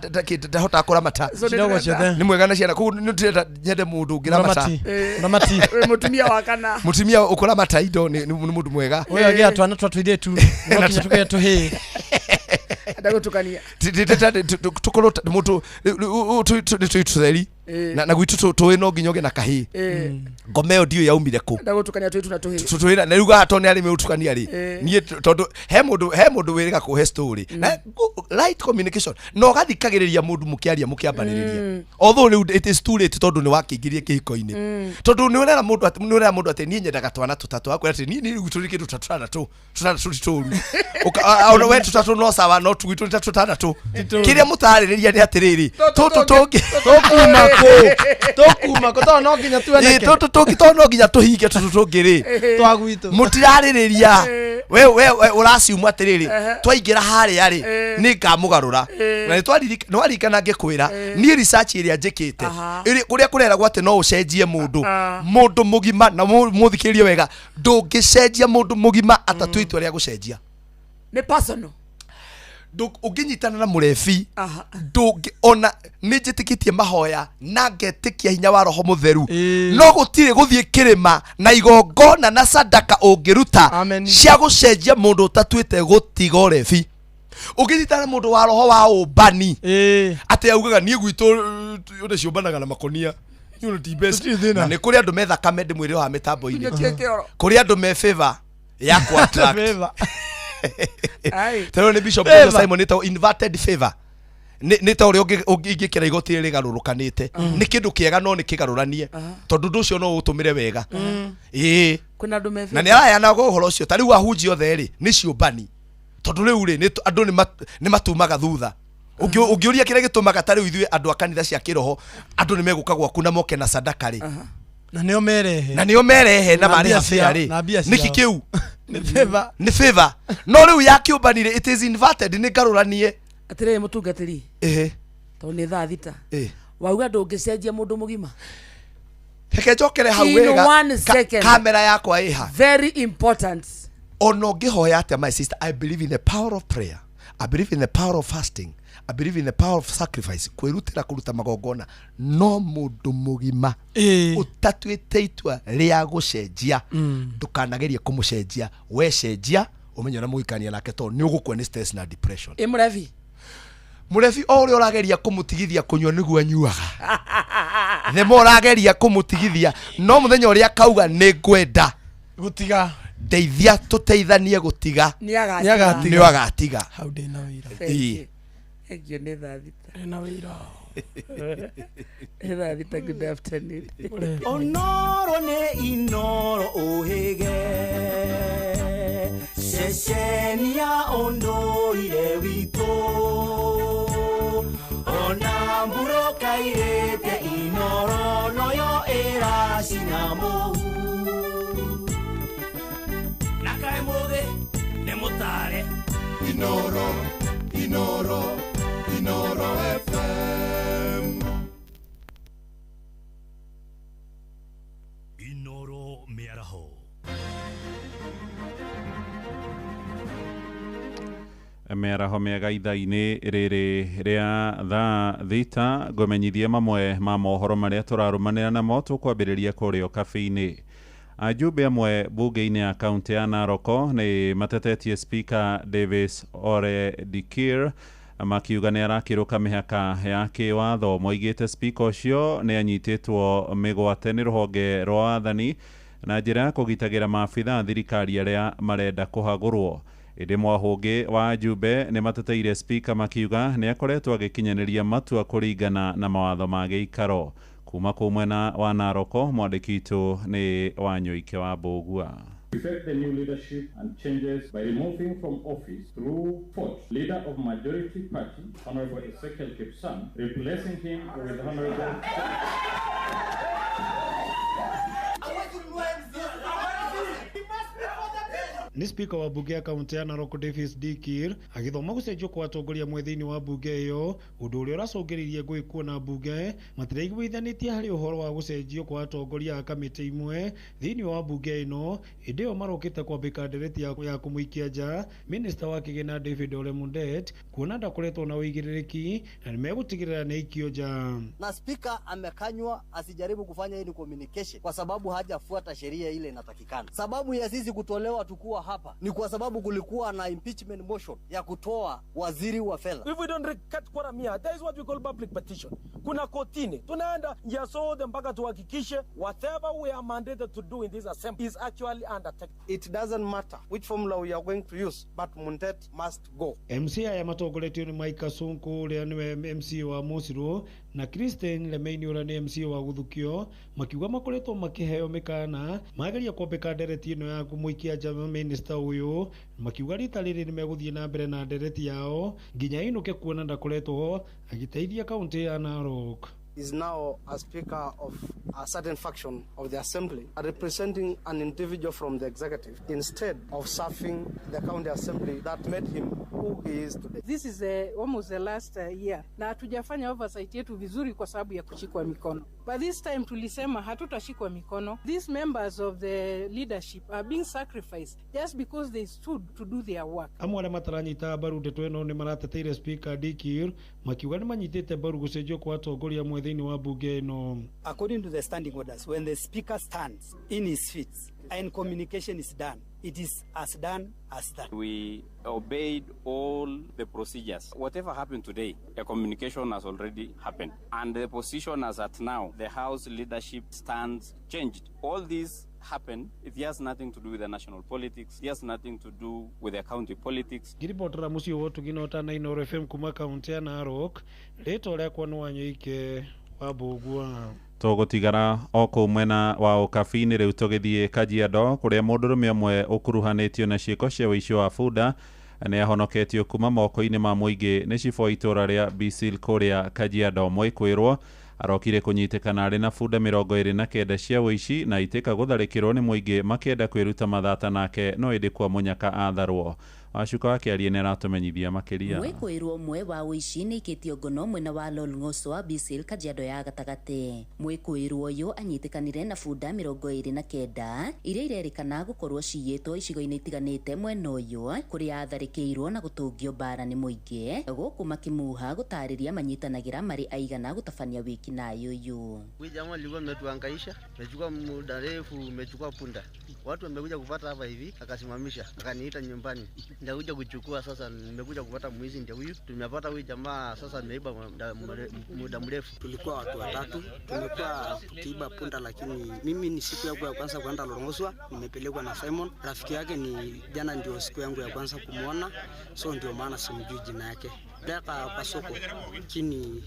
ndahotaga kũramata. So nĩ Cidogo ndĩrenda- ciothe. Nĩ mwega na ciana, koguo nĩ ndĩrenda nyende mũndũ ũngĩramata. Mũramati. Mũramati. Wĩ mũtumia wa kana. Mũtumia ũkũramata indo nĩ mũndũ mwega. Ũyũ agĩa twana twa tũirĩtu no nginya tũgĩe tũhĩĩ. Ndagũtukania. Tũkorwo mũndũ nĩ tũi tũtheri. Na gwitũ tũĩ no nginya ũgĩe na kahĩĩ. Ngoma ĩyo ndiũĩ yaumire kũ. Ndagũtukania tũirĩtu na tũhĩĩ. Tũtwĩra na rĩu haha tondũ nĩ arĩ mĩũtukania rĩ, niĩ tondũ he mũndũ wĩrĩga kũhe story na right communication na ũgathikagĩrĩria mũndũ mũkĩaria mũkĩambanĩrĩria, although rĩu it is too late tondũ nĩ wakĩingĩrie kĩhiko-inĩ, tondũ nĩ ũrera mũndũ atĩ niĩ nyendaga twana tũtatũ, akwĩra atĩ niĩ rĩu tũrĩ kĩndũ ta tũtandatũ ti tũru. Ona we tũtatũ no sawa, no gwitũ nĩ ta tũtandatũ. Kĩrĩa mũtarĩrĩria nĩ atĩrĩrĩ, tũtũ tũngĩ Tũkuma kũ? Tũkuma kũ? Tondũ no nginya Ĩ, tuoneke. tũtũ tũngĩ tondũ no nginya tũhinge tũtũ tũngĩ rĩ Twa gwitũ. Mũtirarĩrĩria we ũraciumwo atĩrĩrĩ, twaingĩra harĩa rĩ, nĩ ngamũgarũra. Na nĩ waririkana ngĩkwĩra niĩ research ĩrĩa njĩkĩte kũrĩa kũreragwo atĩ no ũcenjie mũndũ mũndũ mũgima, na mũthikĩrĩrie wega, ndũngĩcenjia mũndũ mũgima atatũ itua rĩa gũcenjia. Nĩ personal. Ũngĩnyitana na mũrebi ndũngĩ ona nĩ njĩtĩkĩtie mahoya na ngetĩkia hinya wa roho mũtheru, no gũtirĩ gũthiĩ kĩrĩma na igongona na sadaka ũngĩruta Amen. cia gũcenjia mũndũ ũtatuĩte gũtiga ũrebi. Ũngĩnyitana na mũndũ wa roho wa ũmbani atĩ augaga niĩ gwitũ ũndũ ciũmbanaga na makonia, niĩ ona ti mbeca. Tũtirĩ thĩna. Na nĩ kũrĩ andũ me thakame ndĩmwĩre wa mĩtambo-inĩ, Kinyũkie kĩoro. kũrĩ andũ me favor ya ku attract. Favor. Tarĩu nĩ Bishop Joseph Simon ĩtagwo inverted favor. Nĩ ta ũrĩa ũngĩkĩra igoti rĩrĩ rĩgarũrũkanĩte. Nĩ kĩndũ kĩega no nĩ kĩgarũranie. Tondũ ũndũ ũcio no ũtũmĩre wega. Ĩĩ. Kwĩna andũ me Na nĩ araheanaga ũhoro ũcio. Ta rĩu ahunjia othe rĩ, nĩ ciũmbani. Tondũ rĩu rĩ, andũ nĩ matumaga thutha. Ũngĩũria kĩrĩa gĩtũmaga ta rĩu ithuĩ andũ a kanitha cia kĩroho, andũ nĩ megũka gwaku na moke na sadaka rĩ. Na nĩo merehe. Na nĩo merehe na marĩha fare rĩ. Nĩkĩ kĩu? Nĩ favor. Nĩ favor. No rĩu ya kĩũmbani rĩ, it is inverted, nĩ ngarũranie. Atĩrĩrĩ mũtungatĩri. Ĩhĩ. Tondũ nĩ thaa 6. Wauga ndũngĩcenjia mũndũ mũgima. Reke njokere hau wega. Kamera yakwa ĩha. Very important. Ona ũngĩhoya atĩa, my sister, I believe in the power of prayer. I believe in the power of fasting. I believe in the power of sacrifice. Kwĩrutĩra kũruta magongona. No mũndũ mũgima ũtatuĩte itua rĩa gũcenjia, ndũkanagerie kũmũcenjia. We cenjia ũmenye ũrĩa mũgĩkania nake, tondũ nĩ ũgũkua nĩ stress na depression. Ĩ mũrebi. Mũrebi o ũrĩa ũrageria kũmũtigithia kũnyua nĩguo anyuaga. The more ũrageria kũmũtigithia, no mũthenya ũrĩa akauga nĩ ngwenda gũtiga, ndeithia tũteithanie gũtiga, nĩ nĩ agatiga. Hau ndĩna wĩra. Thank you, nĩ thaa 6. Ndĩna wĩra. Nĩ thaa 6. Good afternoon. Onoro nĩ Inoro ũhĩge ceceni ya ũndũire witũ ona mbura kairĩte Inoro noyo ĩracina mũhu na kaĩ mũthĩ nĩ mũtare. Inoro, Inoro, Inoro FM. Inoro mĩaraho. Mĩaraho mĩega ithaa-inĩ rĩrĩ rĩa thaa 6, ngũmenyithie mamwe ma mohoro marĩa tũrarũmanĩra namo. Tũkwambĩrĩria kũrĩa kabe-inĩ. Ajumbe amwe bunge-inĩ ya kaunti ya Narok nĩ matetetie Speaker Davis Ole Dikir, makiuga nĩ arakĩrũka mĩhaka ya kĩwatho. Moigĩte speaker ũcio nĩ anyitĩtwo mĩgwate nĩ rũhonge rwa wathani na njĩra ya kũgitagĩra maabitha a thirikari arĩa marenda kũhagũrwo. Ĩndĩ mwahũngĩ wa ajumbe nĩ mateteire speaker, makiuga nĩ akoretwo agĩkinyanĩria matua kũringana na mawatho ma gĩikaro. Kuma kũu mwena wa Narok, mwandĩki witũ nĩ Wanyũike wa Mbũgua. Effect the new leadership and changes by removing from office through vote leader of majority party, Honorable Ezekiel Kipsang, replacing him with Honorable Nĩ spika wa bunge ya kaunti ya Narok Davis Dikir agĩthoma gũcenjio kwa atongoria amwe thĩinĩ wa bunge ĩyo, ũndũ ũrĩa ũracũngĩrĩirie ngũĩ kuona bunge matiraiguithanĩtie harĩ ũhoro wa gũcenjio kwa atongoria a kamĩtĩ imwe thĩinĩ wa bunge ĩno. Ĩndĩ ĩyo marokĩte kwambĩka ndereti ya kũmũikia nja minista wa kĩgĩna David Ole Mundet, kuona ndakoretwo na ũigĩrĩrĩki na nĩmegũtigĩrĩra nĩ aikio nja. Na spika amekanywa asijaribu kufanya hii communication kwa sababu hajafuata sheria ile inatakikana. Sababu ya sisi kutolewa tukua hapa ni kwa sababu kulikuwa na impeachment motion ya kutoa waziri wa fedha. If we don't cut 250,000, that is what we call public petition. Kuna kotini, tunaenda njia zote mpaka tuhakikishe whatever we are mandated to do in this assembly is actually undertaken. It doesn't matter which formula we are going to use, but Mundet must go. MC aya matongoretio nĩ Mike Sonko ũrĩa nĩwe MC wa Mũcirũ na Christine Lemeini ũrĩa nĩ MC wa Gũthukio, makiuga makoretwo makĩheo mĩkana mageria kwambĩka ndereti ĩno ya kũmũikia nja minista ũyũ, makiuga rita rĩrĩ nĩmegũthiĩ na mbere na ndereti yao nginya ainũke kuona ndakoretwo agĩteithia kaunti ya Narok. Is now a speaker of a certain faction of the assembly, representing an individual from the executive instead of serving the county assembly that made him who he is today. This is almost the last year na hatujafanya oversight yetu vizuri kwa sababu ya kushikwa mikono. But this time tulisema hatutashikwa mikono. These members of the leadership are being sacrificed just because they stood to do their work. Amwe arĩa mataranyita mbaru ndeto ĩno nĩ marateteire Speaker Dikir, makiuga nĩ manyitĩte mbaru gũcenjio kwa atongoria amwe thĩinĩ wa bunge ĩno. According to the standing orders, when the speaker stands in his feet and communication is done, it is as done as that. We obeyed all the procedures. Whatever happened today, a communication has already happened. And the position as at now, the House leadership stands changed. All this happened, it has nothing to do with the national politics, it has nothing to do with the county politics. Ngiribotera muciĩ wa ũtugi na ũtana Inooro FM kuma kaunti ya Narok, rĩtwa rĩakwa nĩ Wanyoike wa Mbũgua. Tũgũtigara o kũu mwena wa ũkabi-inĩ rĩu tũgĩthiĩ Kajiado kũrĩa mũndũrũme ũmwe ũkuruhanĩtio na ciĩko cia ũici wa bunda nĩ ahonoketio kuma moko-inĩ ma mũingĩ nĩ cibũ wa itũũra rĩa Bisil kũrĩa Kajiado. Mwĩkwĩrwo arokire kũnyitĩkana arĩ na bunda 29 cia ũici na itĩka gũtharĩkĩrwo nĩ mũingĩ makĩenda kwĩruta mathata nake no ĩndĩ kwa mũnyaka atharwo. Wacuka wa Kĩarie nĩ aratũmenyithia makĩria. Mwĩkũĩrwo ũmwe wa ũici nĩ aikĩtio ngono mwena wa Lolng'oswa Bisil Kajiado ya gatagatĩ. Mwĩkũĩrwo ũyũ anyitĩkanire na bunda 29 iria irerĩkana gũkorwo ciyĩtwo icigo-inĩ itiganĩte mwena ũyũ kũrĩa atharĩkĩirwo na gũtũngio mbara nĩ mũingĩ gũkũ makĩmuha gũtarĩria manyitanagĩra marĩ aigana gũtabania wĩkinaĩ ũyũ. Huyu jamaa alikuwa ametuhangaisha, amechukua muda refu, amechukua punda. Watu wamekuja kupata hapa hivi, akasimamisha, akaniita nyumbani. Ndio kuchukua sasa, nimekuja kupata mwizi ndio huyu. Tumepata huyu jamaa sasa ameiba muda mrefu. Tulikuwa watu watatu, tumekuwa tukiiba punda, lakini mimi ni siku yangu ya kwanza kwenda Lolng'oswa, nimepelekwa na Simon. Rafiki yake ni jana ndio siku yangu ya kwanza kumuona, so ndio maana simjui jina yake. Leka kwa soko, lakini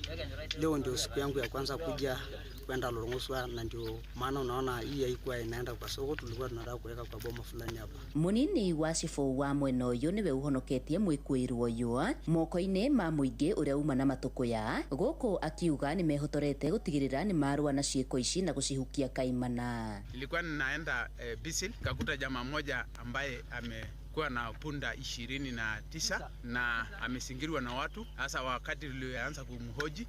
leo ndio siku yangu ya kwanza kuja kwenda Lolng'oswa na ndio maana unaona hii haikuwa inaenda kwa soko, tulikuwa tunataka kuweka kwa boma fulani hapa. Munini wa cibũ wa mwena ũyũ nĩwe ũhonoketie mwĩkũĩrwo ũyũ moko-inĩ ma mũingĩ ũrĩa uma na matũkũya gũkũ akiuga nĩ mehotorete gũtigĩrĩra nĩ marũa na ciĩko ici na gũcihukia kaimana. Nilikuwa ninaenda Bisil kakuta jamaa mmoja ambaye amekuwa na punda 29 na amesingirwa na watu. Hasa wakati tulianza kumhoji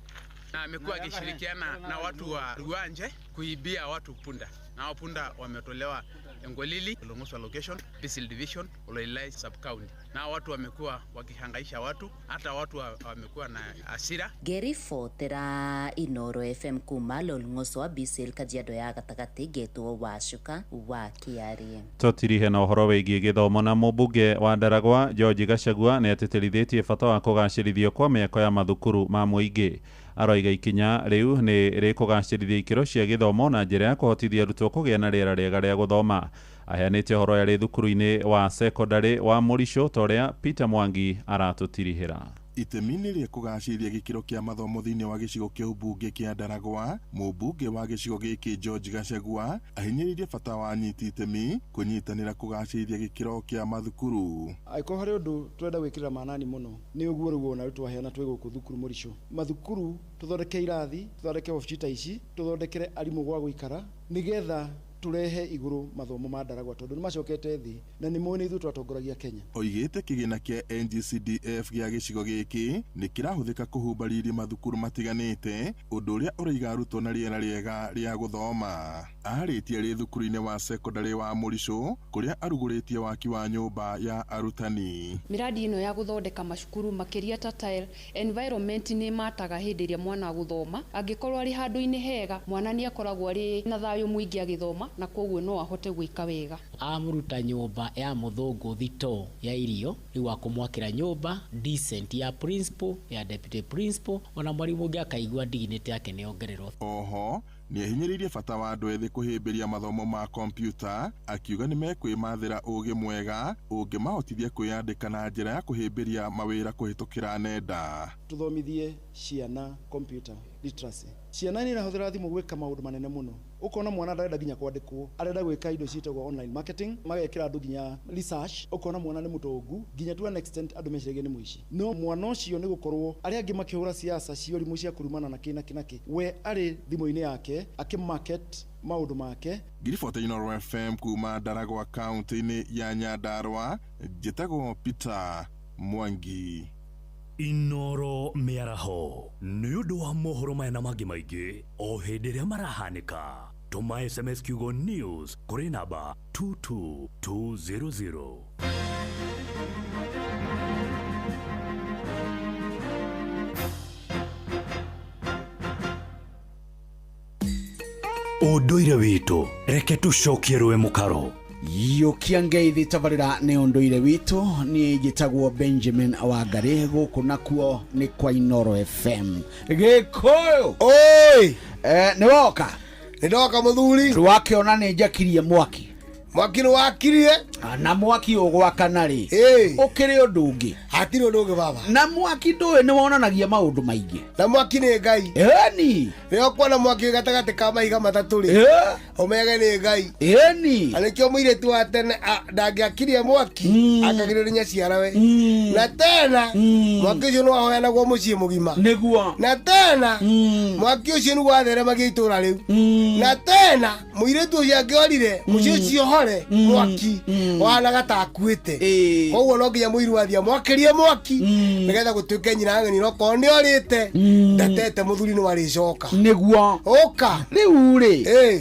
na amekuwa akishirikiana na watu wa Ruanje kuibia watu punda. Na hao punda wametolewa Engolili, Lolng'oswa location, Bisil division, Oloilai sub county. Na watu wamekuwa wakihangaisha watu, hata watu wamekuwa na hasira. Ngeribotera Inooro FM kuma Lolng'oswa Bisil Kajiado ya gatagatĩ ngetwo Wacuka wa Kĩarie. Tũtirihe na ũhoro wĩgiĩ gĩthomo na mũmbunge wa Ndaragwa George Gachagua nĩ atĩtĩrithĩtie bata wa kũgacĩrithio kwa mĩako ya mathukuru ma mũingĩ. Aroiga ikinya rĩu nĩ rĩkũgacĩrithia ikĩro cia gĩthomo na njĩra ya kũhotithia arutwo kũgĩa na rĩera rĩega rĩa gũthoma. Aheanĩte ũhoro arĩ thukuru-inĩ wa sekondarĩ wa Mũricũ ta ũrĩa Peter Mwangi aratũtirihĩra. Itemi-inĩ rĩa kũgacĩrithia gĩkĩro kĩa mathomo thĩinĩ wa gĩcigo kĩa ũmbunge kĩa Ndaragwa, mũmbunge wa gĩcigo gĩkĩ George Gachagua ahinyĩrĩirie bata wa anyiti itemi kũnyitanĩra kũgacĩrithia gĩkĩro kĩa mathukuru. Angĩkorwo harĩ ũndũ tũrenda gwĩkĩrĩra manani mũno nĩ ũguo rĩu wona rĩu twaheana twĩ gũkũ thukuru Mũricũ. Mathukuru tũthondeke irathi, tũthondeke obici ta ici, tũthondekere arimũ gwa gũikara nĩgetha turehe iguru mathomo ma Ndaragwa tondu ni macokete thi na ni mũĩ nĩ ithuĩ twatongoragia Kenya. Oigĩte kĩgĩna kĩa NGCDF gĩa gĩcigo gĩkĩ nĩ kĩrahũthĩka kũhumba riri mathukuru matiganĩte ũndũ ũrĩa ũraiga arutwo na rĩera rĩega rĩa gũthoma. Arĩtie rĩ thukuru-inĩ wa sekondarĩ wa Mũricũ kũrĩa arugũrĩtie waki wa nyũmba ya arutani. Miradi ĩno ya gũthondeka macukuru makĩria ta tile environment nĩ mataga hĩndĩ ĩrĩa mwana agũthoma. Angĩkorwo arĩ handũ-inĩ hega mwana nĩ akoragwo arĩ na thayũ mũingĩ agĩthoma na koguo no ahote gwĩka wega. Amũruta nyũmba ya mũthũngũ thito ya irio rĩu akũmwakĩra nyũmba decent ya principal ya deputy principal ona mwarimu ũngĩ akaigua dignity yake nĩ ongererwo. Oho nĩahinyĩrĩirie bata wa andũ ethĩ kũhĩmbĩria mathomo ma kompiuta akiuga nĩ mekwĩmathĩra ũgĩ mwega ũngĩmahotithia kwĩyandĩka na njĩra ya kũhĩmbĩria mawĩra kũhĩtũkĩra nenda. Tũthomithie ciana computer literacy. Ciana nĩ irahũthĩra thimũ gwĩka maũndũ manene mũno. Ũkona mwana ndarenda nginya kwandĩkwo, arenda gwĩka indo ciĩtagwo online marketing, magekĩra andũ nginya research. Ũkona mwana nĩ mũtongu nginya to an extent andũ meciragia nĩ mũici, no mwana ũcio nĩ gũkorwo arĩa angĩ makĩhũra siasa cia ũrimũ cia kũrumana na kĩ na kĩ na kĩ, we arĩ thimũ-inĩ yake akĩmarket maũndũ make. Ngiribota Inooro FM kuma Ndaragwa kaunti-inĩ ya Nyandarua, njĩtagwo Peter Mwangi. Inooro mĩaraho nĩ ũndũ wa mohoro maya na mangĩ maingĩ o hĩndĩ ĩrĩa marahanĩka. Tũma SMS kiugo news kũrĩ namba 22200. Ũndũire witũ reke tũcokie rũĩ mũkaro. Yũkia ngeithi tabarĩra nĩ ũndũire witũ. Niĩ njĩtagwo Benjamin Wangari, gũkũ nakuo nĩ kwa Inooro FM. Gĩkũyũ oi, nĩ woka Nĩ ndoka mũthuri. Wakĩona nĩ njakirie mwaki. Mwaki nĩ wakirie. Na mwaki ũgwakana rĩ, ũkĩrĩ ũndũ ũngĩ. Hatirĩ ũndũ ũngĩ baba. Na mwaki ndũĩ nĩ wonanagia maũndũ maingĩ. Na mwaki nĩ Ngai. Ĩni. Rĩrĩa ũkuona mwaki wĩ gatagatĩ ka mahiga matatũ rĩ, ũmenyage nĩ Ngai. Ĩni. Na nĩkĩo mũirĩtu wa tene ndangĩakirie mwaki akagĩrĩrio nĩ nyaciarawe. Na tena mwaki ũcio nĩ wahoyanagwo mũciĩ mũgima. Nĩguo. Na tena mwaki ũcio nĩguo watheremagia itũra rĩu. Na tena mũirĩtu ũcio angĩorire mũciĩ ũcio hore mwaki wahanaga ta akuĩte. Koguo no nginya mũiru athiĩ amwakĩrie mwaki nĩgetha gũtuĩke nyina ng'eni okorwo nĩ orĩte ndatete mũthuri nĩ warĩcoka. Nĩguo. Ũka. Rĩu rĩ,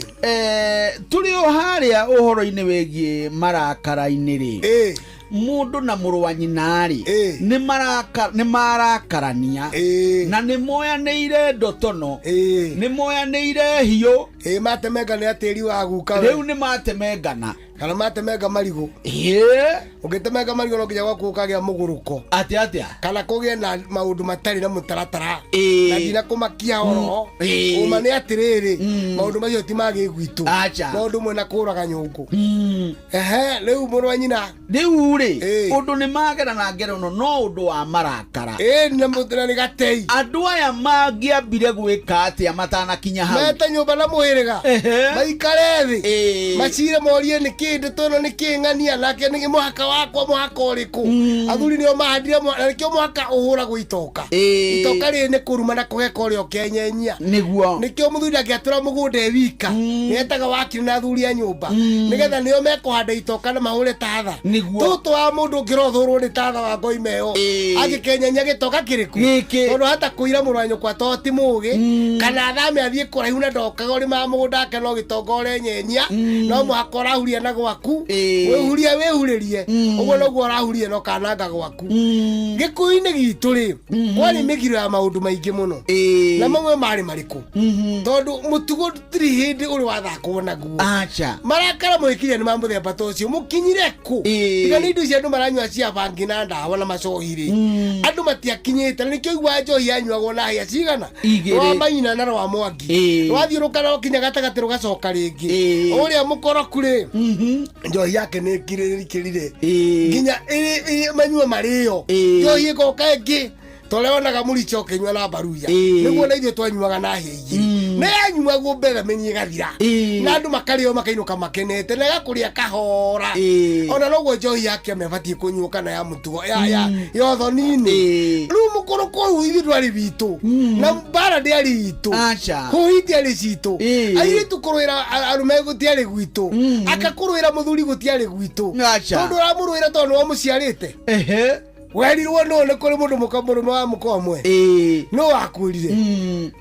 tũrĩ o harĩa ũhoro-inĩ wĩgiĩ marakara-inĩ rĩ, mũndũ na mũrũ wa nyina rĩ, nĩ marakarania na nĩ moyanĩire ndotono, nĩ moyanĩire hiũ. Matemengana tĩri wa guka we. Rĩu nĩ matemengana. Kana matemenga marigũ. Ũngĩtemenga marigũ no nginya gwaku gũkagĩa mũgũrũko. Atĩa atĩa? Kana kũgĩe na maũndũ matarĩ na mũtaratara. Na ndinakũmakia oro. Ũma nĩ atĩrĩrĩ, maũndũ macio ti ma gĩgwitũ. Acha. No ũndũ ũmwe na kũraga nyũngũ. Ehe, rĩu mũrũ wa nyina. Rĩu rĩ, ũndũ nĩ magerana ngerano no ũndũ wa marakara. Na mũtũra nĩ gatei. Andũ aya mangĩambire gwĩka atĩa matanakinya hau? Mete nyũmba na mũhĩrĩga. Maikare thĩ. Macire morie nĩ kĩ ndeto ĩno nĩ kĩ ng'ania nake nĩ mũhaka wakwa mũhaka ũrĩkũ. Athuri nĩo mahandire na nĩkĩo mũhaka ũhũragwo itoka. Itoka rĩrĩ nĩ kũruma na kũgeka ũrĩa ũkenyenya. Nĩguo. Nĩkĩo mũthuri ndangĩatũra mũgũnda e wika. Nĩetaga wakiri na athuri a nyũmba. Nĩgetha nĩo mekũhanda itoka na mahũre tatha. Nĩguo. Tũtũ wa mũndũ ũngĩrothũrwo nĩ tatha wa ngoima ĩyo. Angĩkenyenya gĩtoka kĩrĩkũ? Gĩkĩ. Tondũ hata kũira mũrũ wa nyũkwa to ti mũũgĩ. Kana athame athiĩ kũraihu na ndokaga ũrĩmaga mũgũnda wake no gĩtonga ũrenyenya. No mũhaka ũrahuria na gwaku. Wĩhuria wĩhurĩrie. Ũguo noguo ũrahuria na ũkananga gwaku. Gĩkũyũ-inĩ gitũ rĩ, kwarĩ mĩgiro ya maũndũ maingĩ mũno. Na mamwe marĩ marĩkũ? Tondũ mũtugo ndũtirĩ hĩndĩ ũrĩ wathakwo naguo. Acha. Marakara mwĩkiria nĩ ma mũthemba ta ũcio. Mũkinyire kũ? Tiga nĩ indo icio andũ maranyua cia bangi na ndawa na macohi rĩ. Andũ matiakinyĩte na nĩkĩo ũiguaga njohi yanyuagwo na hĩa cigana? Igĩrĩ. Rwa maina na rwa mwangi. Rwathiũrũka rwakinya gatagatĩ rũgacoka rĩngĩ. Ũrĩa mũkoroku rĩ, njohi yake nĩ ĩkirĩrĩkĩrire. Nginya manyua marĩo. Njohi ĩgoka ĩngĩ. Torĩa wonaga mũricho ũkĩnyua na mbaruya. Nĩguo na ithuĩ twanyuaga na hĩa igĩrĩ. Na yanyuagwo mbere mĩnyi ĩgathira. Na andũ makarĩo makainũka makenete na ĩgakũrĩa kahora. Ona noguo njohi ya kĩama ĩbatiĩ kũnyuo kana ya mũtugo ya ũthoni-inĩ. Rĩu mũkũrũko ũyũ ithuĩ ndwarĩ witũ. Na mbara ndĩarĩ itũ. Hũhi itiarĩ citũ. Airĩtu kũrũĩra arũme gũtiarĩ gwitũ. Aka kũrũĩra mũthuri gũtiarĩ gwitũ. Tondũ ũramũrũĩra tondũ nĩwe ũmũciarĩte. Werirwo nũ nĩ kũrĩ mũndũ mũka mũrũme wa mũka ũmwe. Nũ wakwĩrire?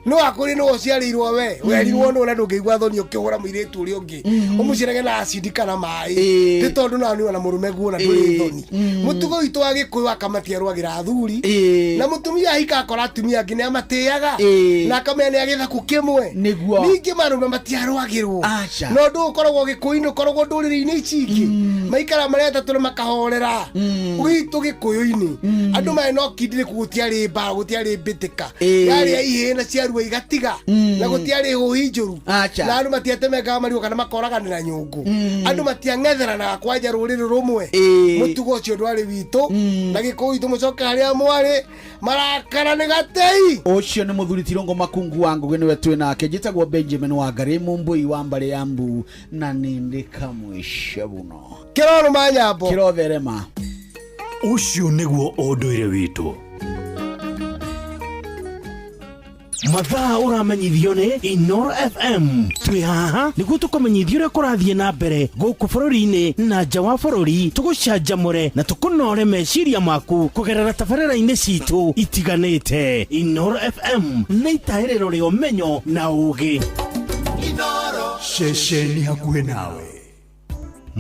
Nũ wakwĩrire nũ ũciarĩirwo we? Werirwo nũ na ndũngĩigua thoni ũkĩhũra mũirĩtu ũrĩa ũngĩ. Ũmũciarage na acidi kana maĩ. Ti tondũ nawe nĩ wona mũrũme guo na ndũrĩ thoni. Mũtugo witũ wa Gĩkũyũ akamatiarũagĩra athuri. Na mũtumia ahika akora atumia angĩ nĩ amatĩaga. Na akamenya nĩ agĩthaku kĩmwe. Nĩguo. Ningĩ marũme matiarũagĩrwo. Na ũndũ ũkoragwo Gĩkũyũ-inĩ ũkoragwo ndũrĩrĩ-inĩ ici ingĩ. Maikara marĩ atatũ na makahorera. Gwitũ Gĩkũyũ-inĩ. Andũ marĩ na ũkindĩrĩku gũtiarĩ mbara gũtiarĩ mbĩtĩka. Yarĩ ya ihĩĩ na ciarua igatiga. Na gũtiarĩ hũhi njũru. Na andũ matiatemengaga marigũ kana makoraganĩra nyũngũ. Andũ matiang'etheranaga kwanja rũrĩrĩ rũmwe. Mũtugo ũcio ndwarĩ witũ. Na Gĩkũyũ witũ mũcoke harĩa mwarĩ marakara nĩ gatei. Ũcio nĩ mũthuri Tirongo Makungu wa Ngũgĩ nĩwe twĩ nake. Njĩtagwo Benjamin Wangari Mũmbũi wa mbarĩ ya Mbu na nĩ ndĩ kamũico mũno. Kĩrorũma nyambo. Kĩrotherema. Ũcio nĩguo ũndũire witũ. Mathaa ũramenyithio nĩ Inoro FM. Twĩ haha nĩguo tũkũmenyithie ũrĩa kũrathiĩ na mbere gũkũ bũrũri-inĩ na nja wa bũrũri, tũgũcanjamũre na tũkũnore meciria maku kũgerera tabarĩra-inĩ citũ itiganĩte. Inoro FM nĩ itahĩrĩro rĩa ũmenyo na ũũgĩ. Ceceni hakuhĩ nawe.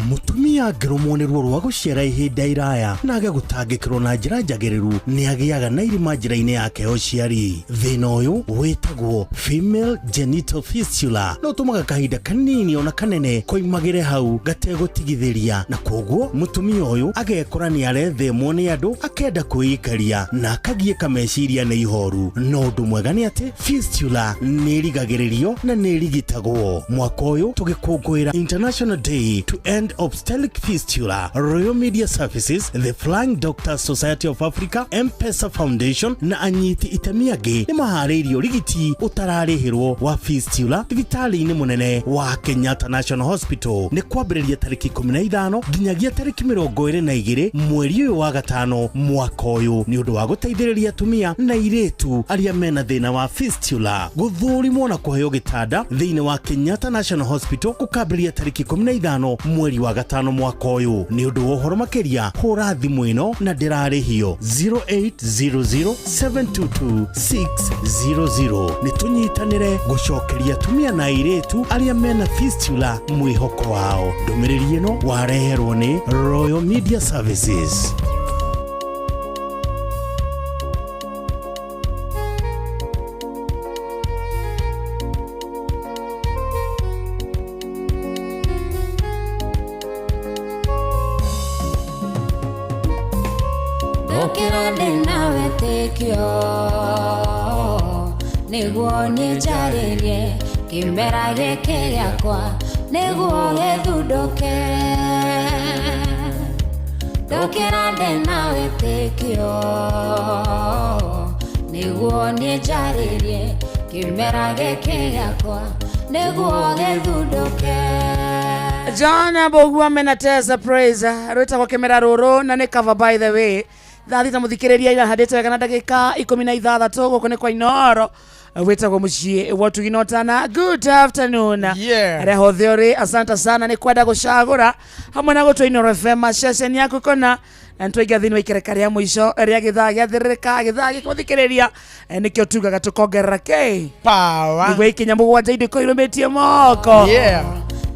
Mũtumia angĩrũmwo nĩ ruo rwa gũciara ihinda iraya na age gũtangĩkĩrwo na njĩra njagĩrĩru nĩ agĩaga na irima njĩra-inĩ yake ya ũciari. Thĩna ũyũ wĩtagwo female genital fistula na ũtũmaga kahinda kanini ona kanene koimagĩre hau gategũtigithĩria, na koguo mũtumia ũyũ agekora nĩ arethemwo nĩ andũ, akenda kwĩikaria na akagiĩka meciria nĩ ihoru. No ũndũ mwega nĩ atĩ fistula nĩ ĩrigagĩrĩrio na nĩ ĩrigitagwo. Mwaka ũyũ tũgĩkũngũĩra International Day to End Obstetric Fistula, Royal Media Services, The Flying Doctors Society of Africa, M-Pesa Foundation na anyiti itemi angĩ nĩ maharĩirie ũrigiti ũtararĩhĩrwo wa fistula thibitarĩ-inĩ mũnene wa Kenyatta National Hospital. Nĩ kwambĩrĩria tarĩki 15 nginyagia tarĩki 22 mweri ũyũ wa gatano mwaka ũyũ, nĩ ũndũ wa gũteithĩrĩria atumia na airĩtu arĩa mena thĩna wa fistula gũthũrimwo na kũheo gĩtanda thĩinĩ wa Kenyatta National Hospital gũkambĩrĩria tarĩki 15 mweri wa gatano mwaka ũyũ. Nĩ ũndũ wa ũhoro makĩria hũra thimũ ĩno na ndĩrarĩhio 0800 722 600. Nĩ tũnyitanĩre gũcokeria atumia na airĩtu arĩa mena fistula mwĩhoko wao. Ndũmĩrĩri ĩno wareherwo nĩ Royal Media Services. Ndokĩra ndĩna wĩtĩkio nĩguo niĩ njarĩrie kĩmera gĩkĩ gĩakwa nĩguo gĩthundũke. Ndokĩra ndĩna wĩtĩkio nĩguo niĩ njarĩrie kĩmera gĩkĩ gĩakwa nĩguo gĩthundũke. John Mbugua mena Teza Praise rwĩtagwo kĩmera rũrũ na nĩ cover, by the way. Thaa 6 mũthikĩrĩria irahandĩte wega na ndagĩka 16. Gũkũ nĩ kwa Inoro, wĩtagwo mũciĩ wa ũtugi na ũtana. Good afternoon. Arĩa hothe ũrĩ, asante sana nĩ kwenda gũcagũra hamwe na gũtwa Inoro FM ceceni yaku kona, na nĩtwaingĩra thĩinĩ wa ikereka rĩa mũico rĩa gĩthaa gĩathĩrĩrĩka. Gĩthaa gĩkĩ mũthikĩrĩria, nĩkĩo tugaga tũkongerera kĩ power nĩguo ikinya 7 indĩko irũmĩtie moko.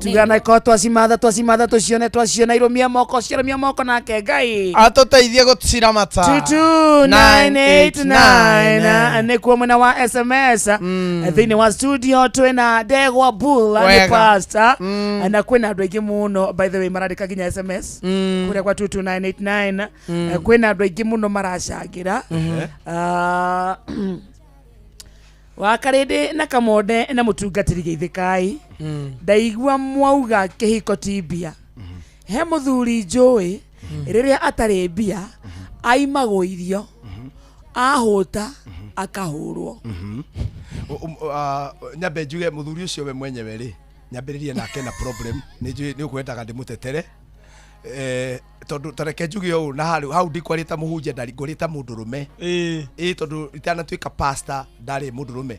Tugana ko twacimatha twacimatha tũcione, twaciona irũmia moko, ciarũmia moko nake Ngai atũteithie gũciramata. 22989 nĩkuo mwena wa SMS. Thĩinĩ wa studio twĩna Ndegwa Bull, nĩ pastor, na kwĩna andũ aingĩ mũno, by the way, marandĩka nginya SMS kũrĩa kwa 22989. Kwĩna andũ aingĩ mũno maracangĩra. Ah, wa karĩndĩ na kamonde na mũtungatĩri, geithĩkai. Ndaigua mwauga kĩhiko ti mbia. He mũthuri njũĩ rĩrĩa atarĩ mbia aimagwo irio, ahũta akahũrwo. Nyambe njuge mũthuri ũcio we mwenyewe rĩ, nyambĩrĩrie nake na problem. Nĩ njũĩ nĩ ũkwendaga ndĩmũtetere, tondũ ta reke njuge ũũ na hau ndikwarĩta mũhunjia, ndari ngwarĩta mũndũrũme, ĩ tondũ itanatuĩka pastor ndarĩ mũndũrũme.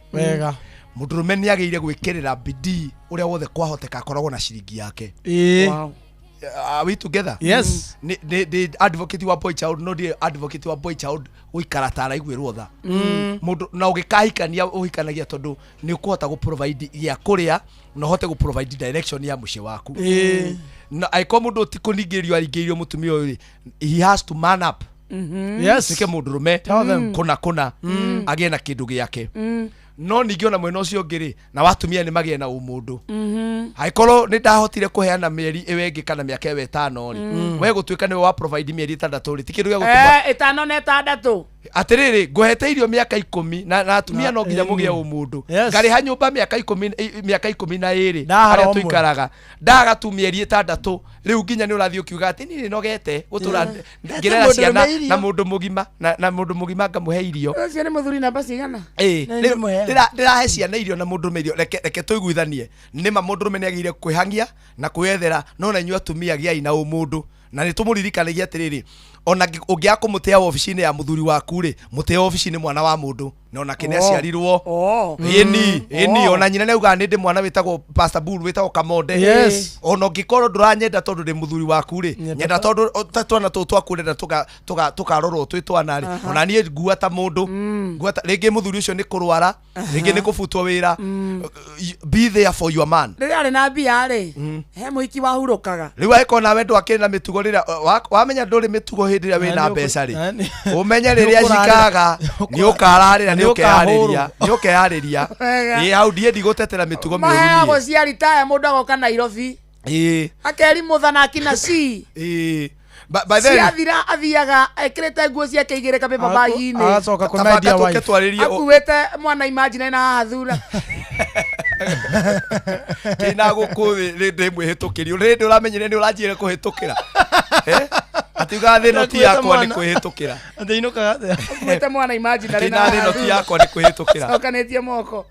Mũndũrũme nĩ agĩrĩire gwĩkĩrĩra bidii ũrĩa wothe kwahoteka akoragwo na ciringi yake. Are we together? Yes. Nĩ advocate wa boy child, no ndi advocate wa boy child gũikara ta araiguĩrwo tha. Mũndũ na ũgĩkahikania ũhikanagia tondũ nĩ ũkũhota gũ provide gĩa kũrĩa na ũhote gũ provide direction ya mũciĩ waku. Na angĩkorwo mũndũ ti kũningĩrĩrio aringĩrĩirio mũtumia ũyũ rĩ, he has to man up. Tuĩke mũndũrũme. Tell them. Kũna kũna agĩe na kĩndũ gĩake. No ningĩ ona mwena ũcio ũngĩ rĩ, na watumia nĩ magĩe na ũmũndũ. Angĩkorwo nĩ ndahotire kũheana mĩeri ĩyo ĩngĩ kana mĩaka ĩyo 5 rĩ, we gũtuĩka nĩwe wa provide mĩeri 6 rĩ, ti kĩndũ gĩa gũtũma. 5 na 6. Atĩrĩrĩ, ngũhete irio mĩaka 10 na atumia no nginya mũgĩe ũmũndũ. Ngarĩha nyũmba mĩaka 10, mĩaka 12 Ndahara harĩa ũmwe. tũikaraga, ndaga tu mĩeri 6 rĩu nginya nĩ ũrathiĩ ũkiuga atĩ niĩ nĩnogete gũtũra ngĩrera Mũndũ ciana ũrũme irio. na mũndũ mũgima na mũndũ mũgima ngamũhe irio. Ũcio nĩ mũthuri namba cigana? Ĩĩ, Nĩ rĩu ndĩmũheaga. ndĩrahe ciana irio na mũndũrũme irio. Reke tũiguithanie nĩma mũndũrũme nĩ agĩrĩire kwĩhangia na kwĩyethera, no na inyuĩ atumia gĩai na ũmũndũ na nĩ tũmũririkanagia atĩrĩrĩ, Ona ũngĩaga kũmũtĩa wabici-inĩ ya mũthuri waku rĩ, mũtĩe wabici-inĩ mwana wa mũndũ na onake nĩ aciarirwo. Ĩni, ĩni, ona nyina nĩ augaga nĩ ndĩ mwana wĩtagwo Pastor Bull, wĩtagwo Kamonde. Yes. Ona ũngĩkorwo ndũranyenda tondũ ndĩ mũthuri waku rĩ, nyenda tondũ ta twana tũtũ twaku ũrenda tũkarorwo twĩ twana rĩ, ona niĩ ngua ta mũndũ, ngua ta rĩngĩ mũthuri ũcio nĩ kũrwara, rĩngĩ nĩ kũbutwo wĩra. Be there for your man. Rĩrĩa arĩ na mbia rĩ, he mũhiki wahurũkaga. Rĩu angĩkorwo nawe ndwakĩrĩ na mĩtugo rĩrĩa wamenya ndũrĩ mĩtugo hĩndĩ ĩrĩa wĩna mbeca rĩ, ũmenye rĩrĩa cikaga nĩ ũkararĩra, nĩ ũkeyarĩria, nĩ ũkeyarĩria. Ĩĩ, hau ndiĩ ndigũtetera mĩtugo mĩũru. Maheagwo cia ritaya mũndũ agoka Nairobi. Ĩĩ. Akeri mũthanaki na ci. Ĩĩ. By then ciathira athiaga ekĩrĩte nguo ciake igĩrĩ kapepa bagi-inĩ. Agacoka kũmendia wife. Akuĩte mwana imagine na haha thura. Kĩna gũkũ thĩ ndĩ mwĩhĩtũkĩri. Rĩndĩ ũramenyire nĩ ũranjĩra kũhĩtũkĩra. Atiugaga thĩ ĩno ti yakwa nĩ kwĩhĩtũkĩra. Atĩinũkaga atĩa? Akuĩte mwana imagine na thĩ ĩno ti yakwa nĩ kwĩhĩtũkĩra. Cokanĩtie moko.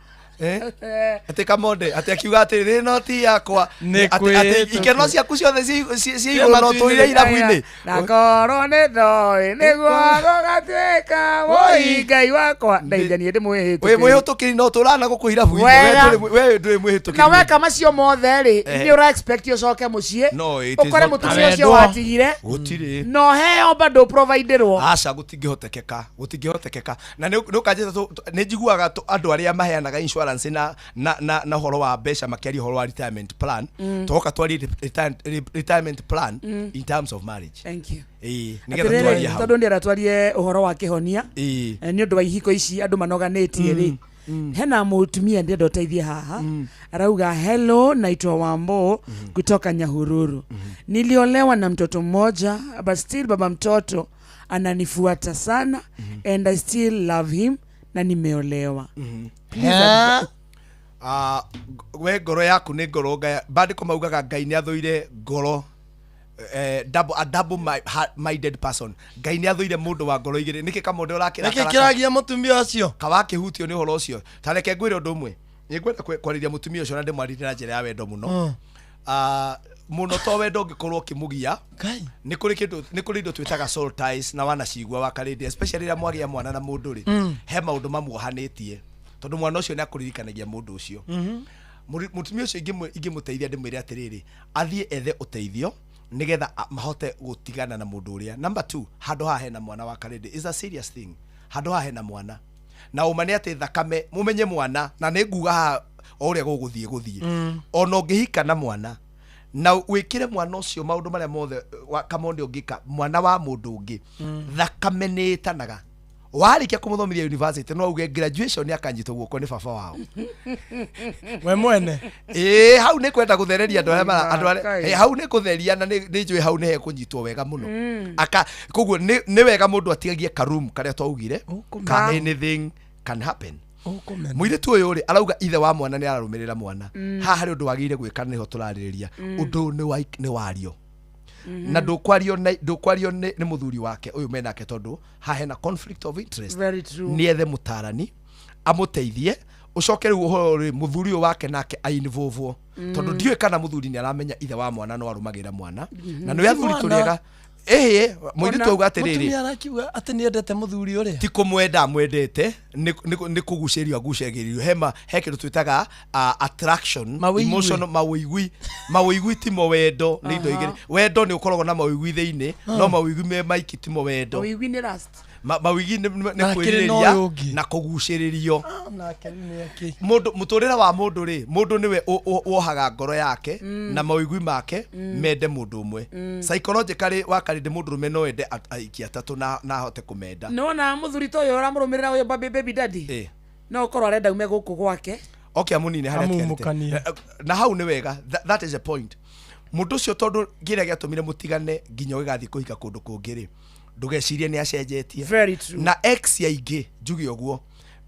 Atĩ Kamonde atĩ akiuga atĩ thĩ ĩno ti yakwa atĩ ikeno ciaku ciothe ciĩ igũrũ no tũire irabu-inĩ. Na korwo nĩ ndoĩ nĩguo gũgatuĩka woi Ngai wakwa ndeithia niĩ ndĩ mwĩhĩtũkĩri. Wĩ mwĩhĩtũkĩri no tũrana gũkũ irabu-inĩ. We ndũrĩ mwĩhĩtũkĩri. Na weka macio mothe rĩ, nĩ ũra expect ũcoke mũciĩ ũkore mũtumia ũcio watigire. Gũtirĩ. No heo bado providerwo. Aca gũtingĩhotekeka, gũtingĩhotekeka. Na nĩ ũkanjĩta nĩ njiguaga andũ arĩa maheanaga insurance na na na ũhoro wa mbeca makĩaria ũhoro wa retirement plan. Twoka twarie retirement plan in terms of marriage. Thank you. Ĩĩ, nĩgetha twarie hau. Tondũ ndĩrenda twarie ũhoro wa kĩhonia. Nĩ ũndũ wa ihiko ici andũ manoganĩtie rĩ. Hena mũtumia ndĩrenda ũteithie haha. Arauga hello, naitwa Wambo kutoka Nyahururu. Niliolewa na mtoto mmoja but still baba mtoto ananifuata sana and I still love him na nimeolewa. Please. We ngoro yaku nĩ ngoro ngaya. Bandĩko maugaga Ngai nĩ athũire ngoro a double minded person. Ngai nĩ athũire mũndũ wa ngoro igĩrĩ. Nĩkĩ Kamonde ũrakĩra? Nĩkĩ kĩragia mũtumia ũcio? Kawakĩhutio nĩ ũhoro ũcio. Ta reke ngwĩre ũndũ ũmwe. Nĩ ngwenda kwarĩria mũtumia ũcio na ndĩmwarĩrie na njĩra ya wendo mũno. Mũno to wendo ũngĩkorwo ũkĩmũgia. Nĩ kũrĩ kĩndũ, nĩ kũrĩ indo twĩtaga soul ties na wanacigua wa karĩndĩ, especially rĩrĩa mwagĩa mwana na mũndũ rĩ, he maũndũ mamuohanĩtie tondũ mwana ũcio nĩ akũririkanagia mũndũ ũcio. Mũtumia ũcio ingĩmũteithia ndĩmwĩre atĩrĩrĩ, athiĩ ethe ũteithio nĩgetha mahote gũtigana na mũndũ ũrĩa. Number 2, handũ haha hena mwana wa karĩndĩ is a serious thing. Handũ haha hena mwana na ũma nĩ atĩ thakame mũmenye mwana, na nĩ nguga haha o ũrĩa gũgũthiĩ gũthiĩ. Ona ũngĩhika na mwana na wĩkĩre mwana ũcio maũndũ marĩa mothe Kamonde ũngĩka mwana wa mũndũ ũngĩ, thakame nĩ ĩtanaga. Warĩkia kũmũthomithia university no auge graduation akanyitwo guoko nĩ baba wao. We mwene. Ĩĩ, hau nĩ kwenda gũthereria andũ arĩa andũ arĩa hau nĩ kũtheria na nĩ njũĩ hau nĩ hekũnyitwo wega mũno. Aka koguo nĩ wega mũndũ atigagie karoom karĩa twaugire ka anything can happen. Mũirĩtu ũyũ rĩ arauga ithe wa mwana nĩ ararũmĩrĩra mwana. Haha harĩ ũndũ wagĩrĩire gwĩka nĩho tũrarĩrĩria. Ũndũ nĩ wario. Na ndũkwario nĩ mũthuri wake ũyũ menake tondũ haha hena conflict of interest. Nĩ ethe mũtarani amũteithie, ũcoke rĩu ũhoro rĩ mũthuri ũyũ wake nake ainvolve, tondũ ndiũĩ kana mũthuri nĩ aramenya ithe wa mwana no arũmagĩrĩra mwana. Na nĩ athuri tũrĩega. Ĩhĩ, mũirĩtu auga atĩrĩrĩ, mũtumia arakiuga atĩ nĩendete mũthuri ũrĩa. Ti kũmwenda amwendete, nĩ kũgucĩrĩrio agucagĩrĩrio. He kĩndũ twĩtaga attraction, emotional mawĩigwi. Mawĩigwi timo wendo, nĩ indo igĩrĩ. Wendo nĩ ũkoragwo na mawĩigwi thĩinĩ, no mawĩigwi me maiki timo wendo. Mawĩigwi nĩ lust. Mawĩigwi nĩ kwĩrirĩria na kũgucĩrĩrio. Mũndũ mũtũrĩre wa mũndũ rĩ, mũndũ nĩwe wohaga ngoro yake na mawĩigwi make mende mũndũ ũmwe. Psychologically wa karĩndĩ mũndũ rũme no ende aiki atatũ na ahote kũmenda. Nĩwona mũthuri ta ũyũ ũramũrũmĩrĩra ũyũ baby daddy, no ũkorwo arenda ume gũkũ gwake. Okay, amunine harĩa atigarĩte. Na hau nĩ wega, that is a point. Mũndũ ũcio tondũ kĩrĩa gĩatũmire mũtigane nginya ũgĩgathiĩ kũhika kũndũ kũngĩ rĩ, ndũgecirie nĩ acenjetie. Very true. Na ex aingĩ njuge ũguo,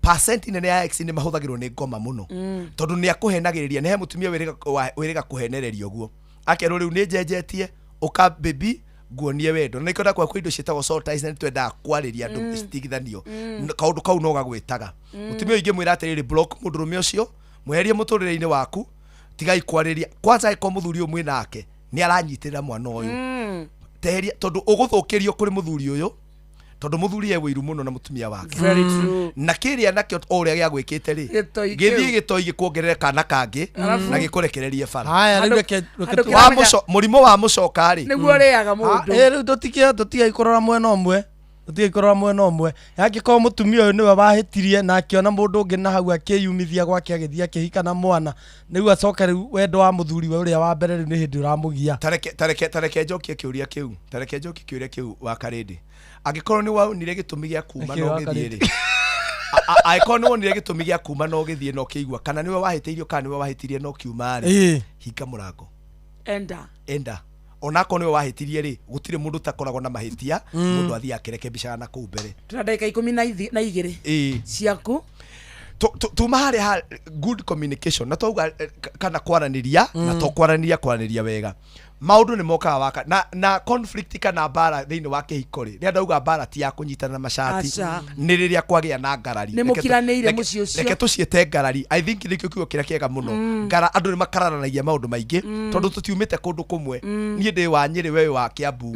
percent nene ya ex nĩ mahũthagĩrwo nĩ ngoma mũno. Tondũ nĩ akũhenagĩrĩria, nĩ he mũtumia wĩrĩga kũhenereria ũguo. Akerwo rĩu nĩ njenjetie, ũka baby nguonie wendo. Na nĩkĩo ndakwa kwĩ indo ciĩtagwo soul ties na nĩtwendaga kwarĩria andũ citigithanio. Kaũndũ kau no gagwĩtaga. Mũtumia ũyũ ingĩmwĩra atĩrĩrĩ, block mũndũrũme ũcio, mweherie mũtũrĩre-inĩ waku, tigai kwarĩria. Kwanza angĩkorwo mũthuri ũyũ mwĩ nake nĩ aranyitĩrĩra mwana ũyũ. Teheria tondu ũgũthũkĩrio kũrĩ mũthuri ũyũ, tondu mũthuri e wĩiru mũno na mũtumia wake. Very true. Na kĩrĩa nakĩo o ũrĩa gĩagwĩkĩte rĩ, Gĩtoi kĩu. gĩthiĩ gĩtoi gĩkuongerere kana kangĩ Alafu- na gĩkũrekererie bara. Haya, rĩu Andũ- reke andũ tu- Wa kĩramenya- mũco- mũrimũ wa mũcoka rĩ, Nĩguo ũrĩaga mũndũ. Rĩu tũtige kũrora mwena ũmwe, tũtige kũrora mwena ũmwe. Angĩkorwo mũtumia ũyũ nĩwe wahĩtirie na akĩona mũndũ ũngĩ na hau akĩyumithia gwake agĩthiĩ akĩhika na mwana, rĩu acoka rĩu wendo wa mũthuri we ũrĩa wa mbere rĩu nĩ hĩndĩ ũramũgia. Tareke njokie kĩũria kĩu, tareke njokie kĩũria kĩu wa Karĩndĩ. Angĩkorwo nĩ wonire gĩtũmi gĩa kuma Nĩkĩo na wa ũgĩthiĩ Karĩndĩ? rĩ, angĩkorwo nĩ wonire gĩtũmi gĩa kuma na ũgĩthiĩ na ũkĩigua kana nĩwe wahĩtĩirio kana nĩwe wahĩtirie na ũkiuma rĩ, hinga mũrango. Enda. Enda. Onakorwo nĩwe wahĩtirie rĩ, gũtirĩ mũndũ ũtakoragwo na mahĩtia. Mũndũ athiĩ akĩrekembicaga na kũu mbere. Tuna ndagĩka 12 ciaku. Tuma harĩa ha good communication na twauga kana kwaranĩria na to kwaranĩria, kwaranĩria wega maũndũ nĩ mokaga waka na conflict kana mbara thĩinĩ wa kĩhiko rĩ, rĩrĩa ndauga mbara ti ya kũnyitana na macati, Aca. nĩ rĩrĩa kwagĩa na ngarari. Nĩ mũkiranĩire mũciĩ ũcio. Reke tũciĩte ngarari. I think nĩkĩo kiugo kĩrĩa kĩega mũno. Ngara, andũ nĩ makararanagia maũndũ maingĩ tondũ tũtiumĩte kũndũ kũmwe. Niĩ ndĩ wa Nyĩrĩ, we wĩ wa Kĩambu.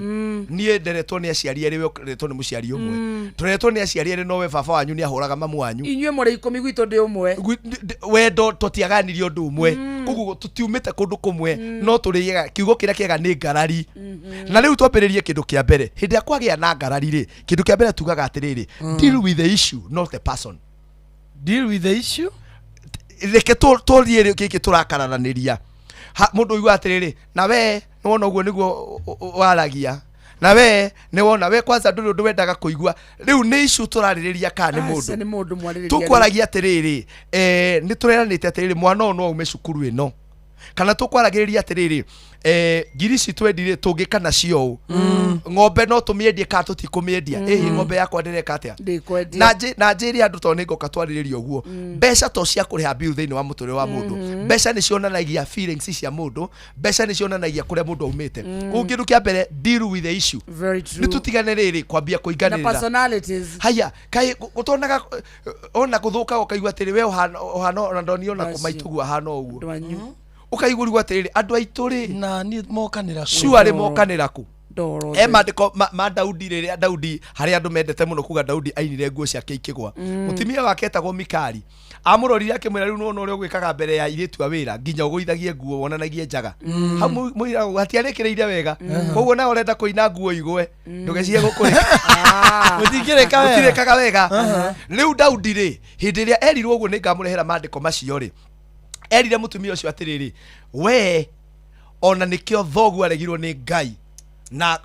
Niĩ nderetwo nĩ aciari erĩ, we ũreretwo nĩ mũciari ũmwe. Tũreretwo nĩ aciari erĩ, no we baba wanyu nĩ ahũraga mamu wanyu. Inyuĩ mũrĩ 10, gwitũ ndĩ ũmwe. Wendo tũtiaganirie ũndũ ũmwe, koguo tũtiumĩte kũndũ kũmwe, no tũrĩaga kiugo kĩrĩa kĩega nĩ ngarari. Na rĩu twambĩrĩrie kĩndũ kĩa mbere. Hĩndĩ ĩrĩa kwagĩa na ngarari rĩ, kĩndũ kĩa mbere tugaga atĩrĩrĩ, deal with the issue, not the person. Deal with the issue. Reke tũrie gĩkĩ tũrakararanĩria. Mũndũ ũigua atĩrĩrĩ, na we nĩwona ũguo nĩguo waragia, na we nĩwona we kwanza ndũrĩ ũndũ wendaga kũigua. Rĩu nĩ issue tũrarĩrĩria kana nĩ Aca, mũndũ? nĩ mũndũ mwarĩrĩria. Tũkwaragia atĩrĩrĩ, nĩ tũreranĩte atĩrĩrĩ, mwana ũyũ no aume cukuru ĩno, kana tũkwaragĩrĩria atĩrĩrĩ, ngiri ici twendire tũngĩka nacio ũũ, ng'ombe no tũmĩendie kana tũtikũmĩendia, ĩhĩ ng'ombe yakwa ndĩreka atĩa? Ndĩkwendia. Na njĩre andũ, tondũ nĩngoka twarĩrĩria ũguo, mbeca to cia kũrĩha bill thĩinĩ wa mũtũrĩre wa mũndũ. Mbeca nĩ cionanagia feelings cia mũndũ, mbeca nĩ cionanagia kũrĩa mũndũ aumĩte. Koguo kĩndũ kĩa mbere, deal with the issue. Very true. Nĩ tũtigane rĩrĩ kwambia Na kũinganĩrĩra. personalities. Haya, kaĩ gũtonaga ona gũthũka, ũkaigua atĩrĩ, we ũhana ona ndonio na Acio. kũmaitũguo ahana ũguo. Andũ anyu. Ũkaigua rĩu atĩrĩrĩ, andũ aitũ rĩ, na niĩ mokanĩra kũ? sure mokanĩra kũ? Ndoro. E maandĩko ma Daudi, rĩrĩa Daudi, harĩa andũ mendete mũno kuga Daudi ainire nguo ciake ikĩgwa, mũtumia wake etagwo Mikali amũrorire akĩmwĩra, rĩu nĩwona ũrĩa ũgwĩkaga mbere ya airĩtu a wĩra, nginya ũgũithagie nguo wonanagie njaga hau. Mũira hatiarĩkĩrĩire wega, koguo nawe ũrenda kũina nguo igwe, ndũgecirie gũkũrĩka. Gũtingĩrĩka wega. Gũtirĩkaga wega. Rĩu Daudi rĩ, hĩndĩ ĩrĩa erirwo ũguo, nĩ ngamũrehera maandĩko macio rĩ, erire mũtumia ũcio atĩrĩrĩ, we ona nĩkĩo thoguo aregirwo nĩ Ngai na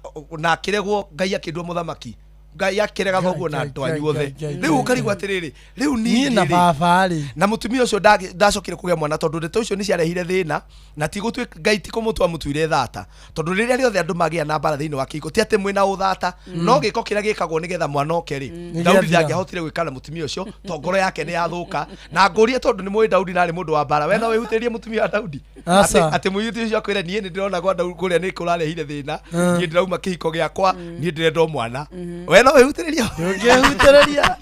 akĩregwo, Ngai akĩndua mũthamaki, Ngai akĩrega thoguo na andũ anyu othe. Rĩu ũkarigwo atĩrĩrĩ, rĩu Niĩ na ningĩ rĩ, baba rĩ, na mũtumia ũcio ndacokire kũgĩa mwana, tondũ ndeto icio nĩ ciarehire thĩna, na ti gũtuĩka Ngai ti kũmũtua mũtuire thata, tondũ rĩrĩa rĩothe andũ magĩa na mbara thĩinĩ wa kĩhiko, ti atĩ mwĩna ũthata, no gĩko kĩrĩa gĩkagwo nĩgetha mwana oke rĩ, Nĩ Daudi gĩathira. ndangĩahotire gwĩka na mũtumia ũcio to ngoro yake nĩ yathũka. Na ngũrie, tondũ nĩ mũĩ Daudi narĩ mũndũ wa mbara, we no wĩhutĩrie mũtumia wa Daudi? Aca. Atĩ mũirĩtu ũcio akwĩre, niĩ nĩ ndĩrona gwa Daudi kũrĩa nĩ kũrarehire thĩna, niĩ ndĩrauma kĩhiko gĩakwa, niĩ ndĩrenda o mwana, we no wĩhutĩrĩrie? Ndũngĩhutĩrĩria.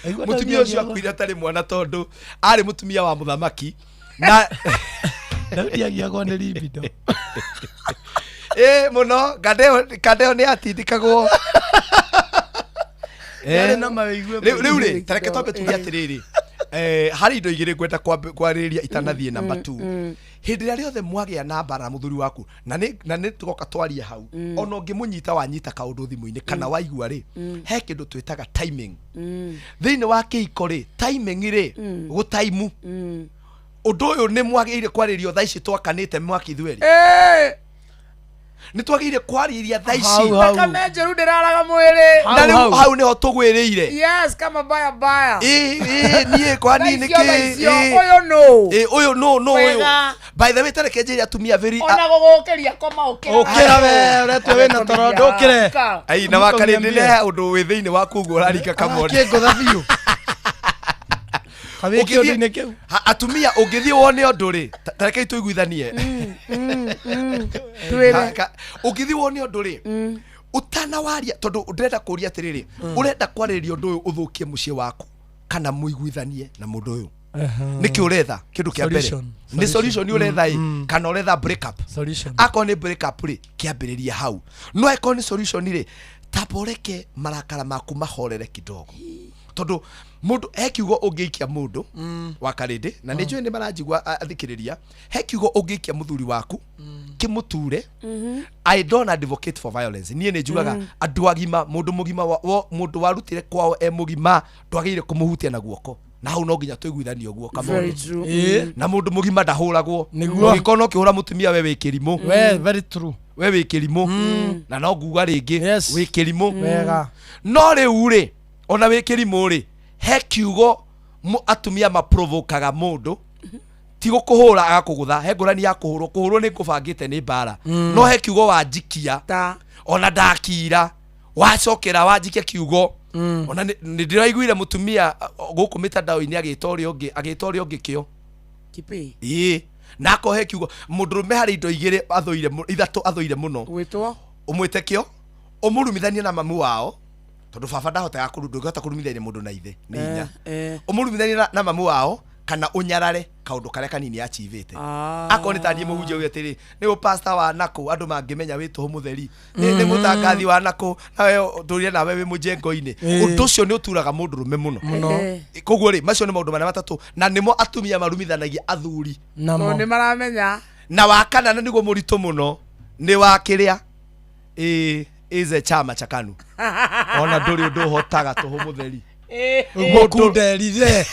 Aigua Mũtumia Daudi ũcio agiagwo. akuire atarĩ mwana, tondũ arĩ mũtumia wa mũthamaki na Daudi agiagwo nĩ libido. Ĩ mũno, kandeo nĩ atindĩkagwo. Yarĩ na mawĩigue. Rĩu rĩ, tareke twambe tuge atĩrĩrĩ, harĩ indo igĩrĩ ngwenda kwarĩrĩria itanathiĩ namba 2. Hĩndĩ ĩrĩa rĩothe mwagĩa na mbara na mũthuri waku, na nĩ tũgoka twarie hau, ona ũngĩmũnyita wanyita kaũndũ thimũ-inĩ kana waigua rĩ, he kĩndũ twĩtaga timing thĩinĩ wa kĩhiko rĩ. Timing rĩ, gũtaimu ũndũ ũyũ nĩ mwagĩrĩire kwarĩrio thaa ici twakanĩte mwaki ithuerĩ, nĩ twagĩrĩire kwarĩria thaa ici. Hau, hau. Thakame njũru ndĩraraga mwĩrĩ. Na rĩu hau nĩho tũgwĩrĩire. Yes, kama baya baya. Ĩ niĩ kwani Thaa nĩ icio, thaa kĩ icio, ũyũ nũ? Ĩ, ũyũ nũ ũyũ? Wega. By the way, tareke njĩre atumia very Ona gũgũkĩria koma ũkĩra. Ũkĩra we ũretua wĩna toro, ndũkĩre. Ai, na wakarĩ nĩ ũndũ wĩ thĩinĩ waku ũguo ũraringa kamone. Akĩngũtha biũ. Kawĩke ũndũ-inĩ kĩu. Atumia, ũngĩthiĩ wone ũndũ rĩ, tarekei tũiguithanie. Twĩre. Ũngĩthiĩ wone ũndũ rĩ, ũtanawaria, tondũ ndĩrenda kũria atĩrĩrĩ, ũrenda kwarĩrĩria ũndũ ũyũ ũthũkie mũciĩ waku kana mũiguithanie na mũndũ ũyũ? Nĩkĩ ũretha kĩndũ kĩa mbere? Solution. Nĩ solution ũretha ĩ, kana ũretha break up? Solution. Akorwo nĩ break up rĩ, kĩambĩrĩria hau. No akorwo nĩ solution rĩ, tamba ũreke marakara maku mahorere kidogo, tondũ mũndũ he kiugo ũngĩikia mũndũ wa karĩndĩ, na nĩ njũĩ nĩ maranjigua athikĩrĩria, he kiugo ũngĩikia mũthuri waku kĩmũture. I don't advocate for violence. Niĩ nĩ njugaga andũ agima, mũndũ mũgima mũndũ warutire kwao e mũgima, ndwagĩrĩire kũmũhutia na guoko, na hau no nginya tũiguithanie ũguo. Very Kamondo. true. Na mũndũ mũgima ndahũragwo. Nĩguo. Ũngĩkorwo no ũkĩhũra mũtumia, we wĩ kĩrimũ. We, very true. We wĩ kĩrimũ, na no nguga rĩngĩ, wĩ kĩrimũ. Wega. No rĩu rĩ, ona wĩ kĩrimũ rĩ, he kiugo atumia maprovokaga mũndũ, ti gũkũhũra agakũgũtha. He ngũrani ya kũhũrwo. Kũhũrwo nĩ ngũbangĩte nĩ mbara. No he kiugo wanjikia, ona ndakira, wacokera wanjikia kiugo. Ona nĩ ndĩraiguire mũtumia gũkũ mĩtandao-inĩ agĩta ũrĩa ũngĩ, agĩta ũrĩa ũngĩ kĩo. Kipi. Ĩĩ, na akohe he kiugo mũndũrũme harĩ indo igĩrĩ athũire ithatũ athũire mũno. Gwĩtwo. Ũmwĩte kĩo, ũmũrumithanie na mamu wao, tondũ baba ndahotaga kũru, ndũngĩhota kũrumithania mũndũ na ithe nĩ hinya. Ũmũrumithanie na mamu wao, kana ũnyarare kaũndũ karĩa kanini achivĩte. Akorwo nĩ taniĩ mũhunjia uge atĩrĩ, nĩ ũ pastor wa nakũ, andũ mangĩmenya wĩ tũhũ mũtheri, nĩ mũtangathi wa nakũ, nawe ndũrire nawe wĩ mũjengo-inĩ. Ũndũ ũcio nĩ ũturaga mũndũrũme mũno. Mũno. Koguo rĩ, macio nĩ maũndũ marĩa matatũ na nĩmo atumia marumithanagia athuri. Tondũ nĩ maramenya. Na wa kana, na nĩguo mũritũ mũno, nĩ wa kĩrĩa ĩ ize chama cha KANU, ona ndũrĩ ũndũ ũhotaga, tũhũ mũtheri. Ũguo kunderire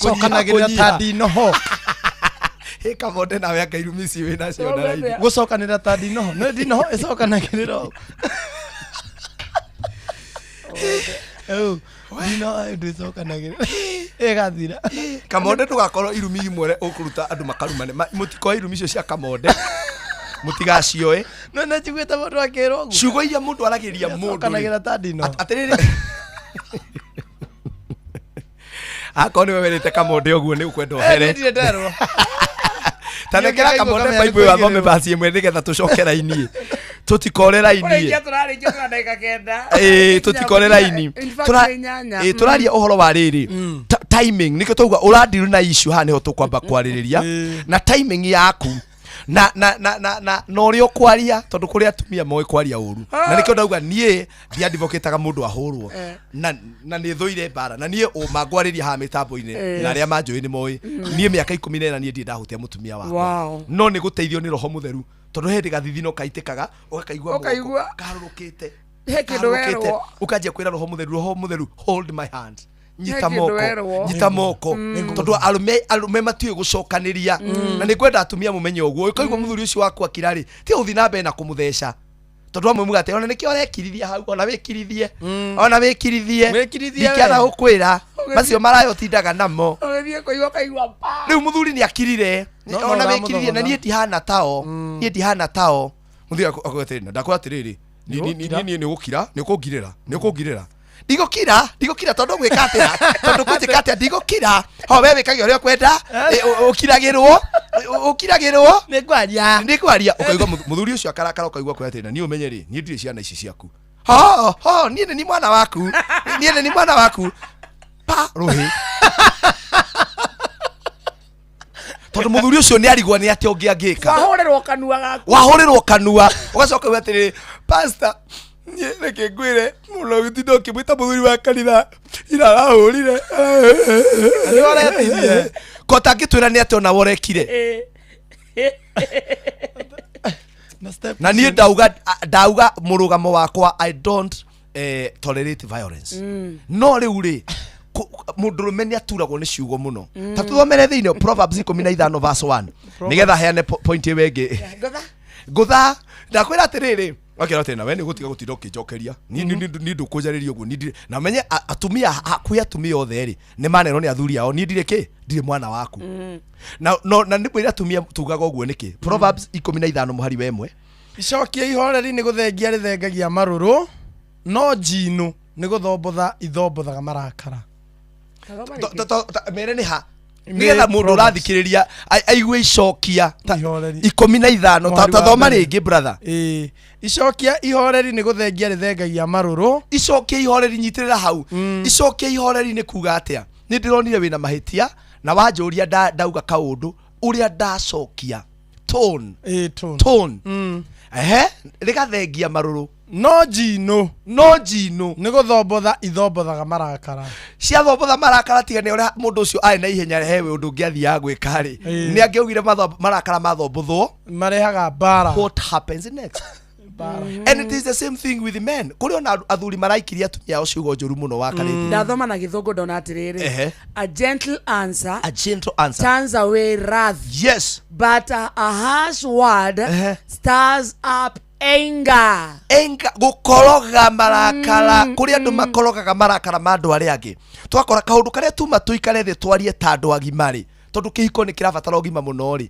cokanagĩrĩra ta ndinoho. Ĩ kamonde, nawe anga irumi ici wĩ nacio na raithi. Gũcokanĩrĩra ta ndinoho, nĩ ndinoho ĩcokanagĩrĩra ũguo. Ũũ, ndinoho ĩndũ ĩcokanagĩrĩra ĩgathira. Kamonde, ndũgakorwo irumi imwe ũkũruta andũ makarumane. Mũtikoe irumi icio cia kamonde, mũtigacioe. No nĩ njiguĩte mũndũ akĩrwo ũguo. Ciugo iria mũndũ aragĩria mũndũ rĩ, Cokanagĩra ta ndinoho. Atĩrĩrĩ, akorwo nĩwe werĩte kamonde ũguo, nĩ ũkwenda ũhere. Niĩ ndirĩ nderwo. Ta nengera Niĩ kamonde ngaigua baibũ ĩyo athome kũigĩrĩrwo. baci ĩmwe nĩgetha tũcoke raini, tũtikore raini. Kũrĩkia tũrarĩkia tũna ndagĩka 9. Ĩĩ, tũtikore raini. In fact, nĩ 8. Ĩĩ, tũraria ũhoro wa rĩrĩ, timing, nĩkĩo twauga ũrandiru na issue haha nĩho tũkwamba kwarĩrĩria na timing yaku na ũrĩa ũkwaria, tondũ kũrĩ atumia moĩ kwaria ũru, na nĩkĩo ndauga niĩ ndiadvocataga mũndũ ahũrwo, na nĩ thũire mbara, na niĩ ũma ngwarĩria haha mĩtambo-inĩ, na arĩa manjũĩ nĩ moĩ niĩ mĩaka 14 niĩ ndirĩ ndahutia mũtumia wakwa. No nĩ gũteithio nĩ roho mũtheru, tondũ he hĩndĩ gathithino kaitĩkaga, ũgakaigua moko Ũkaigua. kaharũrũkĩte. He kĩndũ Kaharũrũkĩte. werwo. Ũkanjia kwĩra roho mũtheru, roho mũtheru, hold my hand, nyita He kĩndũ moko, werwo. nyita moko, tondũ arũme matiũĩ gũcokanĩria, na nĩ ngwenda atumia mũmenye ũguo. Ũkaigua mũthuri ũcio waku akira rĩ, ti gũthiĩ na mbere na kũmũtheca, tondũ amwe muga atĩ ona nĩkĩo ũrekirithia hau, ona wĩkirithie, ona wĩkirithie. Wĩkirithie Ndingĩaga we. gũkwĩra macio marayo ũtindaga namo. Ũgĩthiĩ kũigua ũkaigua pa. Rĩu mũthuri nĩ akirire. No, no, Ona wĩkirithie, na ũramũthogotha. niĩ ndihana tao, niĩ ndihana tao. Mũthuri akwĩra atĩrĩrĩ, ndakwĩra atĩrĩrĩ, niĩ nĩ ũgũkira, nĩ ũkũngirĩra, nĩ ũkũngirĩra. Ndigũkira, ndigũkira, tondũ gwĩka atĩa, tondũ kũnjĩka atĩa, ndigũkira. Ho we wĩkage ũrĩa ũkwenda. Ũkiragĩrwo, ũkiragĩrwo. Nĩ ngwaria. Nĩ kwaria. Ũkaigua mũthuri ũcio akarakara, ũkaigua kwĩra atĩrĩrĩ, na niĩ ũmenye rĩ, niĩ ndirĩ ciana ici ciaku. Ho ho, niĩ nĩ ni mwana waku, niĩ nĩ ni mwana waku, pa rũhĩ, tondũ mũthuri ũcio nĩ arigwo nĩ atĩa ũngĩ angĩka. Wahũrĩrwo kanua gaku. Wahũrĩrwo kanua, ũgacoka uga atĩrĩrĩ, pastor, niĩ reke ngwĩre mũno, gũtinda ũkĩmwĩta mũthuri wa kanitha ira arahũrire. Nĩ ũretirie. Ko tangĩtwĩra nĩ atĩa onawe ũrekire. Na step Na niĩ ndauga mũrũgamo wakwa, I don't tolerate violence. No rĩu rĩ, mũndũrũme nĩ aturagwo nĩ ciugo mũno. Ta tũthomere thĩinĩ Proverbs 15 verse 1, nĩgetha heane point ĩyo ĩngĩ. Ngũtha. Ngũtha, ndakwĩra atĩrĩrĩ, wakĩra atĩrĩ, nawe nĩ gũtiga gũtinda ũkĩnjokeria. Niĩ ndũkũnjarĩria ũguo, niĩ ndirĩ na menye atumia hakuhĩ atumia othe rĩ, nĩ manerwo nĩ athuri ao, niĩ ndirĩ kĩ, ndirĩ mwana waku. Na no na nĩ kwĩra atumia tugaga ũguo nĩkĩ? Proverbs 15 mũhari wa 1. Icokia ihoreri nĩ gũthengia rĩthengagia marũrũ, no njinũ nĩ gũthombotha ithombothaga marakara. Mere nĩ ha, nĩgetha mũndũ Proverbs. ũrathikĩrĩria aigue icokia Ihoreri. 15. Mũhari wa Ta thoma mbere. rĩngĩ, brother. Ĩĩ. Icokia ihoreri nĩ gũthengia rĩthengagia marũrũ. Icokia ihoreri, nyitĩrĩra hau. Icokia ihoreri nĩ kuga atĩa? Nĩ ndĩronire wĩna mahĩtia Na wanjũria ndauga kaũndũ ũrĩa ndacokia tone. Ĩ, tone. Tone. Ehe, rĩgathengia marũrũ. No njinũ. No njinũ. Nĩ gũthombotha ithombothaga marakara. Ciathombotha marakara, tiga nĩ ũrĩa mũndũ ũcio arĩ na ihenya hewe ũndũ ũngĩ athiaga gwĩka rĩ, nĩ angĩaugire marakara mathombothwo marehaga mbara. What happens next? And it is the same thing with men. Kũrĩ ona athuri maraikirie atumia ao ciugo njũru mũno wa karĩthi. Ndathoma na gĩthũngũ ndona atĩrĩrĩ, a gentle answer A gentle answer turns away wrath, but a harsh word stirs up anger. Anger, gũkoroga marakara. Kũrĩ andũ makorogaga marakara ma andũ arĩa angĩ. Twakora kaũndũ karĩa tuma tũikare thĩ twarie ta andũ agima rĩ, tondũ kĩhiko nĩ kĩrabatara ũgima mũno rĩ,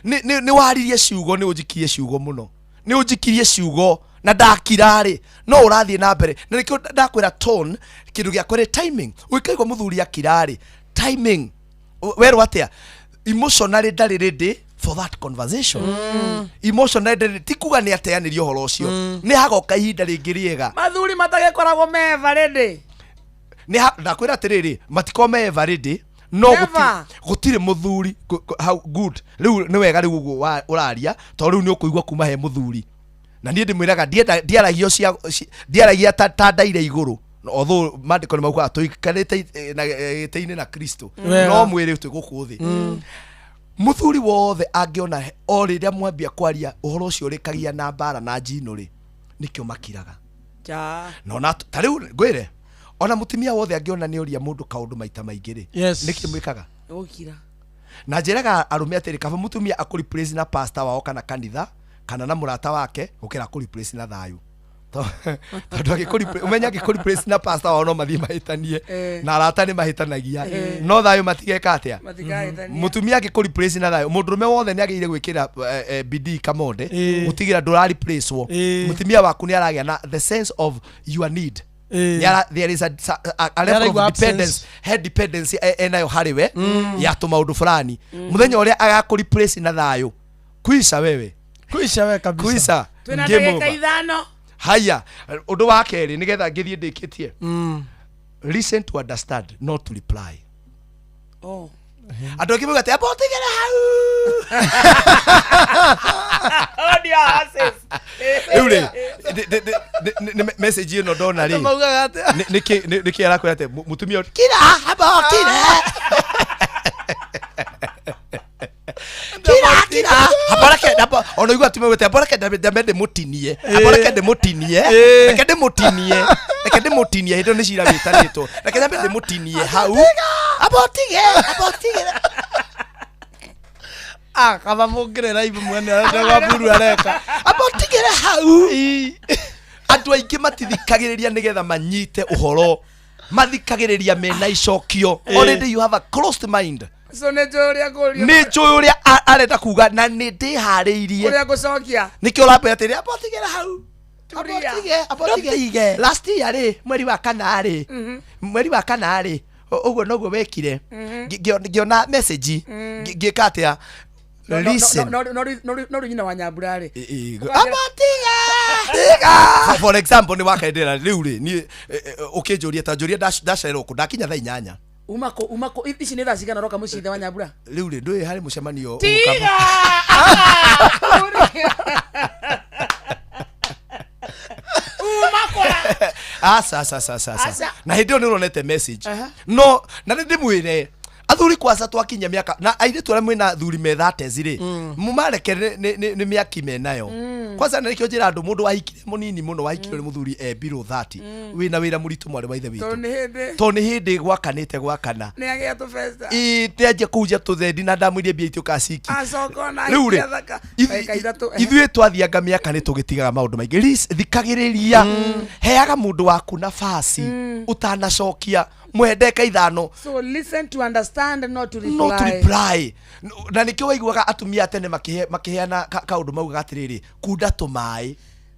nĩ waririe ciugo, nĩ ũnjikirie ciugo mũno, nĩ ũnjikirie ciugo na ndakira rĩ, no ũrathiĩ na mbere. Na nĩkĩo ndakwĩra tone, kĩndũ gĩa kwĩrĩ timing. Ũngĩkaigua mũthuri akira rĩ, timing, werwo atĩa, emotionally ndarĩ ready for that conversation. Emotionally ndarĩ, ti kuga nĩ ateanĩria ũhoro ũcio, nĩ hagoka ihinda rĩngĩ rĩega. Mathuri matagĩkoragwo meva ready. Nĩ ndakwĩra atĩrĩrĩ, matikorwo me ever ready, no Never. Gũtirĩ mũthuri how good. Rĩu nĩ wega rĩu ũguo ũraria, tondũ rĩu nĩ ũkũigua kuma he mũthuri. Na niĩ ndĩmwĩraga ndiaragio ndiaragia ta ndaire igũrũ. Although maandĩko nĩ maugaga tũikarĩte na gĩtĩ-inĩ na Kristo, Wega. no mwĩrĩ twĩ gũkũ thĩ. Mũthuri wothe angĩona o rĩrĩa mwambia kwaria ũhoro ũcio ũrĩkagia na mbara na njino rĩ, nĩkĩo makiraga. Ja. No na ta rĩu ngwĩre, ona mũtumia wothe angĩona nĩ ũria mũndũ kaũndũ maita maingĩ rĩ, nĩkĩ mwĩkaga? Gũkira. Na njĩraga arũme atĩrĩ, kaba mũtumia akũreplace na pastor wao kana kanitha kana na mũrata wake gũkĩra akũreplace na thayũ. Tondũ ũmenye angĩkũreplace na pastor wao no mathiĩ mahĩtanie, na arata nĩ mahĩtanagia, no thayũ matigeka atĩa? Matikahĩtania. Mũtumia angĩkũreplace na thayũ, mũndũrũme wothe nĩ agĩrĩire gwĩkĩra bidii kamonde gũtigĩra ndũrareplacewo. Mũtumia waku nĩ aragĩa na the sense of your need. There is a level Nĩaraigua of absence. dependence, he dependency enayo harĩ we ya tũmaũndũ fulani. Mũthenya ũrĩa agakũreplace na thayũ, kuica wewe. Kuica we kabisa. Kuica. Twĩna Game ndagĩka over. 5. Haya, ũndũ wa kerĩ nĩgetha ngĩthiĩ ndĩkĩtie, listen to understand, not to reply. Oh. Andũ angĩ mauga atĩ amba ũtigĩre hau. Oh, dear, asses. Rĩu rĩ, nĩ message ĩno ndona rĩ, Andũ maugaga atĩa? Nĩkĩ arakwĩra atĩ mũtumia ũyũ, kira, amba ũkire. Kira, kira. Amba reke, amba, ona ũigua atumia maugĩte, amba reke ndambe ndĩmũtinie. Amba reke ndĩmũtinie. Reke ndĩmũtinie. Reke ndĩmũtinie. Hĩndĩ ĩyo nĩ cira wĩtanĩtwo. Reke nyambe ndĩmũtinie hau. Amba ũtige, amba ũtige. Ah, kaba mũngĩrĩ live mwene arenda gwa buru areka. Amba ũtigĩre hau. Andũ aingĩ matithikagĩrĩria nĩgetha manyite ũhoro, mathikagĩrĩria mena icokio. Already you have a closed mind. So nĩ njũĩ ũrĩa ngũrio. Nĩ njũĩ ũrĩa arenda kuga na nĩ ndĩharĩirie Ũrĩa ngũcokia. Nĩkĩo ũrambwĩra atĩrĩ, amba ũtigĩre hau. Turia. Amba ũtige. Last year rĩ, mweri wa kana rĩ, mweri wa kana rĩ, ũguo noguo wekire. Ngĩona message, ngĩka atĩa? Listen. No rĩu nyina wa Nyambura rĩ. Amba tiga. For example, nĩ wakendera rĩu rĩ, niĩ ũkĩnjũria ta njũria ndacererwo kũ, ndakinya thaa 8. Uma kũ, uma kũ, ici nĩ thaa cigana ũroka mũciĩ wa Nyambura? Rĩu rĩ, ndũĩ harĩ mũcemanio Tiga! Uma kwa. Aca, aca, aca, aca, aca. Aca. Na hĩndĩ ĩyo nĩ ũronete message. No, na nĩ ndĩmwĩre, athuri kwanza twakinya mĩaka, na airĩtu arĩa mwĩna athuri me 30s rĩ, mũmareke nĩ mĩaki menayo. Kwanza na nĩkĩo njĩra andũ, mũndũ wahikire mũnini mũno, wahikire nĩ mũthuri e below 30, wĩna wĩra mũritũ mwarĩ wa ithe witũ. Tondũ nĩ hĩndĩ. Tondũ nĩ hĩndĩ gwakanĩte gwakana. Nĩ agĩa tũbeca. Ĩ, nĩanjia kũhunjia tũthendi na ndamwĩrie mbia ituĩka ciki. Acoka ona Rĩu rĩ, ahikia thaka. Ndagĩka 3. Ithuĩ twathianga mĩaka nĩ tũgĩtigaga maũndũ maingĩ. Thikagĩrĩria, heaga mũndũ waku nafasi ũtanacokia, mũhe ndagĩka 5. So listen to understand, not to reply. Not to reply. Na nĩkĩo waiguaga atumia a tene makĩheana kaũndũ maugaga atĩrĩrĩ, kunda tũmaĩ.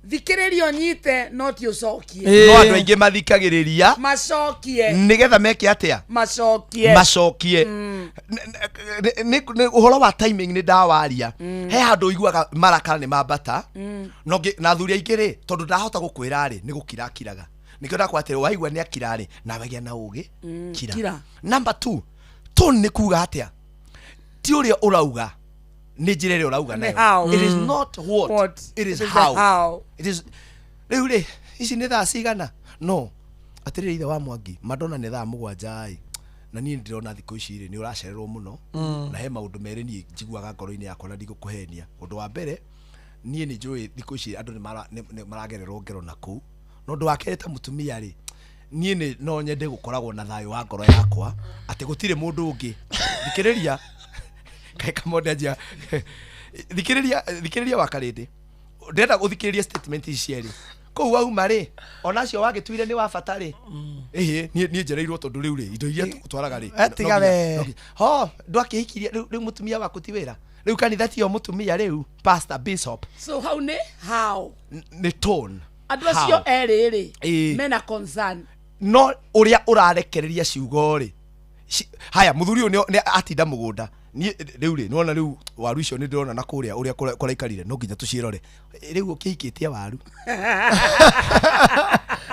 Thikĩrĩria ũnyite, no ti ũcokie. No andũ aingĩ mathikagĩrĩria Macokie. nĩgetha meke atĩa? Macokie. Macokie. Nĩ ũhoro wa timing nĩ ndawaria. He handũ ũiguaga marakara nĩ mambata. No na athuri aingĩ rĩ, tondũ ndahota gũkwĩra rĩ, nĩ gũkira akiraga. Nĩkĩo ndakwa atĩrĩ, waigua nĩ akira rĩ, nawe gĩa na ũgĩ, kira. Kira. Number 2, Tone nĩ kuga atĩa? Ti ũrĩa ũrauga, nĩ njĩra ĩrĩa ũrauga Nĩ nayo. how. It is not what, What. it is It is the how. how. It is rĩu rĩ, ici nĩ thaa cigana? No atĩrĩrĩ, ithe wa Mwangi, Madonna, nĩ thaa 7 ĩ, na niĩ ndĩrona thikũ ici rĩ nĩ ũracererwo mũno. Na he maũndũ merĩ niĩ njiguaga ngoro-inĩ yakwa na ndigũkũhenia. Ũndũ wa mbere, niĩ nĩ njũĩ thikũ ici andũ nĩ maragererwo ngero na kũu. Na ũndũ wa kerĩ, ta mũtumia rĩ, niĩ nĩ no nyende gũkoragwo na thayũ wa ngoro yakwa atĩ gũtirĩ mũndũ ũngĩ. Thikĩrĩria, kaĩ kamonde anjia. Thikĩrĩria, thikĩrĩria wakarĩndĩ, ndĩrenda ũthikĩrĩrie statement ici cierĩ kũu wauma rĩ, ona acio wagĩtuire nĩ wa bata rĩ. Ĩhĩ, niĩ njereirwo tondũ rĩu rĩ, indo iria tũgũtwaraga rĩ, Eh, tiga we. ho ndwakĩhikirie rĩu, rĩu mũtumia waku ti wĩra, rĩu kanitha tiyo mũtumia, rĩu pastor, bishop. So hau nĩ how. Nĩ tone. Andũ acio How? erĩ rĩ, mena concern. No ũrĩa ũrarekereria ciugo rĩ, haya, mũthuri ũyũ nĩ atinda mũgũnda. Niĩ rĩu rĩ, nĩwona rĩu waru icio nĩ ndĩrona na kũrĩa ũrĩa kũraikarire, no nginya tũciĩrore. Rĩu ũkĩhikĩtie waru,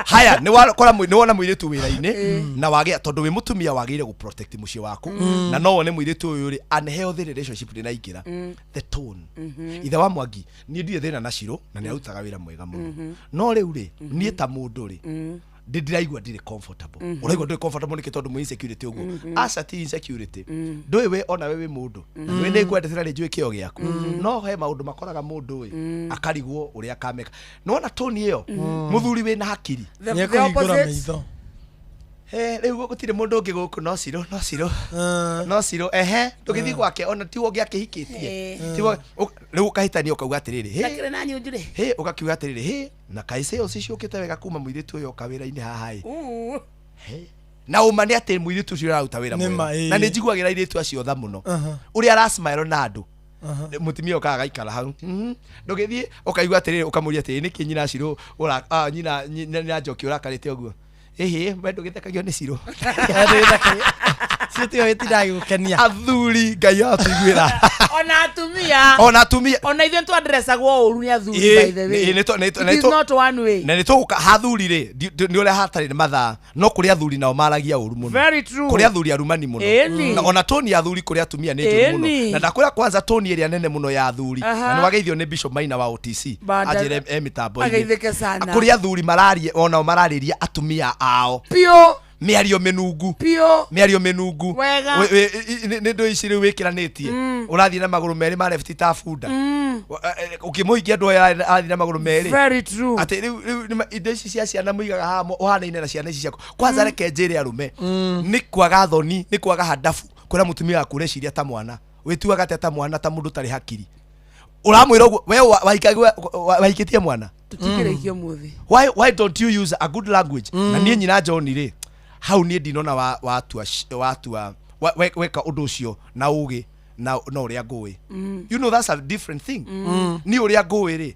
haya, nĩ wakora nĩ wona mũirĩtu wĩra-inĩ na wagĩa, tondũ wĩ mũtumia wagĩrĩire gũ protect mũciĩ waku, na no wone mũirĩtu ũyũ rĩ, unhealthy relationship ndĩnaingĩra. The tone. Ithe wa Mwangi, niĩ ndirĩ thĩna na Cirũ na nĩ arutaga wĩra mwega mũno. No rĩu rĩ, niĩ ta mũndũ rĩ, ndĩraigua ndirĩ comfortable. Ũraigua ndũrĩ comfortable nĩkĩ? Tondũ mwĩ insecurity ũguo? Aca, ti insecurity. Ndũĩ we ona we wĩ mũndũ na nĩwe nĩ ngwendete na nĩ njũĩ kĩo gĩaku, no he maũndũ makoraga mũndũ ĩ akarigwo ũrĩa akameka. Nĩwona toni ĩyo, mũthuri wĩna hakiri. The Nĩekũhingũra opposite. maitho. Rĩu gũtirĩ mũndũ ũngĩ gũkũ no Cirũ, no Cirũ, no Cirũ. Ehe, ndũgĩthiĩ gwake ona tiwe ũngĩakĩhikĩtie. Tiwe rĩu ũkahĩtania ũkauga atĩrĩrĩ, "Hĩ, Ndakĩrĩ na nyunjurĩ. hĩ," ũgakiuga atĩrĩrĩ, "Hĩ, na kaĩ sales ciũkĩte wega kuma mũirĩtu ũyũ oka wĩra-inĩ haha ĩ." Na ũma nĩ atĩ mũirĩtu ũcio ũraruta wĩra Nĩ ma, mwega. ĩĩ. Na nĩ njiguagĩra airĩtu acio tha mũno, ũrĩa arasmile na andũ. Mũtumia ũkaga agaikara hau. Ndũgĩthiĩ ũkaigua atĩrĩrĩ, ũkamũria atĩrĩrĩ, nĩkĩ nyina Cirũ nyina nyina Njoki ũrakarĩte ũguo? Ĩhĩ, we ndũgĩthekagio nĩ Cirũ. Cio tiyo gĩtindaga gĩgũkenia. Athuri, Ngai atũiguĩra. Ona atumia. Ona atumia. Ona ithuĩ twadressagwo ũru nĩ athuri, by the way. Ĩĩ, It is not one way. Na nĩ tũgũka hathuri rĩ, nĩ ũrĩa hatarĩ nĩ mathaa, no kũrĩ athuri nao maragia ũru mũno. Very true. Kũrĩ athuri arumani mũno. Ĩni. Na ona toni ya athuri kũrĩ atumia nĩ njũru mũno. Ĩni. Na ndakwĩra kwanza toni ĩrĩa nene mũno ya athuri, na nĩ wageithio nĩ Bishop Maina wa OTC, anjĩre e mĩtambo-inĩ. Ageithĩke sana. Kũrĩ athuri mararia, onao mararĩria atumia ao Piũ. mĩario mĩnungu. Piũ. Mĩario mĩnungu. Wega. Nĩ ndũ ici rĩu wĩkĩranĩtie, ũrathiĩ na magũrũ merĩ ma left ta bunda. Ũkĩmũhikia andũ aya arathiĩ na magũrũ merĩ. Very true. Atĩ rĩu indo ici cia ciana mũigaga haha ũhanaine na ciana ici ciaku. Kwanza reke njĩre arũme, nĩ kwaga thoni, nĩ kwaga handabu kwĩra mũtumia waku ũreciria ta mwana. Wĩtuaga atĩa ta mwana, ta mũndũ ũtarĩ hakiri? Ũramwĩra ũguo we wahikĩtie mwana. Tũtingĩrĩkia ũmũthĩ. Why don't you use a good language? Na niĩ nyina John rĩ, hau niĩ ndinona watua watua weka ũndũ ũcio na ũgĩ na ũrĩa ngũĩ. You know that's a different thing. Niĩ ũrĩa ngũĩ rĩ,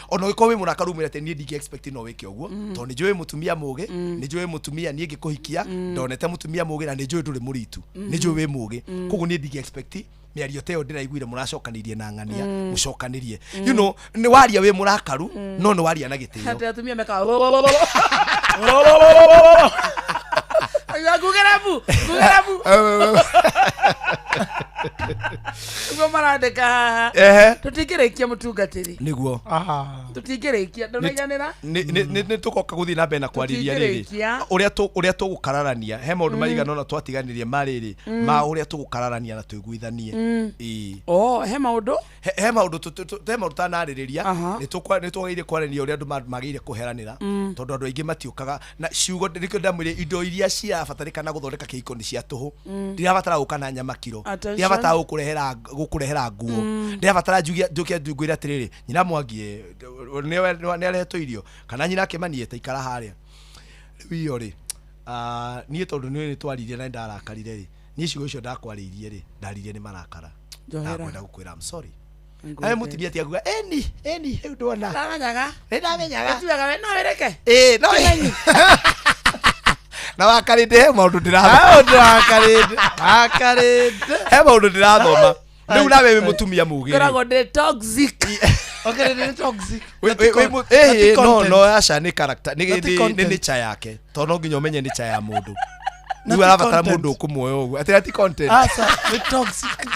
ona ũgĩkorwo wĩ mũrakaru, mwĩre atĩ niĩ ndingĩ expect no wĩke ũguo, tondũ nĩ njũĩ mũtumia mũgĩ, nĩ njũĩ mũtumia, niĩ ngĩkũhikia ndonete mũtumia mũgĩ, na nĩ njũĩ ndũrĩ mũritu, nĩ njũĩ wĩ mũgĩ, koguo niĩ ndingĩ expect mĩario ta ĩyo ndĩraiguire mũracokanĩirie na ng'ania. Mũcokanĩrie, nĩ waria wĩ mũrakaru, no nĩ waria na gĩtĩo. Atĩ atumia mekaga ngugĩra mbu, ngugĩra mbu, ũguo marandĩka haha. Tũtingĩrĩkia, mũtungatĩri. Nĩguo. Tũtingĩrĩkia, ndũnaiganĩra. Nĩ tũgoka gũthiĩ na mbere na kwarĩria rĩrĩ Tũtingĩrĩkia. ũrĩa tũgũkararania. He maũndũ maigana ũna twatiganĩrie ma rĩrĩ, ma ũrĩa tũgũkararania na tũiguithanie. Ĩĩ. Oh, he maũndũ. He maũndũ he maũndũ tanarĩrĩria. Nĩ twagĩrĩire kwarĩrĩria ũrĩa andũ magĩrĩire kũheranĩra, tondũ andũ aingĩ matiũkaga na ciugo. Nĩkĩo ndamwĩre indo iria cirabatarĩkana gũthondeka kĩhiko nĩ cia tũhũ. Ndirabatara gũka na nyama kiro. Attention. Ndirabatara gũkũrehera nguo. Ndirabatara njuge njuke ngwĩre atĩrĩrĩ, nyina Mwangi nĩ arehetwo irio, kana nyina akĩmanie ta ikara harĩa. Rĩu iyo rĩ, niĩ tondũ nĩ twaririe na nĩndarakarire rĩ, niĩ ciugo icio ndakwarĩirie rĩ, ndaririe nĩ marakara. Njohera. Ndakwenda gũkwĩra I'm sorry. Ngwende. Awe mũtumia ti akuga eni eni rĩu ndona. Ndamenyaga. Nĩ ndamenyaga. Ĩtuaga we no wĩreke. Ĩĩ, no Kĩmenyi. Na wakarĩndĩ he maũndũ ndĩrathoma. Maũndũ wakarĩndĩ, wakarĩndĩ. He maũndũ ndĩrathoma rĩu. Nawe wĩ mũtumia mũgĩ rĩ. Ngoragwo ndĩ toxic. Okay, nĩ toxic. No, no, aca, nĩ character, Na ti nĩ content. nature yake, tondũ no nginya ũmenye nature ya mũndũ. Na Rĩu ti arabatara content. mũndũ ũkũmuoya ũguo atĩ ti content. Aca, nĩ toxic.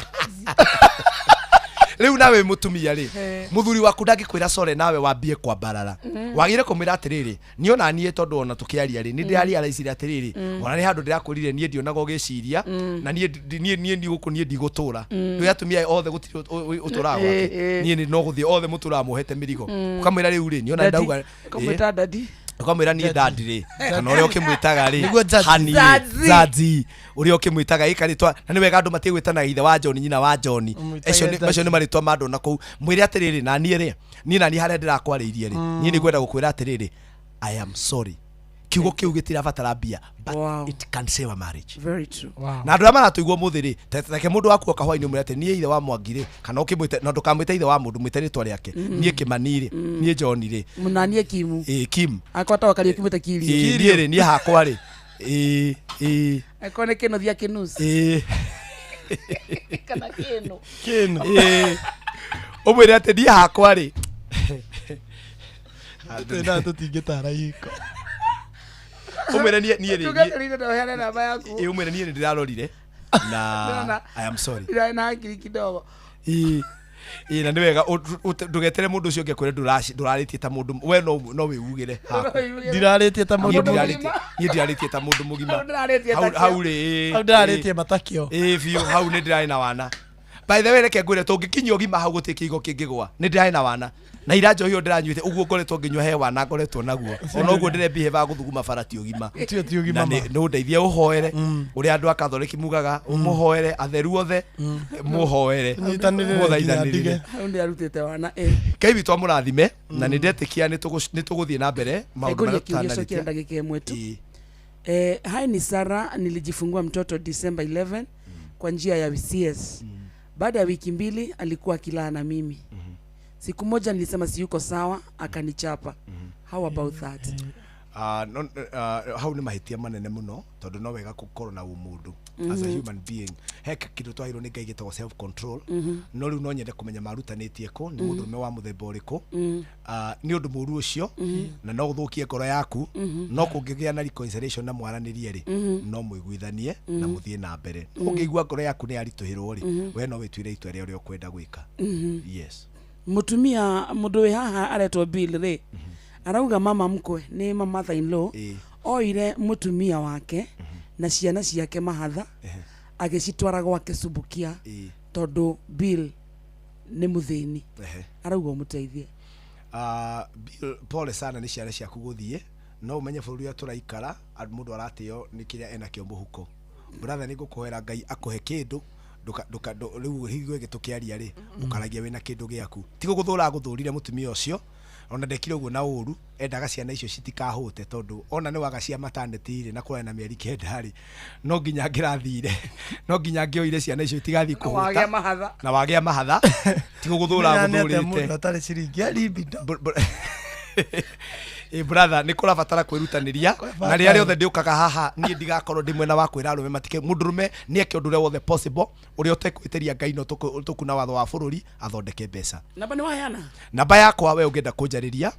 Rĩu nawe mũtumia rĩ, Eh. mũthuri waku ndangĩkwĩra sore nawe wambie kwambarara. Wagĩrĩire kũmwĩra atĩrĩrĩ, niĩ ona niĩ tondũ ona tũkĩaria rĩ, nĩ ndĩrarealizire atĩrĩrĩ, ona nĩ handũ ndĩrakwĩrire niĩ ndionaga ũgĩciria, na niĩ niĩ niĩ niĩ gũkũ niĩ ndigũtũra. Ndũĩ atumia othe gũtirĩ ũtũraga gwake. Niĩ nĩ no gũthiĩ othe mũtũraga muohete mĩrigo. Ũkamwĩra rĩu rĩ, niĩ ona Daddy. ndauga Ũkamwĩta daddy. Ũkamwĩra niĩ dadi rĩ, kana ũrĩa ũkĩmwĩtaga rĩ, Nĩguo Zadzi. honey rĩ, Zadzi. Zadzi, ũrĩa ũkĩmwĩtaga ĩka rĩtwa na nĩ wega andũ matige gwĩtanaga ithe wa John, nyina wa John. Ũmwĩtage Acio Zadzi. macio nĩ marĩtwa ma andũ na kũu. Mwĩre atĩrĩrĩ, na niĩ rĩ, niĩ na niĩ harĩa ndĩrakwarĩirie rĩ, niĩ nĩ ngwenda gũkwĩra atĩrĩrĩ, I am sorry. Kiugo kĩu gĩtirabatara mbia, but Wow. it can save a marriage. Very true. Wow. Na andũ arĩa maratũigua ũmũthĩ rĩ, reke mũndũ waku oka hwainĩ ũmwĩre atĩ niĩ ithe wa Mwangi rĩ, kana ũkĩmwĩte na ndũkamwĩte ithe wa mũndũ, mwĩte rĩtwa rĩake, niĩ Kĩmani rĩ, niĩ John rĩ, Mũnanie Kimu. ĩ Kim. Akorwo ta Kariũki mwĩte Kirio. Ĩ, niĩ rĩ, niĩ hakwa rĩ, ĩ ĩ Akorwo nĩ Kĩnuthia Kĩnusi. ĩ Kana Kĩnu. Kĩnu. Ĩ, ũmwĩre atĩ niĩ hakwa rĩ, Tũtwĩnaga tũtingĩtara ihiko. Ũmwĩre niĩ niĩ rĩ, Tungatĩrĩire na ũheane namba yaku. ĩ, ũmwĩre niĩ nĩ ndĩrarorire na Ndĩrona. I am sorry. Ndĩrarĩ na ngiri kidogo. Ĩ ĩ, na nĩ wega ndũgetere mũndũ ũcio ũngĩ akwĩre ndũrarĩtie ta mũndũ, we no wĩugĩre haku. Ndirarĩtie ta Niĩ mũndũ ndirarĩtie, niĩ ndirarĩtie ta mũndũ mũgima. Hau ndĩrarĩtie ta Hau- kĩo. hau rĩ, ĩ, Hau ndĩrarĩtie ĩ. matakĩo. Ĩ biũ, hau nĩ ndĩrarĩ na wana. By the way, reke ngwĩre, tũngĩkinyia ũgima hau gũtirĩ kĩigo kĩngĩgwa. Nĩ ndĩrarĩ na wana na ira njohi ĩyo ndĩranyuĩte ũguo ngoretwo ngĩnyua, he wana ngoretwo naguo, ona ũguo ndĩrebihĩbaga gũthuguma bara ti ũgima. Tio ti ũgima Na ma. nĩ ũndeithie ũhoere ũrĩa andũ a Katholiki mugaga, ũmũhoere atheru othe, mũhoere. Nyitanĩrĩre nginya Mũthaithanĩrĩre. ndige. Hau nĩ arutĩte wana. Ĩ. Ngai witũ amũrathime, na nĩ ndetĩkia nĩ tũgũthiĩ na mbere maũndũ Ngũrie marĩa kĩũria cokia tũtanarĩkia. ndagĩka ĩmwe tu. Ĩ. Hai ni Sara, nilijifungua mtoto December 11 kwa njia ya CS. Baada ya wiki 2 alikuwa akilala na mimi. Siku moja nilisema siyuko sawa, akanichapa. How about that? Ah, no, ah, hau nĩ mahĩtia manene mũno, tondũ no wega gũkorwo na ũmũndũ as a human being. He kĩndũ twaheirwo nĩ Ngai gĩtagwo self control. No rĩu no nyende kũmenya marutanĩtie kũ, nĩ mũndũrũme wa mũthemba ũrĩkũ. Ah, nĩ ũndũ mũru ũcio, na no ũthũkie ngoro yaku. No kũngĩgĩa na reconciliation na mwaranĩrie rĩ, no mũiguithanie na mũthiĩ na mbere. Ũngĩigua ngoro yaku nĩ yaritũhĩrwo rĩ, we no wĩtuĩre itua rĩa ũrĩa ũkwenda gwĩka. Yes. Mũtumia mũndũ wĩ haha aretwo Bill rĩ, arauga mama mkwe nĩ mother in law oire mũtumia wake na ciana ciake mahatha agĩcitwara gwake Subukia tondũ Bill nĩ mũthĩni. Arauga ũmũteithie. Ah, Bill, pole sana nĩ ciana ciaku gũthiĩ, no ũmenye bũrũri ũrĩa tũraikara, mũndũ aratĩo nĩ kĩrĩa enakĩo mũhuko. Brother, nĩ ngũkũhoera Ngai akũhe kĩndũ, rĩu hingo ĩngĩ tũkĩaria rĩ, ũkaragia wĩna kĩndũ gĩaku. Ti gũgũthũra agũthũrire mũtumia ũcio, ona ndekire ũguo na ũru, endaga ciana icio citikahũte, tondũ ona nĩ waga cia maternity rĩ, na kũraya na mĩeri 9 rĩ, no nginya angĩrathire, no nginya angĩoire ciana icio itigathiĩ Na wagĩa kũhũta. mahatha. Na wagĩa mahatha, ti gũgũthũra Menya nĩ atĩa agũthũrĩte. mũndũ atarĩ ciringi aribindo. Ĩ brother, nĩ kũrabatara kwĩrutanĩria, na rĩrĩa rĩothe ndĩũkaga haha niĩ ndigakorwo ndĩ mwena wa kwĩra arũme matike, mũndũrũme nĩ eke ũndũ ũrĩa wothe possible ũrĩa ũtekwĩtĩria Ngai, no tũkuna watho wa bũrũri, athondeke mbeca. Namba nĩ waheana? Namba yakwa, we ũngĩenda kũnjarĩria,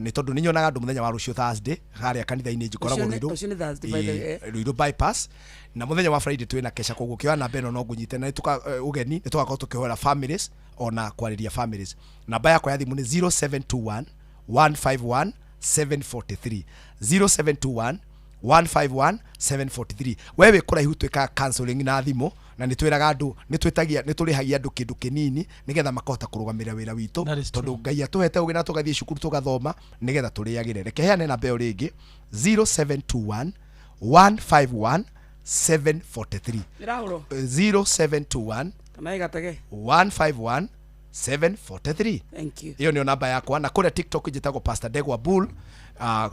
nĩ tondũ nĩ nyonaga andũ mũthenya wa rũciũ Thursday harĩa kanitha-inĩ njkoragwo Ruiru. Ũcio nĩ Thursday, by the way, eh. Ruiru bypass, na mũthenya wa Friday twĩna kesha, koguo kĩoya namba ĩno no ngũnyite na nĩtũka ũgeni, nĩ tũgakorwo tũkĩhoera families ona kwarĩria families. Namba yakwa ya thimũ nĩ 0721 151 743, 0721 151 743. We wĩ kũraihu, twĩkaga counseling na thimũ, na nĩ twĩraga andũ, nĩ twĩtagia, nĩ tũrĩhagia andũ kĩndũ kĩnini nĩgetha makahota kũrũgamĩrĩra wĩra witũ, tondũ Ngai atũhete ũgĩ na tũgathiĩ cukuru tũgathoma nĩgetha tũrĩagĩre. Reke heane namba ĩyo rĩngĩ, 0721 151 743. Ĩrahũrwo? 0721 Kana ĩgatege? 151 743. Thank you. Ĩyo nĩyo namba yakwa, na kũrĩa TikTok njĩtagwo Pastor Ndegwa Bull.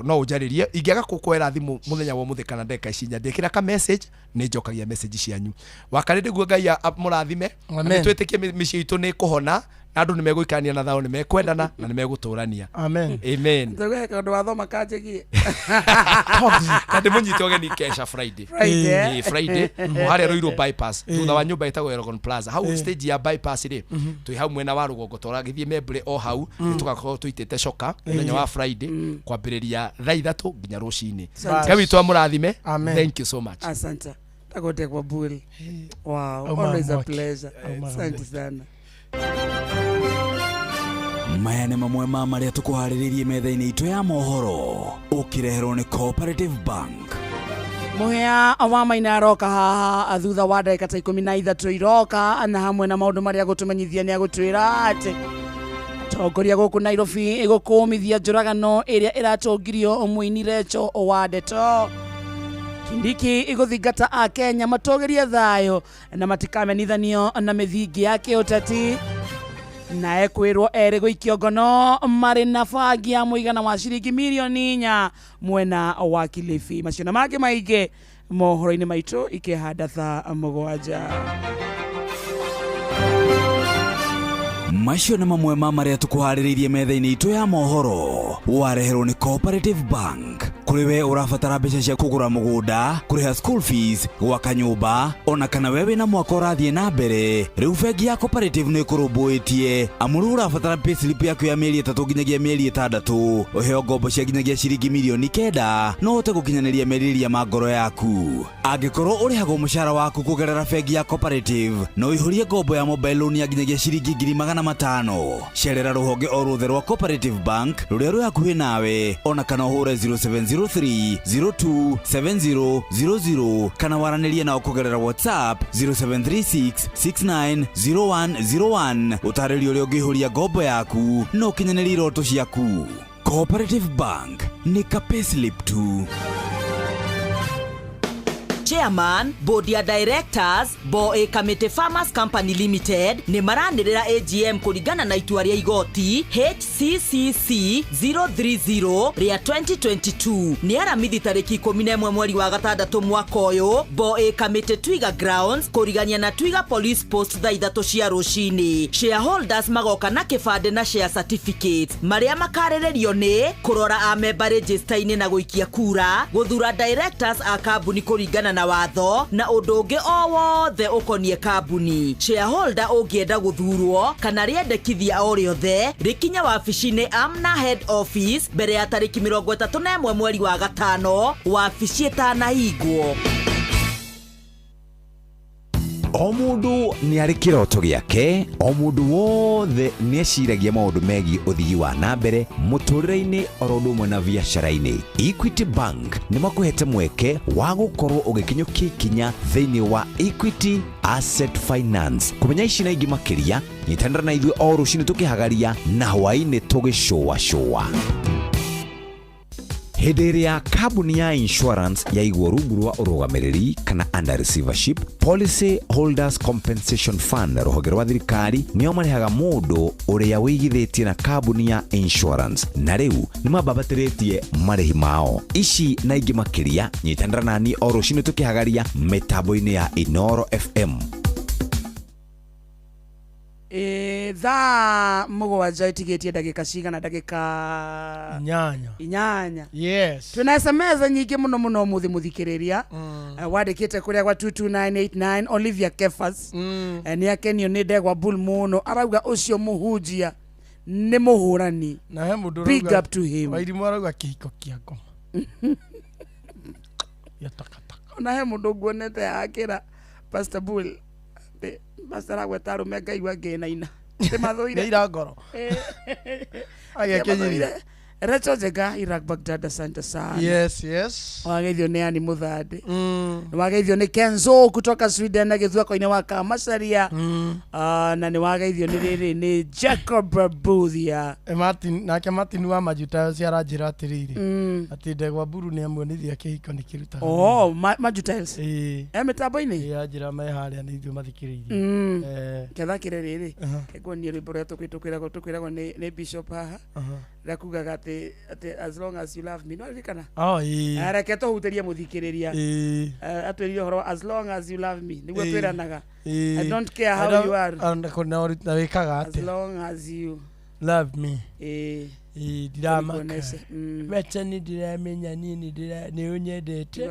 No ũnjarĩrie ingĩaga gũkwera thimũ mũthenya wa ũmũthĩ kana ndagĩka ici, nyandĩkĩra ka message, nĩ njokagia message cianyu. Wakarĩ nĩguo Ngai mũrathime. Na Amen. nĩ twĩtĩkie mĩciĩ itũ nĩ ĩkũhona, na andũ nĩ megũikarania na thayũ, nĩ mekwendana na nĩ megũtũrania. Amen. Amen. Nĩtũgũhe kaũndũ wathoma kanjĩgie. Na ndĩmũnyite ũgeni kesha Friday. Friday, eh? Ĩ, Friday o harĩa Ruiru bypass, thutha wa nyũmba ĩtagwo Elgon Plaza, hau stage ya bypass rĩ, twĩ hau mwena wa rũgongo, tũragĩthiĩ Membley o hau, nĩ tũgakorwo tũitĩte coka mũthenya wa Friday kwambĩrĩria. Kwambĩrĩria thaa 3 nginya rũcinĩ. Asante. Ngai witũ amũrathime. Amen. Thank you so much. Asante. Tagotekwa buri. Wow, Auma always a mwaki. pleasure. Auma Asante mwaki. sana. Maya nĩ mamwe ma marĩa tũkũharĩrĩirie metha-inĩ itũ ya mohoro ũkĩreherwo nĩ Cooperative Bank. Muhea wa maina aroka haha thutha wa ndagĩka ta 13 iroka, na hamwe na maũndũ marĩa agũtũmenyithia nĩ agũtwĩra atĩ tongoria gũkũ Nairobi ĩgũkũmithia njũragano ĩrĩa ĩratongirio mũini Recho wa Ndeto. Kindiki ĩgũthingata Akenya matũgĩrie thayũ na matikamenithanio na mĩthingi ya kĩũteti. Nae kwĩrwo erĩ gũikio ngono marĩ na bangi ya mũigana wa ciringi mirioni 4 mwena wa Kilifi. Macio na mangĩ maingĩ mohoro-inĩ maitũ ikĩhanda thaa 7. Macio nĩ mamwe ma marĩa tũkũharĩrĩirie metha-inĩ itũ ya mohoro wareherwo nĩ Cooperative Bank. Kũrĩ we ũrabatara mbeca cia kũgũra mũgũnda, kũrĩha school fees, gwaka nyũmba, ona kana we wĩna mwaka ũrathiĩ na mbere, rĩu bengi ya Cooperative nĩ ĩkũrũmbũĩtie. Amu rĩu ũrabatara payslip yaku ya mĩeri 3 nginyagia mĩeri 6, ũheo ngombo cia nginyagia ciringi mirioni 9 no ũhote gũkinyanĩria merirĩria ma ngoro yaku. Angĩkorwo ũrĩhagwo mũcara waku kũgerera bengi ya Cooperative, no ũihũrie ngombo ya mobile loan ya nginyagia ciringi 500,000. Cerera rũhonge o ruothe rwa Cooperative Bank rũrĩa rwĩ hakuhĩ nawe, ona kana ũhũre 0703 02 7000 kana waranĩrie nao kũgerera WhatsApp 0736 690101. Ũtarĩrio ũrĩa ũngĩihũria ngombo yaku na ũkinyanĩrie iroto ciaku. Cooperative Bank nĩ ka payslip tu. Chairman, Board ya Directors, Boe Kamete Farmers Company Limited nĩ maranĩrĩra AGM kũringana na itua rĩa igoti HCCC 030 rĩa 2022 nĩ aramithi tarĩki 11 mweri wa 6 mwaka ũyũ, Boe Kamete Twiga Grounds kũrigania na Twiga Police Post thaa 3 cia rũcinĩ. Shareholders magoka na kĩbandĩ na share certificate marĩa makarĩrĩrio nĩ kũrora amemba register-inĩ na gũikia kura, gũthura directors a kambuni kũringana na watho na ũndũ ũngĩ o wothe ũkoniĩ kambuni. Shareholder ũngĩenda gũthurwo kana rĩendekithia o rĩothe rĩkinya wabici-inĩ Amna Head Office mbere ya tarĩki 31 mweri wa 5, wabici ĩtanahingwo. O mũndũ nĩ arĩ kĩroto gĩake, o mũndũ wothe nĩ eciragia maũndũ megiĩ ũthii wa na mbere mũtũrĩre-inĩ oro ũndũ ũmwe na biacara-inĩ. Equity Bank nĩ makũhete mweke wa gũkorwo ũgĩkinyũkia ikinya thĩinĩ wa Equity Asset Finance. Kũmenya ici na ingĩ makĩria, nyitanĩra na ithuĩ o rũcinĩ tũkĩhagaria na hwaĩ-inĩ tũgĩcũacũa. Hĩndĩ ĩrĩa kambuni ya insurance yaigwo rungu rwa ũrũgamĩrĩri kana under receivership, Policy Holders Compensation Fund rũhonge rwa thirikari nĩo marĩhaga mũndũ ũrĩa wĩigithĩtie na kambuni ya insurance, na rĩu nĩ mambambatĩrĩtie marĩhi mao. Ici na ingĩ makĩria, nyitanĩra nani o rũcinĩ tũkĩhagaria mĩtambo-inĩ ya Inoro FM. Thaa 7 ĩtigĩtie ndagĩka cigana? Ndagĩka 8. 8. Yes. Twĩna SMS nyingĩ mũno mũno ũmũthĩ mũthikĩrĩria. Wandĩkĩte kũrĩa gwa 22989 Olivia Kefas. Nĩ akenio nĩ Ndegwa Bull mũno, arauga ũcio mũhunjia nĩ mũhũrani. Na he mũndũ Big ũrauga- up to him. Wairimũ arauga kĩhiko kĩa ngoma. Ya takataka. Ona he mũndũ nguonete akĩra Pastor Bull atĩ Pastor aragweta arũme ngaigua ngĩinaina. Ndĩmathũire. Nĩ ira ngoro. Agekĩnyiria. Recho Njega Iraq Baghdad, asante sana. Yes, yes. Wageithio nĩ Ani Mũthande. Nĩ wageithio nĩ Kenzo kutoka Sweden na gĩthwako-inĩ wa Kamacaria. Na nĩ wageithio nĩ rĩrĩ nĩ Jacob Buthia. Martin, nake Martin wa Majuta ũcio aranjĩra atĩrĩrĩ atĩ Ndegwa Mburu nĩ amuonithia kĩhiko nĩ kĩrutaga Oh, Majutiles. Ĩĩ. E mĩtambo-inĩ? Ĩĩ, anjĩra me harĩa nĩ ithuĩ mathikĩrĩirie. Kethakĩre rĩrĩ nguonie rwĩmbo rũrĩa tũkwĩragwo nĩ Bishop haha rĩa kugaga atĩ as long as you love me. No ririkana? Oh, ĩĩ. Reke tũhutĩrie mũthikĩrĩria. Ĩĩ. Atwĩrire ũhoro wa as long as you love me nĩguo Ĩĩ. twĩranaga. Ĩĩ. I don't care how I don't- you are. Na wĩkaga As atĩa? long as you Love me. Ĩĩ. Ĩĩ, ndiramaka. Nĩkuonece. Weche nĩ ndiramenya niĩ nĩ ũnyendete.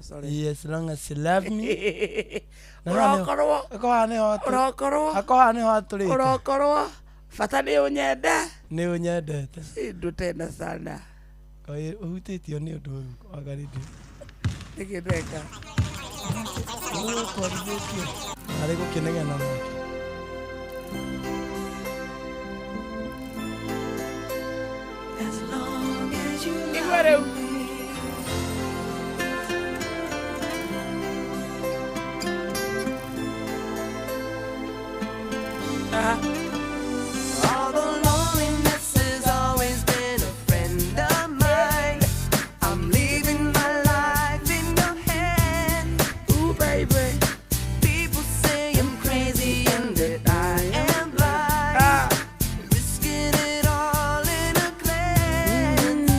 Sorry. Ĩĩ, as long as you love me. Ũrokorwo. Akoha nĩho Ũrokorwo. Akoha nĩho atũrĩte. Ũrokorwo. Bata nĩ ũnyende. Nĩ ũnyendete. Shindwe tena sana. Kaĩ ũhutĩtio nĩ ũndũ ũyũ wa radio? Nĩkĩ ndeka? Ũgũtwarithĩtio arĩ gũkĩnegena nake. Igua rĩu. Aha. Although loneliness has always been a friend of mine, I'm leaving my life in your hands. Ooh, baby. People say I'm crazy and that I am blind. Risking it all in a glance.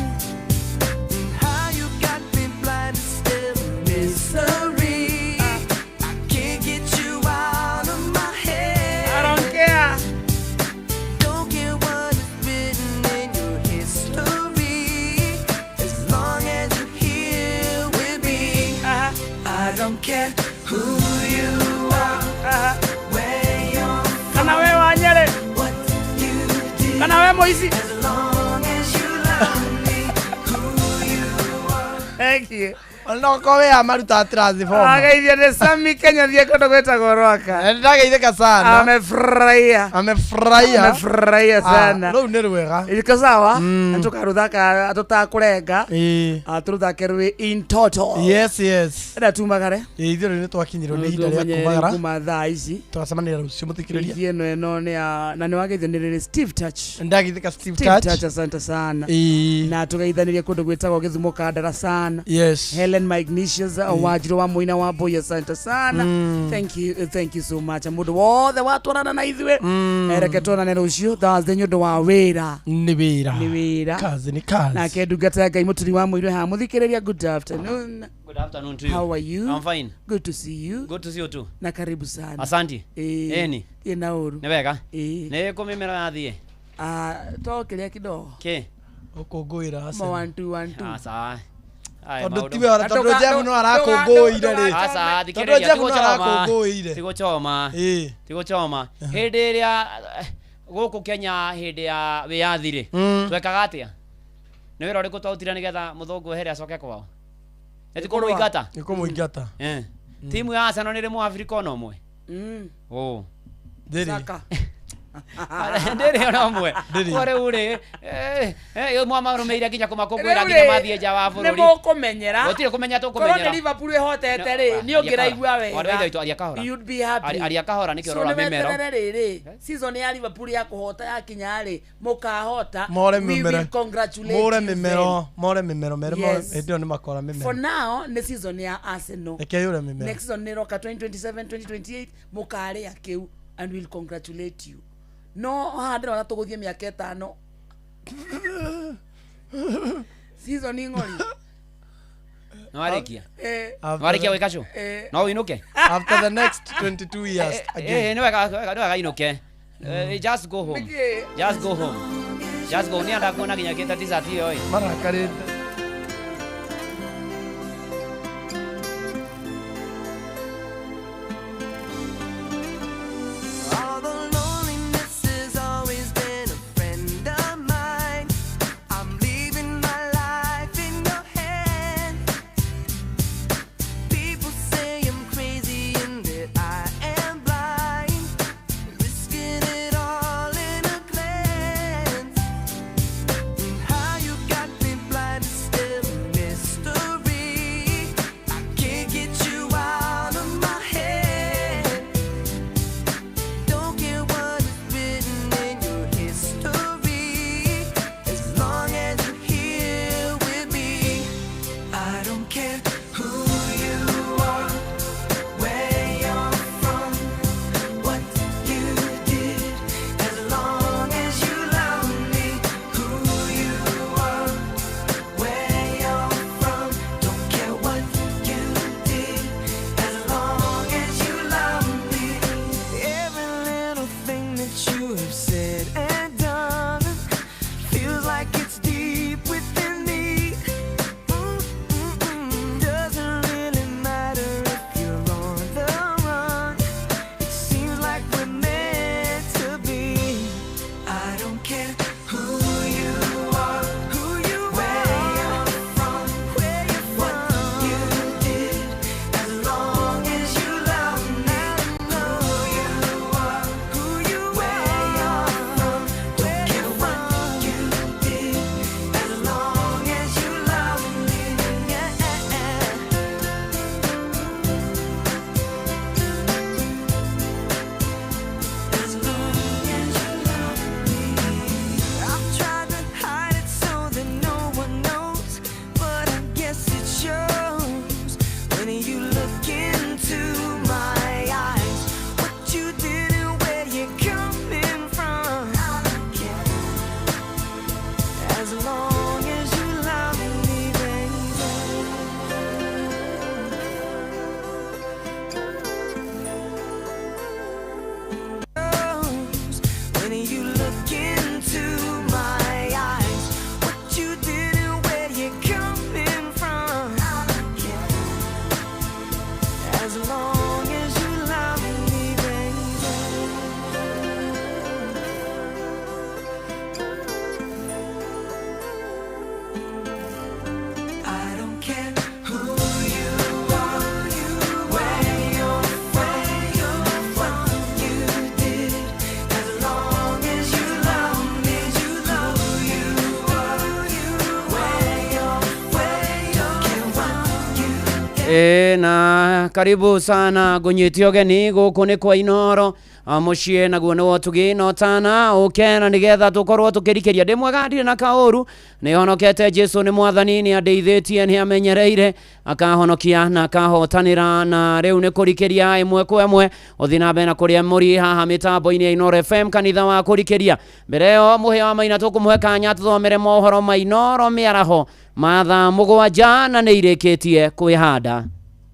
And how you got me blind is still a mystery. I can't get you out of my head. I don't care. Don't care what is written in your history. As long as you're here with me. I don't care who you are, where you're from, Kana we wa Nyeri. what you did. Kana we Moici. As long as you love me, who you are. Thank you. No korwo wĩ maruta transformer. Ageithio nĩ Sami Kenya thiĩ kũndũ gwĩtagwo Rwaka. Ndageithĩka sana. Amefurahia. Amefurahia. Amefurahia sana. Rũu nĩ rwega. Iko sawa? Na tũkarũthaka tũtakũrenga. Ĩĩ. Tũrũthake rwĩ in total. Yes, yes. Enda tumagare. Ĩĩ, ithuĩ rĩu nĩ twakinyĩrwo nĩ ihinda rĩa Tũmenye kumagara. kuma thaa ici. Tũgacemania rũciũ mũthikĩrĩria. Wiki ĩno ĩno nĩ ya na nĩ wageithio nĩ rĩrĩ Steve Touch. Ndageithĩka Steve Steve Touch. Touch asante sana. Ĩĩ. Na tũgeithanĩrie kũndũ gwĩtagwo Gĩthumo Kandara sana. Yes. Helen Magnesius Wanjirũ wa Mũina wa Mbui asante sana. Thank you, thank you so much. Mũndũ wothe watwarana na ithuĩ. Reke tuonane rũciũ Thursday nĩ ũndũ wa wĩra. Nĩ wĩra. Nĩ wĩra. Kazi nĩ kazi. Nake ndungata ya Ngai mũturi wa mũirũ haha mũthikĩrĩria good afternoon. Good afternoon to you. How are you? I'm fine. Good to see you. Good to see you too. Na karibu sana. Asante. Ĩĩ. Ĩni. Ĩ na ũru. Nĩ wega? Ĩĩ. Nĩ kũ mĩmera yathiĩ? Ah, to kĩrĩa kidogo. Kĩ? Ũkũngũĩra Ma Arsenal. one two one two. Aca. Aya, Tondũ maũndũ- tiwe ona tondũ Jeff no arakũngũĩire rĩ. Aca, Tondũ thikĩrĩria, Jeff no ti gũchoma. arakũngũĩire. Ti gũchoma. Ĩĩ. Ti gũchoma. Hĩndĩ ĩrĩa gũkũ Kenya hĩndĩ ya wĩyathi rĩ, twekaga atĩa? Nĩ wĩra ũrĩkũ twarutire nĩgetha mũthũngũ ehere acoke kwao? Nĩ ti kũmũingata? Nĩ kũmũingata. Eh. Timu ya Arsenal nĩ ĩrĩ mũabirika ona ũmwe? Oh. Ndĩrĩ. Saka. Ndĩrĩ ona ũmwe. Ndĩrĩ. Kwa rĩu rĩ, mwamarũmĩire nginya kũmakũngũĩra Rĩu nginya rĩ, mathiĩ nja wa nĩ bũrũri. mũkũmenyera. Gũtirĩ kũmenya Korwo nĩ tũkũmenyera. Liverpool ĩhotete rĩ, nĩ ũngĩraigua Mwarĩ wa ithe witũ aria kahora. You'd be happy. Aria kahora nĩkĩo So ũrora nĩ mĩmero. weterere rĩrĩ, season ya Liverpool ya kũhota yakinya rĩ, mũkahota. More We mĩmero. will congratulate More you then. mĩmero. More mĩmero. Mere more. Yes. Hĩndĩ ĩyo nĩ makora mĩmero. For now nĩ season ya Arsenal. Reke yũre mĩmero. Next season nĩ ĩroka 2027 2028 mũkarĩa kĩu and we'll congratulate you. No haha ndĩrona tũgũthiĩ mĩaka ĩtano. Season ing'ori. Nĩ warĩkia? Eh. Nĩ warĩkia gwĩka show? Eh. No ũinũke? After the next 22 years again. Nĩ wega nĩ wega inũke. Just go home. Nĩkĩ? Just go home. Just go. Nĩ anda kuona nginya kĩta t-shirt ĩyo ĩ. Marakarĩte. Although loneliness has always been a friend of mine, I'm leaving my life in your hands. People say I'm crazy and that I am blind, risking it all in a glance. And how you got me blind is Ĩ na karibu sana ngũnyite ũgeni gũkũ nĩ kwa Inoro mũciĩ naguo nĩ wotugi na ũtana ũke na nĩgetha tũkorwo tũkĩrikĩria. Ndĩ mwega ndirĩ na kaũru, nĩ honokete. Jesu nĩ mwathani, nĩ andeithĩtie, nĩ amenyereire, akahonokia na akahotanĩra, na rĩu nĩ kũrikĩria ĩmwe kwa ĩmwe ũthiĩ na mbere na kũrĩa mũri haha mĩtambo-inĩ ya Inoro FM kanitha wa kũrikĩria. Mbere ĩyo mũhĩa wa maina tũkũmũhe kanya tũthomere mohoro ma Inoro mĩaraho ma thaa 7 na nĩ irĩkĩtie kwĩhanda.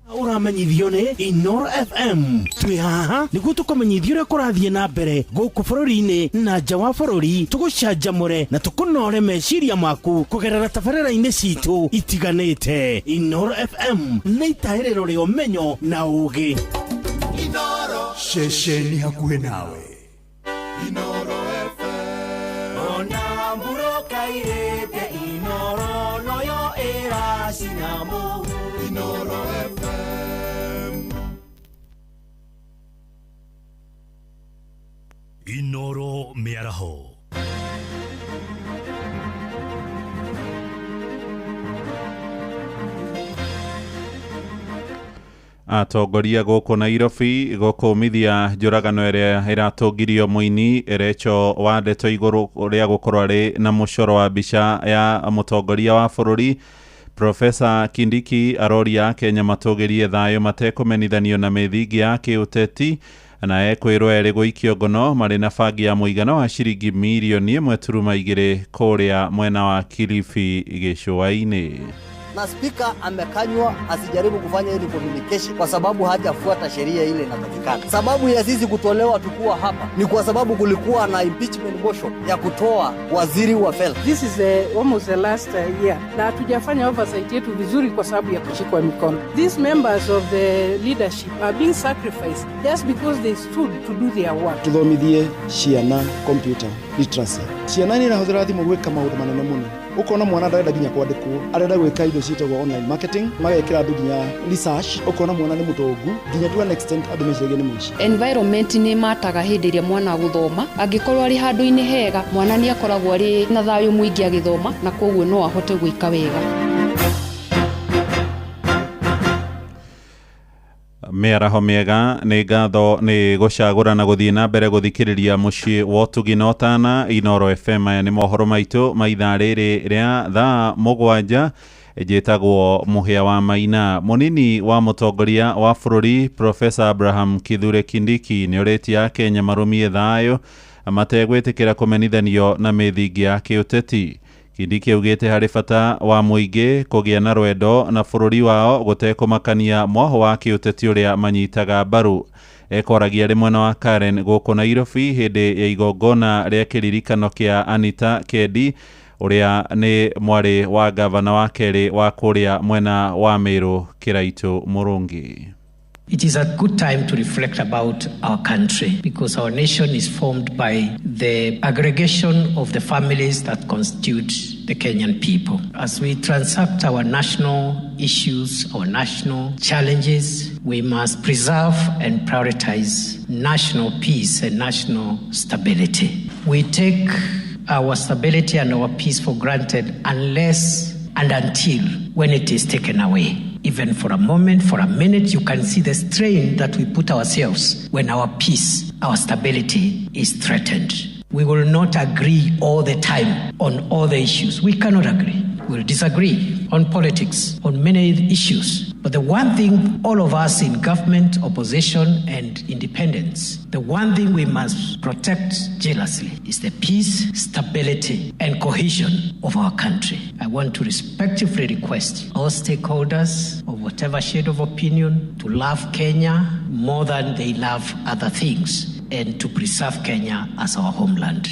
Ũramenyithio nĩ Inoro FM. Twĩ haha nĩguo tũkũmenyithia ũrĩa kũrathiĩ na mbere gũkũ bũrũri-inĩ na nja wa bũrũri, tũgũcanjamũre na tũkũnore meciria maku kũgerera tabarĩra-inĩ citũ itiganĩte. Inoro FM nĩ itahĩrĩro rĩa ũmenyo na ũgĩ. Ceceni hakuhĩ nawe. Ona mburoka irĩte Inoro noyo ĩracina mũhu. Inoro FM. Inoro mĩaraho. Atongoria gũkũ Nairobi gũkũmithia njũragano ĩrĩa ĩratũngirio mũini Recho wa ndeto igũrũ rĩa gũkorwo arĩ na mũcoro wa mbica ya mũtongoria wa bũrũri. Profesa Kindiki aroria Kenya matũgĩrie thayũ matekũmenithanio na mĩthingi ya kĩũteti, na ekwĩrwo erĩ gũikio ngono marĩ na bangi ya mũigana wa ciringi mirioni 1.2 kũrĩa mwena wa Kilifi gĩcũa-inĩ. Na spika amekanywa asijaribu kufanya ili communication kwa sababu hajafuata sheria ile inatakikana. Sababu ya sisi kutolewa tukuwa hapa ni kwa sababu kulikuwa na impeachment motion ya kutoa waziri wa fedha. This is almost the last year na hatujafanya oversight yetu vizuri kwa sababu ya kushikwa mikono. These members of the leadership are being sacrificed just because they stood to do their work. Tuthomithie ciana computer literacy. Ciana nĩ irahũthĩra thimũ gwĩka maũndũ manene mũno. Ũkona mwana ndarenda nginya kwandĩkwo, arenda gwĩka indo ciĩtagwo online marketing, magekĩra andũ nginya research. Ũkona mwana nĩ mũtongu nginya to an extent andũ meciragia nĩ mũici. Environment nĩ mataga hĩndĩ ĩrĩa mwana agũthoma. Angĩkorwo arĩ handũ-inĩ hega, mwana nĩ akoragwo arĩ na thayũ mũingĩ agĩthoma, na koguo no ahote gwĩka wega. Mĩaraho mĩega, nĩ ngatho nĩ gũcagũra na gũthiĩ na mbere gũthikĩrĩria mũciĩ wa ũtugi na ũtana Inoro FM. Aya nĩ mohoro maitũ ma ithaa rĩrĩ rĩa thaa 7. Njĩtagwo Mũhĩa wa Maina. Mũnini wa mũtongoria wa bũrũri Profesa Abraham Kithure Kindiki nĩ orĩtie Akenya marũmie thayũ mategwĩtĩkĩra kũmenithanio na mĩthingi ya kĩũteti. Kindiki augĩte harĩ bata wa mũingĩ kũgĩa na rwendo na bũrũri wao gũtekũmakania mwaho wa kĩũteti ũrĩa manyitaga mbaru. Ekoragia arĩ mwena wa Karen gũkũ Nairobi hĩndĩ ya igongona rĩa kĩririkano kĩa Anita Kendi ũrĩa nĩ mwarĩ wa gavana wa kerĩ wa kũrĩa mwena wa Meru Kĩraitũ Mũrũngi. It is a good time to reflect about our country because our nation is formed by the aggregation of the families that constitute the Kenyan people. As we transact our national issues, our national challenges, we must preserve and prioritize national peace and national stability. We take our stability and our peace for granted unless and until when it is taken away. Even for a moment, for a minute, you can see the strain that we put ourselves when our peace, our stability is threatened. We will not agree all the time on all the issues. We cannot agree. We'll disagree on politics, on many issues. But the one thing all of us in government, opposition, and independence, the one thing we must protect jealously is the peace, stability, and cohesion of our country. I want to respectfully request all stakeholders of whatever shade of opinion to love Kenya more than they love other things and to preserve Kenya as our homeland.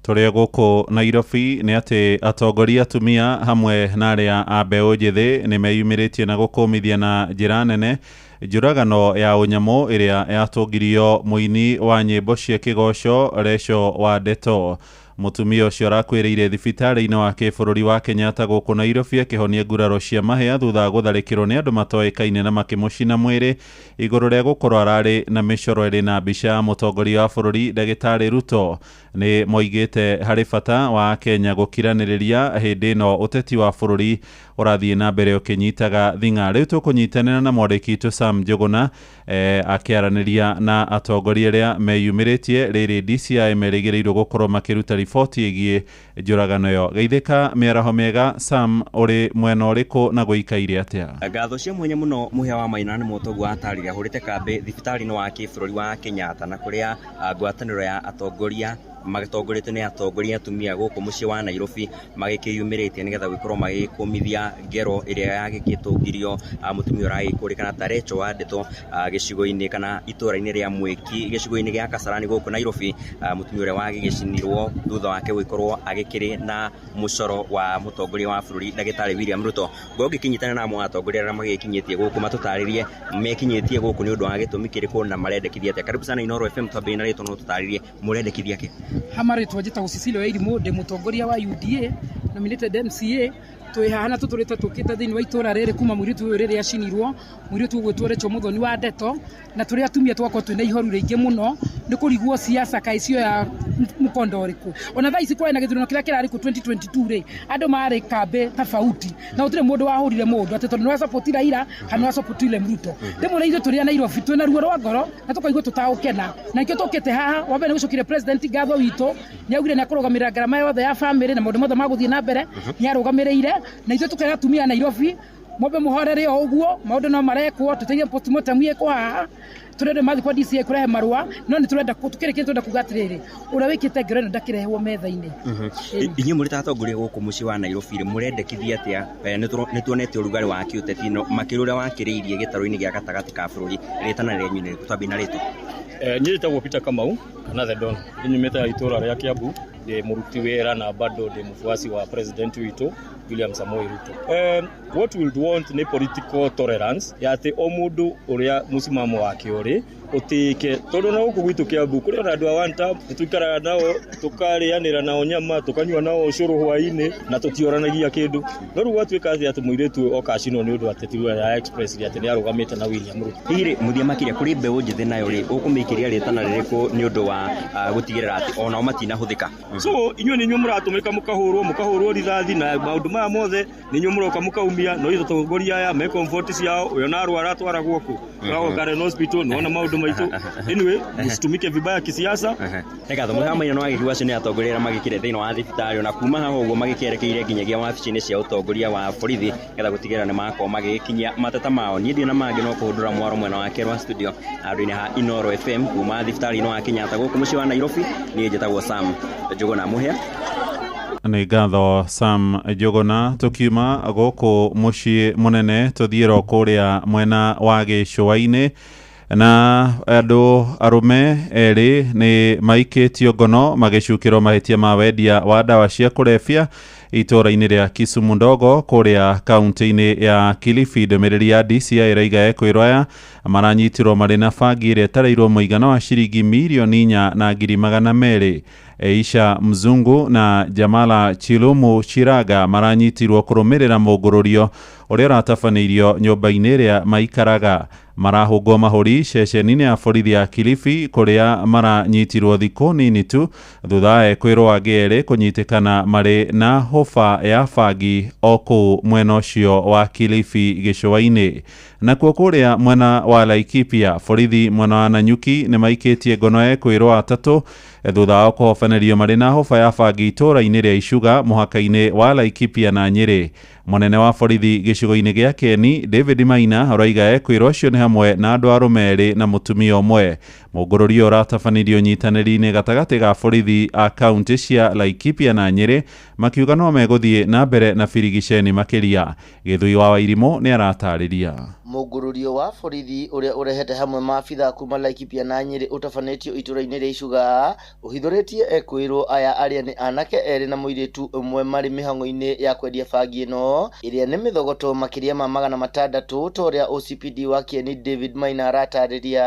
Tũrĩ gũkũ Nairobi nĩ atĩ atongoria atumia hamwe na arĩa a mbeũ njĩthĩ nĩ meyumĩrĩtie na gũkũmithia na njĩra nene njũragano ya ũnyamũ ĩrĩa yatũngirio mũini wa nyĩmbo cia kĩgoco Recho wa Ndeto. Mũtumia ũcio arakuĩrĩire thibitarĩ-inĩ wa kĩbũrũri wa Kenyatta gũkũ Nairobi akĩhonia nguraro cia mahĩa thutha wa gũtharĩkĩrwo nĩ andũ matoĩkaine na makĩmũcina mwĩrĩ igũrũ rĩa gũkorwo ararĩ na mĩcoro ĩrĩ na mbica ya mũtongoria wa bũrũri ndagĩtarĩ Ruto. Nĩ moigĩte harĩ bata wa Kenya gũkiranĩrĩria hĩndĩ ĩno ũteti wa bũrũri ũrathiĩ na mbere ũkĩnyitaga thing'a. Rĩu tũkũnyitanĩra na mwandĩki witũ Sam Njũgũna akĩaranĩria na atongoria arĩa meyumĩrĩtie rĩrĩ DCI merĩgĩrĩirwo gũkorwo makĩruta riboti ĩgiĩ njũragano ĩyo. Geithĩka mĩaraho mĩega Sam, ũrĩ mwena ũrĩkũ na gũikaire atĩa? Ngatho cia mwanya mũno Mũhĩa wa Maina nĩ mũtoguo atarĩria ahũrĩte kambĩ thibitarĩ-inĩ wa kĩbũrũri wa Kenyatta na kũrĩa ngwatanĩro ya atongoria magĩtongoretio nĩ atongoria atumia gũkũ mũciĩ wa Nairobi magĩkĩyumĩrĩtie nĩgetha gũkorwo magĩkũmithia ngero ĩrĩa yagĩkĩtũngirio mũtumia ũragĩkũrĩkana ta Rachel Wandeto gĩcigo-inĩ kana itũra-inĩ rĩa Mwĩki gĩcigo-inĩ gĩa Kasarani gũkũ Nairobi, mũtumia ũrĩa wagĩgĩcinirwo thutha wake gũgĩkorwo agĩkĩrĩ na mũcoro wa mũtongoria wa bũrũri ndagĩtarĩ William Ruto. Ngorwo ngĩkĩnyitana na amwe a atongoria arĩa magĩkinyĩtie gũkũ matũtarĩrie mekinyĩtie gũkũ nĩ ũndũ wa gĩtũmi kĩrĩkũ na marendekithia atĩa. Karibu sana Inooro FM, twambĩrĩrie na rĩtwa no tũtarĩrie mũrendekithia kĩ? Hama rĩtwa njĩtagwo Cecilia Wairimu, ndĩ mũtongoria wa UDA nominated MCA. Twĩ haha na tũtũrĩte tũkĩte thĩinĩ wa itũra rĩrĩ kuma mũirĩtu ũyũ rĩrĩa acinirwo, mũirĩtu ũgwĩtwo Rachel Muthoni wa Ndeto, na tũrĩ atumia tũgakorwo twĩna ihoru rĩingĩ mũno nĩ kũrigwo siasa kaĩ cioya mũkondo ũrĩkũ. Ona thaa ici kwarĩ na gĩthurano kĩrĩa kĩrarĩ kuo 2022 rĩ, andũ marĩ kambĩ tofauti na gũtirĩ mũndũ wahũrire mũndũ atĩ tondũ nĩ wa support Raila kana nĩ wa support William Ruto. Rĩmwe na ithuĩ tũrĩ a Nairobi twĩna ruo rwa ngoro na tũkaigua tũtagũkena, na nĩkĩo tũkĩte haha. Wa mbere nĩ gũcokeria president ngatho witũ, nĩ augire nĩ akũrũgamĩrĩra ngarama yothe ya family na maũndũ mothe ma gũthiĩ na mbere nĩ arũgamĩrĩire, na ithuĩ tũkera atumia a Nairobi mombe mũhorere o ũguo, maũndũ no marekwo, tũteithie postmortem ĩkwo haha. Tũrenda mathiĩ kwa DCI kũrehe marũa, no nĩ tũrenda tũkĩrĩkia tũrenda kuga atĩrĩrĩ, ũrĩa wĩkĩte ngero ĩno ndakĩrehwo metha-inĩ. Inyuĩ mũrĩ ta atongoria gũkũ mũciĩ wa Nairobi rĩ, mũrendekithia atĩa? Nĩ tuonete ũrugarĩ wa kĩũteti no makĩria ũrĩa wakĩrĩirie gĩtarũ-inĩ gĩa gatagatĩ ka bũrũri, rĩtana rĩanyu nĩ rĩrĩkũ? Twambie na rĩtwa. Niĩ njĩtagwo Peter Kamau kana The Don, nyumĩte itũra rĩa Kiambu, ndĩ mũruti wĩra na bado ndĩ mũbuasi wa president witũ William Samoei Ruto. What we would want nĩ political tolerance ya atĩ o mũndũ ũrĩa mũsimamo wake ũrĩ ũtĩĩke, tondũ na gũkũ gwitũ Kiambu kũrĩ ona andũ a one term nĩ tũikaraga nao tũkarĩanĩra nao nyama tũkanyua nao ũcũrũ hwaĩ-inĩ na tũtioranagia kĩndũ, no rĩu gwatuĩka atĩ atĩ mũirĩtu oka acinwo nĩ ũndũ ateti ya express atĩ nĩ arũgamĩte na William Ruto. Hihi rĩ mũthia makĩria kũrĩ mbeũ njĩthĩ nayo rĩ, ũkũmĩikĩria rĩtana rĩrĩkũ nĩ ũndũ wa gũtigĩrĩra atĩ onao matinahũthĩka? So inyuĩ nĩ inyuĩ mũratũmĩka mũkahũrwo rithathi na maũndũ maya mothe nĩ inyuĩ mũroka mũkaumia, no ithuĩ atongoria aya me comfort ciao, ũyũ na arwara atwaragwo kũ? Atwaragwo Karen Hospital, nĩwona maũndũ maitũ. Anyway, msitumike vibaya kisiasa. Nĩ ngatho Mũhĩa wa Maina no agĩkiuga acio nĩ atongoria arĩa magĩkire thĩinĩ wa thibitarĩ ona kuma haha ũguo magĩkĩerekeire nginyagia wabici-inĩ cia ũtongoria wa borithi nĩgetha gũtigĩrĩra nĩ makorwo magĩgĩkinyia mateta mao. Niĩ ndirĩ na mangĩ no kũhũndũra mwaro mwena wa kerwa studio handũ-inĩ ha Inooro FM kuma thibitarĩ-inĩ wa Kenyatta gũkũ mũciĩ wa Nairobi. Niĩ njĩtagwo Sam Njũgũna Mũhĩa. Nĩ ngatho Sam Njũgũna. Tũkiuma gũkũ mũciĩ mũnene tũthiĩ ro kũrĩa mwena wa gĩcũa-inĩ na andũ arũme erĩ nĩ maikĩtio ngono magĩcukĩrwo mahĩtia ma wendia wa ndawa cia kũrebia itũra-inĩ rĩa Kisumu ndogo kũrĩa kaunti-inĩ ya Kilifi. Ndũmĩrĩri ya DCI ĩraiga ekwĩrwo aya maranyitirwo marĩ na bangi ĩrĩa ĩtarĩirwo mũigana wa ciringi mirioni 4,200,000. Eisha Mzungu na Jamala Chilumu Chiraga maranyitirwo kũrũmĩrĩra mũngũrũrio ũrĩa ũratabanĩirio nyũmba-inĩ ĩrĩa maikaraga. Marahũngwo mahũri ceceni-inĩ ya borithi ya Kilifi kũrĩa maranyitirwo thikũ nini tu thutha wa ekwĩrwo angĩ erĩ kũnyitĩkana marĩ na hũba ya bangi o kũu mwena ũcio wa Kilifi gĩcũa-inĩ. Nakuo kũrĩa mwena wa Laikipia borithi mwena wa Nanyuki nĩ maikĩtie ngono ekwĩrwo atatũ thutha wao kũhobanĩrio marĩ na hũba ya bangi itũra-inĩ rĩa Icuga mũhaka-inĩ wa Laikipia na Nyĩrĩ. Mũnene wa borithi gĩcigo-inĩ gĩa Keni David Maina araiga ekwĩrwo acio nĩ hamwe na andũ arũme erĩ na mũtumia ũmwe. Mũngũrũrio ũratabanĩrio ũnyitanĩri-inĩ gatagatĩ ga borithi a kaunti cia Laikipia na Nyĩrĩ makiuga no megũthiĩ na mbere na birigiceni makĩria. Gĩthui wa Wairimũ nĩ aratarĩria. Mũngũrũrio wa borithi ũrĩa ũrehete hamwe maabitha kuma Laikipia na Nyĩrĩ ũtabanĩtio itũra-inĩ rĩa Icuga Ũhithũrĩtie ekwĩrwo aya arĩa nĩ anake erĩ na mũirĩtu ũmwe marĩ mĩhang'o-inĩ ya kwendia bangi ĩno ĩrĩa nĩ mĩthogoto makĩria ma 600 ta ũrĩa OCPD wa Kieni David Maina aratarĩria.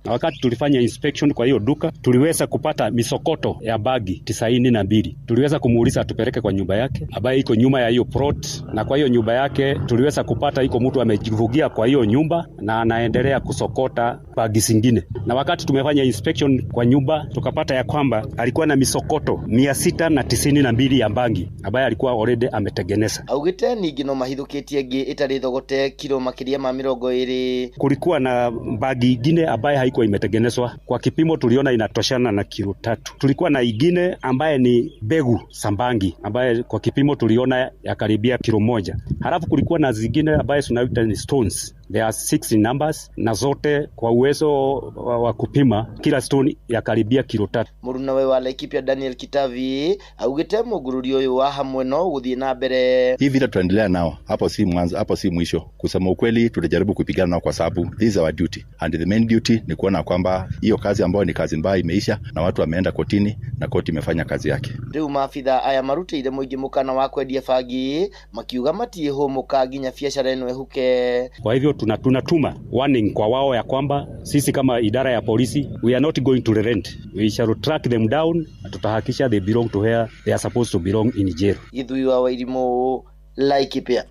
Na wakati tulifanya inspection kwa hiyo duka tuliweza kupata misokoto ya bagi 92. Tuliweza kumuuliza atupeleke kwa nyumba yake ambayo iko nyuma ya hiyo plot, na kwa hiyo nyumba yake tuliweza kupata iko mtu amejivugia kwa hiyo nyumba na anaendelea kusokota bagi zingine. Na wakati tumefanya inspection kwa nyumba tukapata ya kwamba alikuwa na misokoto 692 ya bangi ambayo alikuwa already ametengeneza. Augite ningĩ no mahithũkĩtie ĩngĩ ĩtarĩ thogote kiro makĩria ma 20. Kulikuwa na bagi ingine ambaye haikuwa imetengenezwa, kwa kipimo tuliona inatoshana na kilo 3. Tulikuwa na ingine ambaye ni mbegu sambangi ambaye kwa kipimo tuliona yakaribia kilo 1. Halafu kulikuwa na zingine ambaye tunaita ni stones. There are 6 in numbers na zote kwa uwezo wa kupima kila stone yakaribia kilo 3. Mũrunawe wa Laikipia Daniel Kitavi augite mũgururi ũyũ wa hamwe no gũthiĩ na mbere. Hii vita tutaendelea nao, hapo si mwanzo, hapo si mwisho. Kusema ukweli, tutajaribu kupigana nao kwa sababu this is our duty and the main duty ni kuona kwamba hiyo kazi ambayo ni kazi mbaya imeisha na watu wameenda kotini na koti imefanya kazi yake. Rĩu maabitha aya marutĩire mũingĩ mũkana wa kwendia bangi makiuga matiĩhũmũka nginya biacara ĩno ĩhuke. Kwa hivyo tunatuma warning kwa wao ya kwamba sisi kama idara ya polisi we are not going to relent. We shall track them down na tutahakisha they belong to where they are supposed to belong in jail. Gĩthui wa Wairimũ, Laikipia.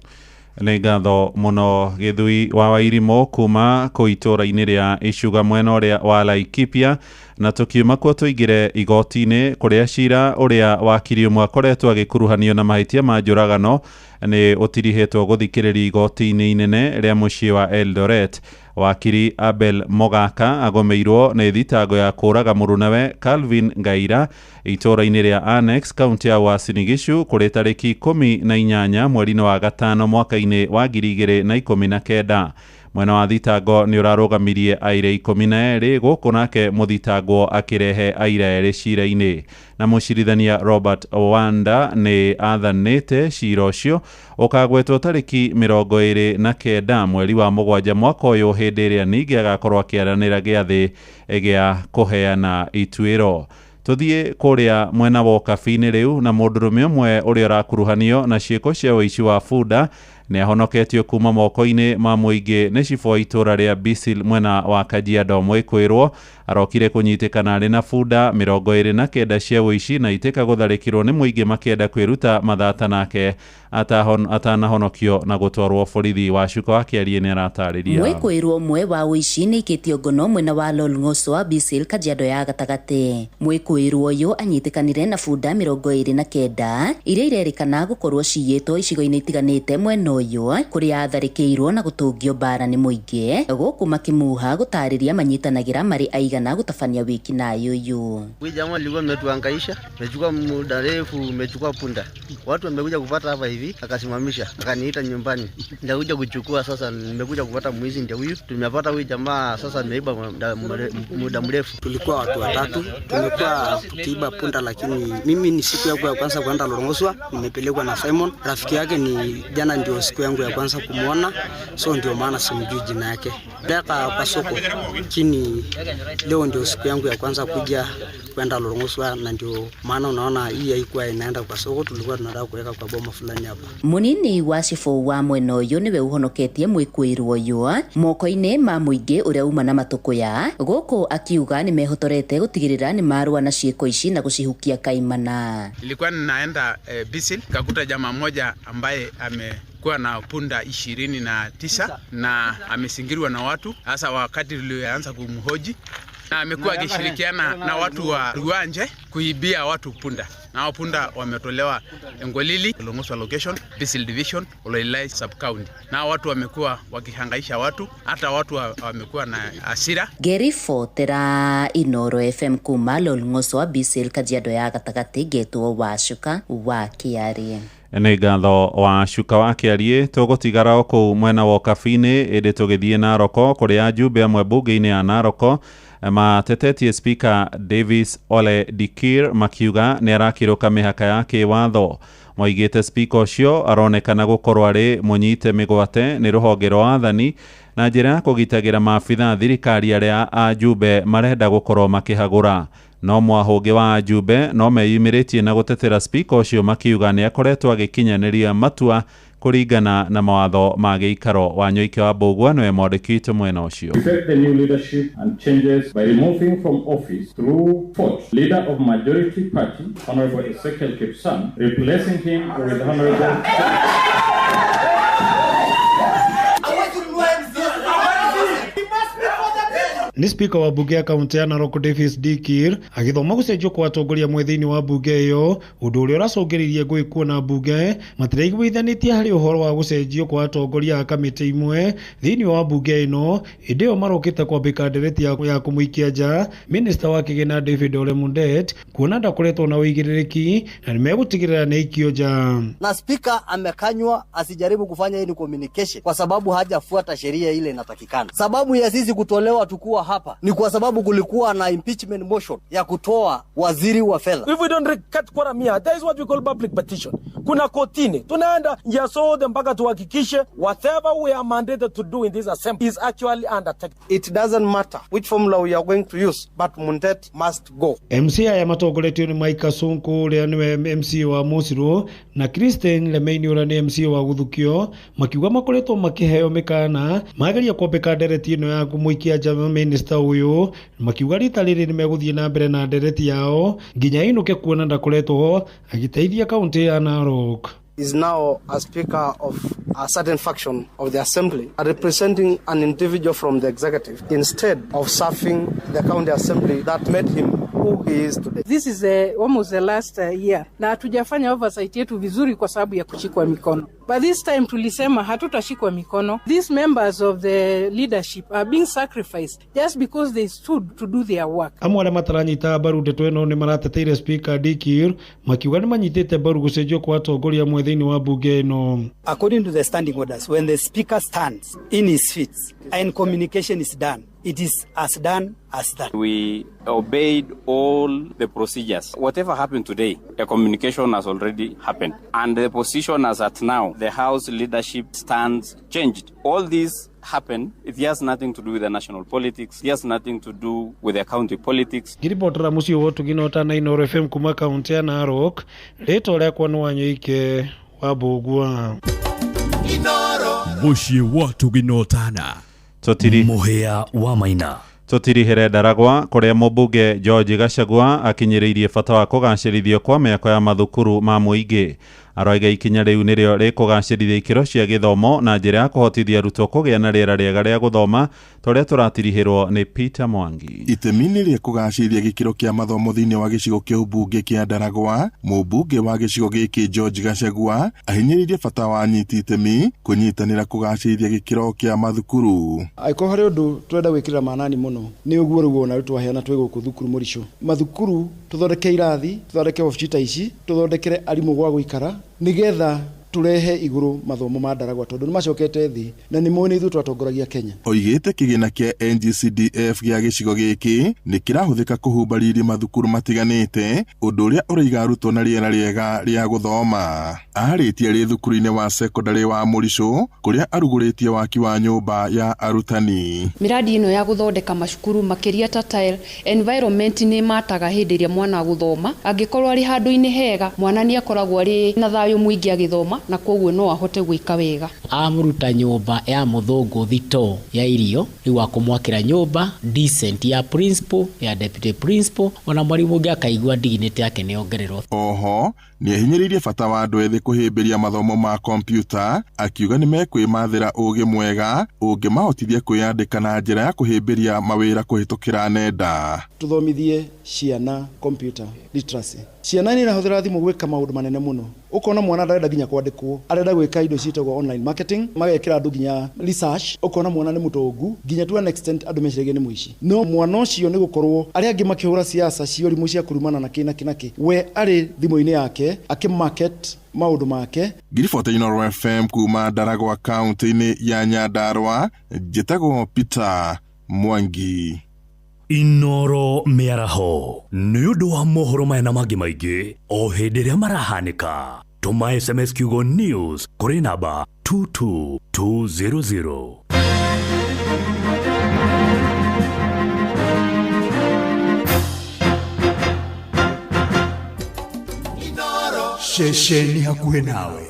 Nĩ ngatho mũno Gĩthui wa Wairimũ kuma kũ itũũra-inĩ rĩa Icuga mwena ũrĩa wa Laikipia. Na tũkiuma kuo tũingĩre igoti-inĩ kũrĩa cira ũrĩa wakiri ũmwe akoretwo agĩkuruhanio na mahĩtia ma njũragano nĩ ũtirihĩtwo gũthikĩrĩria igoti-inĩ inene rĩa mũciĩ wa Eldoret. Wakiri Abel Mogaka agomeirwo nĩ thitango ya kũũraga mũrunawe Calvin Ngaira itũũra-inĩ rĩa Annex kaunti ya Uasin Gishu kũrĩ tarĩki 18 mweri-inĩ wa gatano mwaka-inĩ wa 2019. Mwena wa thitango nĩ ũrarũgamirie aira 12 gũkũ nake mũthitangwo akĩrehe aira erĩ cira-inĩ. Na mũcirithania Robert Wanda nĩ athanĩte cira ũcio ũkagwetwo tarĩki 29 mweri wa 7 mwaka ũyũ hĩndĩ ĩrĩa ningĩ agakorwo akĩaranĩra gĩathĩ gĩa kũheana ituĩro. Tũthiĩ kũrĩa mwena wa Ũkabi-inĩ rĩu na mũndũrũme ũmwe ũrĩa ũrakuruhanio na ciĩko cia ũici wa bunda nĩ ahonoketio kuma moko-inĩ ma mũingĩ nĩ cibũ wa itũũra rĩa Bisil mwena wa Kajiado. Mwĩkwĩrwo arokire kũnyitĩkana arĩ na bunda 29 cia ũici na itĩka gũtharĩkĩrwo nĩ mũingĩ makĩenda kwĩruta mathata nake atanahonokio na gũtwarwo borithi. Wacuka wa Kĩarie nĩ aratarĩria. Mwĩkwĩrwo ũmwe wa ũici nĩ aikĩtio ngono mwena wa Lolng'oswa Bisil Kajiado ya gatagatĩ. Mwĩkwĩrwo ũyũ anyitĩkanire na bunda 29 iria irerĩkana gũkorwo ciyĩtwo icigo-inĩ itiganĩte mwena ũyũ kũrĩa atharĩkĩirwo na gũtũngio mbara nĩ mũingĩ gũkũ makĩmuha gũtarĩria manyitanagĩra marĩ aigana gũtabania wĩkinaĩ ũyũ. Huyu jamaa alikuwa ametuhangaisha, amechukua muda refu, amechukua punda. Watu wamekuja kupata hapa hivi, akasimamisha, akaniita nyumbani. Nitakuja kuchukua sasa, nimekuja kupata mwizi ndio huyu. Tumepata huyu jamaa sasa ameiba muda mrefu. Tulikuwa watu watatu, tumekuwa tukiiba punda, lakini mimi ni siku yangu ya kwanza kwenda Lolng'oswa, nimepelekwa na Simon. Rafiki yake ni jana ndio siku yangu ya kwanza kumuona, so ndio maana simjui jina yake. Daka kwa soko, lakini leo ndio siku yangu ya kwanza kuja kwenda Lolng'oswa na ndio maana unaona hii haikuwa inaenda kwa soko, tulikuwa tunataka kuweka kwa boma fulani hapa. Munini wa cibũ wa mwena ũyũ nĩwe ũhonoketie mwĩkũĩrwo ũyũ moko-inĩ ma mũingĩ ũrĩa uma na matũkũya gũkũ akiuga nĩmehotorete gũtigĩrĩra nĩmarũa na ciĩko ici na gũcihukia kaimana. Nilikuwa ninaenda Bisil, kakuta jamaa mmoja ambaye amekuwa na punda 29 na amesingirwa na watu. Hasa wakati tulianza kumhoji, na amekuwa akishirikiana na watu wa Ruanje kuibia watu punda. Na punda wametolewa Engolili, Lolng'oswa location, Bisil division, Oloilai sub county. Na watu wamekuwa wakihangaisha watu, hata watu wamekuwa na hasira. Ngeribotera Inoro FM kuma Lolng'oswa Bisil Kajiado ya gatagatĩ ngetwo Wacuka wa Kĩarie. Nĩ ngatho wa Cuka wa Kĩarie. Tũgũtigara o kũu mwena wa Ũkabi-inĩ ĩndĩ tũgĩthiĩ Naroko kũrĩa ajumbe amwe mbunge-inĩ ya Naroko matetetie Speaker Davis Ole Dikir makiuga nĩ arakĩrũka mĩhaka ya kĩwatho. Moigĩte spika ũcio aronekana gũkorwo arĩ mũnyite mĩgwate nĩ rũhonge rwa athani na njĩra ya kũgitagĩra maabitha a thirikari arĩa ajumbe marenda gũkorwo makĩhagũra. No mwahũngĩ wa ajumbe no meyumĩrĩtie na gũtetera spika ũcio makiuga nĩ akoretwo agĩkinyanĩria matua kũringana na mawatho ma gĩikaro. Wanyoike wa Mbũgua nĩwe mwandĩki witũ mwena ũcio. Effect the new leadership and changes by removing from office through vote leader of majority party, Honorable Ezekiel Kipsang, replacing him with Honorable Nĩ spika wa mbunge ya kaunti ya Narok Davis Dikir agĩthoma gũcenjio kwa atongoria amwe thĩinĩ wa mbunge ĩyo, ũndũ ũrĩa ũracũngĩrĩirie ngũĩ kuona mbunge matiraiguithanĩtie harĩ ũhoro wa gũcenjio kwa atongoria a kamĩtĩ imwe thĩinĩ wa mbunge ĩno. Ĩndĩ ĩyo marokĩte kwambĩka ndereti ya kũmũikia nja minista wa kĩgĩna David Ole Mundet kuona ndakoretwo na ũigĩrĩrĩki na nĩmegũtigĩrĩra nĩ aikio nja. Na spika amekanywa asijaribu kufanya any communication kwa sababu hajafuata sheria ile inatakikana. Sababu ya sisi kutolewa tukua hapa ni kwa sababu kulikuwa na impeachment motion ya kutoa waziri wa fedha. If we don't cut quorum here, that is what we call public petition. Kuna kotini, tunaenda njia zote mpaka tuhakikishe whatever we are mandated to do in this assembly is actually undertaken. It doesn't matter which formula we are going to use, but Mundet must go. MC aya matongoretio nĩ Mike Sonko ũrĩa nĩwe MC wa Mũcirũ na Christine Lemeini ũrĩa nĩ MC wa Gũthukio, makiuga makoretwo makĩheo mĩkana mageria kwambĩka ndereti ĩno ya kũmũikia nja minista ũyũ, makiuga rita rĩrĩ nĩmegũthiĩ na mbere na ndereti yao nginya ainũke kuona ndakoretwo agĩteithia kaunti ya Narok. Is now a speaker of a certain faction of the assembly, representing an individual from the executive instead of serving the county assembly that made him who he is today. This is almost the last year na hatujafanya oversight yetu vizuri kwa sababu ya kushikwa mikono. But this time tulisema hatutashikwa mikono. These members of the leadership are being sacrificed just because they stood to do their work. Amwe arĩa mataranyita mbaru ndeto ĩno nĩ marateteire Speaker Dikir makiuga nĩ manyitĩte mbaru gũcenjio kwa atongoria amwe thĩinĩ wa mbunge ĩno. According to the standing orders, when the speaker stands in his feet and communication is done, it is as done as that. We obeyed all the procedures. Whatever happened today, a communication has already happened. And the position as at now, the House leadership stands changed. All this happened, it has nothing to do with the national politics. It has nothing to do with the county politics. Ngiribotera muciĩ wa Ũtugi na Ũtana Inooro FM kuma kaunti ya Narok, rĩtwa rĩakwa nĩ Wanyoike wa Mbũgua. Muciĩ wa Ũtugi na Ũtana. Tũtiri Mũhĩa wa Maina. Tũtirihĩre Ndaragwa kũrĩa mũmbunge George Gachagua akinyĩrĩirie bata wa kũgacĩrithio kwa mĩako ya mathukuru ma mũingĩ. Aroiga ikinya rĩu nĩrĩo rĩkũgacĩrithia ikĩro cia gĩthomo na njĩra ya kũhotithia arutwo kũgĩa na rĩera rĩega rĩa gũthoma ta ũrĩa tũratirihĩrwo nĩ Peter Mwangi. Itemi-inĩ rĩa kũgacĩrithia gĩkĩro kĩa mathomo thĩinĩ wa gĩcigo kĩa ũmbunge kĩa Ndaragwa, mũmbunge wa gĩcigo gĩkĩ George Gachagua ahinyĩrĩirie bata wa anyiti itemi kũnyitanĩra kũgacĩrithia gĩkĩro kĩa mathukuru. Angĩkorwo harĩ ũndũ tũrenda gwĩkĩrĩra manani mũno nĩ ũguo rĩu wona rĩu twaheana twĩ gũkũ thukuru Mũricũ. Mathukuru tũthondeke irathi, tũthondeke obici ta ici, tũthondekere arimũ gwa gũikara nĩgetha turehe iguru mathomo ma Ndaragwa tondu ni macokete thi na ni mũĩ nĩ ithuĩ twatongoragia Kenya. Oigĩte kĩgĩna kĩa NGCDF gĩa gĩcigo gĩkĩ nĩ kĩrahũthĩka kũhumba riri mathukuru matiganĩte, ũndũ ũrĩa ũraiga arutwo na rĩera rĩega rĩa gũthoma. Arĩtie rĩ thukuru-inĩ wa sekondarĩ wa Mũricũ kũrĩa arugũrĩtie waki wa nyũmba ya arutani. Miradi ĩno ya gũthondeka macukuru makĩria ta tile, environment nĩ mataga hĩndĩ ĩrĩa mwana agũthoma. Angĩkorwo arĩ handũ-inĩ hega, mwana nĩ akoragwo arĩ na thayũ mũingĩ agĩthoma na koguo no ahote gwĩka wega. Amũruta nyũmba ya mũthũngũ thito ya irio, rĩu akũmwakĩra nyũmba decent ya principal, ya deputy principal, ona mwarimũ ũngĩ akaigua dignity yake nĩ yongererwo. Oho nĩehinyĩrĩirie bata wa andũ ethĩ kũhĩmbĩria mathomo ma kompiuta, akiuga nĩmekwĩmathĩra ũgĩ mwega ũngĩmahotithia kwĩyandĩka na njĩra ya kũhĩmbĩria mawĩra kũhĩtũkĩra nenda. Tuthomithie ciana computer literacy. Ciana nĩ irahũthĩra thimũ gwĩka maũndũ manene mũno. Ũkona mwana ndarenda nginya kwandĩkwo, arenda gwĩka indo ciĩtagwo online marketing, magekĩra andũ nginya research. Ũkona mwana nĩ mũtongu nginya to an extent andũ meciragia nĩ mũici. No mwana ũcio nĩ gũkorwo arĩa angĩ makĩhũra siasa cia ũrimũ cia kũrumana na kĩ na kĩ na kĩ, we arĩ thimũ-inĩ yake akĩmarket maũndũ make. Ngiribota Inooro FM kuma Ndaragwa kaunti-inĩ ya Nyandarua, njĩtagwo Peter Mwangi. Inooro mĩaraho nĩ ũndũ wa mohoro maya na mangĩ maingĩ o hĩndĩ ĩrĩa marahanĩka. Tũma SMS kiugo news kũrĩ namba 22200. Ceceni hakuhĩ nawe.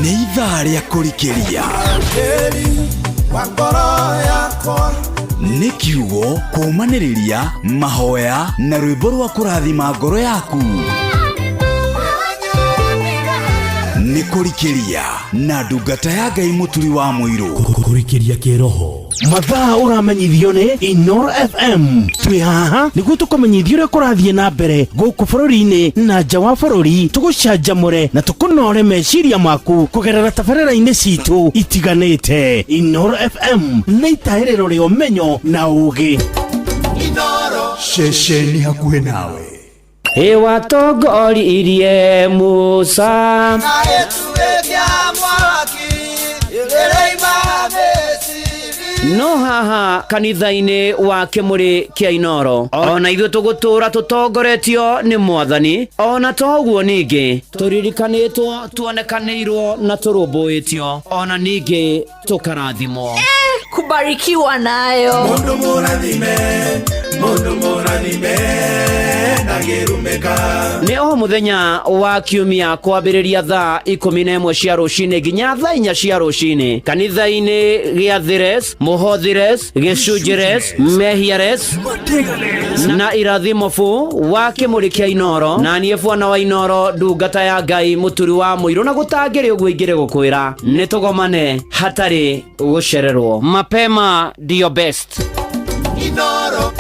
Nĩ ithaa rĩa kũrikĩria. Nĩ kiugo kũũmanĩrĩria mahoya na rwĩmbo rwa kũrathima ngoro yaku. Nĩ kũrikĩria na ndungata ya Ngai Mũturi wa Mũirũ. Kũrikĩria kĩroho. Mathaa ũramenyithio nĩ Inoro FM. Twĩ haha nĩguo tũkũmenyithie ũrĩa kũrathiĩ na mbere gũkũ bũrũri-inĩ na nja wa bũrũri, tũgũcanjamũre na tũkũnore meciria maku kũgerera tabarĩra-inĩ citũ itiganĩte. Inoro FM nĩ itahĩrĩro rĩa ũmenyo na ũũgĩ. Ceceni hakuhĩ nawe. Ĩwatongoririe Musa no haha kanitha-inĩ wa Kĩmũrĩ kĩa Inoro ona ithuĩ tũgũtũra tũtongoretio nĩ Mwathani, ona toguo ningĩ tũririkanĩtwo, tuonekanĩirwo na tũrũmbũĩtio, ona ningĩ tũkarathimwo. Kubarikiwa nayo. Mundu mũrathime, mundu mũrathime ndangĩrumĩka. Nĩ o mũthenya wa kiumia kwambĩrĩria thaa 11 cia rũcinĩ nginya thaa 4 cia rũcinĩ kanitha-inĩ gĩa Thires, Mũhothires, Gĩcunjĩres, Mehiares na Irathimo fu wa Kĩmũrĩ kĩa Inoro, na niĩ bwana wa Inoro ndungata ya Ngai Mũturi wa Mũirũ, na gũtangĩrĩ ũguo ingĩrĩ gũkwĩra nĩ tũgomane hatarĩ gũcererwo. Mapema ndio best. Inoro,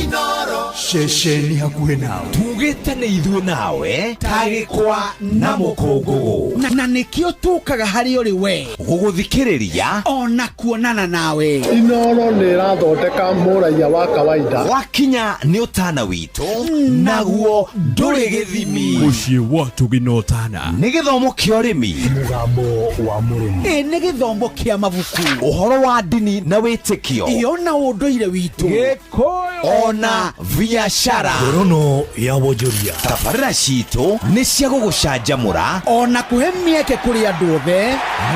Inoro. Ceceni hakuhĩ nawe. Tugĩte nĩ ithuĩ nawe ta gĩkwa na mũkũngũgũ, na nĩkĩo tũkaga harĩ ũrĩ we gũgũthikĩrĩria ona kuonana nawe. Inoro nĩ ĩrathondeka mũraiya wa kawaida. Wakinya nĩ ũtana witũ naguo ndũrĩ gĩthimi. Mũciĩ wa Ũtugi na Ũtana nĩ gĩthomo kĩa ũrĩmi, mũgambo wa mũrĩmi, ĩ nĩ gĩthomo kĩa mabuku, ũhoro wa ndini na wĩtĩkio, ĩ ona ũndũire witũ, Gĩkũyũ ona biacara. Ngorono ya wonjoria. Tabarĩra citũ nĩ cia gũgũcanjamũra ona kũhe mĩeke kũrĩ andũ othe,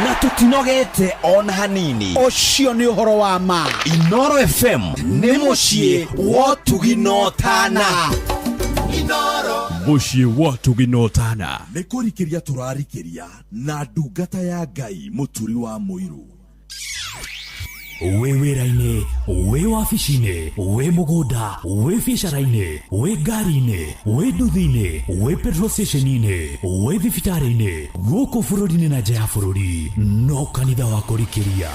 na tũtinogete ona hanini. Ũcio nĩ ũhoro wa ma. Inoro FM nĩ mũciĩ wa Ũtugi na Ũtana. Mũciĩ wa Ũtugi na Ũtana. Nĩ kũrikĩria tũrarikĩria na ndungata ya Ngai Mũturi wa Mũirũ. Wĩ wĩra-inĩ, wĩ wabici-inĩ, wĩ mũgũnda, wĩ biacara-inĩ, wĩ ngari-inĩ, wĩ nduthi-inĩ, wĩ petrol station-inĩ, wĩ thibitarĩ-inĩ, gũkũ bũrũri-inĩ na nja ya bũrũri, no kanitha wa kũrikĩria.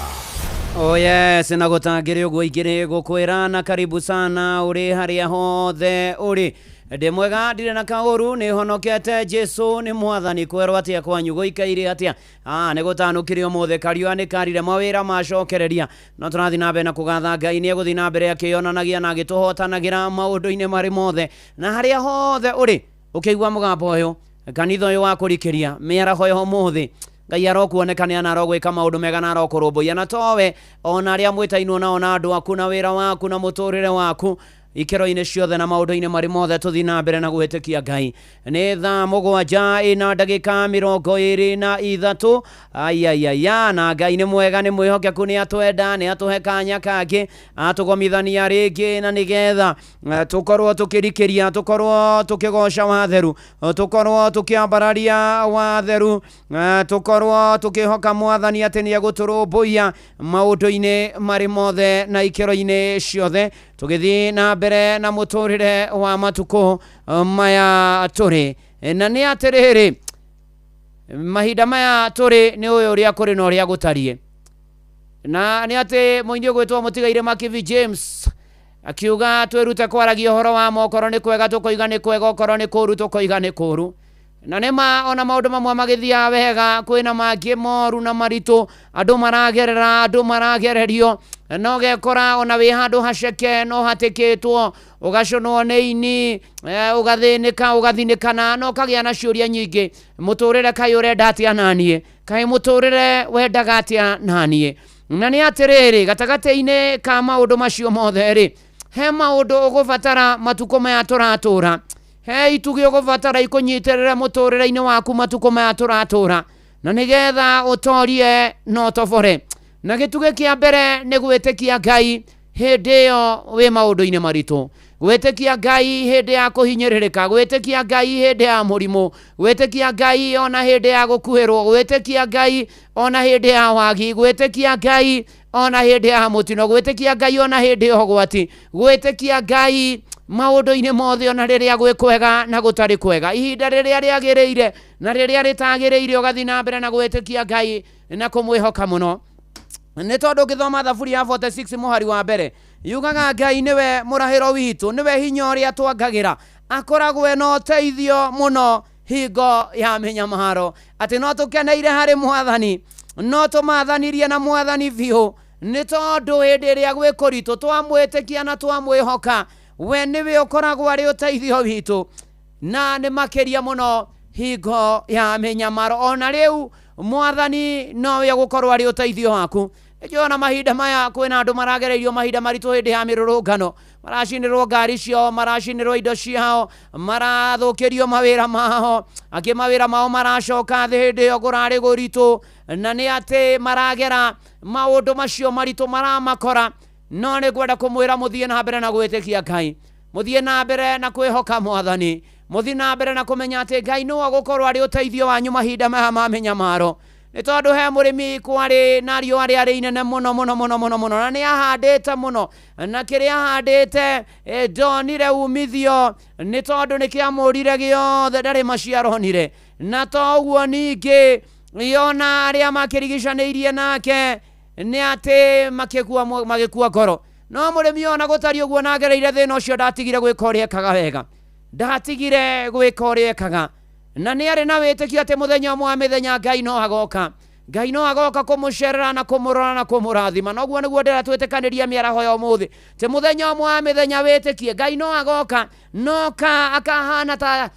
Oh yes, na gũtangĩrĩ ũguo ingĩrĩ gũkwĩra na karibu sana ũrĩ harĩa hothe ũrĩ. Ndĩ mwega ndirĩ na kaũru, nĩ honokete, Jesu nĩ Mwathani. Kwerwo atĩa kwanyu gũikaire atĩa? Nĩ gũtanũkire ũmũthĩ, kariũa nĩ karire mawĩra macokereria, no tũrathiĩ na mbere na kũgatha Ngai. Nĩ egũthiĩ na mbere akĩyonanagia na agĩtũhotanagĩra maũndũ-inĩ marĩ mothe, na harĩa hothe ũrĩ ũkĩigua mũgambo ũyũ, kanitha ũyũ wa kũrikĩria mĩaraho ya ũmũthĩ, Ngai arokuonekania na arogwĩka maũndũ mega na arokũrũmbũiya, na towe ona arĩa mwĩtainwo nao na andũ aku na wĩra waku na mũtũrĩre waku ikĩro-inĩ ciothe na maũndũ-inĩ marĩ mothe. Tũthiĩ na mbere na gwĩtĩkia Ngai. Nĩ thaa 7 ĩna ndagĩka 23. Aiaiaia, na Ngai nĩ mwega, nĩ mwĩhokeku, nĩ atwenda, nĩ atũhe kanya kangĩ, atũgomithania rĩngĩ, na nĩgetha tũkorwo tũkĩrikĩria, tũkorwo tũkĩgoca watheru, tũkorwo tũkĩambararia watheru, tũkorwo tũkĩhoka Mwathani atĩ nĩ egũtũrũmbũiya maũndũ-inĩ marĩ mothe na ikĩro-inĩ ciothe, tũgĩthiĩ na mbere na mũtũrĩre wa matukũ maya tũrĩ. Na nĩ atĩrĩrĩ, mahinda maya tũrĩ nĩ ũyũ ũrĩa kũrĩ na ũrĩa gũtariĩ, na nĩ atĩ mũini ũgwĩtwo Mũtigairĩ Makibi James akiuga twĩrute kwaragia ũhoro wa ma, okorwo nĩ kwega tũkoiga nĩ kwega, okorwo nĩ kũũru tũkoiga nĩ kũũru. Na nĩ ma ona maũndũ mamwe magĩthiaga wega, kwĩna mangĩ moru na maritũ andũ maragerera, andũ maragererio, no gekora ona wĩ handũ haceke no hatĩkĩtwo, ũgacũnwo nĩ ini, ũgathĩnĩka, ũgathinĩkana, na ũkagĩa na ciũria nyingĩ. Mũtũrĩre kaĩ ũrenda atĩa naniĩ? Kaĩ mũtũrĩre wendaga atĩa naniĩ? Na nĩ atĩrĩrĩ, gatagatĩ-inĩ ka maũndũ macio mothe rĩ, he maũndũ ũgũbatara matukũ maya tũratũra, he itugĩ ũgũbatara ikũnyitĩrĩre mũtũrĩre-inĩ waku matukũ maya tũratũra, na nĩgetha ũtorie na ũtobore. Na gĩtugĩ kĩa mbere nĩ gwĩtĩkia Ngai hĩndĩ ĩyo wĩ maũndũ-inĩ maritũ, gwĩtĩkia Ngai hĩndĩ ya kũhinyĩrĩrĩka, gwĩtĩkia Ngai hĩndĩ ya mũrimũ, gwĩtĩkia Ngai ona hĩndĩ ya gũkuĩrwo, gwĩtĩkia Ngai ona hĩndĩ ya wagi, gwĩtĩkia Ngai ona hĩndĩ ya mũtino, gwĩtĩkia Ngai ona hĩndĩ ya ũgwati, gwĩtĩkia Ngai maũndũ-inĩ mothe ona rĩrĩa gwĩ kwega na gũtarĩ kwega, ihinda rĩrĩa rĩagĩrĩire na rĩrĩa rĩtagĩrĩire, ũgathiĩ na mbere na gwĩtĩkia Ngai na kũmwĩhoka mũno. Nĩ tondũ ũngĩthoma Thaburi ya 46 mũhari wa mbere, yugaga Ngai nĩwe mũrahĩro witũ, nĩwe hinya ũrĩa twangagĩra, akoragwo ena ũteithio mũno hingo ya mĩnyamaro, atĩ no tũkeneire harĩ Mwathani, no tũmathanirie na Mwathani biũ, nĩ tondũ hĩndĩ ĩrĩa gwĩ kũritũ twamwĩtĩkia na twamwĩhoka, we nĩwe ũkoragwo arĩ ũteithio witũ, na nĩ makĩria mũno hingo ya mĩnyamaro. Ona rĩu Mwathani nowe ũgũkorwo arĩ ũteithio waku. Nĩkĩo mahinda maya kwĩna andũ maragereirio mahinda maritũ hĩndĩ ya mĩrũrũngano, maracinĩrwo ngari ciao, maracinĩrwo indo ciao, marathũkĩrio mawĩra mao, angĩ mawĩra mao maracoka thĩ hĩndĩ ĩyo kũrarĩ kũritũ, na nĩ atĩ maragera maũndũ macio maritũ maramakora. No nĩ ngwenda kũmwĩra mũthiĩ na mbere na gwĩtĩkia Ngai, mũthiĩ na mbere na kwĩhoka Mwathani, mũthiĩ na mbere na kũmenya atĩ Ngai nĩwe ũgũkorwo arĩ ũteithio wanyu mahinda maya ma mĩnyamaro. Nĩ tondũ he mũrĩmi kwarĩ na riũa rĩarĩ inene mũno mũno mũno mũno mũno, na nĩ ahandĩte mũno, na kĩrĩa ahandĩte ndonire umithio, nĩ tondũ nĩ kĩamũrire gĩothe, ndarĩ maciaro onire. Na to ũguo ningĩ yona arĩa makĩrigicanĩirie nake nĩ atĩ magĩkua ngoro. No mũrĩmi ona gũtariĩ ũguo na agereire thĩna ũcio, ndatigire gwĩka ũrĩa ekaga wega, ndatigire gwĩka ũrĩa ekaga, na nĩ arĩ na wĩtĩkio atĩ mũthenya ũmwe wa mĩthenya Ngai no agoka, Ngai no agoka kũmũcerera na kũmũrora na kũmũrathima. Na ũguo nĩguo ndĩrenda twĩtĩkanĩria mĩaraho ya ũmũthĩ, atĩ mũthenya ũmwe wa mĩthenya wĩtĩkie Ngai no agoka, noka akahana ta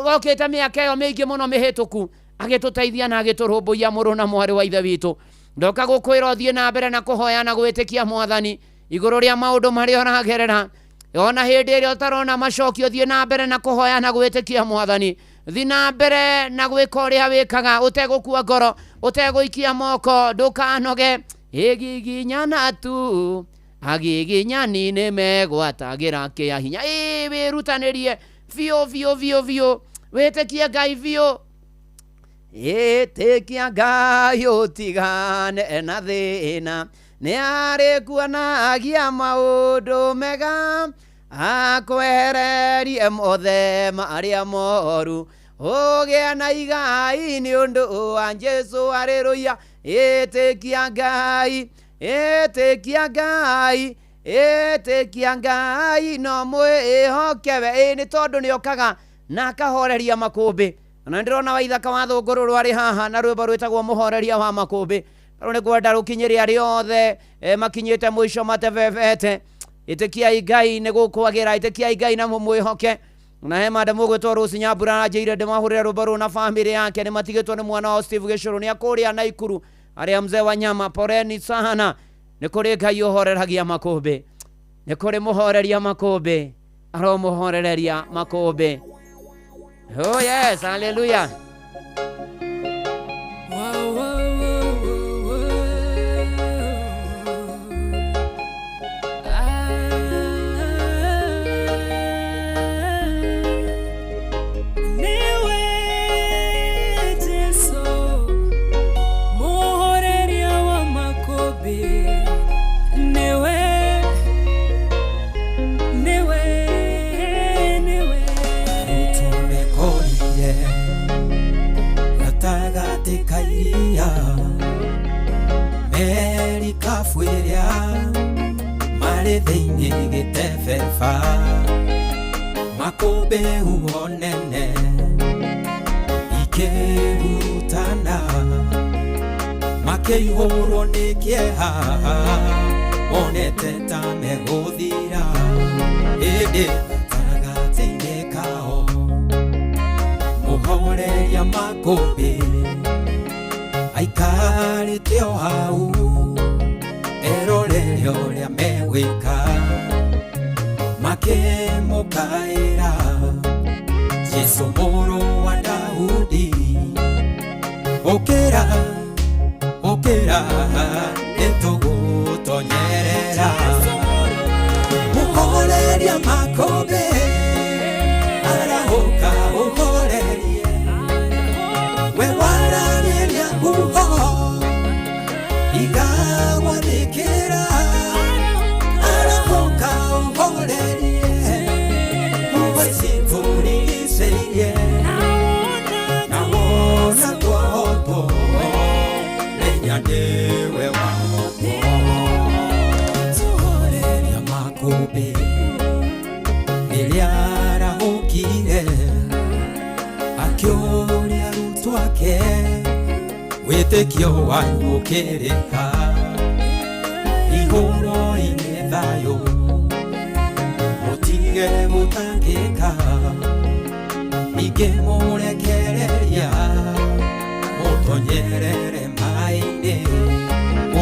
okĩte mĩaka ĩyo mĩingĩ mũno mĩhĩtũku, agĩtũteithia na agĩtũrũmbũiya mũrũ na mwarĩ wa ithe witũ. Ndoka gũkwĩra ũthiĩ na mbere na kũhoya na gwĩtĩkia Mwathani igũrũ rĩa maũndũ marĩa ũragerera. Ona hĩndĩ ĩrĩa ũtarona macokio, thiĩ na mbere na kũhoya na gwĩtĩkia Mwathani, thiĩ na mbere na gwĩka ũrĩa wĩkaga ũtegũkua ngoro, ũtegũikia moko, ndũkanoge. Ĩgiginyana tu agiginyani nĩ megwatagĩra kĩa hinya. Ĩ wĩrutanĩrie biũ biũ biũ biũ, wĩtĩkie Ngai biũ. Ĩtĩkia Ngai ũtigane na thĩna, nĩ arĩkuonagia maũndũ mega, akwehererie mothe marĩa moru, ũgĩe na igai nĩ ũndũ wa Jesũ. Haleluya. Ĩtĩkia Ngai, ĩtĩkia Ngai, ĩtĩkia Ngai, no mwĩhoke we. Ĩ nĩ tondũ nĩ okaga na akahoreria makũmbĩ. Na ndĩrona Waithaka wa Thũngũrũrũ arĩ haha na rwĩmbo rwĩtagwo Mũhoreria wa Makũmbĩ. Rũu nĩ kwenda rũkinyĩre arĩa othe makinyĩte mũico matebebete. Ĩtĩkiai Ngai nĩ gũkwagĩra, ĩtĩkiai Ngai na mũmwĩhoke. Na he madam ũgwĩtwo Rose Nyambura aranjĩire ndĩmahũrĩre rwĩmbo rũu na bamĩrĩ yake, nĩ matigĩtwo nĩ mwana wao Steve Gĩcũrũ, nĩ akũrĩa Naikuru, arĩa mzee wa nyama. Poleni sana, nĩ kũrĩ Ngai ũhoreragia makũmbĩ, nĩ kũrĩ mũhoreria makũmbĩ, aromũhorereria makũmbĩ. Oh yes, hallelujah. Niwe Jesu muhoreria wa makũmbĩ, niwe, niwe, niwe. Tũmekorire gatagatĩ ka iria, merikabu ĩrĩa marĩ thĩinĩ gĩtebeba, makũmbĩ huho nene ikĩhutana, makĩihũrwo nĩ kĩeha, monete ta megũthira, ĩndĩ gatagatĩ-inĩ kao mũhoreria makũmbĩ aikarĩte o hau. Menyere ũrĩa megwĩka makĩmũkaĩra Jesũ mũrũ wa Daudi ũkĩra ũkĩra nĩtũgũtonyerera mũhoreria makũmbĩ arahũka ũhorerie we waragĩria huho igagwathĩkĩra arahũka ũhorerie huho ici tũrigicĩirie na wona twahotwo menya nĩwe wahotwo tũhoreria makũmbĩ rĩrĩa arahũkire akĩũria arutwo ake wĩtĩkio wanyu ũkĩrĩ ha igũrũ-inĩ thayũ mũtige gũtangĩka ningĩ mũrekereria mũtonyerere maĩ-inĩ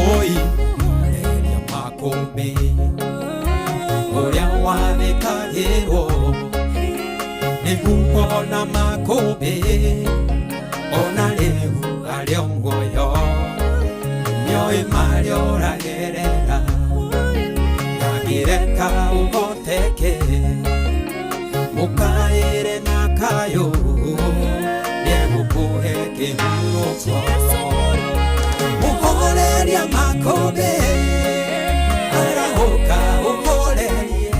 oi mũreria makũmbĩ ũrĩa wathĩkagĩrwo nĩ huho na makũmbĩ ona rĩu arĩ o muoyo nĩoĩ marĩa ũragerera ndangĩreka ũhoteke mũkaĩre na kayũ nĩegũkũhe kĩhurũko mũhoreria makũmbĩ arahũka ũhorerie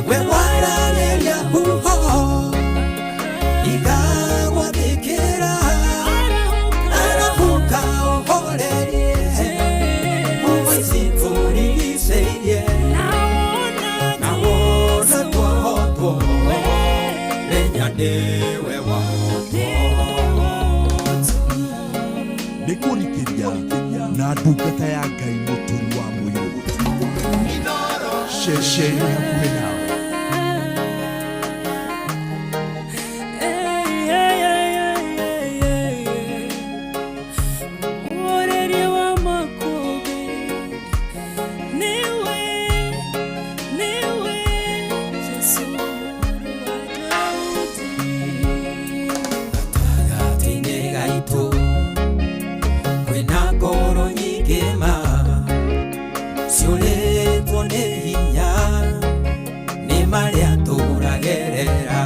we waragĩria huho igagwathĩkĩra arahũka ũhorerie huho ici tũrigicĩirie na wona twahotwo menya nĩwe wahotwo nĩ kũrikĩria na ndungata ya Ngai mũturi wa mũirũ ceceni hakuhĩ nawe. Mũhoreria wa makũmbĩ nĩwe nĩwe Jesũ mũrũ wa Daudi. Gatagatĩ-inĩ gaitũ kwĩna ngoro nyingĩ ma ciũrĩtwo nĩ hinya nĩ marĩa tũragerera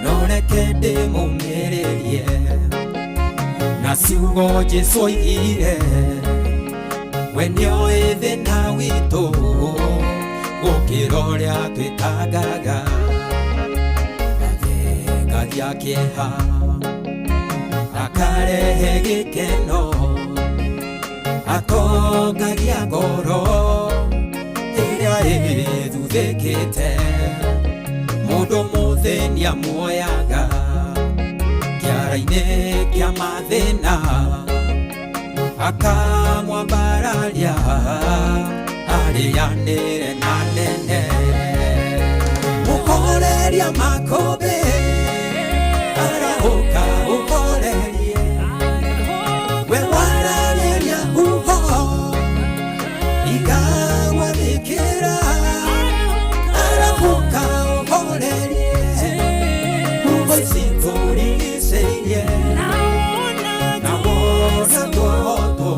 no reke ndĩmũmĩrĩrie na ciugo Jesũ oigire we nĩoĩ thĩna witũ gũkĩra ũrĩa twĩtangaga athengagia kĩeha akarehe gĩkeno atongagia ngoro ĩrĩa ĩthuthĩkĩte mũndũ mũthĩni amuoyaga kĩara-inĩ kĩa mathĩna akamwambararia arĩanĩre na nene mũhoreria makũmbĩ arahũka ũhorerie we waragĩria huho igagwathĩkĩra arahũka ũhorerie huho ici tũrigicĩirie na wona twahotwo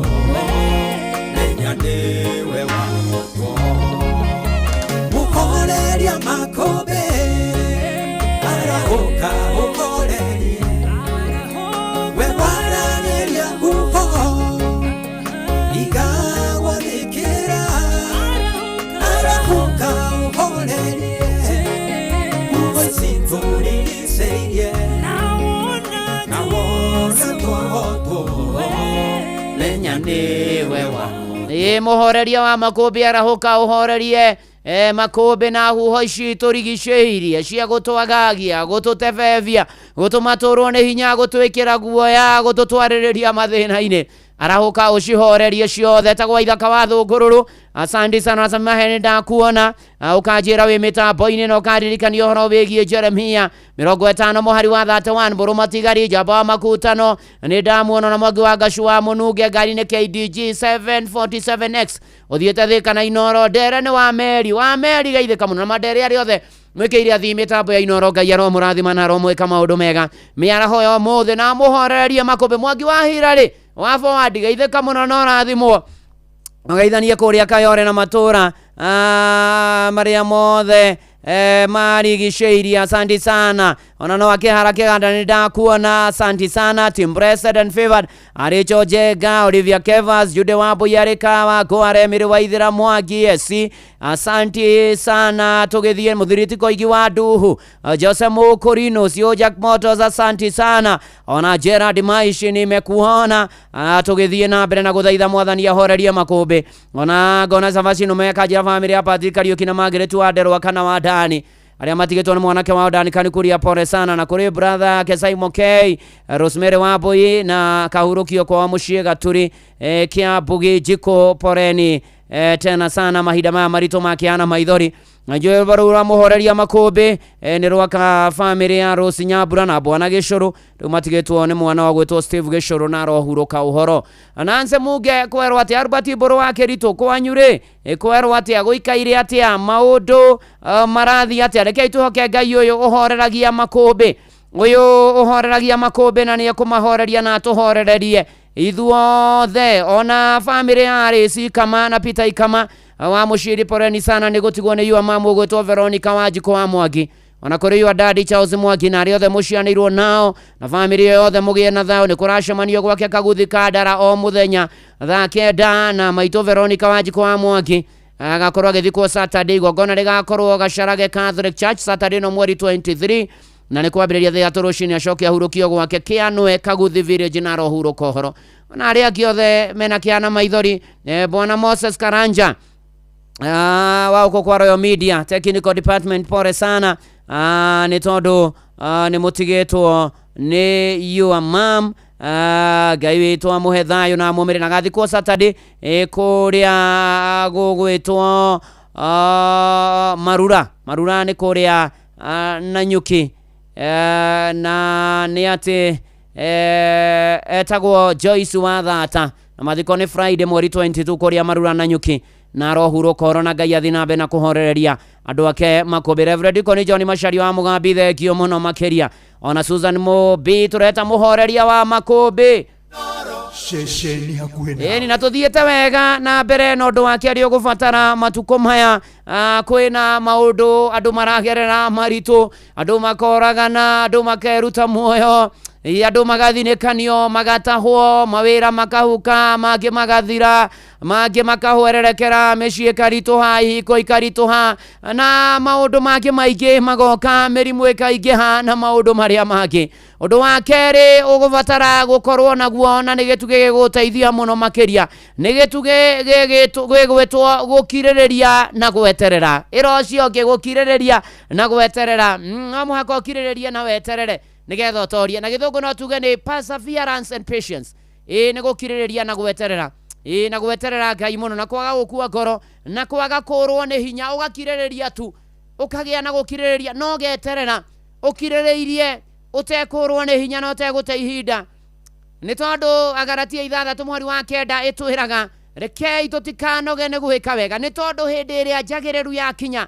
menya nĩwe wahotwo mũhoreria makũmbĩ arahũka ũhorerie we waragĩria huho igagwathĩkĩra arahũka ũhorerie huho ici tũrigicĩirie na wona twahotwo menya nĩwe wahotwo Ĩ mũhoreria wa makũmbĩ arahũka ũhorerie makũmbĩ na huho ici tũrigicĩirie cia gũtwagagia gũtũtebebia gũtũma tũrwo nĩ hinya gũtwĩkĩra guoya gũtũtwarĩrĩria mathĩna-inĩ. Arahũka ũcihorerie ciothe ta gwa ithaka wa thũngũrũrũ. Asante sana samahe nĩ ndakuona. Ũkanjĩra wĩ mĩtambo-inĩ na ũkandirikania ũhoro wĩgiĩ Jeremia 50 mũhari wa 31 mbũrũ matigari njamba wa makutano nĩ ndamuona na mwangi wa ngacu wa mũnunge ngari nĩ KDG 747X ũthiĩte Thĩka na Inoro. Ndere nĩ wa meri wa meri geithĩka mũno na mandere arĩa othe mwĩkĩire athii mĩtambo ya Inoro. Ngai aromũrathima na aromwĩka maũndũ mega mĩaraho ya ũmũthĩ na mũhorerie makũmbĩ. Mwangi wa Hirarĩ wa forward geithĩka mũno na ũrathimwo ũgeithanie kũrĩa Kayore na matũra marĩa mothe marigicĩirie. Asante sana ona no akĩhara kĩganda nĩ ndakuona. Asante sana team blessed and favored Aricho Jega Olivia Kevas Jude Wambui arĩ Kawa Ngware Mĩrĩ wa Ithĩra Mwangi esi. Asante sana tũgĩthiĩ mũthiriti Koigi wa Nduhu Jose Mũkũrino Sio Jack Motors. Asante sana ona Gerard Maishi nimekuona. Tũgĩthiĩ na mbere na gũthaitha mwathani ahorerie makũmbĩ. Ona ngona Savasi Numeka njĩra bamĩrĩ ya Patrick Kariũki na Margaret wa Nderwa kana wa Dani arĩa matigĩtwo nĩ mwanake wao Dani Kanikuria, pole sana. Na kũrĩ brother yake Simon K Rosemary Wambui na kahurũkio kwa mũciĩ Gaturi Kĩambu Njiko, poreni tena sana mahinda maya maritũ makĩhana maithori. Najua rũrũ mũhoreria makũmbĩ nĩ rwaka famĩlĩ ya Rose Nyambura na Bwana Gĩcũrũ rĩu matigĩtwo nĩ mwana wa gwĩtwo Steve Gĩcũrũ na arohurũka ũhoro. Nanse Muge kwerwo atĩa Albert Mbũrũ wa Kĩritũ kwanyu rĩ kwerwo atĩa gũikaire atĩa maũndũ marathiĩ atĩa? Rekei tũhoke Ngai ũyũ ũhoreragia makũmbĩ, ũyũ ũhoreragia makũmbĩ na nĩekũmahoreria na atũhorererie ithuothe. Ona famĩlĩ ya Rĩci Ikama na Peter Ikama wa mũciri, poreni sana nĩ gũtigwo nĩ yua mamu gwĩtwo Veronica Wanjikũ wa Mwangi. Ona kũrĩ yua dadi Charles Mwangi na arĩa othe mũcianĩirwo nao na famĩlĩ yothe mũgĩe na thayũ. Nĩ kũracemanio gwake Kaguthi Kandara o mũthenya thaa 9 na maitũ Veronica Wanjikũ wa Mwangi agakorwo agĩthikwo Saturday. Igongona rĩgakorwo Gacarage Catholic Church Saturday no mweri 23 na nĩ kwambĩrĩria thaa 3 rũcinĩ acoke ahurũkio gwake Kĩanwe Kaguthi Village na arohurũka ũhoro. Ona arĩa angĩ othe mena kĩana maithori Bwana Moses Karanja wa uko kwa Royal Media Technical Department, pole sana nĩ tondũ nĩ mũtigĩtwo nĩ your mom. Ngai witũ amũhe thayũ na amũmĩre na gathikwo Saturday kũrĩa gũgwĩtwo Marura. Marura nĩ kũrĩa Nanyuki na nĩ atĩ etagwo Joyce wa Thata na mathiko nĩ Friday mweri 22 kũrĩa Marura Nanyuki na arohurũka ũhoro na Ngai athiĩ na mbere na kũhorereria andũ ake makũmbĩ. Reverend Deacon John Macharia wa Mũgambi thengio mũno makĩria. Ona Susan Mũmbi tũreta mũhoreria wa makũmbĩ ceceni hakuhĩ na ĩni na tũthiĩte wega na mbere na ũndũ wa kerĩ ũgũbatara matukũ maya. Kwĩna maũndũ andũ maragerera maritũ, andũ makoragana, andũ makeruta muoyo, andũ magathinĩkanio, magatahwo, mawĩra makahuka, mangĩ magathira, mangĩ makahwererekera, mĩciĩ ĩkaritũha, ihiko ikaritũha na maũndũ mangĩ maingĩ magoka, mĩrimũ ĩkaingĩha na maũndũ marĩa mangĩ. Ũndũ wa kerĩ ũgũbatara gũkorwo naguo na nĩ gĩtugĩ gĩgũteithia mũno makĩria nĩ gĩtugĩ gĩgwĩtwo gũkirĩrĩria na gweterera. Ĩra ũcio ũngĩ gũkirĩrĩria na gweterera. No mũhaka ũkirĩrĩrie na weterere nĩgetha ũtorie. Na gĩthũngũ no tuge nĩ perseverance and patience. Ĩĩ nĩ gũkirĩrĩria na gweterera. Ĩĩ na gweterera Ngai mũno na kwaga gũkua ngoro na kwaga kũrwo nĩ hinya, ũgakirĩrĩria tu ũkagĩa na gũkirĩrĩria no geterera ũkirĩrĩirie ũtekũrwo nĩ hinya na ũtegũte ihinda. Nĩ tondũ Agalatia 6 mũhari wa 9 ĩtwĩraga rekei tũtikanoge nĩ gwĩka wega, nĩ tondũ hĩndĩ ĩrĩa njagĩrĩru yakinya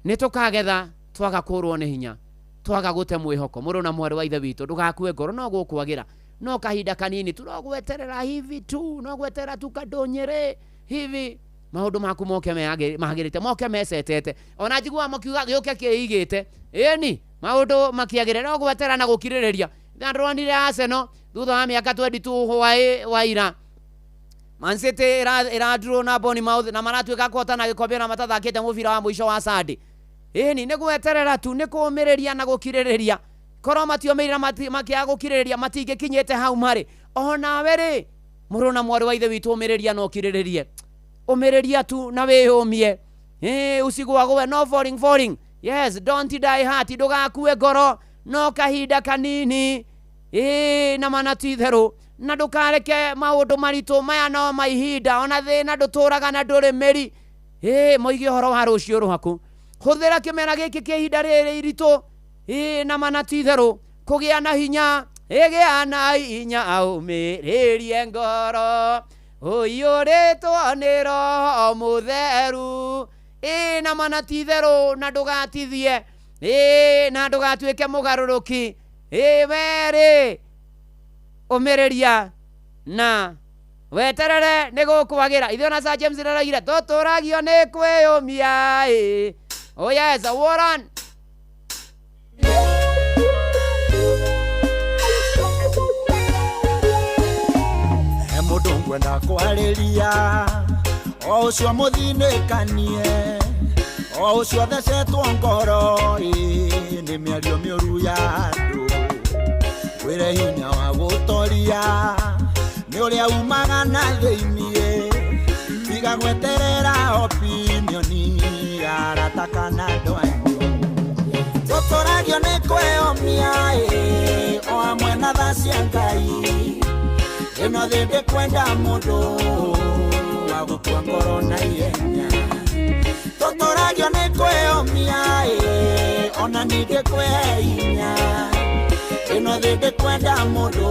nĩ tũkagetha twaga kũrwo nĩ hinya twaga gũte mwĩhoko. Mũrũ na mwarĩ wa ithe witũ ndũgakue ngoro, no gũkwagĩra no kahinda kanini tu, no gweterera hivi tu, no gweterera tu kadonyere hivi maũndũ maku moke magĩrĩte, moke mecetete. Ona njiguaga makiuga gĩũke kĩigĩte, ĩni maũndũ makĩagĩre, no gwetera na gũkirĩrĩria. Ndĩronire Arsenal thutha wa mĩaka 22 hwaĩ wa ira Man City ĩradraw na Bournemouth na maratuĩka kũhotana gĩkombe na matathakĩte mũbira wa mũico wa Sunday. Ĩni nĩ gweterera tu, nĩ kũũmĩrĩria na gũkirĩrĩria. Korwo matiomĩrĩra makĩaga gũkirĩrĩria matingĩkinyĩte hau marĩ. Onawe rĩ mũrũ na mwarĩ wa ithe witũ ũmĩrĩria na ũkirĩrĩrie, ũmĩrĩria tu na wĩyũmie. Usigũagũe, no falling falling, yes, don't die heart, ndũgakue ngoro, no kahinda kanini. Na mana ti itherũ Na ndũkareke maũndũ maritũ maya no ma ihinda, ona thĩna ndũtũraga na ndũrĩ mĩri. Ĩ moige ũhoro wa rũciũ rwaku. Hũthĩra kĩmera gĩkĩ kĩa ihinda rĩrĩ iritũ, ĩ na mana ti itherũ kũgĩa na hinya, ĩgĩa na hinya ũmĩrĩrie ngoro ũiyũrĩtwo nĩ Roho Mũtheru. Ĩ na mana ti itherũ, na ndũgatithie, ĩ na ndũgatuĩke mũgarũrũki. Ĩ werĩ ũmĩrĩria na weterere nĩ gũkwagĩra. Ithuĩ ona Sir James nĩaraugire tũtũragio nĩ kwĩyũmia. Ĩ oh yes, Warren. He mũndũ ngwenda kwarĩria, o ũcio mũthinĩkanie, o ũcio thecetwo ngoro ĩ nĩ mĩario mĩũru ya andũ. Wĩre hinya wa gũtoria nĩ ũrĩa umaga na thĩiniĩ, tiga gweterera opinioni ya arata kana andũ anyu. Tũtũragio nĩ kwĩyũmia ĩ o hamwe na tha cia Ngai. Ĩno thĩ ndĩkwenda mũndũ wa gũkua ngoro na ihenya. Tũtũragio nĩ kwĩyũmia ĩ ona ningĩ kwĩhe hinya. Ĩno thĩ ndĩkwenda mũndũ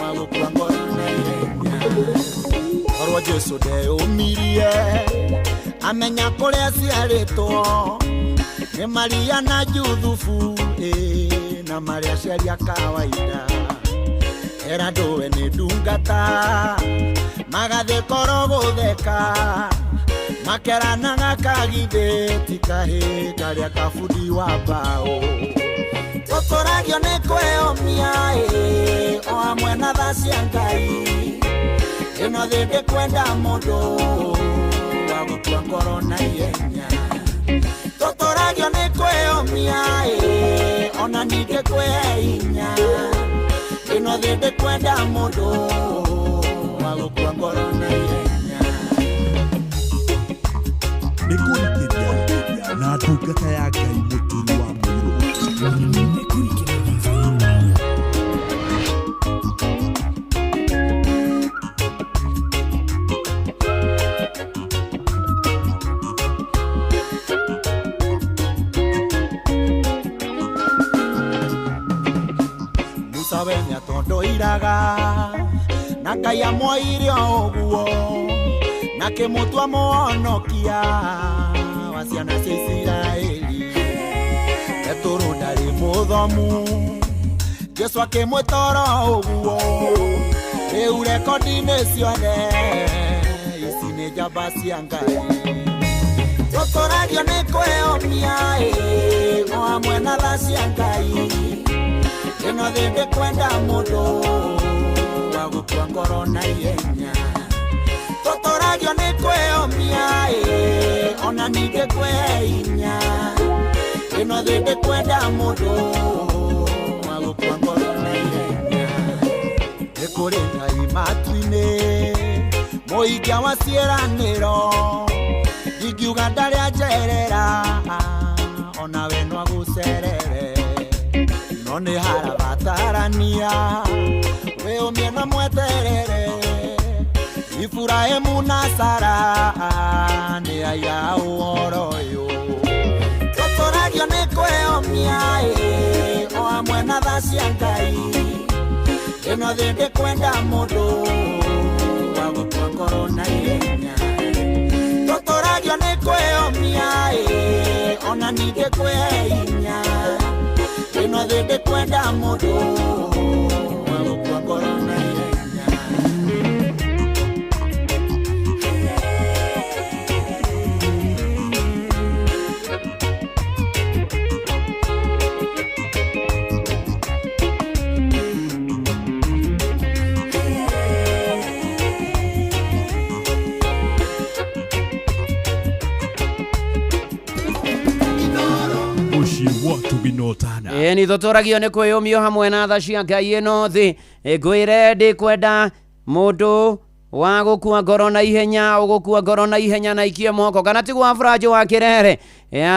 wa gũkua ngoro na ihenya. Korwo Jesũ ndeyũmirie amenya kũrĩa aciarĩtwo nĩ Maria na Juthubu ĩ na marĩa aciari a kawaida. Era ndũwe nĩ ndungata magathiĩ koro gũtheka, makeranaga kagithĩ ti kahĩ karĩa kabundi wa mbaũ. Tũtũragio nĩ kwĩyũmia ĩ o hamwe na tha cia Ngai. Ĩno thĩ ndĩkwenda mũndũ wa gũkua ngoro na ihenya. Tũtũragio nĩ kwĩyũmia ĩ ona ningĩ kwĩhe hinya. Ĩno thĩ ndĩkwenda mũndũ wa gũkua ngoro na ihenya. Nĩ kũrikĩria na ndungata ya Ngai Mũturi wa Mũirũ. Nĩ kũrikĩria. Musa we nĩatondoiraga na Ngai amwoire o ũguo, na akĩmũtua mũhonokia wa ciana cia Isiraeli. Petũrũ ndarĩ mũthomu, Jesũ akĩmwĩta oro ũguo. Rĩu rekondi-inĩ ciothe ici nĩ njamba cia Ngai. Tũtũragio nĩ kwĩyũmia ĩ o hamwe na tha cia Ngai. Ĩno thĩ ndĩkwenda mũndũ wa gũkua ngoro na ihenya. Tũtũragio nĩ kwĩyũmia ĩ ona ningĩ kwĩhe hinya. Ĩno thĩ ndĩkwenda mũndũ wa gũkua ngoro na ihenya. Nĩ kũrĩ Ngai matu-inĩ mũikia wa ciĩranĩro, ndingiuga ndarĩ anjerera onawe no agũcerere. No nĩ harabatarania wĩyũmie na mweterere. Iburahĩmu na Sara nĩ aira a ũhoro ũyũ. Tũtũragio nĩ kwĩyũmia ĩ o hamwe na tha cia Ngai. Ĩno thĩ ndĩkwenda mũndũ wa gũkua ngoro na ihenya. Tũtũragio nĩ kwĩyũmia ĩ ona ningĩ kwĩhe hinya. Ĩno thĩ ndĩkwenda mũndũ wa gũkua ngoro na ihenya. Mũciĩ wa Tũginotana. Ĩ nĩ tũtũragio nĩ kwĩyũmio hamwe na tha cia Ngai. Ĩno thĩ ngwĩre ndĩkwenda mũndũ Wa gũkua ngoro na ihenya, ũgũkua ngoro na ihenya na ikie moko kana tiguo Afranjo wa Kĩrere.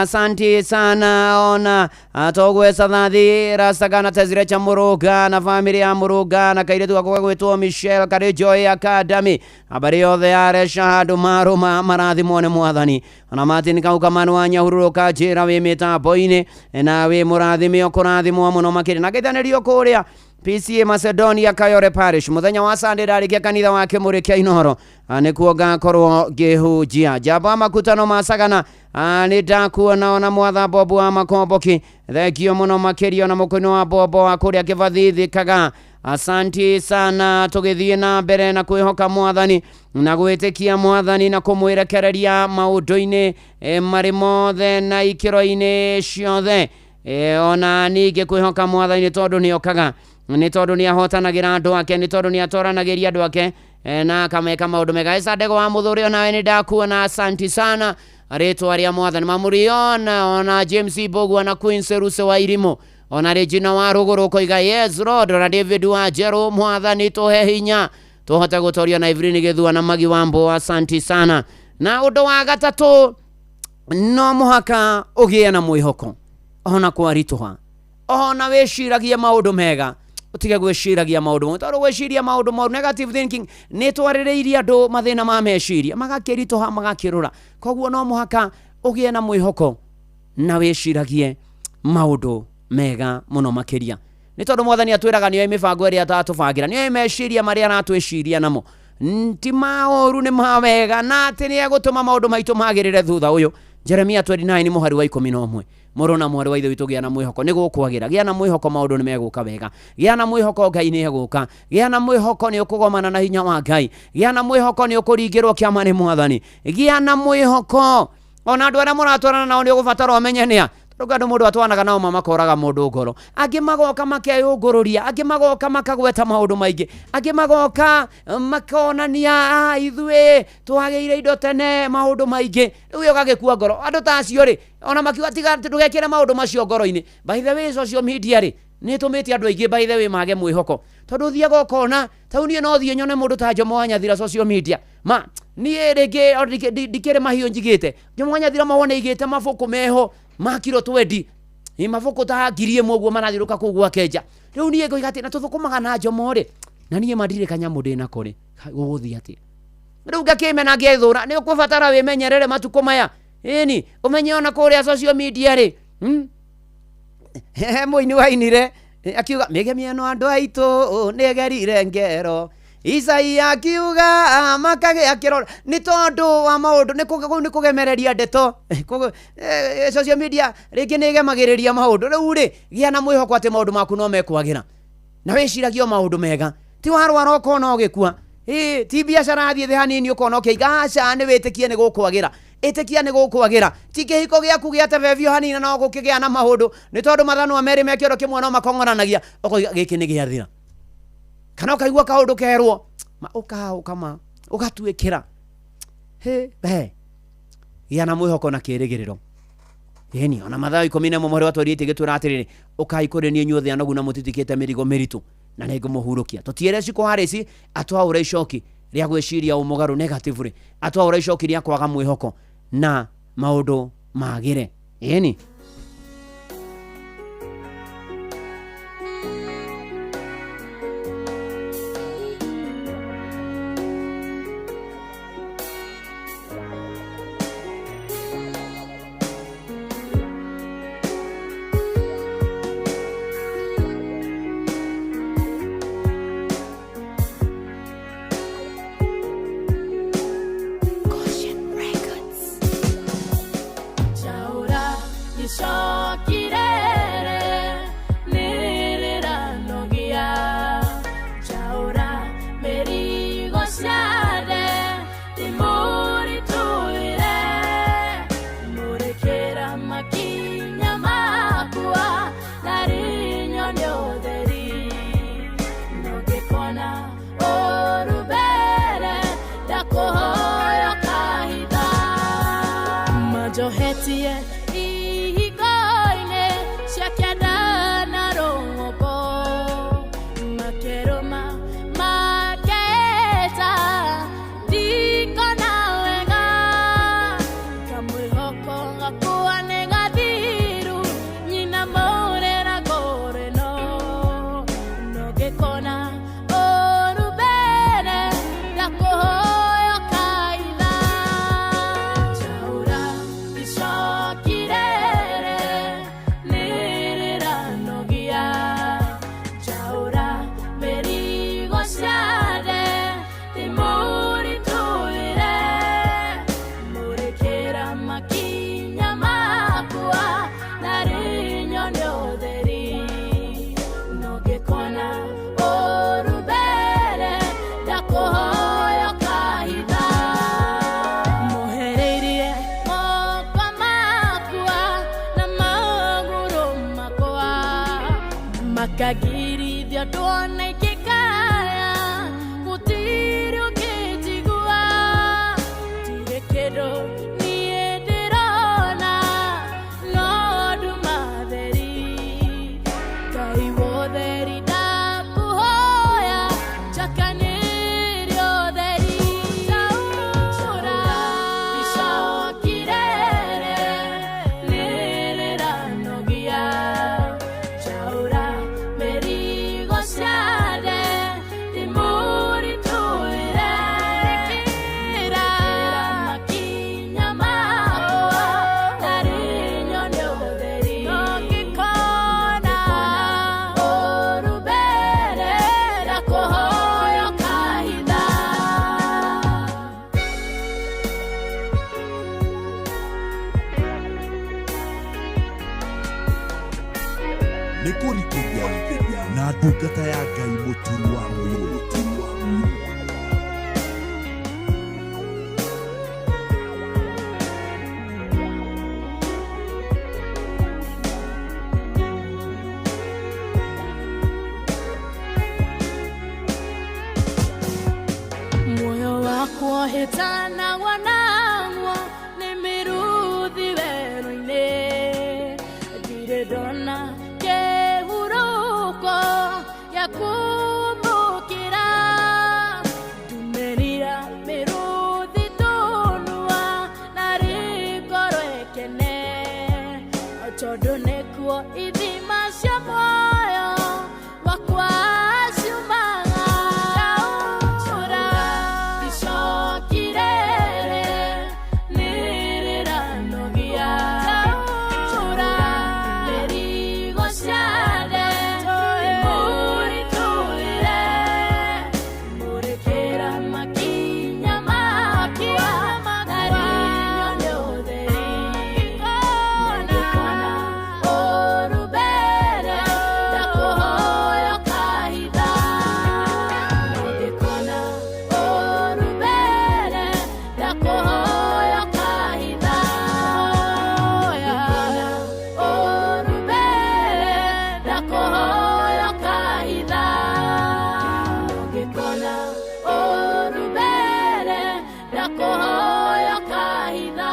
Asante sana ona atogwe thathi rasagana tezire cha Mũrũnga na family ya Mũrũnga na kairĩtu gakwa gagwĩtwo Michelle karĩ Joy Academy. Habari yothe ya Resha handũ marũma marathimwo nĩ mwathani. Ona Martin Kaukamanu wa Nyahururu kanjĩra wĩ mĩtambo-inĩ na wĩ mũrathime ũkũrathimwo mũno makĩria na ngeithanĩrio kũrĩa PCA Macedonia Kayore Parish muthenya wa Sunday ndarikia kanitha wa Kimuri kia Inooro nikuo ngakorwo ngihunjia njamba makutano ma Sagana nĩ ndakuona ona mwatha Bobu wa Makomboki thengio muno makiria ona mũkũinĩ wa Bobo wa kũrĩa Kĩbathithi Kaga. Asanti sana, tũgĩthiĩ na mbere na kwĩhoka mwathani na gwĩtĩkia mwathani na kũmwĩrekereria maũndũ-inĩ marĩ mothe na ikĩro-inĩ ciothe. Ona ningĩ kwĩhoka mwathani nĩ tondũ nĩokaga, nĩ tondũ nĩahotanagĩra andũ ake, nĩ tondũ nĩatoranagĩria andũ ake na akameka maũndũ mega. Esa Ndego wa Mũthũri onawe nĩ ndakuona, asanti sana rĩtwa rĩa mwathani. Mamuriona ona James Mbũgua na Queen Seruse wa Irimũ ona Regina wa Rũgũrũ koiga yes Lord, ona David wa Njerũ mwathani tũhe hinya tũhote gũtoria na Evelyn Gĩthua na Magi wa Mbũ, asanti sana. Na ũndũ wa gatatũ, no mũhaka ũgĩe na mwĩhoko ona kwaritũha, ona wĩciragie maũndũ mega, ũtige gwĩciragia maũndũ moru, tondũ gwĩciria maũndũ moru, negative thinking, nĩ twarĩrĩirie andũ mathĩna ma meciria magakĩritũha magakĩrũra. Koguo no mũhaka ũgĩe na mwĩhoko na wĩciragie maũndũ mega mũno makĩria, nĩ tondũ mwathani atwĩraga nĩoĩ mĩbango ĩrĩa atatũbangĩra, nĩoĩ meciria marĩa aratwĩciria namo ti ma ũru nĩ ma wega, na atĩ nĩ egũtũma maũndũ maitũ magĩrĩre thutha ũyũ. Jeremia 29 mũhari wa 11. Mũrũ na mwarĩ wa ithe witũ, gĩa na mwĩhoko nĩ gũkwagĩra, gĩa na mwĩhoko maũndũ nĩ megũka wega, gĩa na mwĩhoko Ngai nĩ egũka, gĩa na mwĩhoko nĩ ũkũgomana na hinya wa Ngai, gĩa na mwĩhoko nĩ ũkũringĩrwo kĩama nĩ mwathani, gĩa na mwĩhoko ona andũ arĩa mũratwarana nao nĩ ũgũbatara ũmenye nĩa, tondũ andũ mũndũ atwaranaga nao makoraga mũndũ ngoro, angĩ magoka makeyũngũrũria, angĩ magoka makagweta maũndũ maingĩ, angĩ magoka makonania ithuĩ twagĩire indo tene maũndũ maingĩ, rĩu ũgagĩkua ngoro. Andũ ta acio rĩ ona makiuga tiga ndũgekĩre maũndũ macio ngoro-inĩ. By the way, social media rĩ nĩ ĩtũmĩte andũ aingĩ by the way mage mwĩhoko, tondũ ũthiaga ũkona tau niĩ no thiĩ nyone mũndũ ta Jomo wa Nyathira social media, ma niĩ rĩngĩ ndikĩrĩ mahiũ njigĩte, Jomo wa Nyathira mawone igĩte mabũkũ meho ma kiro 20 ni mabũkũ ta 1000 ũguo marathiũrũka kũu gwake nja. Rĩu niĩ ngoiga atĩ na tũthũkũmaga na Jomo rĩ, na niĩ ma ndirĩ kanyamũ ndĩnako rĩ, gũgũthiĩ atĩa? Rĩu ngakĩmena ngethũra. Nĩ ũkũbatara wĩmenyerere matukũ maya, ĩni ũmenye ona kũrĩa social media rĩ, he mũini wainire akiuga mĩgemio ĩno andũ aitũ nĩgerire ngero, Isaia akiuga makagĩa kĩrora, nĩ tondũ wa maũndũ kũu nĩ kũgemereria ndeto. Social media rĩngĩ nĩ ĩgemagĩrĩria maũndũ. Rĩu rĩ gĩa na mwĩhoko atĩ maũndũ maku no mekwagĩra na wĩciragie o maũndũ mega, ti warwara ũkona ũgĩkua, ti biacara athiĩ thĩ hanini ũkona ũkĩiga, aca nĩ wĩtĩkie nĩ gũkwagĩra, ĩtĩkia nĩ gũkwagĩra, ti kĩhiko gĩaku gĩatebebio hanini na no gũkĩgĩa na maũndũ, nĩ tondũ mathanwa merĩ me kĩoro kĩmwe no makong'oranagia, ũkoiga gĩkĩ nĩ gĩathira, kana ũkaigua kaũndũ kerwo ũkaũkama ũgatuĩkĩra. He gĩa na mwĩhoko na kĩĩrĩgĩrĩro. Ĩni ona Mathayo 11 mũhari wa 28 gĩtwĩra atĩrĩrĩ, ũkai kũrĩ niĩ inyuothe anogu na mũtitikĩte mĩrigo mĩritũ na nĩngũmũhurũkia. Tũtiĩre Shiko Harris atwaũre icoki rĩa gwĩciria ũmũgarũ negative rĩ, atwaũre icoki rĩa kwaga mwĩhoko na maũndũ magĩre. Ĩni Makeroma maketa. Andũ ona ingĩkaya gũtirĩ ũngĩnjigua. Ndirĩ kĩndũ niĩ ndĩrona no nduma theri. Ngai wotheri ndakũhoya njakanĩrie ũtheri. Taũra icoki rĩrĩ nĩrĩranogia. Njaũra mĩrigo ciothe ndĩmũritũhĩre. Ĩkĩra makinya makwa narĩ nyone ũtheri. Ngĩkona ũru mbere ndakũhoya ũkahitha. Nĩ kũrikithia na ndungata ya Ngai Mũturi wa Mũirũ. Muoyo wakwa hĩtanagwo nagwo nĩ mĩruthi werũ-inĩ. Ndirĩ ndona kĩhurũko gĩa kũmbũkĩra. Ndumĩrira mĩrũthi tũnua narĩ ngoro ĩkene, tondũ nĩkuo ithima cia muoyo wakwa ciumaga. Taũra icoki rĩrĩ nĩrĩranogia. Taũra mĩrigo ciothe ndĩmũritũhĩre. Mũrĩkĩra makinya makwa narĩ nyone ũtheri. Ngĩkona ũru mbere ndakũhoya ũkahitha. Ngĩkona ũru mbere ndakũhoya ũkahitha. Ngĩkona ũru mbere ndakũhoya ũkahitha. Ngĩkona ũru mbere ndakũhoya ũkahitha.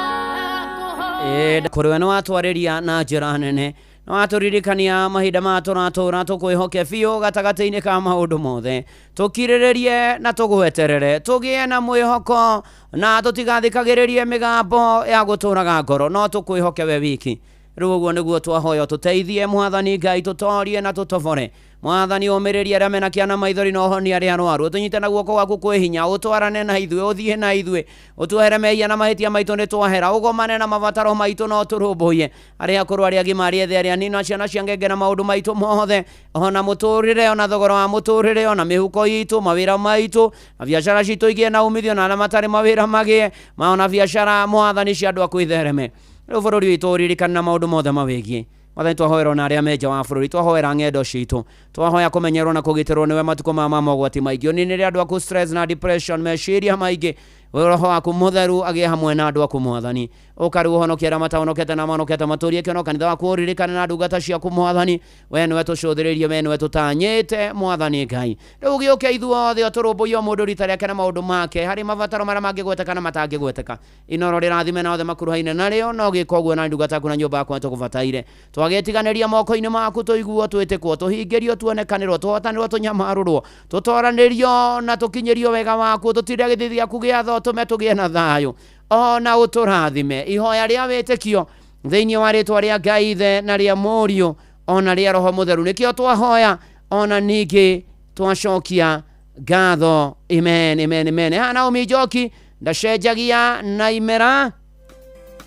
Kũrĩ we nĩ watwarĩria na njĩra nene nĩ watũririkania mahinda maya tũratũra tũkwĩhoke biũ gatagatĩ-inĩ ka maũndũ mothe, tũkirĩrĩrie na tũgweterere, tũgĩe na mwĩhoko na tũtigathikagĩrĩrie mĩgambo ya gũtũraga ngoro, no tũkwĩhoke we wiki. Rĩu ũguo nĩguo twahoya tũteithie Mwathani Ngai, tũtorie na tũtobore. Mwathani, ũmĩrĩrie arĩa mena kĩana maithori na ũhonie arĩa arwaru. Ũtũnyite na guoko gwaku kwĩ hinya, ũtwarane na ithuĩ, ũthiĩ na ithuĩ, ũtuohere mehia na mahĩtia maitũ nĩ twahera, ũgomane na mabataro maitũ na ũtũrũmbũiye, arĩa akũrũ, arĩa agima, arĩa ethĩ, arĩa anini, na ciana cia ngenge na maũndũ maitũ mothe, ona mũtũrĩre, ona thogora wa mũtũrĩre, ona mĩhuko itũ, mawĩra maitũ na biacara citũ igĩe na umithio, na arĩa matarĩ mawĩra magĩe ma ona biacara, Mwathani, cia andũ aku ithereme. Rĩu bũrũri witũ ũririkane na maũndũ mothe mawĩgiĩ. Mwathani, twahoera ona arĩa me nja wa bũrũri, twahoera ng'endo citũ, twahoya kũmenyerwo na kũgitĩrwo nĩwe matukũ maya ma mogwati maingĩ. Ũninĩre andũ aku stress na depression, meciria maingĩ. Roho waku mũtheru agĩe hamwe na andũ aku Mwathani. Ũka rĩu ũhonokie arĩa matahonokete na mahonokete matũrie kĩono. Kanitha waku ũririkane na ndungata ciaku Mwathani. We nĩwe tũcũthĩrĩirie, we nĩwe tũtanyĩte Mwathani Ngai. Rĩu gĩũke ithuothe ũtũrũmbũiye o mũndũ rita rĩake na maũndũ make harĩ mabataro marĩa mangĩgweteka na matangĩgweteka. Inoro rĩrathime na othe makuruhaine narĩo, no gĩka ũguo na ndungata yaku na nyũmba yakwa nĩtũgũbataire. Twagĩtiganĩria moko-inĩ maku, tũiguo, twĩtĩkwo, tũhingĩrio, tuonekanĩrwo, tũhotanĩrwo, tũnyamarũrwo, tũtoranĩrio na tũkinyĩrio wega waku, tũtire gĩthithi gĩaku gĩa tho, tũme tũgĩe na thayũ ona ũtũrathime. Ihoya rĩa wĩtĩkio thĩinĩ wa rĩtwa rĩa Ngai Ithe na rĩa Mũriũ ona rĩa Roho Mũtheru nĩkĩo twahoya, ona ningĩ twacokia ngatho. Amen, amen, amen. Haha Naomi Njoki ndacenjagia na imera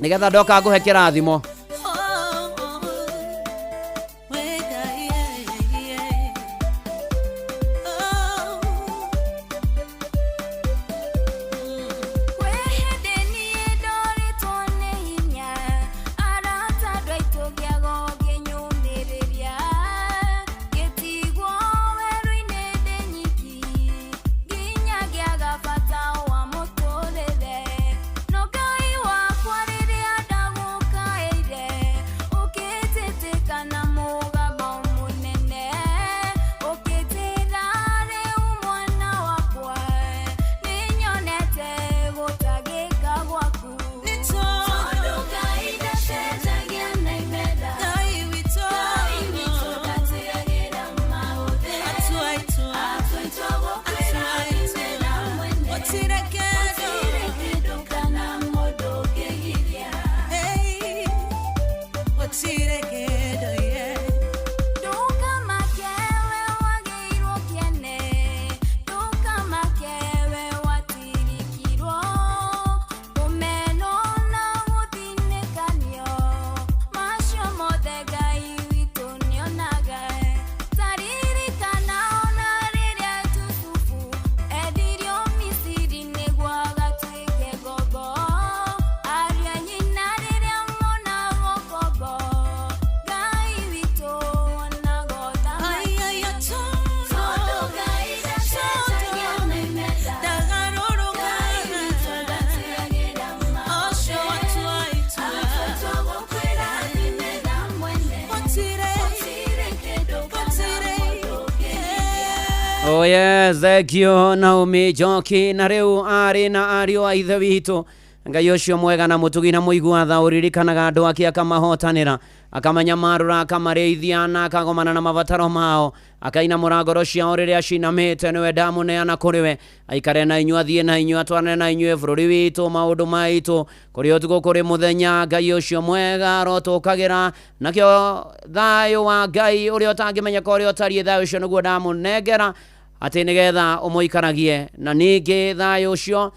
nĩgetha ndoka ngũhe kĩrathimo. No Ngai wakwa rĩrĩa ndagũkaĩire. Oh yes, thank you Naomi Njoki. Na rĩu arĩ na ariũ a ithe witũ, Ngai ũcio mwega na mũtugi na mũigua tha ũririkanaga andũ ake akamahotanĩra, akamanyamarũra, akamarĩithia na akagomana na mabataro mao, akainamũra ngoro ciao rĩrĩa cinamĩte. Nĩwe ndamũneana kũrĩ we, aikare na inyuĩ, athiĩ na inyuĩ, atwarane na inyuĩ bũrũri witũ, maũndũ maitũ, kũrĩ ũtukũ kũrĩ mũthenya. Ngai ũcio mwega arotũkagĩra nakĩo thayũ wa Ngai ũrĩa ũtangĩmenyeka ũrĩa ũtariĩ, thayũ ũcio nĩguo ndamũnengera atĩ nĩgetha ũmũikaragie, na ningĩ thayũ ũcio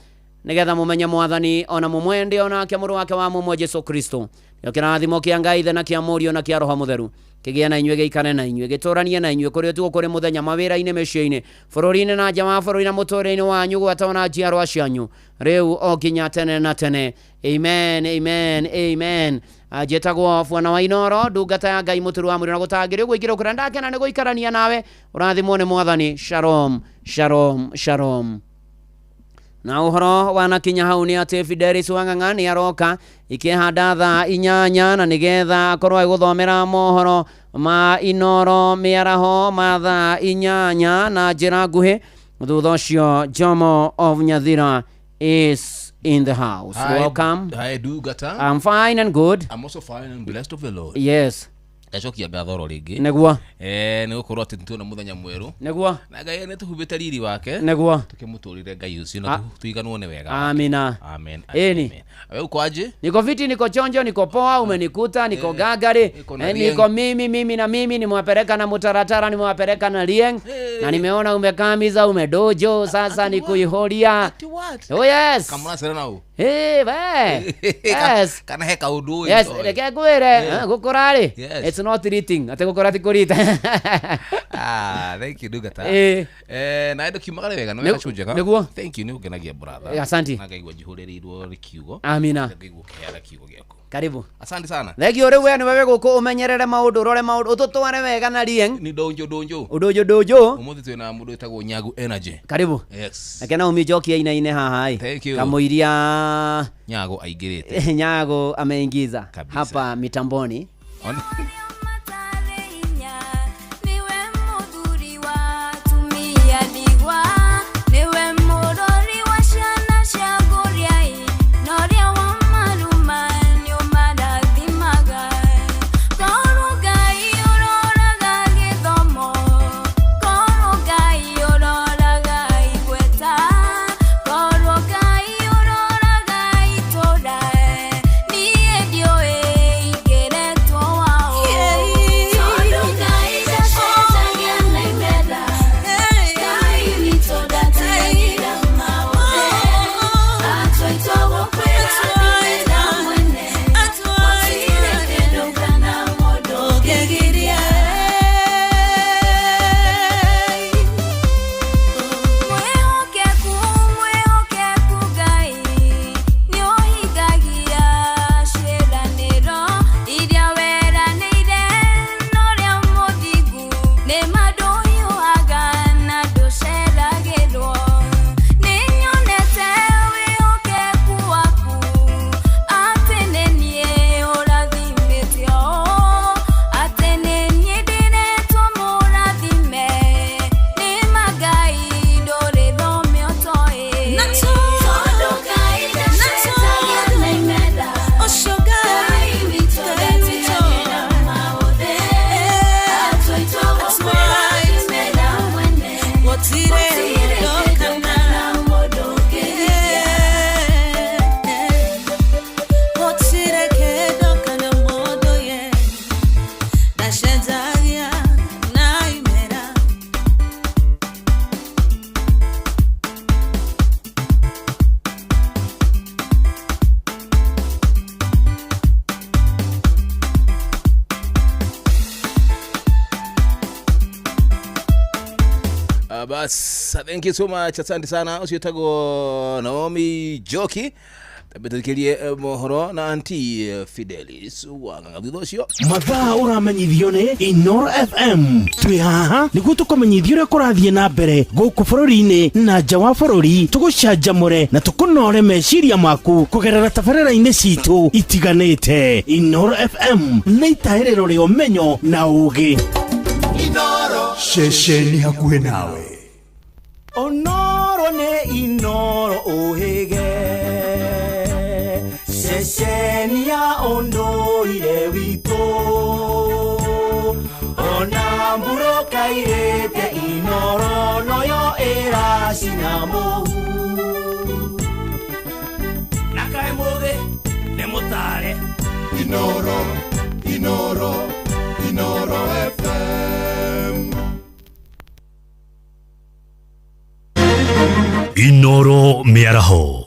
nĩgetha mũmenye Mwathani ona mũmwende onake mũrũ wake wa mũmwe Jesu Kristo. Nĩo kĩrathimo kĩa Ngai Ithe na kĩa Mũriũ na kĩa Roho Mũtheru kĩgĩe na inyuĩ, gĩikare na inyuĩ, gĩtũranie na inyuĩ kũrĩ ũtukũ kũrĩ mũthenya, mawĩra-inĩ, mĩciĩ-inĩ, bũrũri-inĩ na nja wa bũrũri, na mũtũũrĩre-inĩ wanyu, gwata ona njiarwa cianyu, rĩu o nginya tene na tene. Amen, amen, amen. Njĩtagwo Bwana wa Inoro, ndungata ya Ngai mũtũru wa mũrĩ na gũtangĩrĩ ũguo ingĩrĩ ũkũrĩa. Ndakena nĩ gũikarania nawe, ũrathimwo nĩ Mwathani. Shalom, shalom, shalom. Na ũhoro wanakinya hau nĩ atĩ Fidelis Wang'ang'a nĩ aroka ikĩhanda thaa 8 na nĩgetha akorwo agĩgũthomera mohoro ma Inoro mĩaraho ma thaa 8 na njĩra nguhĩ. Thutha ũcio Jomo of Nyathira is in the house. Hi, Welcome. Hi, Ndungata. I'm fine and good. I'm also fine and blessed of the Lord. Yes. Ndacokia ngatho oro rĩngĩ. Nĩguo. Nĩ gũkorwo atĩ nĩtuona mũthenya mwerũ. Nĩguo. Na Ngai nĩ tũhumbĩte riri wake. Nĩguo. Tũkĩmũtũrĩre Ngai ũcio na tuiganwo nĩ wega. Amina. Amen. Ĩni. Amen. We uko aje? Niko fiti, niko chonjo, niko poa, umenikuta, niko gagari, niko na rieng. niko mimi mimi na mimi, nimewapeleka na mutaratara, nimewapeleka na lieng, na nimeona umekamiza, umedojo, sasa ni kuihoria. Oh yes. Kamũracera na ũ? Hey, we. Yes. Kana he kaũndũ Yes, ũĩ? reke ngwĩre, gũkũra rĩ, Yes. it's not eating, atĩ gũkũra ti kũrita. Ah, thank you Ndungata. Na ndũkiumagare wega, nĩ wega njega. Nĩguo. Thank you, nĩ ũngenagia brother. Asante. Na ngaigua njihũrĩrĩirwo nĩ kiugo. Amina. Na ngaigua ũkĩheana kiugo gĩaku. Karibu. Asante sana. Thank you. Rĩu we nĩwe wĩ gũkũ ũmenyerere maũndũ, ũrore maũndũ, ũtũtware wega na rieng. Ni donjo donjo. Ũndũnjũ ndũnjũ. Ũmũthĩ twĩna mũndũ wĩtagwo Nyagu Energy. Karibu. Yes. Reke Naomi Njoki ainaine haha ĩ. Thank you. Kamũiria Nyago aingĩrĩte. Nyago ameingiza hapa mitamboni. Niwe mũthuri wa atumia ndigwa, niwe mũrori wa ciana cia ngũriai, na ũrĩa wa maruma nĩũmarathimaga. Korwo Ngai ũroraga gĩthomo, korwo Ngai ũroraga igweta, korwo Ngai ũroraga itũũra, niĩ ndiũĩ ingĩretwo waũ. Tondũ Ngai ndacenjagia na imera, Ngai witũ ndatigagĩra maũthĩ. Atwaitwo gũkwĩra ndumĩra mwene, gũtirĩ kĩndũ kana mũndũ ũngĩgiria. Mwĩhokeku, mwĩhokeku Ngai, nĩũhingagia ciĩranĩro iria weranĩire na ũrĩa mũthingu, nĩma ndũhiũhaga na ndũceragĩrwo. Nĩnyonete wĩhokeku waku, atĩ nĩ niĩ ũrathimĩte ũũ, atĩ nĩ niĩ ndĩretwo mũrathime, nĩma Ngai ndũrĩ thome ũtoĩ. Tondũ Ngai ndacenjagia na imera, Ngai witũ ndatigagĩra maũthĩ. Atwaitwo gũkwĩra ndumĩra mwene, gũtirĩ kĩndũ kana mũndũ ũngĩgiria. Gũtirĩ kĩndũ kana mũndũ ye ndacenjagia na imera. Bas, thank you so much. Asante sana. Ũcio wĩtagwo Naomi Njoki. Tambĩtũkirie mohoro na anti Fidelis Wang'ang'a. Thutha ũcio Mathaa ũramenyithio nĩ Inoro FM. Twĩ haha nĩguo tũkũmenyithie ũrĩa kũrathiĩ na mbere gũkũ bũrũri-inĩ na nja wa bũrũri, tũgũcanjamũre na tũkũnore meciria maku kũgerera tabarĩra-inĩ citũ itiganĩte. Inoro FM nĩ itahĩrĩro rĩa ũmenyo na ũũgĩ. Ceceni hakuhĩ nawe. Ũnorwo nĩ Inoro ũhĩge ceceni ya ũndũire witũ ona mburoka irĩte Inoro noyo ĩracina mũhu. Na kaĩ mũthĩ nĩ mũtare. Inoro, Inoro, Inoro FM. Inoro mĩaraho.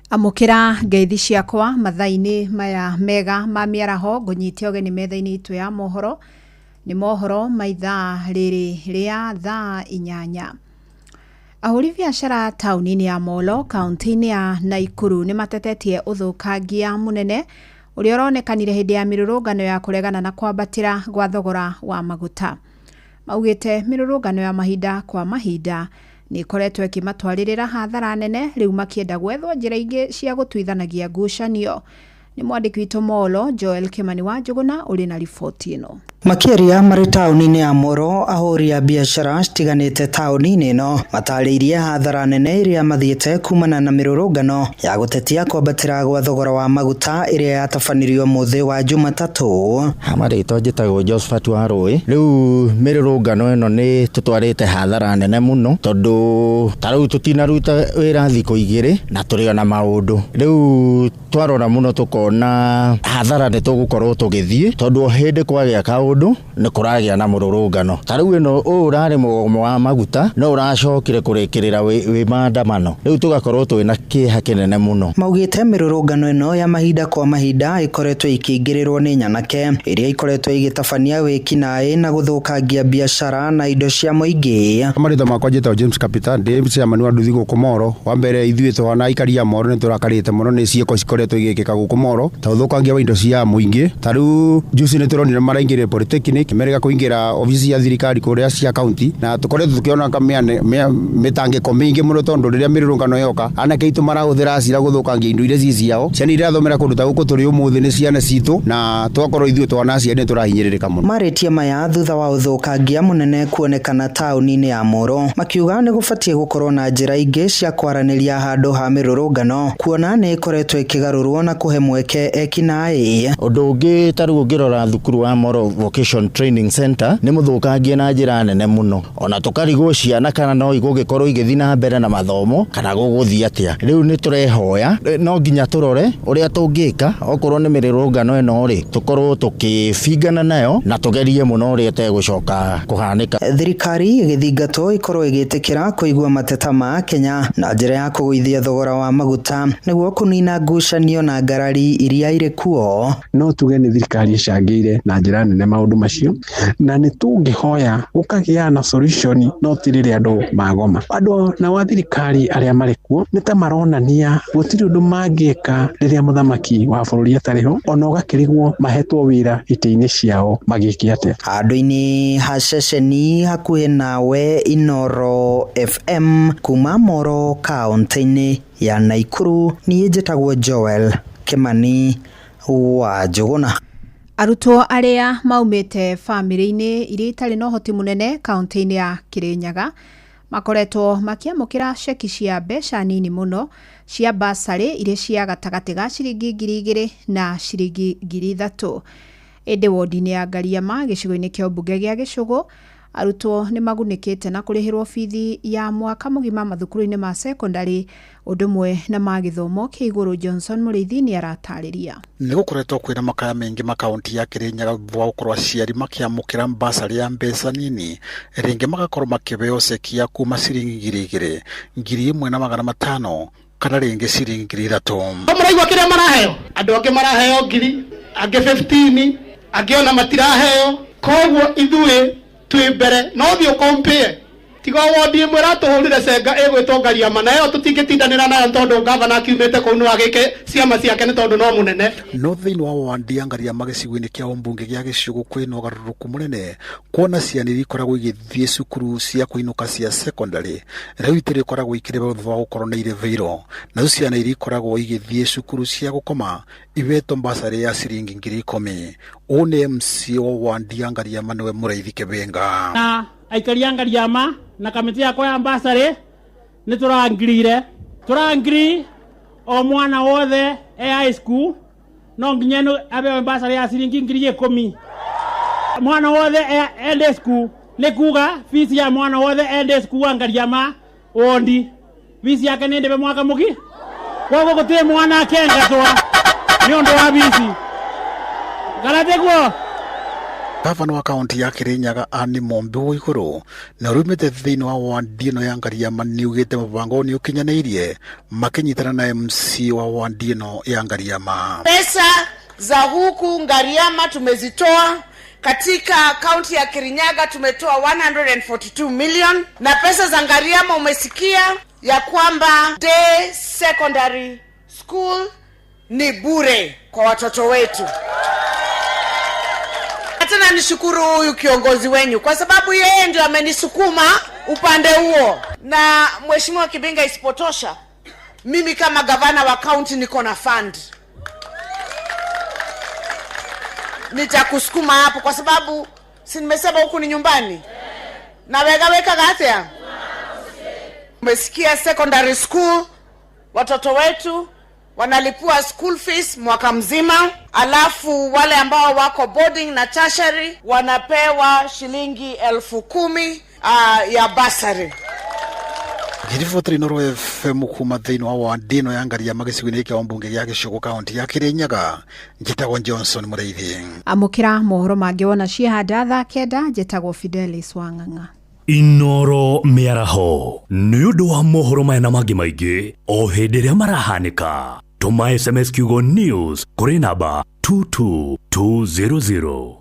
Amũkĩra ngeithi ciakwa mathaa-inĩ maya mega ma mĩaraho, ngũnyite ũgeni metha-inĩ itũ ya mohoro. Nĩ mohoro ma ithaa rĩrĩ rĩa thaa 8. Ahũri biacara taũni-inĩ ya Molo kaunti-inĩ ya Naikuru nĩ matetetie ũthũkangia mũnene ũrĩa ũronekanire hĩndĩ ya mĩrũrũngano ya kũregana na kwambatĩra gwa thogora wa maguta. Maugĩte mĩrũrũngano ya mahinda kwa mahinda nĩ ĩkoretwo ĩkĩmatwarĩrĩra hathara nene, rĩu makĩenda gwethwo njĩra ingĩ cia gũtuithanagia ngucanio. Nĩ mwandĩki witũ Molo Joel Kimani wa Njũgũna ũrĩ na riboti ĩno. Makĩaria marĩ taũni-inĩ ya Moro, ahũri a biacara citiganĩte taũni-inĩ ĩno matarĩirie hathara nene ĩrĩa mathiĩte kumana na mĩrũrũngano ya gũtetia kwambatĩra gwa thogora wa maguta ĩrĩa yatabanirio mũthĩ wa Jumatatũ. Marĩtwa njĩtagwo Josephat wa Rũĩ. Rĩu mĩrũrũngano ĩno nĩ tũtwarĩte hathara nene mũno tondũ ta rĩu tũtinaruta wĩra thikũ 2 na tũrĩ ona maũndũ. Rĩu twarora mũno tũkona hathara nĩ tũgũkorwo tũgĩthiĩ tondũ o hĩndĩ kwagĩa kaũndũ nĩ kũragĩa na mũrũrũngano. Ta rĩu ĩno ũyũ ũrarĩ mũgomo wa maguta no ũracokire kũrĩkĩrĩra wĩ maandamano. Rĩu tũgakorwo twĩna kĩeha kĩnene mũno. Maugĩte mĩrũrũngano ĩno ya mahinda kwa mahinda ĩkoretwo ĩkĩingĩrĩrwo nĩ nyanake iria ikoretwo igĩtabania wĩkinaĩ na gũthũkangia biacara na indo cia mũingĩ. Marĩtwa makwa njĩtagwo James Capitan, ndĩ chairman wa nduthi gũkũ Moro. Wa mbere ithuĩ tũhana aikari a Moro nĩ tũrakarĩte mũno nĩ ciĩko cikoretwo igĩkĩka gũkũ Moro ta ũthũkangia wa indo cia mũingĩ. Ta rĩu juzi nĩ tũronire maraingĩrire Polytechnic, merĩga kũingĩra obici ya thirikari kũrĩa cia county, na tũkoretwo tũkĩona mĩtangĩko mĩingĩ mũno tondũ rĩrĩa mĩrũrũngano yoka anake aitũ marahũthĩra acira gũthũkangia indo iria ci ciao. Ciana iria irathomera kũndũ ta gũkũ tũrĩ ũmũthĩ nĩ ciana citũ, na tũgakorwo ithuĩ twana aciari nĩ tũrahinyĩrĩrĩka mũno. Marĩtie maya thutha wa ũthũkangia mũnene kuonekana taũni-inĩ ya Moro, makiuga nĩ gũbatiĩ gũkorwo na njĩra ingĩ cia kwaranĩria handũ ha mĩrũrũngano, kuona nĩ ĩkoretwo ĩkĩgarũrwo na kũhe mweke ekinaĩ. Ũndũ ũngĩ ta rĩu ũngĩrora thukuru wa Moro Vocation Training Center nĩ mũthũkangie na njĩra nene mũno, ona tũkarigwo ciana kana no igũgĩkorwo igĩthiĩ na mbere na mathomo kana gũgũthiĩ atĩa. Rĩu nĩ tũrehoya no nginya tũrore ũrĩa tũngĩka, okorwo nĩ mĩrũrũngano ĩno rĩ tũkorwo tũkĩbingana nayo na tũgerie mũno ũrĩa ĩtegũcoka kũhanĩka. Thirikari ĩgĩthingatwo ĩkorwo ĩgĩtĩkĩra kũigua mateta ma Kenya na njĩra ya kũgũithia thogora wa maguta nĩguo kũnina ngucanio na ngarari iria irĩ kuo. No tuge nĩ thirikari ĩcangĩire na njĩra nene maũndũ macio, na nĩ tũngĩhoya gũkagĩa na solution, no ti rĩrĩa andũ magoma. Andũ nao a thirikari arĩa marĩ kuo nĩ ta maronania gũtirĩ ũndũ mangĩka rĩrĩa mũthamaki wa bũrũri atarĩ ho, ona ũgakĩrigwo mahetwo wĩra itĩ-inĩ ciao magĩke atĩa. Handũ-inĩ ha ceceni hakuhĩ nawe Inoro FM kuma Moro kaunti-inĩ ya Naikuru, niĩ njĩtagwo Joel Kimani wa Njũgũna. Arutwo arĩa maumĩte bamĩrĩ-inĩ iria itarĩ na ũhoti mũnene kaunti-inĩ ya Kirinyaga makoretwo makĩamũkĩra ceki cia mbeca nini mũno cia basarĩ iria cia gatagatĩ ga ciringi 2,000 na ciringi 3,000. Ĩndĩ wodi-inĩ ya Ngariama gĩcigo-inĩ kĩa ũmbunge gĩa Gĩcũgũ, arutwo nĩ magunĩkĩte na kũrĩhĩrwo bithi ya mwaka mũgima mathukuru-inĩ ma sekondarĩ ũndũ ũmwe na ma gĩthomo kĩa igũrũ. Johnson Mũrĩithi nĩ aratarĩria. Nĩ gũkoretwo kwĩna makaya maingĩ ma kaunti ya Kirinyaga thutha wa gũkorwo aciari makĩamũkĩra basarĩ ya mbeca nini, rĩngĩ magakorwo makĩheo ceki ya kuma ciringi 2,000, 1,500 kana rĩngĩ ciringi 3,000. Mũraigua kĩrĩa maraheo? Andũ angĩ maraheo 1,000, angĩ 15, angĩ ona matiraheo. Koguo ithuĩ twĩ mbere, no thiĩ ũkompĩe. Tiga wondi ĩmwe ĩratũhũrire cenga ĩgwĩtwo Ngariama, na ĩyo tũtingĩtindanĩra nayo tondũ ngavana akiumĩte kũu no agĩke ciama ciake nĩ tondũ no mũnene. No thĩinĩ wa wandi ya Ngariama gĩcigo-inĩ kĩa ũmbunge gĩa Gĩcũgũ kwĩna ũgarũrũku mũnene kuona ciana iria ikoragwo igĩthiĩ cukuru cia kũinũka cia secondary rĩu itirĩkoragwo ikĩrĩhwo thutha wa gũkorwo nĩ irĩhĩirwo, nacio ciana iria ikoragwo igĩthiĩ cukuru cia gũkoma ihetwo basarĩ ya ciringi 10,000. Ũũ nĩ MCA wa wandi ya Ngariama nĩwe Mũraithi Kĩbĩnga. Na aikari a Ngariama na kamĩtĩ yakwa ya basarĩ nĩ tũrangirire tũrangiri o mwana wothe e high school no nginya abewe basarĩ ya ciringi 10,000. Mwana wothe e day school nĩ kuga fees ya mwana wothe e day school wa Ngariama wondi fees yake nĩ ndĩbe mwaka mũgi, koguo gũtirĩ mwana akengatwa nĩ ũndũ wa fees kana tiguo. Gavana wa kaunti ya Kirinyaga Anne Mumbi Waiguru na ũrĩa umĩte thĩinĩ wa wandi ĩno ya Ngariama nĩugĩte mũbango nĩ ũkinyanĩirie makĩnyitana na MC wa wandi ĩno ya Ngariama. Pesa za huku Ngariama tumezitoa katika kaunti ya Kirinyaga, tumetoa 142 million, na pesa za Ngariama umesikia ya kwamba day secondary school ni bure kwa watoto wetu. Na tena nishukuru huyu kiongozi wenyu kwa sababu yeye ndio amenisukuma upande huo. Na Mheshimiwa Kibinga, isipotosha mimi kama gavana wa kaunti niko na fund, nitakusukuma hapo kwa sababu si nimesema huku ni nyumbani na wega weka gatia. Umesikia secondary school watoto wetu wanalipua school fees mwaka mzima, alafu wale ambao wako boarding na tertiary wanapewa shilingi 10,000 ya basari. Ngiribotiri Inooro FM kuma thĩinĩ wa wandi ĩno ya Ngariama gĩcigo-inĩ kĩa ũmbunge gĩa Gĩcũgũ kaunti ya Kirinyaga, njĩtagwo Johnson Mũrĩithi. Amũkĩra mohoro mangĩ wona ciehanda thaa 9. Njĩtagwo Fidelis Wang'ang'a. Inoro mĩaraho nĩ ũndũ wa mohoro maya na mangĩ maingĩ o hĩndĩ ĩrĩa marahanĩka, tũma SMS kiugo news kũrĩ namba 22200.